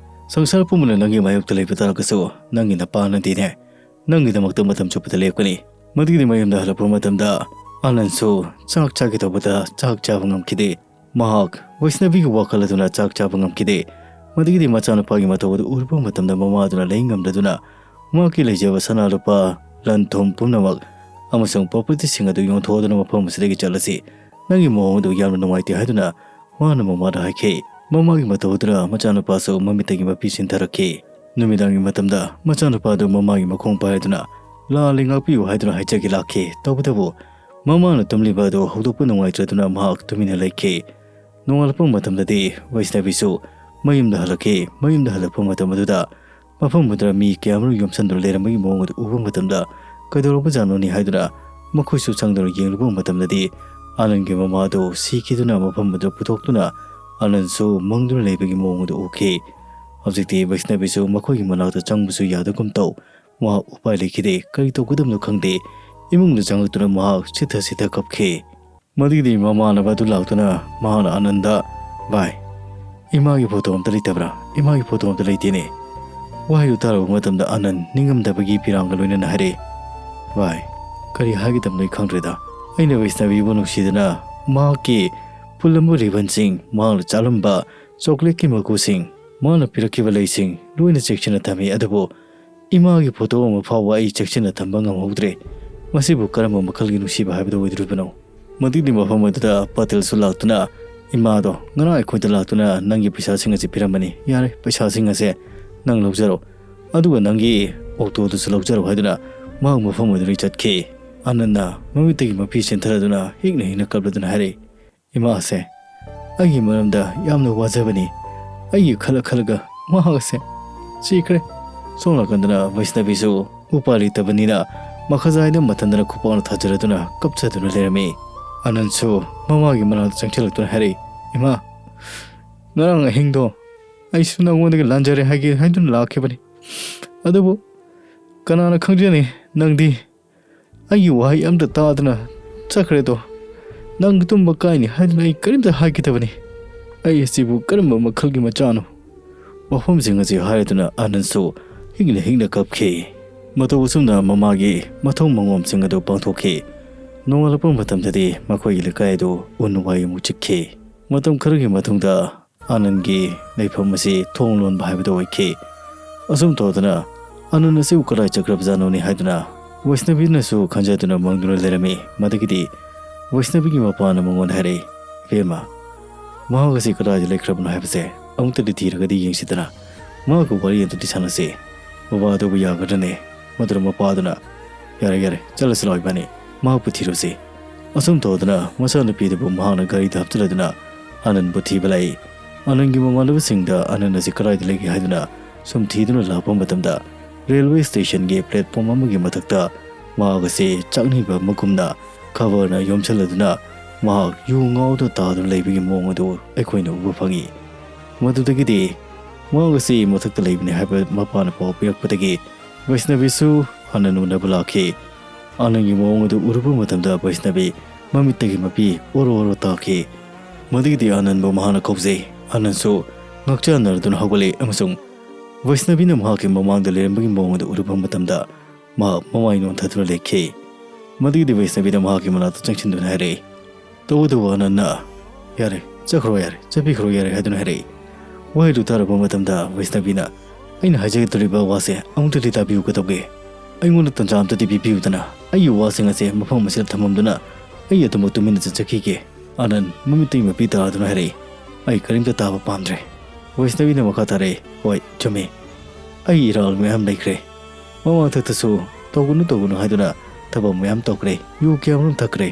"ꯁꯪꯁꯥꯔ ꯄꯨꯝꯕꯅ ꯅꯪꯒꯤ ꯃꯥꯌꯣꯛꯇ ꯂꯩꯕ ꯇꯥꯔꯒꯁꯨ ꯅꯪꯒꯤ ꯅꯄꯥꯅꯗꯤꯅꯦ ꯅꯪꯒꯤꯗꯃꯛꯇ ꯃꯇꯝ ꯆꯨꯞꯄꯗ ꯂꯦꯞꯀꯅꯤ꯫" ꯃꯗꯨꯒꯤꯗꯤ ꯃꯌꯨꯝꯗ ꯍꯜꯂꯛꯄ ꯃꯇꯝꯗ ꯑꯅꯟꯁꯨ ꯆꯥꯛ ꯆꯥꯒꯦ ꯇꯧꯕꯗ ꯆꯥꯛ ꯆꯥꯕ ꯉꯝꯈꯤꯗꯦ꯫ ꯃꯍꯥꯛ ꯕꯩꯁꯅꯕꯤꯒꯤ ꯋꯥꯈꯜ ꯑꯗꯨꯅ ꯆꯥꯛ ꯆꯥꯕ ꯉꯝꯈꯤꯗꯦ꯫ ꯃꯗꯨꯒꯤꯗꯤ ꯃꯆꯥꯅꯨꯄꯥꯒꯤ ꯃꯇꯧ ꯑꯗꯨ ꯎꯔꯨꯕ ꯃꯇꯝꯗ ꯃꯃꯥ ꯑꯗꯨꯅ ꯂꯩ ꯉꯝꯗꯗꯨꯅ ꯃꯍꯥꯛꯀꯤ ꯂꯩꯖꯕ ꯁꯅꯥ ꯂꯨꯄꯥ, ꯂꯟ ꯊꯨꯝ ꯄꯨꯝꯅꯃꯛ ꯑꯃꯁꯨꯡ propertyꯁꯤꯡ ꯑꯗꯨ ꯌꯣꯟꯊꯣꯛꯑꯗꯨꯅ ꯃꯐꯝ ꯑꯁꯤꯗꯒꯤ ꯆꯠꯂꯁꯤ꯫ ꯅꯪꯒꯤ ꯃꯑꯣꯡ ꯑꯗꯨ ꯌꯥꯝꯅ ꯅꯨꯡꯉꯥꯏꯇꯦ ꯍꯥꯏꯗꯨꯅ ꯃꯥꯅ ꯃꯃꯥꯗ ꯍꯥꯏꯈꯤ꯫ ꯃꯃꯥꯒꯤ ꯃꯇꯧ ꯑꯗꯨꯅ ꯃꯆꯥꯅꯨꯄꯥꯁꯨ ꯃꯃꯤꯠꯇꯒꯤ ꯃꯄꯤ ꯆꯤꯟꯊꯔꯛꯈꯤ꯫ ꯅꯨꯃꯤꯗꯥꯡꯒꯤ ꯃꯇꯝꯗ ꯃꯆꯥꯅꯨꯄꯥꯗꯨ ꯃꯃꯥꯒꯤ ꯃꯈꯣꯡ ꯄꯥꯏꯗꯨꯅ "ꯂꯥꯜꯂꯦ, ꯉꯥꯛꯄꯤꯌꯨ" ꯍꯥꯏꯗꯨꯅ ꯍꯥꯏꯖꯒꯦ ꯂꯥꯛꯈꯤ꯫ ꯇꯧꯕꯇꯕꯨ ꯃꯃꯥꯅ ꯇꯨꯝꯂꯤꯕ ꯑꯗꯨ ꯍꯧꯗꯣꯛꯄ ꯅꯨꯡꯉꯥꯏꯇ꯭ꯔꯗꯨꯅ ꯃꯍꯥꯛ ꯇꯨꯃꯤꯟꯅ ꯂꯩꯈꯤ꯫ ꯅꯣꯡꯉꯥꯜꯂꯛꯄ ꯃꯇꯝꯗꯗꯤ ꯋꯩꯁꯅꯕꯤꯁꯨ ꯃꯌꯨꯝꯗ ꯍꯜꯂꯛꯈꯤ꯫ ꯃꯌꯨꯝꯗ ꯍꯜꯂꯛꯄ ꯃꯇꯝ ꯑꯗꯨꯗ ꯃꯐꯝ ꯑꯗꯨꯗ ꯃꯤ ꯀꯌꯥꯃꯔꯨꯝ ꯌꯣꯝꯁꯤꯟꯗꯨꯅ ꯂꯩꯔꯝꯕꯒꯤ ꯃꯑꯣꯡ ꯑꯗꯨ ꯎꯕ ꯃꯇꯝꯗ ꯀꯩꯗꯧꯔꯕꯖꯥꯠꯅꯣꯅꯤ ꯍꯥꯏꯗꯨꯅ ꯃꯈꯣꯏꯁꯨ ꯆꯪꯗꯨꯅ ꯌꯦꯡꯂꯨꯕ ꯃꯇꯝꯗꯗꯤ ꯑꯥꯅꯟꯒꯤ ꯃꯃꯥ ꯑꯗꯨ ꯁꯤꯈꯤꯗꯨꯅ ꯃꯐꯝ ꯑꯗꯨꯗ ꯄꯨꯊꯣꯛꯇꯨꯅ ꯑꯥꯅꯟꯁꯨ ꯃꯪꯗꯨꯅ ꯂꯩꯕꯒꯤ ꯃꯑꯣꯡ ꯑꯗꯨ ꯎꯈꯤ꯫ ꯍꯧꯖꯤꯛꯇꯤ ꯋꯩꯁꯅꯕꯤꯁꯨ ꯃꯈꯣꯏꯒꯤ ꯃꯅꯥꯛꯇ ꯆꯪꯕꯁꯨ ꯌꯥꯗꯒꯨꯝ ꯇꯧ꯫ ꯃꯍꯥꯛ ꯎꯄꯥꯏ ꯂꯩꯈꯤꯗꯦ꯫ ꯀꯔꯤ ꯇꯧꯒꯗꯕꯅꯣ ꯈꯪꯗꯦ꯫ ꯏꯃꯨꯡꯗ ꯆꯪꯂꯛꯇꯨꯅ ꯃꯍꯥꯛ ꯁꯤꯠꯊ ꯁꯤꯠꯊ ꯀꯞꯈꯤ꯫ ꯃꯗꯨꯒꯤꯗꯤ ꯃꯃꯥꯟꯅꯕ ꯑꯗꯨ ꯂꯥꯛꯇꯨꯅ ꯃꯍꯥꯛꯅ ꯑꯥꯅꯟꯗ, "ꯚꯥꯏ, ꯏꯃꯥꯒꯤ ꯐꯣꯇꯣ ꯑꯝꯇ ꯂꯩꯇꯕ꯭ꯔꯥ? ꯏꯃꯥꯒꯤ ꯐꯣꯇꯣ ꯑꯝꯇ ꯂꯩꯇꯦꯅꯦ?" ꯋꯥꯍꯩꯗꯨ ꯇꯥꯔꯨꯕ ꯃꯇꯝꯗ ꯑꯥꯅꯟ ꯅꯤꯡꯉꯝꯗꯕꯒꯤ ꯄꯤꯔꯥꯡꯒ ꯂꯣꯏꯅꯅ ꯍꯥꯏꯔꯛꯏ, "ꯚꯥꯏ, ꯀꯔꯤ ꯍꯥꯏꯒꯗꯕꯅꯣ ꯑꯩ ꯈꯪꯗ꯭ꯔꯦꯗ꯫ ꯑꯩꯅ ꯋꯩꯁꯅꯕꯤꯕꯨ ꯅꯨꯡꯁꯤꯗꯨꯅ ꯃꯍꯥꯛꯀꯤ ꯄꯨꯜꯂꯝꯕ ꯔꯤꯕꯟꯁꯤꯡ, ꯃꯍꯥꯛꯅ ꯆꯥꯂꯝꯕ ꯆꯣꯀ꯭ꯂꯦꯠꯀꯤ ꯃꯀꯨꯁꯤꯡ, ꯃꯍꯥꯛꯅ ꯄꯤꯔꯛꯈꯤꯕ ꯂꯩꯁꯤꯡ ꯂꯣꯏꯅ ꯆꯦꯛꯁꯤꯟꯅ ꯊꯝꯃꯤ꯫ ꯑꯗꯨꯕꯨ ꯏꯃꯥꯒꯤ ꯐꯣꯇꯣ ꯑꯃ ꯐꯥꯎꯕ ꯑꯩ ꯆꯦꯛꯁꯤꯟꯅ ꯊꯝꯕ ꯉꯝꯍꯧꯗ꯭ꯔꯦ꯫ ꯃꯁꯤꯕꯨ ꯀꯔꯝꯕ ꯃꯈꯜꯒꯤ ꯅꯨꯡꯁꯤꯕ ꯍꯥꯏꯕꯗꯨ ꯑꯣꯏꯗꯣꯔꯤꯕꯅꯣ?" ꯃꯗꯨꯒꯤ ꯃꯐꯝ ꯑꯗꯨꯗ ꯄꯇꯦꯜꯁꯨ ꯂꯥꯛꯇꯨꯅ, "ꯏꯃꯥꯗꯣ ꯉꯔꯥꯡ ꯑꯩꯈꯣꯏꯗ ꯂꯥꯛꯇꯨꯅ ꯅꯪꯒꯤ ꯄꯩꯁꯥꯁꯤꯡ ꯑꯁꯤ ꯄꯤꯔꯝꯕꯅꯤ꯫ ꯌꯥꯔꯦ, ꯄꯩꯁꯥꯁꯤꯡ ꯑꯁꯦ ꯅꯪ ꯂꯧꯖꯔꯣ꯫ ꯑꯗꯨꯒ ꯅꯪꯒꯤ ꯑꯣꯛꯇꯣꯗꯨꯁꯨ ꯂꯧꯖꯔꯣ" ꯍꯥꯏꯗꯨꯅ ꯃꯍꯥꯛ ꯃꯐꯝ ꯑꯗꯨꯗꯒꯤ ꯆꯠꯈꯤ꯫ ꯑꯥꯅꯟꯅ ꯃꯃꯤꯠꯇꯒꯤ ꯃꯄꯤ ꯆꯦꯟꯊꯔꯗꯨꯅ ꯍꯤꯛꯅ ꯍꯤꯛꯅ ꯀꯞꯂꯗꯨꯅ ꯍꯥꯏꯔꯛꯏ, "ꯏꯃꯥꯁꯦ ꯑꯩꯒꯤ ꯃꯔꯝꯗ ꯌꯥꯝꯅ ꯋꯥꯖꯕꯅꯤ꯫ ꯑꯩꯒꯤ ꯈꯜꯂ ꯈꯜꯂꯒ ꯃꯍꯥꯛ ꯑꯁꯦ ꯁꯤꯈ꯭ꯔꯦ꯫" ꯁꯣꯝ ꯅꯥꯀꯟꯗꯅ ꯋꯩꯁꯅꯕꯤꯁꯨ ꯎꯄꯥꯏ ꯂꯩꯇꯕꯅꯤꯅ ꯃꯈꯖꯥꯏꯗ ꯃꯊꯟꯗꯅ ꯈꯨꯄꯥꯛꯅ ꯊꯥꯖꯔꯗꯨꯅ ꯀꯞꯆꯗꯨꯅ ꯂꯩꯔꯝꯃꯤ꯫ ꯑꯥꯅꯟꯁꯨ ꯃꯃꯥꯒꯤ ꯃꯅꯥꯛꯇ ꯆꯪꯁꯤꯜꯂꯛꯇꯨꯅ ꯍꯥꯏꯔꯛꯏ, "ꯏꯃꯥ, ꯉꯔꯥꯡ ꯑꯍꯤꯡꯗꯣ ꯑꯩꯁꯨ ꯅꯉꯣꯟꯗꯒꯤ ꯂꯥꯟꯖꯔꯦ ꯍꯥꯏꯒꯦ ꯍꯥꯏꯗꯨꯅ ꯂꯥꯛꯈꯤꯕꯅꯤ꯫ ꯑꯗꯨꯕꯨ ꯀꯅꯥꯅ ꯈꯪꯖꯅꯤ, ꯅꯪꯗꯤ ꯑꯩꯒꯤ ꯋꯥꯍꯩ ꯑꯝꯇ ꯇꯥꯗꯅ ꯆꯠꯈ꯭ꯔꯦꯗꯣ꯫ ꯅꯪ ꯇꯨꯝꯕ ꯀꯥꯏꯅꯤ ꯍꯥꯏꯗꯨꯅ ꯑꯩ ꯀꯔꯤꯝꯇ ꯍꯥꯏꯈꯤꯗꯕꯅꯤ꯫ ꯑꯩ ꯑꯁꯤꯕꯨ ꯀꯔꯝꯕ ꯃꯈꯜꯒꯤ ꯃꯆꯥꯅꯣ?" ꯋꯥꯐꯝꯁꯤꯡ ꯑꯁꯤ ꯍꯥꯏꯔꯗꯨꯅ ꯑꯥꯅꯟꯁꯨ ꯍꯤꯡꯅ ꯍꯤꯡꯅ ꯀꯞꯈꯤ꯫ ꯃꯇꯧ ꯑꯁꯨꯝꯅ ꯃꯃꯥꯒꯤ ꯃꯊꯧ ꯃꯉꯣꯝꯁꯤꯡ ꯑꯗꯨ ꯄꯥꯡꯊꯣꯛꯈꯤ꯫ ꯅꯣꯡꯉꯥꯜꯂꯛꯄ ꯃꯇꯝꯗꯗꯤ ꯃꯈꯣꯏꯒꯤ ꯂꯩꯀꯥꯏ ꯑꯗꯨ ꯎꯟ ꯋꯥꯏ ꯑꯃꯨꯛ ꯆꯤꯛꯈꯤ꯫ ꯃꯇꯝ ꯈꯔꯒꯤ ꯃꯇꯨꯡꯗ ꯑꯥꯅꯟꯒꯤ ꯂꯩꯐꯝ ꯑꯁꯤ ꯊꯣꯡ ꯂꯣꯟꯕ ꯍꯥꯏꯕꯗꯨ ꯑꯣꯏꯈꯤ꯫ ꯑꯁꯨꯝ ꯇꯧꯗꯅ ꯑꯥꯅꯟ ꯑꯁꯤꯕꯨ ꯀꯗꯥꯏ ꯆꯠꯈ꯭ꯔꯕꯖꯥꯠꯅꯣꯅꯦ ꯍꯥꯏꯗꯨꯅ ꯋꯩꯁꯅꯕꯤꯅꯁꯨ ꯈꯟꯖꯗꯨꯅ ꯃꯪꯗꯨꯅ ꯂꯩꯔꯝꯃꯤ꯫ ꯃꯗꯨꯒꯤꯗꯤ ꯋꯩꯁꯅꯕꯤꯒꯤ ꯃꯄꯥꯅ ꯃꯉꯣꯟꯗ ꯍꯥꯏꯔꯛꯏ, "ꯏꯕꯦꯝꯃ, ꯃꯍꯥꯛ ꯑꯁꯤ ꯀꯗꯥꯏꯗ ꯂꯩꯈ꯭ꯔꯕꯅꯣ ꯍꯥꯏꯕꯁꯦ ꯑꯃꯨꯛꯇꯗꯤ ꯊꯤꯔꯒꯗꯤ ꯌꯦꯡꯁꯤꯗꯅ, ꯃꯍꯥꯛꯀ ꯋꯥꯔꯤ ꯑꯗꯨꯗꯤ ꯁꯥꯟꯅꯁꯤ꯫ ꯕꯕꯥ ꯑꯗꯨꯕꯨ ꯌꯥꯒꯗ꯭ꯔꯅꯦ? ꯃꯗꯨꯅ ꯃꯄꯥꯗꯨꯅ, "ꯌꯥꯔꯦ, ꯌꯥꯔꯦ, ꯆꯠꯂꯁꯤ ꯂꯥꯎ ꯏꯕꯥꯅꯤ, ꯃꯍꯥꯛꯄꯨ ꯊꯤꯔꯨꯁꯤ"꯫ ꯑꯁꯨꯝ ꯇꯧꯗꯨꯅ ꯃꯆꯥꯅꯨꯄꯤꯗꯨꯕꯨ ꯃꯍꯥꯛꯅ ꯒꯥꯔꯤꯗ ꯍꯥꯞꯆꯤꯜꯂꯗꯨꯅ ꯑꯅꯟꯕꯨ ꯊꯤꯕ ꯂꯥꯛꯏ꯫ ꯑꯅꯟꯒꯤ ꯃꯃꯥꯟꯅꯕꯁꯤꯡꯗ ꯑꯅꯟ ꯑꯁꯤ ꯀꯗꯥꯏꯗ ꯂꯩꯒꯦ ꯍꯥꯏꯗꯨꯅ ꯁꯨꯝ ꯊꯤꯗꯨꯅ ꯂꯥꯛꯄ ꯃꯇꯝꯗ, ꯔꯦꯜꯋꯦ ꯁ꯭ꯇꯦꯁꯟꯒꯤ ꯄ꯭ꯂꯦꯠꯐꯣꯝ ꯑꯃꯒꯤ ꯃꯊꯛꯇ ꯃꯍꯥꯛ ꯑꯁꯤ ꯆꯥꯛꯅꯤꯕ ꯑꯃꯒꯨꯝꯅ ꯈꯕꯔꯅ ꯌꯣꯝꯁꯤꯜꯂꯗꯨꯅ ꯃꯍꯥꯛ ꯌꯨ ꯉꯥꯎꯗꯨꯅ ꯇꯥꯗꯨꯅ ꯂꯩꯕꯒꯤ ꯃꯑꯣꯡ ꯑꯗꯨ ꯑꯩꯈꯣꯏꯅ ꯎꯕ ꯐꯪꯏ꯫ ꯃꯗꯨꯗꯒꯤꯗꯤ ꯃꯍꯥꯛ ꯑꯁꯤ ꯃꯊꯛꯇ ꯂꯩꯕꯅꯤ ꯍꯥꯏꯕ ꯃꯄꯥꯅ ꯄꯥꯎ ꯄꯤꯔꯛꯄꯗꯒꯤ ꯕꯩꯁꯅꯕꯤꯁꯨ ꯑꯅꯟ ꯎꯅꯕ ꯂꯥꯛꯈꯤ꯫ ꯑꯅꯟꯒꯤ ꯃꯑꯣꯡ ꯑꯗꯨ ꯎꯔꯨꯕ ꯃꯇꯝꯗ ꯕꯩꯁꯅꯕꯤ ꯃꯃꯤꯠꯇꯒꯤ ꯃꯄꯤ ꯑꯣꯔꯣ ꯑꯣꯔꯣ ꯇꯥꯈꯤ꯫ ꯃꯗꯨꯒꯤꯗꯤ ꯑꯅꯟꯕꯨ ꯃꯍꯥꯛꯅ ꯀꯧꯖꯩ꯫ ꯑꯅꯟꯁꯨ ꯉꯛꯆꯥꯟꯅꯔꯗꯨꯅ ꯍꯧꯒꯠꯂꯛꯏ ꯑꯃꯁꯨꯡ ꯕꯩꯁꯅꯕꯤꯅ ꯃꯍꯥꯛꯀꯤ ꯃꯃꯥꯡꯗ ꯂꯩꯔꯝꯕꯒꯤ ꯃꯑꯣꯡ ꯑꯗꯨ ꯎꯔꯨꯕ ꯃꯇꯝꯗ ꯃꯍꯥꯛ ꯃꯃꯥꯏ ꯅꯣꯟꯊꯗꯨꯅ ꯂꯩꯈꯤ꯫ ꯃꯗꯨꯒꯤꯗꯤ ꯕꯩꯁꯅꯕꯤꯅ ꯃꯍꯥꯛꯀꯤ ꯃꯅꯥꯛꯇ ꯆꯪꯁꯤꯟꯗꯨꯅ ꯍꯥꯏꯔꯛꯏ꯫ ꯇꯧꯕꯇꯕꯨ ꯑꯅꯟꯅ, "ꯌꯥꯔꯦ, ꯆꯠꯈ꯭ꯔꯣ ꯌꯥꯔꯦ, ꯆꯠꯄꯤꯈ꯭ꯔꯣ ꯌꯥꯔꯦ" ꯍꯥꯏꯗꯨꯅ ꯍꯥꯏꯔꯛꯏ꯫ ꯋꯥꯍꯩꯗꯨ ꯇꯥꯔꯕ ꯃꯇꯝꯗ ꯕꯩꯁꯅꯕꯤꯅ, "ꯑꯩꯅ ꯍꯥꯏꯖꯒꯗꯧꯔꯤꯕ ꯋꯥꯁꯦ ꯑꯃꯨꯛꯇꯗꯤ ꯇꯥꯕꯤꯌꯨ ꯀꯩꯗꯧꯒꯦ? ꯑꯩꯉꯣꯟꯗ ꯇꯟꯖꯥ ꯑꯃꯇꯗꯤ ꯄꯤꯕꯤꯌꯨꯗꯅ, ꯑꯩꯒꯤ ꯋꯥꯁꯤꯡ ꯑꯁꯦ ꯃꯐꯝ ꯑꯁꯤꯗ ꯊꯝꯃꯝꯗꯨꯅ ꯑꯩ ꯑꯗꯨꯃꯛ ꯇꯨꯃꯤꯟꯅ ꯆꯠꯆꯈꯤꯒꯦ"꯫ ꯑꯅꯟ ꯃꯃꯤꯠꯇꯒꯤ ꯃꯄꯤ ꯇꯥꯗꯨꯅ ꯍꯥꯏꯔꯛꯏ, "ꯑꯩ ꯀꯔꯤꯝꯇ ꯇꯥꯕ ꯄꯥꯝꯗ꯭ꯔꯦ"꯫ ꯕꯩꯁꯅꯕꯤꯅ ꯃꯈꯥ ꯇꯥꯔꯛꯏ, "ꯍꯣꯏ, ꯆꯨꯝꯃꯤ꯫ ꯑꯩ ꯏꯔꯥꯜ ꯃꯌꯥꯝ ꯂꯩꯈ꯭ꯔꯦ꯫ ꯃꯃꯥꯡꯊꯛꯇꯁꯨ ꯇꯧꯒꯅꯨ ꯇꯧꯒꯅꯨ ꯍꯥꯏꯗꯨꯅ ꯊꯕꯛ ꯃꯌꯥꯝ ꯇꯧꯈ꯭ꯔꯦ꯫ ꯌꯨ ꯀꯌꯥꯃꯔꯨꯝ ꯊꯛꯈ꯭ꯔꯦ꯫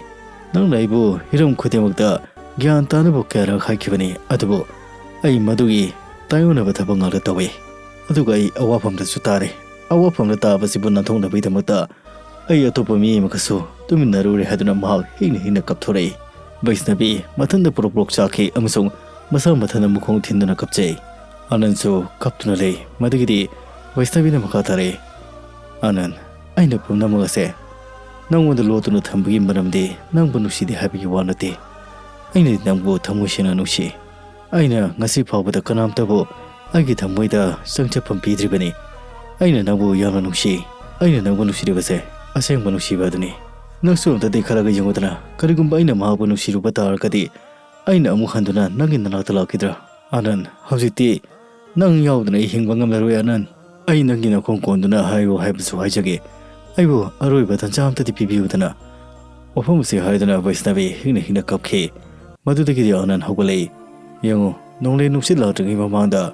ꯅꯪꯅ ꯑꯩꯕꯨ ꯍꯤꯔꯝ ꯈꯨꯗꯤꯡꯃꯛꯇ ꯒ꯭ꯌꯥꯟ ꯇꯥꯅꯕ ꯀꯌꯥꯔꯛ ꯍꯥꯏꯈꯤꯕꯅꯤ, ꯑꯗꯨꯕꯨ ꯑꯩ ꯃꯗꯨꯒꯤ ꯇꯥꯏꯑꯣꯟꯅꯕ ꯊꯕꯛ ꯉꯥꯛꯇ ꯇꯧꯏ꯫ ꯑꯗꯨꯒ ꯑꯩ ꯑꯋꯥꯐꯝꯗꯁꯨ ꯇꯥꯔꯦ꯫ ꯑꯋꯥꯐꯝꯗ ꯇꯥꯕꯁꯤꯕꯨ ꯅꯥꯟꯊꯣꯛꯅꯕꯒꯤꯗꯃꯛꯇ ꯑꯩ ꯑꯇꯣꯞꯄ ꯃꯤ ꯑꯃꯒꯁꯨ ꯇꯨꯃꯤꯟꯅꯔꯨꯔꯦ" ꯍꯥꯏꯗꯨꯅ ꯃꯍꯥꯛ ꯍꯤꯡꯅ ꯍꯤꯡꯅ ꯀꯞꯊꯣꯔꯛꯏ꯫ ꯕꯩꯁꯅꯕꯤ ꯃꯊꯟꯇ ꯄ꯭ꯔꯣꯛ ꯄ꯭ꯔꯣꯛ ꯆꯥꯛꯈꯤ ꯑꯃꯁꯨꯡ ꯃꯁꯥ ꯃꯊꯟꯇ ꯃꯈꯣꯡ ꯊꯤꯟꯗꯨꯅ ꯀꯞꯆꯩ꯫ ꯑꯅꯟꯁꯨ ꯀꯞꯇꯨꯅ ꯂꯩ꯫ ꯃꯗꯨꯒꯤꯗꯤ ꯕꯩꯁꯅꯕꯤꯅ ꯃꯈꯥ ꯇꯥꯔꯛꯏ, "ꯑꯅꯟ, ꯑꯩꯅ ꯄꯨꯝꯅꯃꯛ ꯑꯁꯦ ꯅꯪꯉꯣꯟꯗ ꯂꯣꯠꯇꯨꯅ ꯊꯝꯕꯒꯤ ꯃꯔꯝꯗꯤ ꯅꯪꯕꯨ ꯅꯨꯡꯁꯤꯗꯦ ꯍꯥꯏꯕꯒꯤ ꯋꯥ ꯅꯠꯇꯦ꯫ ꯑꯩꯅꯗꯤ ꯅꯪꯕꯨ ꯊꯃꯣꯏ ꯁꯦꯡꯅ ꯅꯨꯡꯁꯤ꯫ ꯑꯩꯅ ꯉꯁꯤ ꯐꯥꯎꯕꯗ ꯀꯅꯥꯝꯇꯕꯨ ꯑꯩꯒꯤ ꯊꯃꯣꯏꯗ ꯆꯪꯖꯐꯝ ꯄꯤꯗ꯭ꯔꯤꯕꯅꯤ꯫ ꯑꯩꯅ ꯅꯪꯕꯨ ꯌꯥꯝꯅ ꯅꯨꯡꯁꯤ꯫ ꯑꯩꯅ ꯅꯪꯕꯨ ꯅꯨꯡꯁꯤꯔꯤꯕꯁꯦ ꯑꯁꯦꯡꯕ ꯅꯨꯡꯁꯤꯕ ꯑꯗꯨꯅꯤ꯫ ꯅꯪꯁꯨ ꯑꯝꯇꯗꯤ ꯈꯜꯂꯒ ꯌꯦꯡꯉꯨꯗꯅ, ꯀꯔꯤꯒꯨꯝꯕ ꯑꯩꯅ ꯃꯍꯥꯛꯄꯨ ꯅꯨꯡꯁꯤꯔꯨꯕ ꯇꯥꯔꯒꯗꯤ ꯑꯩꯅ ꯑꯃꯨꯛ ꯍꯟꯗꯨꯅ ꯅꯪꯒꯤ ꯅꯅꯥꯛꯇ ꯂꯥꯛꯈꯤꯗ꯭ꯔꯥ? ꯑꯅꯟ, ꯍꯧꯖꯤꯛꯇꯤ ꯅꯪ ꯌꯥꯎꯗꯅ ꯑꯩ ꯍꯤꯡꯕ ꯉꯝꯂꯔꯣꯏ, ꯑꯅꯟ꯫ ꯑꯩ ꯅꯪꯒꯤ ꯅꯈꯣꯡ ꯀꯣꯟꯗꯨꯅ ꯍꯥꯏꯌꯨ ꯍꯥꯏꯕꯁꯨ ꯍꯥꯏꯖꯒꯦ꯫ ꯑꯩꯕꯨ ꯑꯔꯣꯏꯕ ꯇꯟꯖꯥ ꯑꯝꯇꯗꯤ ꯄꯤꯕꯤꯌꯨꯗꯅ"꯫ ꯋꯥꯐꯝ ꯑꯁꯤ ꯍꯥꯏꯗꯨꯅ ꯕꯩꯁꯅꯕꯤ ꯍꯤꯡꯅ ꯍꯤꯡꯅ ꯀꯞꯈꯤ꯫ ꯃꯗꯨꯗꯒꯤꯗꯤ ꯑꯅꯟ ꯍꯧꯒꯠꯂꯛꯏ꯫ ꯌꯦꯡꯉꯨ, ꯅꯣꯡꯂꯩ ꯅꯨꯡꯁꯤꯠ ꯂꯥꯛꯇ꯭ꯔꯤꯉꯩ ꯃꯃꯥꯡꯗ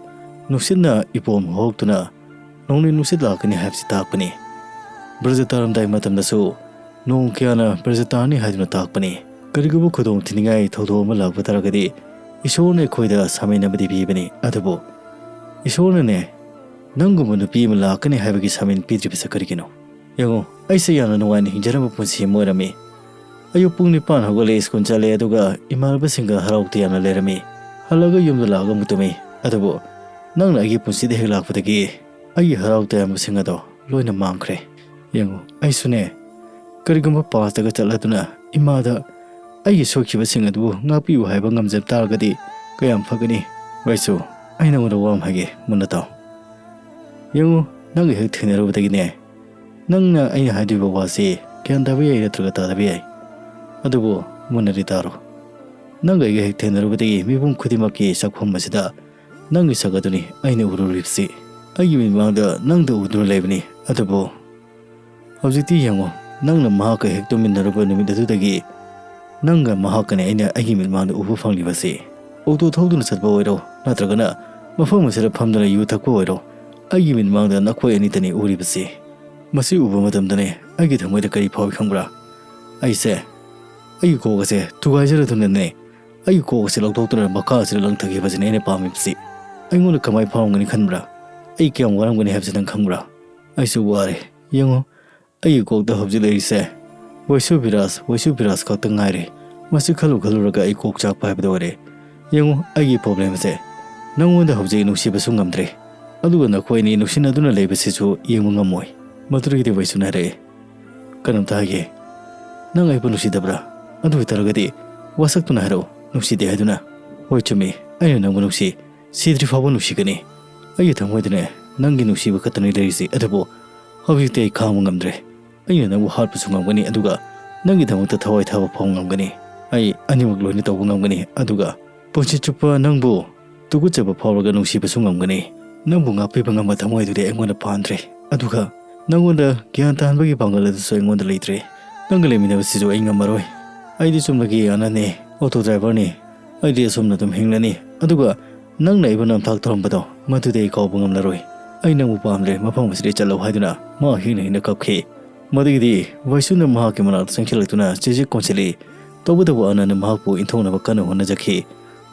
ꯅꯨꯡꯁꯤꯠꯅ ꯏꯄꯣꯝ ꯍꯧꯔꯛꯇꯨꯅ ꯅꯣꯡꯂꯩ ꯅꯨꯡꯁꯤꯠ ꯂꯥꯛꯀꯅꯤ ꯍꯥꯏꯕꯁꯤ ꯇꯥꯛꯄꯅꯤ꯫ ꯕ꯭ꯔꯖ ꯇꯥꯔꯝꯗꯥꯏ ꯃꯇꯝꯗꯁꯨ ꯅꯣꯡ ꯀꯌꯥꯅ ꯕ꯭ꯔꯖ ꯇꯥꯔꯅꯤ ꯍꯥꯏꯗꯨꯅ ꯇꯥꯛꯄꯅꯤ꯫ ꯀꯔꯤꯒꯨꯝꯕ ꯈꯨꯗꯣꯡ ꯊꯤꯅꯤꯡꯉꯥꯏ ꯊꯧꯗꯣꯛ ꯑꯃ ꯂꯥꯛꯄ ꯇꯥꯔꯒꯗꯤ ꯏꯁꯣꯔꯅ ꯑꯩꯈꯣꯏꯗ ꯁꯥꯃꯤꯟ ꯑꯃꯗꯤ ꯄꯤꯕꯅꯤ꯫ ꯑꯗꯨꯕꯨ ꯏꯁꯣꯔꯅꯅꯦ, ꯅꯪꯒꯨꯝꯕ ꯅꯨꯄꯤ ꯑꯃ ꯂꯥꯛꯀꯅꯤ ꯍꯥꯏꯕꯒꯤ ꯁꯥꯃꯤꯟ ꯄꯤꯗ꯭ꯔꯤꯕꯁꯦ ꯀꯔꯤꯒꯤꯅꯣ? ꯌꯦꯡꯉꯨ, ꯑꯩꯁꯦ ꯌꯥꯝꯅ ꯅꯨꯡꯉꯥꯏꯅ ꯍꯤꯡꯖꯔꯝꯕ ꯄꯨꯟꯁꯤ ꯑꯃ ꯑꯣꯏꯔꯝꯃꯤ꯫ ꯑꯌꯨꯛ ꯄꯨꯡ ꯅꯤꯄꯥꯟ ꯍꯧꯒꯠꯂꯦ, ꯁ꯭ꯀꯨꯜ ꯆꯠꯂꯦ, ꯑꯗꯨꯒ ꯏꯃꯥꯟꯅꯕꯁꯤꯡꯒ ꯍꯔꯥꯎ ꯇꯌꯥꯝꯅ ꯂꯩꯔꯝꯃꯤ꯫ ꯍꯜꯂꯒ ꯌꯨꯝꯗ ꯂꯥꯛꯑꯒ ꯑꯃꯨꯛ ꯇꯨꯝꯃꯤ꯫ ꯑꯗꯨꯕꯨ ꯅꯪꯅ ꯑꯩꯒꯤ ꯄꯨꯟꯁꯤꯗ ꯍꯦꯛ ꯂꯥꯛꯄꯗꯒꯤ ꯑꯩꯒꯤ ꯍꯔꯥꯎ ꯇꯌꯥꯝꯕꯁꯤꯡ ꯑꯗꯣ ꯂꯣꯏꯅ ꯃꯥꯡꯈ꯭ꯔꯦ꯫ ꯌꯦꯡꯉꯨ, ꯑꯩꯁꯨꯅꯦ, ꯀꯔꯤꯒꯨꯝꯕ ꯄꯥꯁꯇꯒ ꯆꯠꯂꯗꯨꯅ ꯏꯃꯥꯗ ꯑꯩꯒꯤ ꯁꯣꯏꯈꯤꯕꯁꯤꯡ ꯑꯗꯨꯕꯨ ꯉꯥꯛꯄꯤꯌꯨ ꯍꯥꯏꯕ ꯉꯝꯖꯕ ꯇꯥꯔꯒꯗꯤ ꯀꯌꯥꯝ ꯐꯒꯅꯤ꯫ ꯋꯥꯏꯁꯨ, ꯑꯩ ꯅꯉꯣꯟꯗ ꯋꯥ ꯑꯃ ꯍꯥꯏꯒꯦ, ꯃꯨꯟꯅ ꯇꯥꯎ꯫ ꯌꯦꯡꯉꯨ, ꯅꯪꯒ ꯍꯦꯛ ꯊꯦꯡꯅꯔꯨꯕꯗꯒꯤꯅꯦ, ꯅꯪꯅ ꯑꯩꯅ ꯍꯥꯏꯗꯣꯏꯕ ꯋꯥꯁꯤ ꯒ꯭ꯌꯥꯟ ꯇꯥꯕ ꯌꯥꯏ ꯅꯠꯇ꯭ꯔꯒ ꯇꯥꯗꯕ ꯌꯥꯏ꯫ ꯑꯗꯨꯕꯨ ꯃꯨꯟꯅꯗꯤ ꯇꯥꯔꯣ꯫ ꯅꯪꯒ ꯑꯩꯒ ꯍꯦꯛ ꯊꯦꯡꯅꯔꯨꯕꯗꯒꯤ ꯃꯤꯄꯨꯝ ꯈꯨꯗꯤꯡꯃꯛꯀꯤ ꯁꯛꯐꯝ ꯑꯁꯤꯗ ꯅꯪꯒꯤ ꯁꯛ ꯑꯗꯨꯅꯤ ꯑꯩꯅ ꯎꯔꯨꯔꯤꯕꯁꯤ꯫ ꯑꯩꯒꯤ ꯃꯤꯠꯃꯥꯡꯗ ꯅꯪꯗ ꯎꯗꯨꯅ ꯂꯩꯕꯅꯤ꯫ ꯑꯗꯨꯕꯨ ꯍꯧꯖꯤꯛꯇꯤ ꯌꯦꯡꯉꯨ, ꯅꯪꯅ ꯃꯍꯥꯛꯀ ꯍꯦꯛ ꯇꯨꯝꯃꯤꯟꯅꯔꯨꯕ ꯅꯨꯃꯤꯠ ꯑꯗꯨꯗꯒꯤ ꯅꯪꯒ ꯃꯍꯥꯛꯀꯅꯤ ꯑꯩꯅ ꯑꯩꯒꯤ ꯃꯤꯠꯃꯥꯡꯗ ꯎꯕ ꯐꯪꯂꯤꯕꯁꯤ꯫ ꯑꯣꯇꯣ ꯊꯧꯗꯨꯅ ꯆꯠꯄ ꯑꯣꯏꯔꯣ, ꯅꯠꯇ꯭ꯔꯒꯅ ꯃꯐꯝ ꯑꯁꯤꯗ ꯐꯝꯗꯨꯅ ꯌꯨ ꯊꯛꯄ ꯑꯣꯏꯔꯣ, ꯑꯩꯒꯤ ꯃꯤꯠꯃꯥꯡꯗ ꯅꯈꯣꯏ ꯑꯅꯤꯇꯅꯤ ꯎꯔꯤꯕꯁꯤ꯫ ꯃꯁꯤ ꯎꯕ ꯃꯇꯝꯗꯅꯦ ꯑꯩꯒꯤ ꯊꯃꯣꯏꯗ ꯀꯔꯤ ꯐꯥꯎꯏ ꯈꯪꯕ꯭ꯔꯥ? ꯑꯩꯁꯦ, ꯑꯩꯒꯤ ꯀꯣꯛ ꯑꯁꯦ ꯊꯨꯒꯥꯏꯖꯔꯗꯨꯅꯅꯦ, ꯑꯩꯒꯤ ꯀꯣꯛ ꯑꯁꯦ ꯂꯧꯊꯣꯛꯇꯨꯅ ꯃꯈꯥ ꯑꯁꯤꯗ ꯂꯪꯊꯈꯤꯕꯁꯤꯅꯦ ꯑꯩꯅ ꯄꯥꯝꯃꯤꯕꯁꯤ꯫ ꯑꯩꯉꯣꯟꯗ ꯀꯃꯥꯏ ꯐꯥꯎꯔꯝꯒꯅꯤ ꯈꯟꯕ꯭ꯔꯥ? ꯑꯩ ꯀꯌꯥꯝ ꯋꯥꯔꯝꯒꯅꯤ ꯍꯥꯏꯕꯁꯤ ꯅꯪ ꯈꯪꯕ꯭ꯔꯥ? ꯑꯩꯁꯨ ꯋꯥꯔꯦ꯫ ꯌꯦꯡꯉꯣ, ꯑꯩꯒꯤ ꯀꯣꯛꯇ ꯍꯧꯖꯤꯛ ꯂꯩꯔꯤꯁꯦ ꯋꯥꯏꯁꯨ ꯕꯤꯔꯥꯖ, ꯋꯥꯏꯁꯨ ꯕꯤꯔꯥꯖ ꯈꯛꯇ ꯉꯥꯏꯔꯦ꯫ ꯃꯁꯤ ꯈꯜꯂꯨ ꯈꯜꯂꯨꯔꯒ ꯑꯩ ꯀꯣꯛ ꯆꯥꯛꯄ ꯍꯥꯏꯕꯗꯨ ꯑꯣꯏꯔꯦ꯫ ꯌꯦꯡꯉꯨ, ꯑꯩꯒꯤ ꯄ꯭ꯔꯣꯕ꯭ꯂꯦꯝꯁꯦ ꯅꯪꯉꯣꯟꯗ ꯍꯧꯖꯤꯛ ꯅꯨꯡꯁꯤꯕꯁꯨ ꯉꯝꯗ꯭ꯔꯦ, ꯑꯗꯨꯒ ꯅꯈꯣꯏ ꯑꯅꯤ ꯅꯨꯡꯁꯤꯅꯗꯨꯅ ꯂꯩꯕꯁꯤꯁꯨ ꯌꯦꯡꯕ ꯉꯝꯃꯣꯏ꯫ ꯃꯗꯨꯗꯒꯤꯗꯤ ꯋꯥꯏꯁꯨꯅ ꯍꯥꯏꯔꯛꯑꯦ, "ꯀꯩꯅꯣꯝꯇ ꯍꯥꯏꯒꯦ, ꯅꯪ ꯑꯩꯕꯨ ꯅꯨꯡꯁꯤꯗꯕ꯭ꯔꯥ? ꯑꯗꯨ ꯑꯣꯏꯇꯥꯔꯒꯗꯤ ꯋꯥꯁꯛꯇꯨꯅ ꯍꯥꯏꯔꯛꯎ, ꯅꯨꯡꯁꯤꯗꯦ ꯍꯥꯏꯗꯨꯅ꯫" "ꯍꯣꯏ, ꯆꯨꯝꯃꯤ, ꯑꯩꯅ ꯅꯪꯕꯨ ꯅꯨꯡꯁꯤ, ꯁꯤꯗ꯭ꯔꯤ ꯐꯥꯎꯕ ꯅꯨꯡꯁꯤꯒꯅꯤ꯫ ꯑꯩꯒꯤ ꯊꯃꯣꯏꯗꯅꯦ ꯅꯪꯒꯤ ꯅꯨꯡꯁꯤꯕ ꯈꯛꯇꯅꯤ ꯂꯩꯔꯤꯁꯤ, ꯑꯗꯨꯕꯨ ꯍꯧꯖꯤꯛꯇꯤ ꯑꯩ ꯈꯥꯡꯕ ꯉꯝꯗ꯭ꯔꯦ꯫ ꯑꯩꯅ ꯅꯪꯕꯨ ꯍꯥꯠꯄꯁꯨ ꯉꯝꯒꯅꯤ, ꯑꯗꯨꯒ ꯅꯪꯒꯤꯗꯃꯛꯇ ꯊꯋꯥꯏ ꯊꯥꯕ ꯐꯥꯎ ꯉꯝꯒꯅꯤ꯫ ꯑꯩ ꯑꯅꯤꯃꯛ ꯂꯣꯏꯅ ꯇꯧꯕ ꯉꯝꯒꯅꯤ, ꯑꯗꯨꯒ ꯄꯨꯟꯁꯤ ꯆꯨꯞꯄ ꯅꯪꯕꯨ ꯇꯨꯀꯠꯆꯕ ꯐꯥꯎꯔꯒ ꯅꯨꯡꯁꯤꯕꯁꯨ ꯉꯝꯒꯅꯤ꯫ ꯅꯪꯕꯨ ꯉꯥꯛꯄꯤꯕ ꯉꯝꯕ ꯊꯃꯣꯏꯗꯨꯗꯤ ꯑꯩꯉꯣꯟꯗ ꯄꯥꯟꯗ꯭ꯔꯦ, ꯑꯗꯨꯒ ꯅꯪꯉꯣꯟꯗ ꯒ꯭ꯌꯥꯟ ꯇꯥꯍꯟꯕꯒꯤ ꯄꯥꯡꯒꯜ ꯑꯗꯨꯁꯨ ꯑꯩꯉꯣꯟꯗ ꯂꯩꯇ꯭ꯔꯦ꯫ ꯅꯪꯒ ꯂꯩꯃꯤꯟꯅꯕꯁꯤꯁꯨ ꯑꯩ ꯉꯝꯃꯔꯣꯏ꯫ ꯑꯩꯗꯤ ꯆꯨꯝꯅꯒꯤ ꯑꯅꯟꯅꯦ, ꯑꯣꯇꯣ ꯗ꯭ꯔꯥꯏꯚꯔꯅꯤ꯫ ꯑꯩꯗꯤ ꯑꯁꯨꯝꯅ ꯑꯗꯨꯝ ꯍꯤꯡꯂꯅꯤ꯫ ꯑꯗꯨꯒ ꯅꯪꯅ ꯑꯩꯕꯨ ꯅꯝꯊꯥꯛ ꯇꯧꯔꯝꯕꯗꯣ, ꯃꯗꯨꯗꯤ ꯑꯩ ꯀꯥꯎꯕ ꯉꯝꯂꯔꯣꯏ꯫ ꯑꯩ ꯅꯪꯕꯨ ꯄꯥꯝꯗ꯭ꯔꯦ, ꯃꯐꯝ ꯑꯁꯤꯗꯒꯤ ꯆꯠꯂꯣ" ꯍꯥꯏꯗꯨꯅ ꯃꯥ ꯍꯤꯡꯅ ꯍꯤꯡꯅ ꯀꯞꯈꯤ꯫ ꯃꯗꯨꯒꯤꯗꯤ ꯋꯥꯏꯁꯨꯅ ꯃꯍꯥꯛꯀꯤ ꯃꯅꯥꯛꯇ ꯆꯪꯁꯤꯜꯂꯛꯇꯨꯅ ꯆꯦꯖꯦꯛ ꯀꯣꯟꯁꯤꯜꯂꯤ꯫ ꯇꯧꯕꯇꯕꯨ ꯑꯅꯟꯅ ꯃꯍꯥꯛꯄꯨ ꯏꯟꯊꯣꯛꯅꯕ ꯀꯟꯅ ꯍꯣꯠꯅꯖꯈꯤ꯫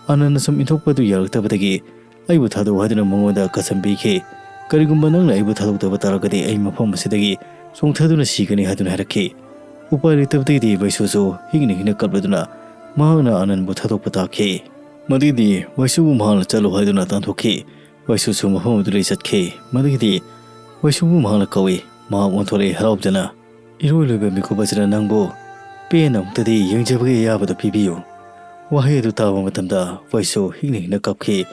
ꯑꯅꯟꯅ ꯁꯨꯝ ꯏꯟꯊꯣꯛꯄꯗꯨ ꯌꯥꯔꯛꯇꯕꯗꯒꯤ "ꯑꯩꯕꯨ ꯊꯥꯗꯣꯛꯎ" ꯍꯥꯏꯗꯨꯅ ꯃꯉꯣꯟꯗ ꯀꯁꯝ ꯄꯤꯈꯤ꯫ "ꯀꯔꯤꯒꯨꯝꯕ ꯅꯪꯅ ꯑꯩꯕꯨ ꯊꯥꯗꯣꯛꯇꯕ ꯇꯥꯔꯒꯗꯤ ꯑꯩ ꯃꯐꯝ ꯑꯁꯤꯗꯒꯤ ꯆꯣꯡꯊꯗꯨꯅ ꯁꯤꯒꯅꯤ" ꯍꯥꯏꯗꯨꯅ ꯍꯥꯏꯔꯛꯈꯤ꯫ ꯎꯄꯥꯏ ꯂꯩꯇꯕꯗꯒꯤꯗꯤ ꯋꯥꯏꯁꯨꯁꯨ ꯍꯤꯡꯅ ꯍꯤꯡꯅ ꯀꯞꯂꯗꯨꯅ ꯃꯍꯥꯛꯅ ꯑꯅꯟꯕꯨ ꯊꯥꯗꯣꯛꯄ ꯇꯥꯈꯤ꯫ ꯃꯗꯨꯒꯤꯗꯤ ꯋꯥꯏꯁꯨꯕꯨ ꯃꯍꯥꯛꯅ ꯆꯠꯂꯣ ꯍꯥꯏꯗꯨꯅ ꯇꯥꯟꯊꯣꯛꯈꯤ꯫ ꯋꯥꯏꯁꯨꯁꯨ ꯃꯐꯝ ꯑꯗꯨꯗꯒꯤ ꯆꯠꯈꯤ꯫ ꯃꯗꯨꯒꯤꯗꯤ ꯋꯥꯏꯁꯨꯕꯨ ꯃꯍꯥꯛꯅ ꯀꯧꯏ꯫ ꯃꯍꯥꯛ ꯑꯣꯟꯊꯣꯔꯛꯏ ꯍꯔꯥꯎꯖꯅ꯫ "ꯏꯔꯣꯏ ꯂꯣꯏꯕ ꯃꯤꯀꯨꯞ ꯑꯁꯤꯅ ꯅꯪꯕꯨ ꯄꯦꯟꯅ ꯑꯃꯨꯛꯇꯗꯤ ꯌꯦꯡꯖꯕꯒꯤ ꯑꯌꯥꯕꯗꯨ ꯄꯤꯕꯤꯌꯨ"꯫ ꯋꯥꯍꯩ ꯑꯗꯨ ꯇꯥꯕ ꯃꯇꯝꯗ ꯋꯥꯏꯁꯨ ꯍꯤꯡꯅ ꯍꯤꯡꯅ ꯀꯞꯈꯤ꯫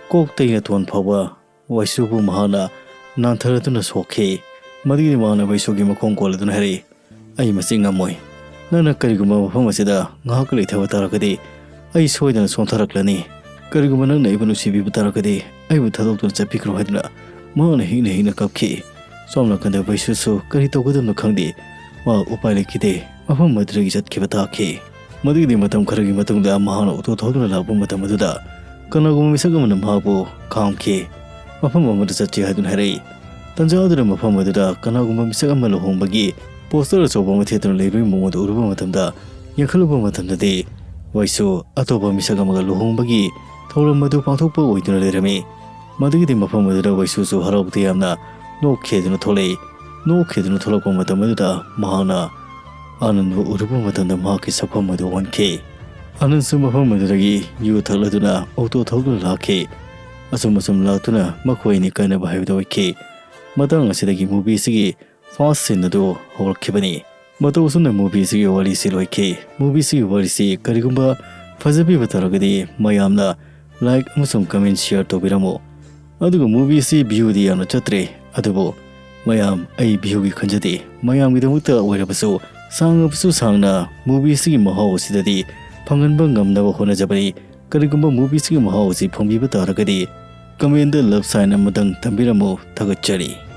ꯀꯣꯛꯇꯒꯤ ꯅꯥꯇꯣꯟ ꯐꯥꯎꯕ ꯋꯥꯏꯁꯨꯕꯨ ꯃꯍꯥꯛꯅ ꯅꯥꯟꯊꯔꯗꯨꯅ ꯁꯣꯛꯈꯤ꯫ ꯃꯗꯨꯒꯤ ꯃꯍꯥꯛꯅ ꯋꯥꯏꯁꯨꯒꯤ ꯃꯈꯣꯡ ꯀꯣꯜꯂꯗꯨꯅ ꯍꯥꯏꯔꯛꯏ, "ꯑꯩ ꯃꯁꯤ ꯉꯝꯃꯣꯏ꯫ ꯅꯪꯅ ꯀꯔꯤꯒꯨꯝꯕ ꯃꯐꯝ ꯑꯁꯤꯗ ꯉꯥꯏꯍꯥꯛ ꯂꯩꯊꯕ ꯇꯥꯔꯒꯗꯤ ꯑꯩ ꯁꯣꯏꯗꯅ ꯁꯣꯟꯊꯔꯛꯂꯅꯤ꯫ ꯀꯔꯤꯒꯨꯝꯕ ꯅꯪꯅ ꯑꯩꯕꯨ ꯅꯨꯡꯁꯤꯕꯤꯕ ꯇꯥꯔꯒꯗꯤ ꯑꯩꯕꯨ ꯊꯥꯗꯣꯛꯇꯨꯅ ꯆꯠꯄꯤꯈ꯭ꯔꯣ" ꯍꯥꯏꯗꯨꯅ ꯃꯍꯥꯛꯅ ꯍꯤꯡꯅ ꯍꯤꯡꯅ ꯀꯞꯈꯤ꯫ ꯁꯣꯝ ꯅꯥꯀꯟꯗ ꯋꯥꯏꯁꯨꯁꯨ ꯀꯔꯤ ꯇꯧꯒꯗꯕꯅꯣ ꯈꯪꯗꯦ꯫ ꯃꯍꯥꯛ ꯎꯄꯥꯏ ꯂꯩꯈꯤꯗꯦ꯫ ꯃꯐꯝ ꯑꯗꯨꯗꯒꯤ ꯆꯠꯈꯤꯕ ꯇꯥꯈꯤ꯫ ꯃꯗꯨꯒꯤꯗꯤ ꯃꯇꯝ ꯈꯔꯒꯤ ꯃꯇꯨꯡꯗ ꯃꯍꯥꯛꯅ ꯑꯣꯇꯣ ꯊꯧꯗꯨꯅ ꯂꯥꯛꯄ ꯃꯇꯝ ꯑꯗꯨꯗ ꯀꯅꯥꯒꯨꯝꯕ ꯃꯤꯁꯛ ꯑꯃꯅ ꯃꯍꯥꯛꯄꯨ ꯈꯥꯝꯈꯤ꯫ "ꯃꯐꯝ ꯑꯃꯗ ꯆꯠꯁꯤ" ꯍꯥꯏꯗꯨꯅ ꯍꯥꯏꯔꯛꯏ꯫ ꯇꯟꯖꯥ ꯑꯗꯨꯗ ꯃꯐꯝ ꯑꯗꯨꯗ ꯀꯅꯥꯒꯨꯝꯕ ꯃꯤꯁꯛ ꯑꯃ ꯂꯨꯍꯣꯡꯕꯒꯤ ꯄꯣꯁꯇꯔ ꯑꯆꯧꯕ ꯑꯃ ꯊꯦꯠꯇꯨꯅ ꯂꯩꯕꯒꯤ ꯃꯑꯣꯡ ꯑꯗꯨ ꯎꯔꯨꯕ ꯃꯇꯝꯗ, ꯌꯦꯡꯈꯠꯂꯨꯕ ꯃꯇꯝꯗꯗꯤ ꯋꯥꯏꯁꯨ ꯑꯇꯣꯞꯄ ꯃꯤꯁꯛ ꯑꯃꯒ ꯂꯨꯍꯣꯡꯕꯒꯤ ꯊꯧꯔꯝ ꯑꯗꯨ ꯄꯥꯡꯊꯣꯛꯄ ꯑꯣꯏꯗꯨꯅ ꯂꯩꯔꯝꯃꯤ꯫ ꯃꯗꯨꯒꯤꯗꯤ ꯃꯐꯝ ꯑꯗꯨꯗ ꯋꯥꯏꯁꯨꯁꯨ ꯍꯔꯥꯎꯕ ꯇꯌꯥꯝꯅ ꯅꯣꯛꯈꯤꯗꯨꯅ ꯊꯣꯛꯂꯛꯏ꯫ ꯅꯣꯛꯈꯤꯗꯨꯅ ꯊꯣꯛꯂꯛꯄ ꯃꯇꯝ ꯑꯗꯨꯗ ꯃꯍꯥꯛꯅ ꯑꯅꯟꯕꯨ ꯎꯔꯨꯕ ꯃꯇꯝꯗ ꯃꯍꯥꯛꯀꯤ ꯁꯛꯐꯝ ꯑꯗꯨ ꯑꯣꯟꯈꯤ꯫ ꯑꯅꯟꯁꯨ ꯃꯐꯝ ꯑꯗꯨꯗꯒꯤ ꯌꯨ ꯊꯛꯂꯗꯨꯅ ꯑꯣꯇꯣ ꯊꯧꯗꯨꯅ ꯂꯥꯛꯈꯤ꯫ ꯑꯁꯨꯝ ꯑꯁꯨꯝ ꯂꯥꯛꯇꯨꯅ ꯃꯈꯣꯏ ꯑꯅꯤ ꯀꯥꯏꯅꯕ ꯍꯥꯏꯕꯗꯨ ꯑꯣꯏꯈꯤ꯫ ꯃꯇꯥꯡ ꯑꯁꯤꯗꯒꯤ movie ꯑꯁꯤꯒꯤ first scene ꯑꯗꯨ ꯍꯧꯔꯛꯈꯤꯕꯅꯤ꯫ ꯃꯇꯧ ꯑꯁꯨꯝꯅ movie ꯑꯁꯤꯒꯤ ꯋꯥꯔꯤꯁꯤ ꯂꯣꯏꯈꯤ꯫ Movie ꯑꯁꯤꯒꯤ ꯋꯥꯔꯤꯁꯤ ꯀꯔꯤꯒꯨꯝꯕ ꯐꯖꯕꯤꯕ ꯇꯥꯔꯒꯗꯤ ꯃꯌꯥꯝꯅ like ꯑꯃꯁꯨꯡ comment share ꯇꯧꯕꯤꯔꯝꯃꯨ꯫ ꯑꯗꯨꯒ movie ꯑꯁꯤ view ꯗꯤ ꯌꯥꯝꯅ ꯆꯠꯇ꯭ꯔꯦ, ꯑꯗꯨꯕꯨ ꯃꯌꯥꯝ, ꯑꯩ view ꯒꯤ ꯈꯟꯖꯗꯦ, ꯃꯌꯥꯝꯒꯤꯗꯃꯛꯇ ꯑꯣꯏꯔꯕꯁꯨ ꯁꯥꯡꯉꯕꯁꯨ ꯁꯥꯡꯅ movie ꯑꯁꯤꯒꯤ ꯃꯍꯥꯎ ꯑꯁꯤꯗꯗꯤ ꯐꯪꯍꯟꯕ ꯉꯝꯅꯕ ꯍꯣꯠꯅꯖꯕꯅꯤ꯫ ꯀꯔꯤꯒꯨꯝꯕ movie ꯑꯁꯤꯒꯤ ꯃꯍꯥꯎ ꯑꯁꯤ ꯐꯪꯕꯤꯕ ꯇꯥꯔꯒꯗꯤ comment ꯗ love sign ꯑꯃꯗꯪ ꯊꯝꯕꯤꯔꯝꯃꯨ꯫ ꯊꯥꯒꯠꯆꯔꯤ꯫